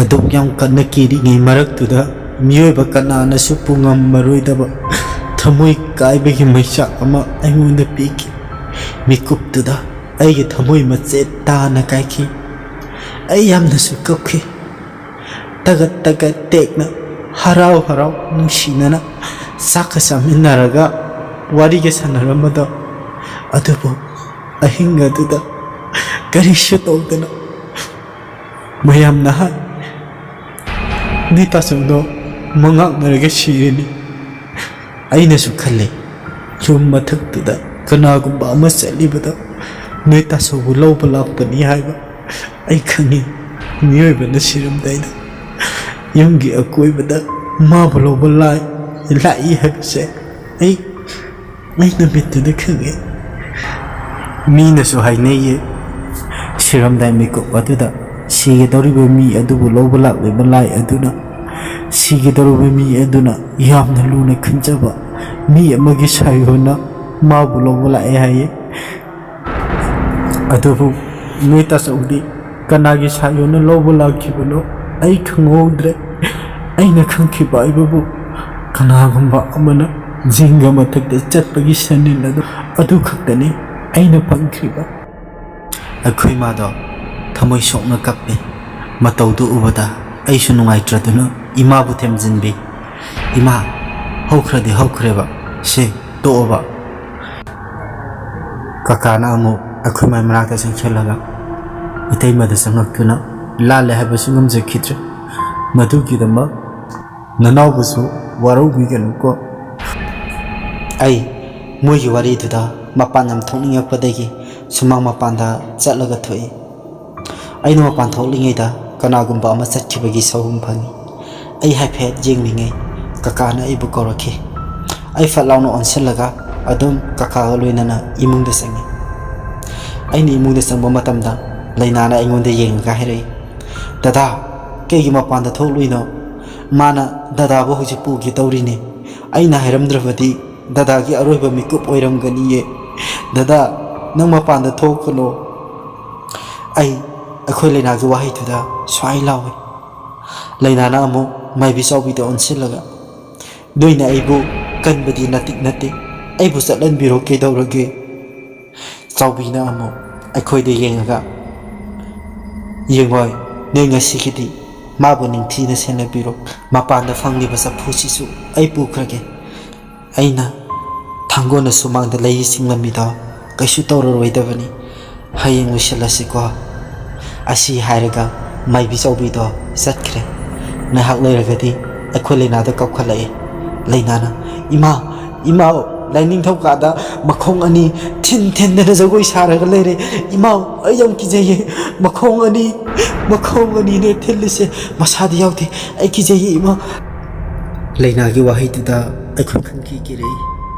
ꯑꯗꯨꯛ ꯌꯥꯝ ꯀꯟꯅ ꯀꯤꯔꯤꯉꯩ ꯃꯔꯛꯇꯨꯗ ꯃꯤꯑꯣꯏꯕ ꯀꯅꯥꯅꯁꯨ ꯄꯨꯉꯝꯃꯔꯣꯏꯗꯕ ꯊꯃꯣꯏ ꯀꯥꯏꯕꯒꯤ ꯃꯩꯆꯥꯛ ꯑꯃ ꯑꯩꯉꯣꯟꯗ ꯄꯤꯈꯤ꯫ ꯃꯤꯀꯨꯞꯇꯨꯗ ꯑꯩꯒꯤ ꯊꯃꯣꯏ ꯃꯆꯦꯠ ꯇꯥꯅ ꯀꯥꯏꯈꯤ꯫ ꯑꯩ ꯌꯥꯝꯅꯁꯨ ꯀꯞꯈꯤ꯫ ꯇꯒꯠ ꯇꯒꯠ ꯇꯦꯛꯅ, ꯍꯔꯥꯎ ꯍꯔꯥꯎ ꯅꯨꯡꯁꯤꯅꯅ ꯆꯥꯛꯀ ꯆꯥꯃꯤꯟꯅꯔꯒ ꯋꯥꯔꯤꯒ ꯁꯥꯟꯅꯔꯝꯕꯗꯣ, ꯑꯗꯨꯕꯨ ꯑꯍꯤꯡ ꯑꯗꯨꯗ ꯀꯔꯤꯁꯨ ꯇꯧꯗꯅ ꯃꯌꯥꯝꯅ ꯍꯥꯏ, "ꯅꯣꯏ ꯇꯥꯆꯧꯗꯣ ꯃꯉꯥꯛꯅꯔꯒ ꯁꯤꯔꯦꯅꯦ"꯫ ꯑꯩꯅꯁꯨ ꯈꯜꯂꯦ, ꯌꯨꯝ ꯃꯊꯛꯇꯨꯗ ꯀꯅꯥꯒꯨꯝꯕ ꯑꯃ ꯆꯠꯂꯤꯕꯗ ꯅꯣꯏ ꯇꯥꯆꯧꯕꯨ ꯂꯧꯕ ꯂꯥꯛꯄꯅꯤ ꯍꯥꯏꯕ꯫ ꯑꯩ ꯈꯪꯉꯤ, ꯃꯤꯑꯣꯏꯕꯅ ꯁꯤꯔꯝꯗꯥꯏꯗ ꯌꯨꯝꯒꯤ ꯑꯀꯣꯏꯕꯗ ꯃꯥꯕꯨ ꯂꯧꯕ ꯂꯥꯏ-, ꯂꯥꯛꯏ ꯍꯥꯏꯕꯁꯦ꯫ ꯑꯩ ꯑꯩꯅ ꯃꯤꯠꯇꯨꯗ ꯈꯪꯉꯦ꯫ ꯃꯤꯅꯁꯨ ꯍꯥꯏꯅꯩꯌꯦ, ꯁꯤꯔꯝꯗꯥꯏ ꯃꯤꯀꯨꯞ ꯑꯗꯨꯗ ꯁꯤꯒꯗꯧꯔꯤꯕ ꯃꯤ ꯑꯗꯨꯕꯨ ꯂꯧꯕ ꯂꯥꯛꯂꯤꯕ ꯂꯥꯏ ꯑꯗꯨꯅ, ꯁꯤꯒꯗꯧꯔꯤꯕ ꯃꯤ ꯑꯗꯨꯅ ꯌꯥꯝꯅ ꯂꯨꯅ ꯈꯟꯖꯕ ꯃꯤ ꯑꯃꯒꯤ ꯁꯥꯏꯑꯣꯟꯅ ꯃꯥꯕꯨ ꯂꯧꯕ ꯂꯥꯛꯑꯦ ꯍꯥꯏꯌꯦ꯫ ꯑꯗꯨꯕꯨ ꯅꯣꯏ ꯇꯥꯆꯧꯗꯤ ꯀꯅꯥꯒꯤ ꯁꯥꯏꯑꯣꯟꯅ ꯂꯧꯕ ꯂꯥꯛꯈꯤꯕꯅꯣ ꯑꯩ ꯈꯪꯍꯧꯗ꯭ꯔꯦ꯫ ꯑꯩꯅ ꯈꯪꯈꯤꯕ ꯍꯥꯏꯕꯕꯨ ꯀꯅꯥꯒꯨꯝꯕ ꯑꯃꯅ ꯖꯤꯡꯒ ꯃꯊꯛꯇ ꯆꯠꯄꯒꯤ ꯁꯅꯤꯜ ꯑꯗꯨ, ꯑꯗꯨ ꯈꯛꯇꯅꯤ ꯑꯩꯅ ꯐꯪꯈ꯭ꯔꯤꯕ꯫ ꯑꯩꯈꯣꯏ ꯃꯥꯗꯣ ꯊꯃꯣꯏ ꯁꯣꯛꯅ ꯀꯞꯄꯤ꯫ ꯃꯇꯧꯗꯨ ꯎꯕꯗ ꯑꯩꯁꯨ ꯅꯨꯡꯉꯥꯏꯇ꯭ꯔꯗꯨꯅ ꯏꯃꯥꯕꯨ ꯊꯦꯝꯖꯤꯟꯕꯤ꯫ "ꯏꯃꯥ, ꯍꯧꯈ꯭ꯔꯗꯤ ꯍꯧꯈ꯭ꯔꯦꯕ, ꯁꯦ, ꯇꯣꯛꯑꯣꯕ"꯫ ꯀꯀꯥꯅ ꯑꯃꯨꯛ ꯑꯩꯈꯣꯏ ꯃꯥꯏ ꯃꯅꯥꯛꯇ ꯆꯪꯁꯤꯜꯂꯒ ꯏꯇꯩꯃꯗ ꯆꯪꯉꯛꯇꯨꯅ, "ꯂꯥꯜꯂꯦ ꯍꯥꯏꯕꯁꯨ ꯉꯝꯖꯈꯤꯗ꯭ꯔꯦ꯫ ꯃꯗꯨꯒꯤꯗꯃꯛ ꯅꯅꯥꯎꯕꯨꯁꯨ ꯋꯥꯔꯧꯕꯤꯒꯅꯨꯀꯣ"꯫ ꯑꯩ ꯃꯣꯏꯒꯤ ꯋꯥꯔꯤꯗꯨꯗ ꯃꯄꯥꯟ ꯌꯥꯝ ꯊꯣꯛꯅꯤꯡꯉꯛꯄꯗꯒꯤ ꯁꯨꯃꯥꯡ ꯃꯄꯥꯟꯗ ꯆꯠꯂꯒ ꯊꯣꯛꯏ꯫ ꯑꯩꯅ ꯃꯄꯥꯟ ꯊꯣꯛꯂꯤꯉꯩꯗ ꯀꯅꯥꯒꯨꯝꯕ ꯑꯃ ꯆꯠꯈꯤꯕꯒꯤ ꯁꯍꯨꯝ ꯐꯪꯏ꯫ ꯑꯩ ꯍꯥꯏꯐꯦꯠ ꯌꯦꯡꯂꯤꯉꯩ ꯀꯀꯥꯅ ꯑꯩꯕꯨ ꯀꯧꯔꯛꯈꯤ꯫ ꯑꯩ ꯐꯠ ꯂꯥꯎꯅ ꯑꯣꯟꯁꯤꯜꯂꯒ ꯑꯗꯨꯝ ꯀꯀꯥꯒ ꯂꯣꯏꯅꯅ ꯏꯃꯨꯡꯗ ꯆꯪꯉꯤ꯫ ꯑꯩꯅ ꯏꯃꯨꯡꯗ ꯆꯪꯕ ꯃꯇꯝꯗ ꯂꯩꯅꯥꯅ ꯑꯩꯉꯣꯟꯗ ꯌꯦꯡꯉꯒ ꯍꯥꯏꯔꯛꯏ, "ꯗꯗꯥ, ꯀꯩꯒꯤ ꯃꯄꯥꯟꯗ ꯊꯣꯛꯂꯨꯏꯅꯣ? ꯃꯥꯅ ꯗꯗꯥꯕꯨ ꯍꯧꯖꯤꯛ ꯄꯨꯒꯦ ꯇꯧꯔꯤꯅꯦ꯫ ꯑꯩꯅ ꯍꯥꯏꯔꯝꯗ꯭ꯔꯕꯗꯤ ꯗꯗꯥꯒꯤ ꯑꯔꯣꯏꯕ ꯃꯤꯀꯨꯞ ꯑꯣꯏꯔꯝꯒꯅꯤꯌꯦ꯫ ꯗꯗꯥ, ꯅꯪ ꯃꯄꯥꯟꯗ ꯊꯣꯛꯀꯅꯣ"꯫ ꯑꯩ ꯑꯩꯈꯣꯏ ꯂꯩꯅꯥꯒꯤ ꯋꯥꯍꯩꯗꯨꯗ ꯁ꯭ꯋꯥꯏ ꯂꯥꯎꯏ꯫ ꯂꯩꯅꯥꯅ ꯑꯃꯨꯛ ꯃꯥꯏꯕꯤ ꯆꯥꯎꯕꯤꯗ ꯑꯣꯟꯁꯤꯜꯂꯒ, "ꯅꯣꯏꯅ ꯑꯩꯕꯨ ꯀꯟꯕꯗꯤ ꯅꯇꯤꯛ ꯅꯠꯇꯦ꯫ ꯑꯩꯕꯨ ꯆꯠꯍꯟꯕꯤꯔꯣ, ꯀꯩꯗꯧꯔꯒꯦ?" ꯆꯥꯎꯕꯤꯅ ꯑꯃꯨꯛ ꯑꯩꯈꯣꯏꯗ ꯌꯦꯡꯉꯒ, "ꯌꯦꯡꯉꯣꯏ, ꯅꯣꯏ ꯉꯁꯤꯒꯤꯗꯤ ꯃꯥꯕꯨ ꯅꯤꯡꯊꯤꯅ ꯁꯦꯟꯅꯕꯤꯔꯣ꯫ ꯃꯄꯥꯟꯗ ꯐꯪꯂꯤꯕ ꯆꯐꯨꯁꯤꯁꯨ ꯑꯩ ꯄꯨꯈ꯭ꯔꯒꯦ꯫ ꯑꯩꯅ ꯊꯥꯡꯒꯣꯜꯅ ꯁꯨꯃꯥꯡꯗ ꯂꯩ ꯆꯤꯡꯂꯝꯃꯤꯗꯣ ꯀꯩꯁꯨ ꯇꯧꯔꯔꯣꯏꯗꯕꯅꯤ꯫ ꯍꯌꯦꯡ ꯂꯣꯏꯁꯤꯜꯂꯁꯤꯀꯣ"꯫ ꯑꯁꯤ ꯍꯥꯏꯔꯒ ꯃꯥꯏꯕꯤ ꯆꯥꯎꯕꯤꯗꯣ ꯆꯠꯈ꯭ꯔꯦ꯫ ꯉꯥꯏꯍꯥꯛ ꯂꯩꯔꯒꯗꯤ ꯑꯩꯈꯣꯏ ꯂꯩꯅꯥꯗ ꯀꯧꯈꯠꯂꯛꯏ꯫ ꯂꯩꯅꯥꯅ, "ꯏꯃꯥ, ꯏꯃꯥ, ꯂꯥꯏꯅꯤꯡꯊꯧ ꯀꯥꯗ ꯃꯈꯣꯡ ꯑꯅꯤ ꯊꯤꯟ ꯊꯤꯟꯗꯅ ꯖꯒꯣꯏ ꯁꯥꯔꯒ ꯂꯩꯔꯦ꯫ ꯏꯃꯥ, ꯑꯩ ꯌꯥꯝ ꯀꯤꯖꯩꯌꯦ꯫ ꯃꯈꯣꯡ ꯑꯅꯤ, ꯃꯈꯣꯡ ꯑꯅꯤꯅꯦ ꯊꯤꯜꯂꯤꯁꯦ꯫ ꯃꯁꯥꯗꯤ ꯌꯥꯎꯗꯦ꯫ ꯑꯩ ꯀꯤꯖꯩꯌꯦ, ꯏꯃꯥ"꯫ ꯂꯩꯅꯥꯒꯤ ꯋꯥꯍꯩꯗꯨꯗ ꯑꯩꯈꯣꯏ ꯈꯪꯀꯤ ꯀꯤꯔꯛꯏ꯫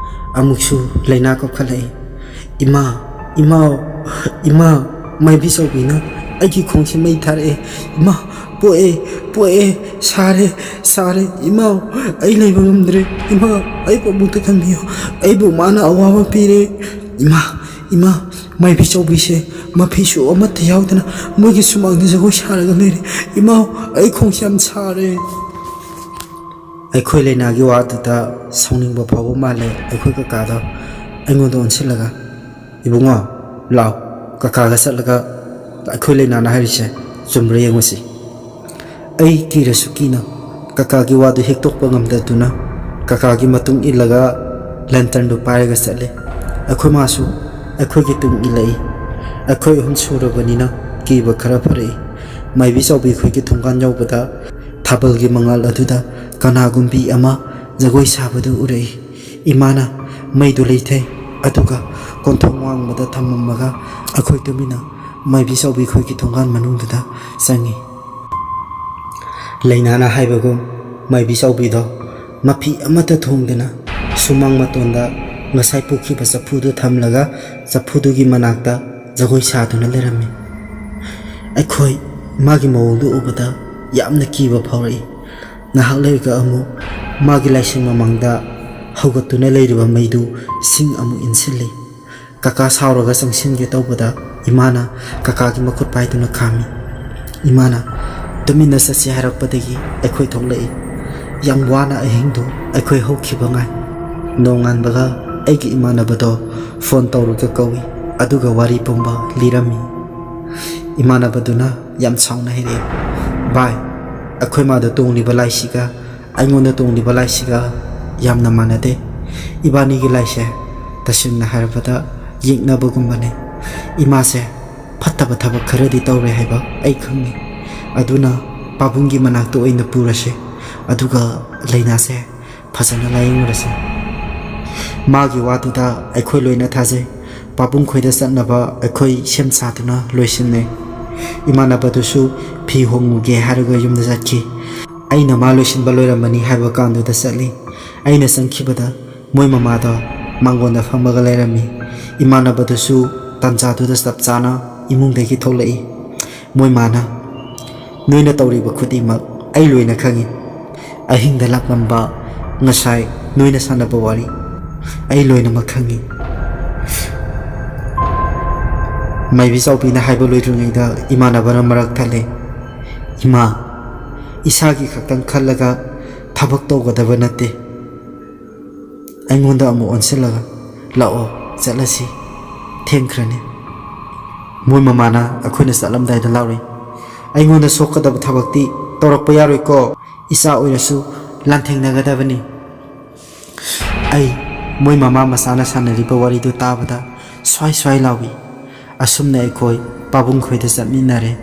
ꯑꯃꯨꯛꯁꯨ ꯂꯩꯅꯥ ꯀꯧꯈꯠꯂꯛꯏ꯫ "ꯏꯃꯥ, ꯏꯃꯥ, ꯏꯃꯥ, ꯃꯥꯏꯕꯤ ꯆꯥꯎꯕꯤꯅ ꯑꯩꯒꯤ ꯈꯣꯡꯁꯦ ꯃꯩ ꯊꯥꯔꯛꯑꯦ꯫ ꯏꯃꯥ, ꯄꯣꯛꯑꯦ, ꯄꯣꯛꯑꯦ, ꯁꯥꯔꯦ, ꯁꯥꯔꯦ꯫ ꯏꯃꯥ, ꯑꯩ ꯂꯩꯕ ꯉꯝꯗ꯭ꯔꯦ꯫ ꯏꯃꯥ, ꯑꯩ ꯄꯥꯕꯨꯡꯇ ꯀꯟꯕꯤꯌꯨ꯫ ꯑꯩꯕꯨ ꯃꯥꯅ ꯑꯋꯥꯕ ꯄꯤꯔꯦ꯫ ꯏꯃꯥ, ꯏꯃꯥ, ꯃꯥꯏꯕꯤ ꯆꯥꯎꯕꯤꯁꯦ ꯃꯐꯤꯁꯨ ꯑꯃꯠꯇ ꯌꯥꯎꯗꯅ ꯃꯣꯏꯒꯤ ꯁꯨꯃꯥꯡꯗ ꯖꯒꯣꯏ ꯁꯥꯔꯒ ꯂꯩꯔꯦ꯫ ꯏꯃꯥ, ꯑꯩ ꯈꯣꯡꯁꯦ ꯌꯥꯝ ꯁꯥꯔꯦ"꯫ ꯑꯩꯈꯣꯏ ꯂꯩꯅꯥꯒꯤ ꯋꯥꯗꯨꯗ ꯁꯥꯎꯅꯤꯡꯕ ꯐꯥꯎꯕ ꯃꯥꯜꯂꯦ ꯑꯩꯈꯣꯏ ꯀꯀꯥꯗꯣ꯫ ꯑꯩꯉꯣꯟꯗ ꯑꯣꯟꯁꯤꯜꯂꯒ, "ꯏꯕꯨꯡꯉꯣ, ꯂꯥꯛꯑꯣ, ꯀꯀꯥꯒ ꯆꯠꯂꯒ ꯑꯩꯈꯣꯏ ꯂꯩꯅꯥꯅ ꯍꯥꯏꯔꯤꯁꯦ ꯆꯨꯝꯕ꯭ꯔꯥ ꯌꯦꯡꯉꯨꯁꯤ"꯫ ꯑꯩ ꯀꯤꯔꯁꯨ ꯀꯤꯅ ꯀꯀꯥꯒꯤ ꯋꯥꯗꯨ ꯍꯤꯛꯇꯣꯛꯄ ꯉꯝꯗꯗꯨꯅ ꯀꯀꯥꯒꯤ ꯃꯇꯨꯡ ꯏꯜꯂꯒ ꯂꯦꯟꯇꯔꯟꯗꯨ ꯄꯥꯏꯔꯒ ꯆꯠꯂꯦ꯫ ꯑꯩꯈꯣꯏ ꯃꯥꯁꯨ ꯑꯩꯈꯣꯏꯒꯤ ꯇꯨꯡ ꯏꯜꯂꯛꯏ꯫ ꯑꯩꯈꯣꯏ ꯑꯍꯨꯝ ꯁꯨꯔꯕꯅꯤꯅ ꯀꯤꯕ ꯈꯔ ꯐꯔꯛꯏ꯫ ꯃꯥꯏꯕꯤ ꯆꯥꯎꯕꯤ ꯑꯩꯈꯣꯏꯒꯤ ꯊꯣꯡꯒꯥꯟ ꯌꯧꯕꯗ ꯊꯥꯕꯜꯒꯤ ꯃꯉꯥꯜ ꯑꯗꯨꯗ ꯀꯅꯥꯒꯨꯝꯕꯤ ꯑꯃ ꯖꯒꯣꯏ ꯁꯥꯕꯗꯨ ꯎꯔꯛꯏ꯫ ꯏꯃꯥꯅ ꯃꯩꯗꯨ ꯂꯩꯊꯩ, ꯑꯗꯨꯒ ꯀꯣꯟꯊꯣꯡ ꯋꯥꯡꯃꯗ ꯊꯝꯃꯝꯃꯒ ꯑꯩꯈꯣꯏ ꯇꯨꯃꯤꯟꯅ ꯃꯥꯏꯕꯤ ꯆꯥꯎꯕꯤ ꯑꯩꯈꯣꯏꯒꯤ ꯊꯣꯡꯒꯥꯟ ꯃꯅꯨꯡꯗꯨꯗ ꯆꯪꯉꯤ꯫ ꯂꯩꯅꯥꯅ ꯍꯥꯏꯕꯒꯨꯝ ꯃꯥꯏꯕꯤ ꯆꯥꯎꯕꯤꯗꯣ ꯃꯐꯤ ꯑꯃꯠꯇ ꯊꯣꯡꯗꯅ ꯁꯨꯃꯥꯡ ꯃꯇꯣꯟꯗ ꯉꯁꯥꯏ ꯄꯨꯈꯤꯕ ꯆꯐꯨꯗꯨ ꯊꯝꯂꯒ ꯆꯐꯨꯗꯨꯒꯤ ꯃꯅꯥꯛꯇ ꯖꯒꯣꯏ ꯁꯥꯗꯨꯅ ꯂꯩꯔꯝꯃꯤ꯫ ꯑꯩꯈꯣꯏ ꯃꯥꯒꯤ ꯃꯑꯣꯡꯗꯨ ꯎꯕꯗ ꯌꯥꯝꯅ ꯀꯤꯕ ꯐꯥꯎꯔꯛꯏ꯫ ꯉꯥꯏꯍꯥꯛ ꯂꯩꯔꯒ ꯑꯃꯨꯛ ꯃꯥꯒꯤ ꯂꯥꯏꯁꯪ ꯃꯃꯥꯡꯗ ꯍꯧꯒꯠꯇꯨꯅ ꯂꯩꯔꯤꯕ ꯃꯩꯗꯨ ꯁꯤꯡ ꯑꯃꯨꯛ ꯏꯟꯁꯤꯜꯂꯤ꯫ ꯀꯀꯥ ꯁꯥꯎꯔꯒ ꯆꯪꯁꯤꯟꯒꯦ ꯇꯧꯕꯗ ꯏꯃꯥꯅ ꯀꯀꯥꯒꯤ ꯃꯈꯨꯠ ꯄꯥꯏꯗꯨꯅ ꯈꯥꯝꯃꯤ꯫ ꯏꯃꯥꯅ, "ꯇꯨꯃꯤꯟꯅ ꯆꯠꯁꯤ" ꯍꯥꯏꯔꯛꯄꯗꯒꯤ ꯑꯩꯈꯣꯏ ꯊꯣꯛꯂꯛꯏ꯫ ꯌꯥꯝ ꯋꯥꯅ ꯑꯍꯤꯡꯗꯨ ꯑꯩꯈꯣꯏ ꯍꯧꯈꯤꯕ ꯉꯥꯏ꯫ ꯅꯣꯡꯉꯥꯟꯕꯒ ꯑꯩꯒꯤ ꯏꯃꯥꯟꯅꯕꯗꯣ ꯐꯣꯟ ꯇꯧꯔꯒ ꯀꯧꯏ꯫ ꯑꯗꯨꯒ ꯋꯥꯔꯤ ꯄꯨꯝꯕ ꯂꯤꯔꯝꯃꯤ꯫ ꯏꯃꯥꯟꯅꯕꯗꯨꯅ ꯌꯥꯝ ꯁꯥꯎꯅ ꯍꯥꯏꯔꯛꯑꯦ, "ꯚꯥꯏ, ꯑꯩꯈꯣꯏ ꯃꯥꯗ ꯇꯣꯡꯂꯤꯕ ꯂꯥꯏꯁꯤꯒ ꯑꯩꯉꯣꯟꯗ ꯇꯣꯡꯂꯤꯕ ꯂꯥꯏꯁꯤꯒ ꯌꯥꯝꯅ ꯃꯥꯟꯅꯗꯦ꯫ ꯏꯕꯥꯅꯤꯒꯤ ꯂꯥꯏꯁꯦ ꯇꯁꯦꯡꯅ ꯍꯥꯏꯔꯕꯗ ꯌꯦꯛꯅꯕꯒꯨꯝꯕꯅꯦ꯫ ꯏꯃꯥꯁꯦ ꯐꯠꯇꯕ ꯊꯕꯛ ꯈꯔꯗꯤ ꯇꯧꯔꯦ ꯍꯥꯏꯕ ꯑꯩ ꯈꯪꯉꯤ꯫ ꯑꯗꯨꯅ ꯄꯥꯕꯨꯡꯒꯤ ꯃꯅꯥꯛꯇ ꯑꯣꯏꯅ ꯄꯨꯔꯁꯦ, ꯑꯗꯨꯒ ꯂꯥꯏꯅꯥꯁꯦ ꯐꯖꯅ ꯂꯥꯌꯦꯡꯉꯨꯔꯁꯦ꯫ ꯃꯥꯒꯤ ꯋꯥꯗꯨꯗ ꯑꯩꯈꯣꯏ ꯂꯣꯏꯅ ꯊꯥꯖꯩ꯫ ꯄꯥꯕꯨꯡ ꯈꯣꯏꯗ ꯆꯠꯅꯕ ꯑꯩꯈꯣꯏ ꯁꯦꯝ ꯁꯥꯗꯨꯅ ꯂꯣꯏꯁꯤꯟꯅꯩ꯫ ꯏꯃꯥꯟꯅꯕꯗꯨꯁꯨ ꯐꯤ ꯍꯣꯡꯉꯨꯒꯦ ꯍꯥꯏꯔꯒ ꯌꯨꯝꯗ ꯆꯠꯈꯤ꯫ ꯑꯩꯅ ꯃꯥ ꯂꯣꯏꯁꯤꯟꯕ ꯂꯣꯏꯔꯝꯃꯅꯤ ꯍꯥꯏꯕ ꯀꯥꯟꯗꯨꯗ ꯆꯠꯂꯤ꯫ ꯑꯩꯅ ꯆꯪꯈꯤꯕꯗ ꯃꯣꯏ ꯃꯃꯥꯗꯣ ꯃꯥꯡꯒꯣꯟꯗ ꯐꯝꯃꯒ ꯂꯩꯔꯝꯃꯤ꯫ ꯏꯃꯥꯟꯅꯕꯗꯨꯁꯨ ꯇꯥꯟꯖꯥꯗꯨꯗ ꯆꯞ ꯆꯥꯅ ꯏꯃꯨꯡꯗꯒꯤ ꯊꯣꯛꯂꯛꯏ꯫ ꯃꯣꯏ ꯃꯥꯅ, "ꯅꯣꯏꯅ ꯇꯧꯔꯤꯕ ꯈꯨꯗꯤꯡꯃꯛ ꯑꯩ ꯂꯣꯏꯅ ꯈꯪꯏ꯫ ꯑꯍꯤꯡꯗ ꯂꯥꯛꯂꯝꯕ, ꯉꯁꯥꯏ ꯅꯣꯏꯅ ꯁꯥꯟꯅꯕ ꯋꯥꯔꯤ ꯑꯩ ꯂꯣꯏꯅꯃꯛ ꯈꯪꯏ꯫" ꯃꯥꯏꯕꯤ ꯆꯥꯎꯕꯤꯅ ꯍꯥꯏꯕ ꯂꯣꯏꯗ꯭ꯔꯤꯉꯩꯗ ꯏꯃꯥꯟꯅꯕꯅ ꯃꯔꯛ ꯊꯠꯂꯦ, "ꯏꯃꯥ, ꯏꯁꯥꯒꯤ ꯈꯛꯇꯪ ꯈꯜꯂꯒ ꯊꯕꯛ ꯇꯧꯒꯗꯕ ꯅꯠꯇꯦ꯫ ꯑꯩꯉꯣꯟꯗ ꯑꯃꯨꯛ ꯑꯣꯟꯁꯤꯜꯂꯒ, 'ꯂꯥꯛꯑꯣ, ꯆꯠꯂꯁꯤ, ꯊꯦꯡꯈ꯭ꯔꯅꯤ.'" ꯃꯣꯏ ꯃꯃꯥꯅ ꯑꯩꯈꯣꯏꯅ ꯆꯠꯂꯝꯗꯥꯏꯗ ꯂꯥꯎꯔꯤ, "ꯑꯩꯉꯣꯟꯗ ꯁꯣꯛꯀꯗꯕ ꯊꯕꯛꯇꯤ ꯇꯧꯔꯛꯄ ꯌꯥꯔꯣꯏꯀꯣ꯫ ꯏꯆꯥ ꯑꯣꯏꯔꯁꯨ ꯂꯥꯟꯊꯦꯡꯅꯒꯗꯕꯅꯤ꯫" ꯑꯩ ꯃꯣꯏ ꯃꯃꯥ ꯃꯆꯥꯅ ꯁꯥꯟꯅꯔꯤꯕ ꯋꯥꯔꯤꯗꯨ ꯇꯥꯕꯗ ꯁ꯭ꯋꯥꯏ ꯁ꯭ꯋꯥꯏ ꯂꯥꯎꯏ꯫ ꯑꯁꯨꯝꯅ ꯑꯩꯈꯣꯏ ꯄꯥꯕꯨꯡ ꯈꯣꯏꯗ ꯆꯠꯃꯤꯟꯅꯔꯦ꯫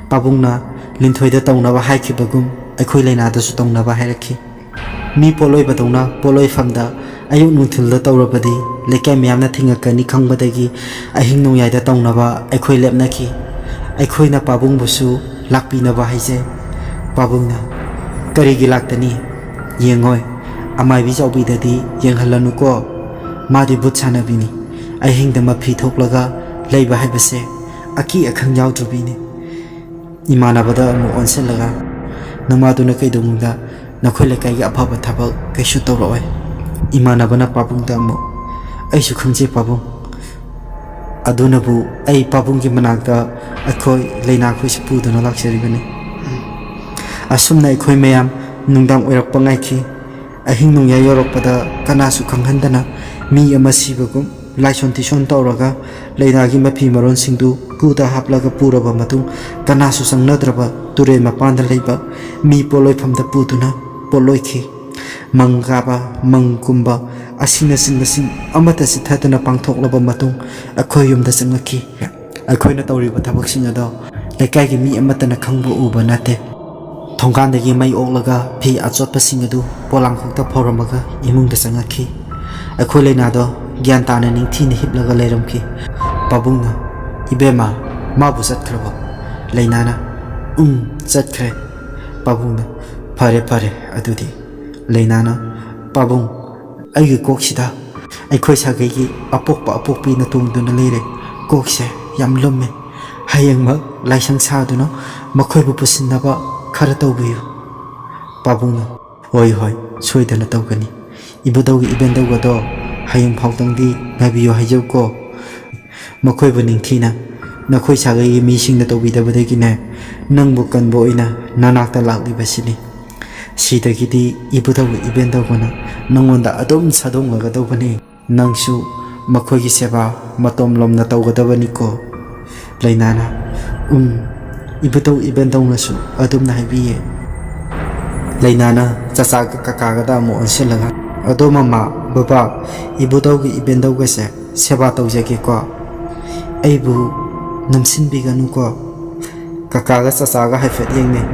ꯄꯥꯕꯨꯡꯅ ꯂꯤꯟꯊꯣꯏꯗ ꯇꯧꯅꯕ ꯍꯥꯏꯈꯤꯕꯒꯨꯝ ꯑꯩꯈꯣꯏ ꯂꯩꯅꯥꯗꯁꯨ ꯇꯧꯅꯕ ꯍꯥꯏꯔꯛꯈꯤ꯫ ꯃꯤ ꯄꯣꯠꯂꯣꯏꯕꯗꯧꯅ ꯄꯣꯠꯂꯣꯏꯐꯝꯗ ꯑꯌꯨꯛ ꯅꯨꯡꯊꯤꯜꯗ ꯇꯧꯔꯕꯗꯤ ꯂꯩꯀꯥꯏ ꯃꯌꯥꯝꯅ ꯊꯤꯡꯉꯛꯀꯅꯤ ꯈꯪꯕꯗꯒꯤ ꯑꯍꯤꯡ ꯅꯣꯡꯌꯥꯏꯗ ꯇꯧꯅꯕ ꯑꯩꯈꯣꯏ ꯂꯦꯞꯅꯈꯤ꯫ ꯑꯩꯈꯣꯏꯅ ꯄꯥꯕꯨꯡꯕꯨꯁꯨ ꯂꯥꯛꯄꯤꯅꯕ ꯍꯥꯏꯖꯩ꯫ ꯄꯥꯕꯨꯡꯅ, "ꯀꯔꯤꯒꯤ ꯂꯥꯛꯇꯅꯤ? ꯌꯦꯡꯉꯣꯏ, ꯑꯃꯥꯏꯕꯤ ꯆꯥꯎꯕꯤꯗꯗꯤ ꯌꯦꯡꯍꯜꯂꯅꯨꯀꯣ꯫ ꯃꯥꯗꯤ ꯚꯨꯠ ꯁꯥꯟꯅꯕꯤꯅꯤ꯫ ꯑꯍꯤꯡꯗ ꯃꯐꯤ ꯊꯣꯛꯂꯒ ꯂꯩꯕ ꯍꯥꯏꯕꯁꯦ ꯑꯀꯤ ꯑꯈꯪ ꯌꯥꯎꯗ꯭ꯔꯕꯤꯅꯤ꯫" ꯏꯃꯥꯟꯅꯕꯗ ꯑꯃꯨꯛ ꯑꯣꯟꯁꯤꯜꯂꯒ, "ꯅꯃꯥꯗꯨꯅ ꯀꯩꯗꯧꯅꯨꯡꯗ ꯅꯈꯣꯏ ꯂꯩꯀꯥꯏꯒꯤ ꯑꯐꯕ ꯊꯕꯛ ꯀꯩꯁꯨ ꯇꯧꯔꯛꯑꯣꯏ꯫" ꯏꯃꯥꯟꯅꯕꯅ ꯄꯥꯕꯨꯡꯗ ꯑꯃꯨꯛ, "ꯑꯩꯁꯨ ꯈꯪꯖꯩ ꯄꯥꯕꯨꯡ꯫ ꯑꯗꯨꯅꯕꯨ ꯑꯩ ꯄꯥꯕꯨꯡꯒꯤ ꯃꯅꯥꯛꯇ ꯑꯩꯈꯣꯏ ꯂꯩꯅꯥꯈꯣꯏꯁꯨ ꯄꯨꯗꯨꯅ ꯂꯥꯛꯆꯔꯤꯕꯅꯤ꯫" ꯑꯁꯨꯝꯅ ꯑꯩꯈꯣꯏ ꯃꯌꯥꯝ ꯅꯨꯡꯗꯥꯡ ꯑꯣꯏꯔꯛꯄ ꯉꯥꯏꯈꯤ꯫ ꯑꯍꯤꯡ ꯅꯣꯡꯌꯥꯏ ꯌꯧꯔꯛꯄꯗ ꯀꯅꯥꯁꯨ ꯈꯪꯍꯟꯗꯅ ꯃꯤ ꯑꯃ ꯁꯤꯕꯒꯨꯝ ꯂꯥꯏꯁꯣꯟ ꯇꯤꯁꯣꯟ ꯇꯧꯔꯒ ꯂꯩꯅꯥꯒꯤ ꯃꯐꯤ ꯃꯔꯣꯟꯁꯤꯡꯗꯨ ꯀꯨꯗ ꯍꯥꯞꯂꯒ ꯄꯨꯔꯕ ꯃꯇꯨꯡ, ꯀꯅꯥꯁꯨ ꯆꯪꯅꯗ꯭ꯔꯕ ꯇꯨꯔꯦꯜ ꯃꯄꯥꯟꯗ ꯂꯩꯕ ꯃꯤ ꯄꯣꯠꯂꯣꯏꯐꯝꯗ ꯄꯨꯗꯨꯅ ꯄꯣꯠꯂꯣꯏꯈꯤ꯫ ꯃꯪ ꯀꯥꯕ, ꯃꯪ ꯀꯨꯝꯕ ꯑꯁꯤꯅꯆꯤꯡꯕꯁꯤꯡ ꯑꯃꯠꯇ ꯆꯤꯠꯊꯗꯅ ꯄꯥꯡꯊꯣꯛꯂꯕ ꯃꯇꯨꯡ, ꯑꯩꯈꯣꯏ ꯌꯨꯝꯗ ꯆꯪꯂꯛꯈꯤ꯫ ꯑꯩꯈꯣꯏꯅ ꯇꯧꯔꯤꯕ ꯊꯕꯛꯁꯤꯡ ꯑꯗꯣ ꯂꯩꯀꯥꯏꯒꯤ ꯃꯤ ꯑꯃꯠꯇꯅ ꯈꯪꯕ ꯎꯕ ꯅꯠꯇꯦ꯫ ꯊꯣꯡꯒꯥꯟꯗꯒꯤ ꯃꯩ ꯑꯣꯛꯂꯒ ꯐꯤ ꯑꯆꯣꯠꯄꯁꯤꯡ ꯑꯗꯨ ꯄꯣꯂꯥꯡꯈꯣꯛꯇ ꯐꯧꯔꯝꯃꯒ ꯏꯃꯨꯡꯗ ꯆꯪꯉꯛꯈꯤ꯫ ꯑꯩꯈꯣꯏ ꯂꯩꯅꯥꯗꯣ ꯒ꯭ꯌꯥꯟ ꯇꯥꯅ ꯅꯤꯡꯊꯤꯅ ꯍꯤꯞꯂꯒ ꯂꯩꯔꯝꯈꯤ꯫ ꯄꯥꯕꯨꯡꯅ, "ꯏꯕꯦꯝꯃ, ꯃꯥꯕꯨ ꯆꯠꯈ꯭ꯔꯕꯣ?" ꯂꯩꯅꯥꯅ, "ꯎꯝ, ꯆꯠꯈ꯭ꯔꯦ꯫" ꯄꯥꯕꯨꯡꯅ, "ꯐꯔꯦ, ꯐꯔꯦ ꯑꯗꯨꯗꯤ꯫" ꯂꯩꯅꯥꯅ, "ꯄꯥꯕꯨꯡ, ꯑꯩꯒꯤ ꯀꯣꯛꯁꯤꯗ ꯑꯩꯈꯣꯏ ꯁꯥꯒꯩꯒꯤ ꯑꯄꯣꯛꯄ ꯑꯄꯣꯛꯄꯤꯅ ꯇꯣꯡꯗꯨꯅ ꯂꯩꯔꯦ꯫ ꯀꯣꯛꯁꯦ ꯌꯥꯝ ꯂꯨꯝꯃꯦ꯫ ꯍꯌꯦꯡꯃꯛ ꯂꯥꯏꯁꯪ ꯁꯥꯗꯨꯅ ꯃꯈꯣꯏꯕꯨ ꯄꯨꯁꯤꯟꯅꯕ ꯈꯔ ꯇꯧꯕꯤꯌꯨ꯫" ꯄꯥꯕꯨꯡꯅ, "ꯍꯣꯏ, ꯍꯣꯏ, ꯁꯣꯏꯗꯅ ꯇꯧꯒꯅꯤ꯫ ꯏꯕꯨꯙꯧꯒꯤ ꯏꯕꯦꯟꯗꯧꯒꯗꯣ ꯍꯌꯦꯡ ꯐꯥꯎꯗꯪꯗꯤ ꯉꯥꯏꯕꯤꯌꯨ ꯍꯥꯏꯖꯧꯀꯣ꯫ ꯃꯈꯣꯏꯕꯨ ꯅꯤꯡꯊꯤꯅ ꯅꯈꯣꯏ ꯁꯥꯒꯩꯒꯤ ꯃꯤꯁꯤꯡꯅ ꯇꯧꯕꯤꯗꯕꯗꯒꯤꯅꯦ, ꯅꯪꯕꯨ ꯀꯟꯕ ꯑꯣꯏꯅ ꯅꯅꯥꯛꯇ ꯂꯥꯛꯂꯤꯕꯁꯤꯅꯤ꯫ ꯁꯤꯗꯒꯤꯗꯤ ꯏꯕꯨꯙꯧꯒꯤ ꯏꯕꯦꯟꯗꯧꯒꯅ ꯅꯪꯉꯣꯟꯗ ꯑꯗꯨꯝ ꯁꯥꯗꯣꯡꯂꯒꯗꯧꯕꯅꯤ꯫ ꯅꯪꯁꯨ ꯃꯈꯣꯏꯒꯤ ꯁꯦꯕꯥ ꯃꯇꯣꯝ ꯂꯣꯝꯅ ꯇꯧꯒꯗꯕꯅꯤꯀꯣ꯫" ꯂꯩꯅꯥꯅ, "ꯎꯝ, ꯏꯕꯨꯙꯧ ꯏꯕꯦꯟꯗꯧꯅꯁꯨ ꯑꯗꯨꯝꯅ ꯍꯥꯏꯕꯤꯌꯦ꯫" ꯂꯩꯅꯥꯅ ꯆꯆꯥꯒ ꯀꯀꯥꯒꯗ ꯑꯃꯨꯛ ꯑꯣꯟꯁꯤꯜꯂꯒ, "ꯑꯗꯣ ꯃꯃꯥ, ꯕꯕꯥ, ꯏꯕꯨꯙꯧꯒꯤ ꯏꯕꯦꯟꯗꯧꯒꯁꯦ ꯁꯦꯕꯥ ꯇꯧꯖꯒꯦꯀꯣ꯫ ꯑꯩꯕꯨ ꯅꯝꯁꯤꯟꯕꯤꯒꯅꯨꯀꯣ꯫" ꯀꯀꯥꯒ ꯆꯆꯥꯒ ꯍꯥꯏꯐꯦꯠ ꯌꯦꯡꯅꯩ꯫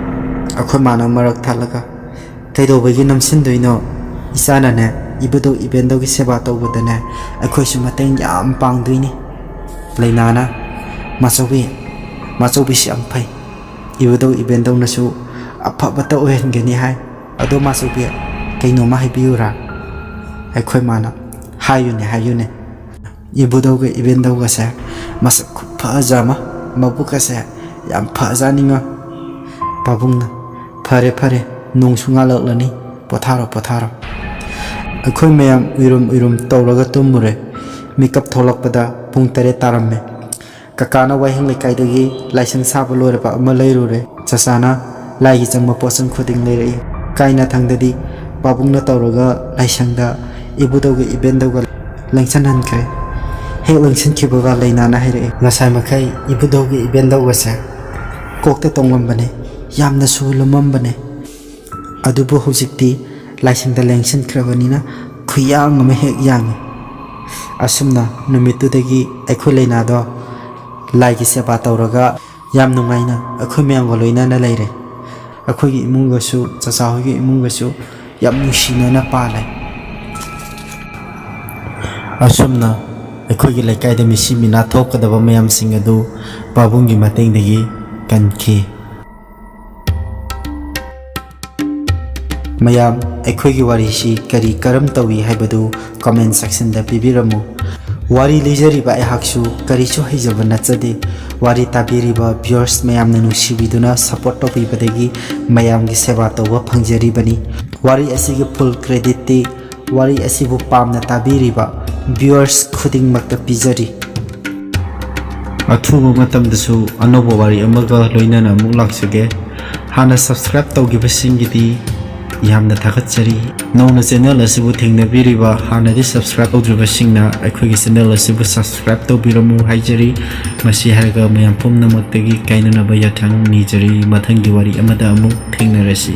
ꯑꯩꯈꯣꯏ ꯃꯥꯅ ꯃꯔꯛ ꯊꯠꯂꯒ, "ꯀꯩꯗꯧꯕꯒꯤ ꯅꯝꯁꯤꯟꯗꯣꯏꯅꯣ? ꯏꯆꯥꯅꯅꯦ, ꯏꯕꯨꯙꯧ ꯏꯕꯦꯟꯗꯧꯒꯤ ꯁꯦꯕꯥ ꯇꯧꯕꯗꯅꯦ, ꯑꯩꯈꯣꯏꯁꯨ ꯃꯇꯦꯡ ꯌꯥꯝ ꯄꯥꯡꯗꯣꯏꯅꯤ꯫" ꯂꯩꯅꯥꯅ, "ꯃꯥꯆꯧꯕꯤ, ꯃꯥꯆꯧꯕꯤꯁꯤ ꯌꯥꯝ ꯐꯩ꯫ ꯏꯕꯨꯙꯧ ꯏꯕꯦꯟꯗꯧꯅꯁꯨ ꯑꯐꯕꯇ ꯑꯣꯏꯍꯟꯒꯅꯤ ꯍꯥꯏ꯫ ꯑꯗꯣ ꯃꯥꯆꯧꯕꯤ, ꯀꯩꯅꯣꯝꯃ ꯍꯥꯏꯕꯤꯌꯨꯔꯥ?" ꯑꯩꯈꯣꯏ ꯃꯥꯅ, "ꯍꯥꯏꯌꯨꯅꯦ, ꯍꯥꯏꯌꯨꯅꯦ꯫" ꯏꯕꯨꯙꯧꯒ ꯏꯕꯦꯟꯗꯧꯒꯁꯦ ꯃꯁꯛ ꯈꯨꯐꯖ ꯑꯃ, ꯃꯕꯨꯛꯀꯁꯦ ꯌꯥꯝ ꯐꯖꯅꯤꯡꯉꯣ꯫ ꯄꯥꯕꯨꯡꯅ, "ꯐꯔꯦ, ꯐꯔꯦ, ꯅꯣꯡꯁꯨ ꯉꯥꯜꯂꯛꯂꯅꯤ, ꯄꯣꯊꯥꯔꯣ, ꯄꯣꯊꯥꯔꯣ꯫" ꯑꯩꯈꯣꯏ ꯃꯌꯥꯝ ꯎꯏꯔꯨꯝ ꯎꯏꯔꯨꯝ ꯇꯧꯔꯒ ꯇꯨꯝꯃꯨꯔꯦ꯫ ꯃꯤꯀꯞ ꯊꯣꯛꯂꯛꯄꯗ ꯄꯨꯡ ꯇꯔꯦꯠ ꯇꯥꯔꯝꯃꯦ꯫ ꯀꯀꯥꯅ ꯋꯥꯍꯦꯡ ꯂꯩꯀꯥꯏꯗꯒꯤ ꯂꯥꯏꯁꯪ ꯁꯥꯕ ꯂꯣꯏꯔꯕ ꯑꯃ ꯂꯩꯔꯨꯔꯦ꯫ ꯆꯆꯥꯅ ꯂꯥꯏꯒꯤ ꯆꯪꯕ ꯄꯣꯠꯆꯪ ꯈꯨꯗꯤꯡ ꯂꯩꯔꯛꯏ꯫ ꯀꯥꯏꯅꯊꯪꯗꯗꯤ ꯄꯥꯕꯨꯡꯅ ꯇꯧꯔꯒ ꯂꯥꯏꯁꯪꯗ ꯏꯕꯨꯙꯧꯒ ꯏꯕꯦꯟꯗꯧꯒ ꯂꯦꯡꯁꯟꯍꯟꯈ꯭ꯔꯦ꯫ ꯍꯦꯛ ꯂꯦꯡꯁꯤꯟꯈꯤꯕꯒ ꯂꯩꯅꯥꯅ ꯍꯥꯏꯔꯛꯑꯦ, "ꯉꯁꯥꯏ ꯃꯈꯩ ꯏꯕꯨꯙꯧꯒꯤ ꯏꯕꯦꯟꯗꯧꯒꯁꯦ ꯀꯣꯛꯇ ꯇꯣꯡꯂꯝꯕꯅꯦ, ꯌꯥꯝꯅꯁꯨ ꯂꯨꯝꯃꯝꯕꯅꯦ, ꯑꯗꯨꯕꯨ ꯍꯧꯖꯤꯛꯇꯤ ꯂꯥꯏꯁꯪꯗ ꯂꯦꯡꯁꯤꯟꯈ꯭ꯔꯕꯅꯤꯅ ꯈꯨꯌꯥꯡ ꯑꯃ ꯍꯦꯛ ꯌꯥꯡꯉꯤ"꯫ ꯑꯁꯨꯝꯅ ꯅꯨꯃꯤꯠꯇꯨꯗꯒꯤ ꯑꯩꯈꯣꯏ ꯂꯩꯅꯥꯗꯣ ꯂꯥꯏꯒꯤ ꯁꯦꯕꯥ ꯇꯧꯔꯒ ꯌꯥꯝ ꯅꯨꯡꯉꯥꯏꯅ ꯑꯩꯈꯣꯏ ꯃꯌꯥꯝꯒ ꯂꯣꯏꯅꯅ ꯂꯩꯔꯦ꯫ ꯑꯩꯈꯣꯏꯒꯤ ꯏꯃꯨꯡꯒꯁꯨ, ꯆꯆꯥ ꯍꯣꯏꯒꯤ ꯏꯃꯨꯡꯒꯁꯨ ꯌꯥꯝ ꯅꯨꯡꯁꯤꯅꯅ ꯄꯥꯜꯂꯦ꯫ ꯑꯁꯨꯝꯅ ꯑꯩꯈꯣꯏꯒꯤ ꯂꯩꯀꯥꯏꯗ ꯃꯤꯁꯤ ꯃꯤꯅꯥ ꯊꯣꯛꯀꯗꯕ ꯃꯌꯥꯝꯁꯤꯡ ꯑꯗꯨ ꯄꯥꯕꯨꯡꯒꯤ ꯃꯇꯦꯡꯗꯒꯤ ꯀꯟꯈꯤ꯫ ꯃꯌꯥꯝ, ꯑꯩꯈꯣꯏꯒꯤ ꯋꯥꯔꯤꯁꯤ ꯀꯔꯤ ꯀꯔꯝ ꯇꯧꯏ ꯍꯥꯏꯕꯗꯨ comment sectionꯗ ꯄꯤꯕꯤꯔꯝꯃꯨ꯫ ꯋꯥꯔꯤ ꯂꯤꯖꯔꯤꯕ ꯑꯩꯍꯥꯛꯁꯨ ꯀꯔꯤꯁꯨ ꯍꯩꯖꯕ ꯅꯠꯆꯗꯦ꯫ ꯋꯥꯔꯤ ꯇꯥꯕꯤꯔꯤꯕ viewers ꯃꯌꯥꯝꯅ ꯅꯨꯡꯁꯤꯕꯤꯗꯨꯅ support ꯇꯧꯕꯤꯕꯗꯒꯤ ꯃꯌꯥꯝꯒꯤ ꯁꯦꯕꯥ ꯇꯧꯕ ꯐꯪꯖꯔꯤꯕꯅꯤ꯫ ꯋꯥꯔꯤ ꯑꯁꯤꯒꯤ full creditꯇꯤ ꯋꯥꯔꯤ ꯑꯁꯤꯕꯨ ꯄꯥꯝꯅ ꯇꯥꯕꯤꯔꯤꯕ viewers ꯈꯨꯗꯤꯡꯃꯛꯇ ꯄꯤꯖꯔꯤ꯫ ꯑꯊꯨꯕ ꯃꯇꯝꯗꯁꯨ ꯑꯅꯧꯕ ꯋꯥꯔꯤ ꯑꯃꯒ ꯂꯣꯏꯅꯅ ꯑꯃꯨꯛ ꯂꯥꯛꯆꯒꯦ꯫ ꯍꯥꯟꯅ subscribe ꯇꯧꯈꯤꯕꯁꯤꯡꯒꯤꯗꯤ ꯌꯥꯝꯅ ꯊꯥꯒꯠꯆꯔꯤ꯫ ꯅꯧꯅ channel ꯑꯁꯤꯕꯨ ꯊꯦꯡꯅꯕꯤꯔꯤꯕ ꯍꯥꯟꯅꯗꯤ subscribe ꯇꯧꯗ꯭ꯔꯤꯕꯁꯤꯡꯅ ꯑꯩꯈꯣꯏꯒꯤ channel ꯑꯁꯤꯕꯨ subscribe ꯇꯧꯕꯤꯔꯝꯃꯨ ꯍꯥꯏꯖꯔꯤ꯫ ꯃꯁꯤ ꯍꯥꯏꯔꯒ ꯃꯌꯥꯝ ꯄꯨꯝꯅꯃꯛꯇꯒꯤ ꯀꯥꯏꯅꯅꯕ ꯌꯥꯊꯪ ꯅꯤꯖꯔꯤ꯫ ꯃꯊꯪꯒꯤ ꯋꯥꯔꯤ ꯑꯃꯗ ꯑꯃꯨꯛ ꯊꯦꯡꯅꯔꯁꯤ꯫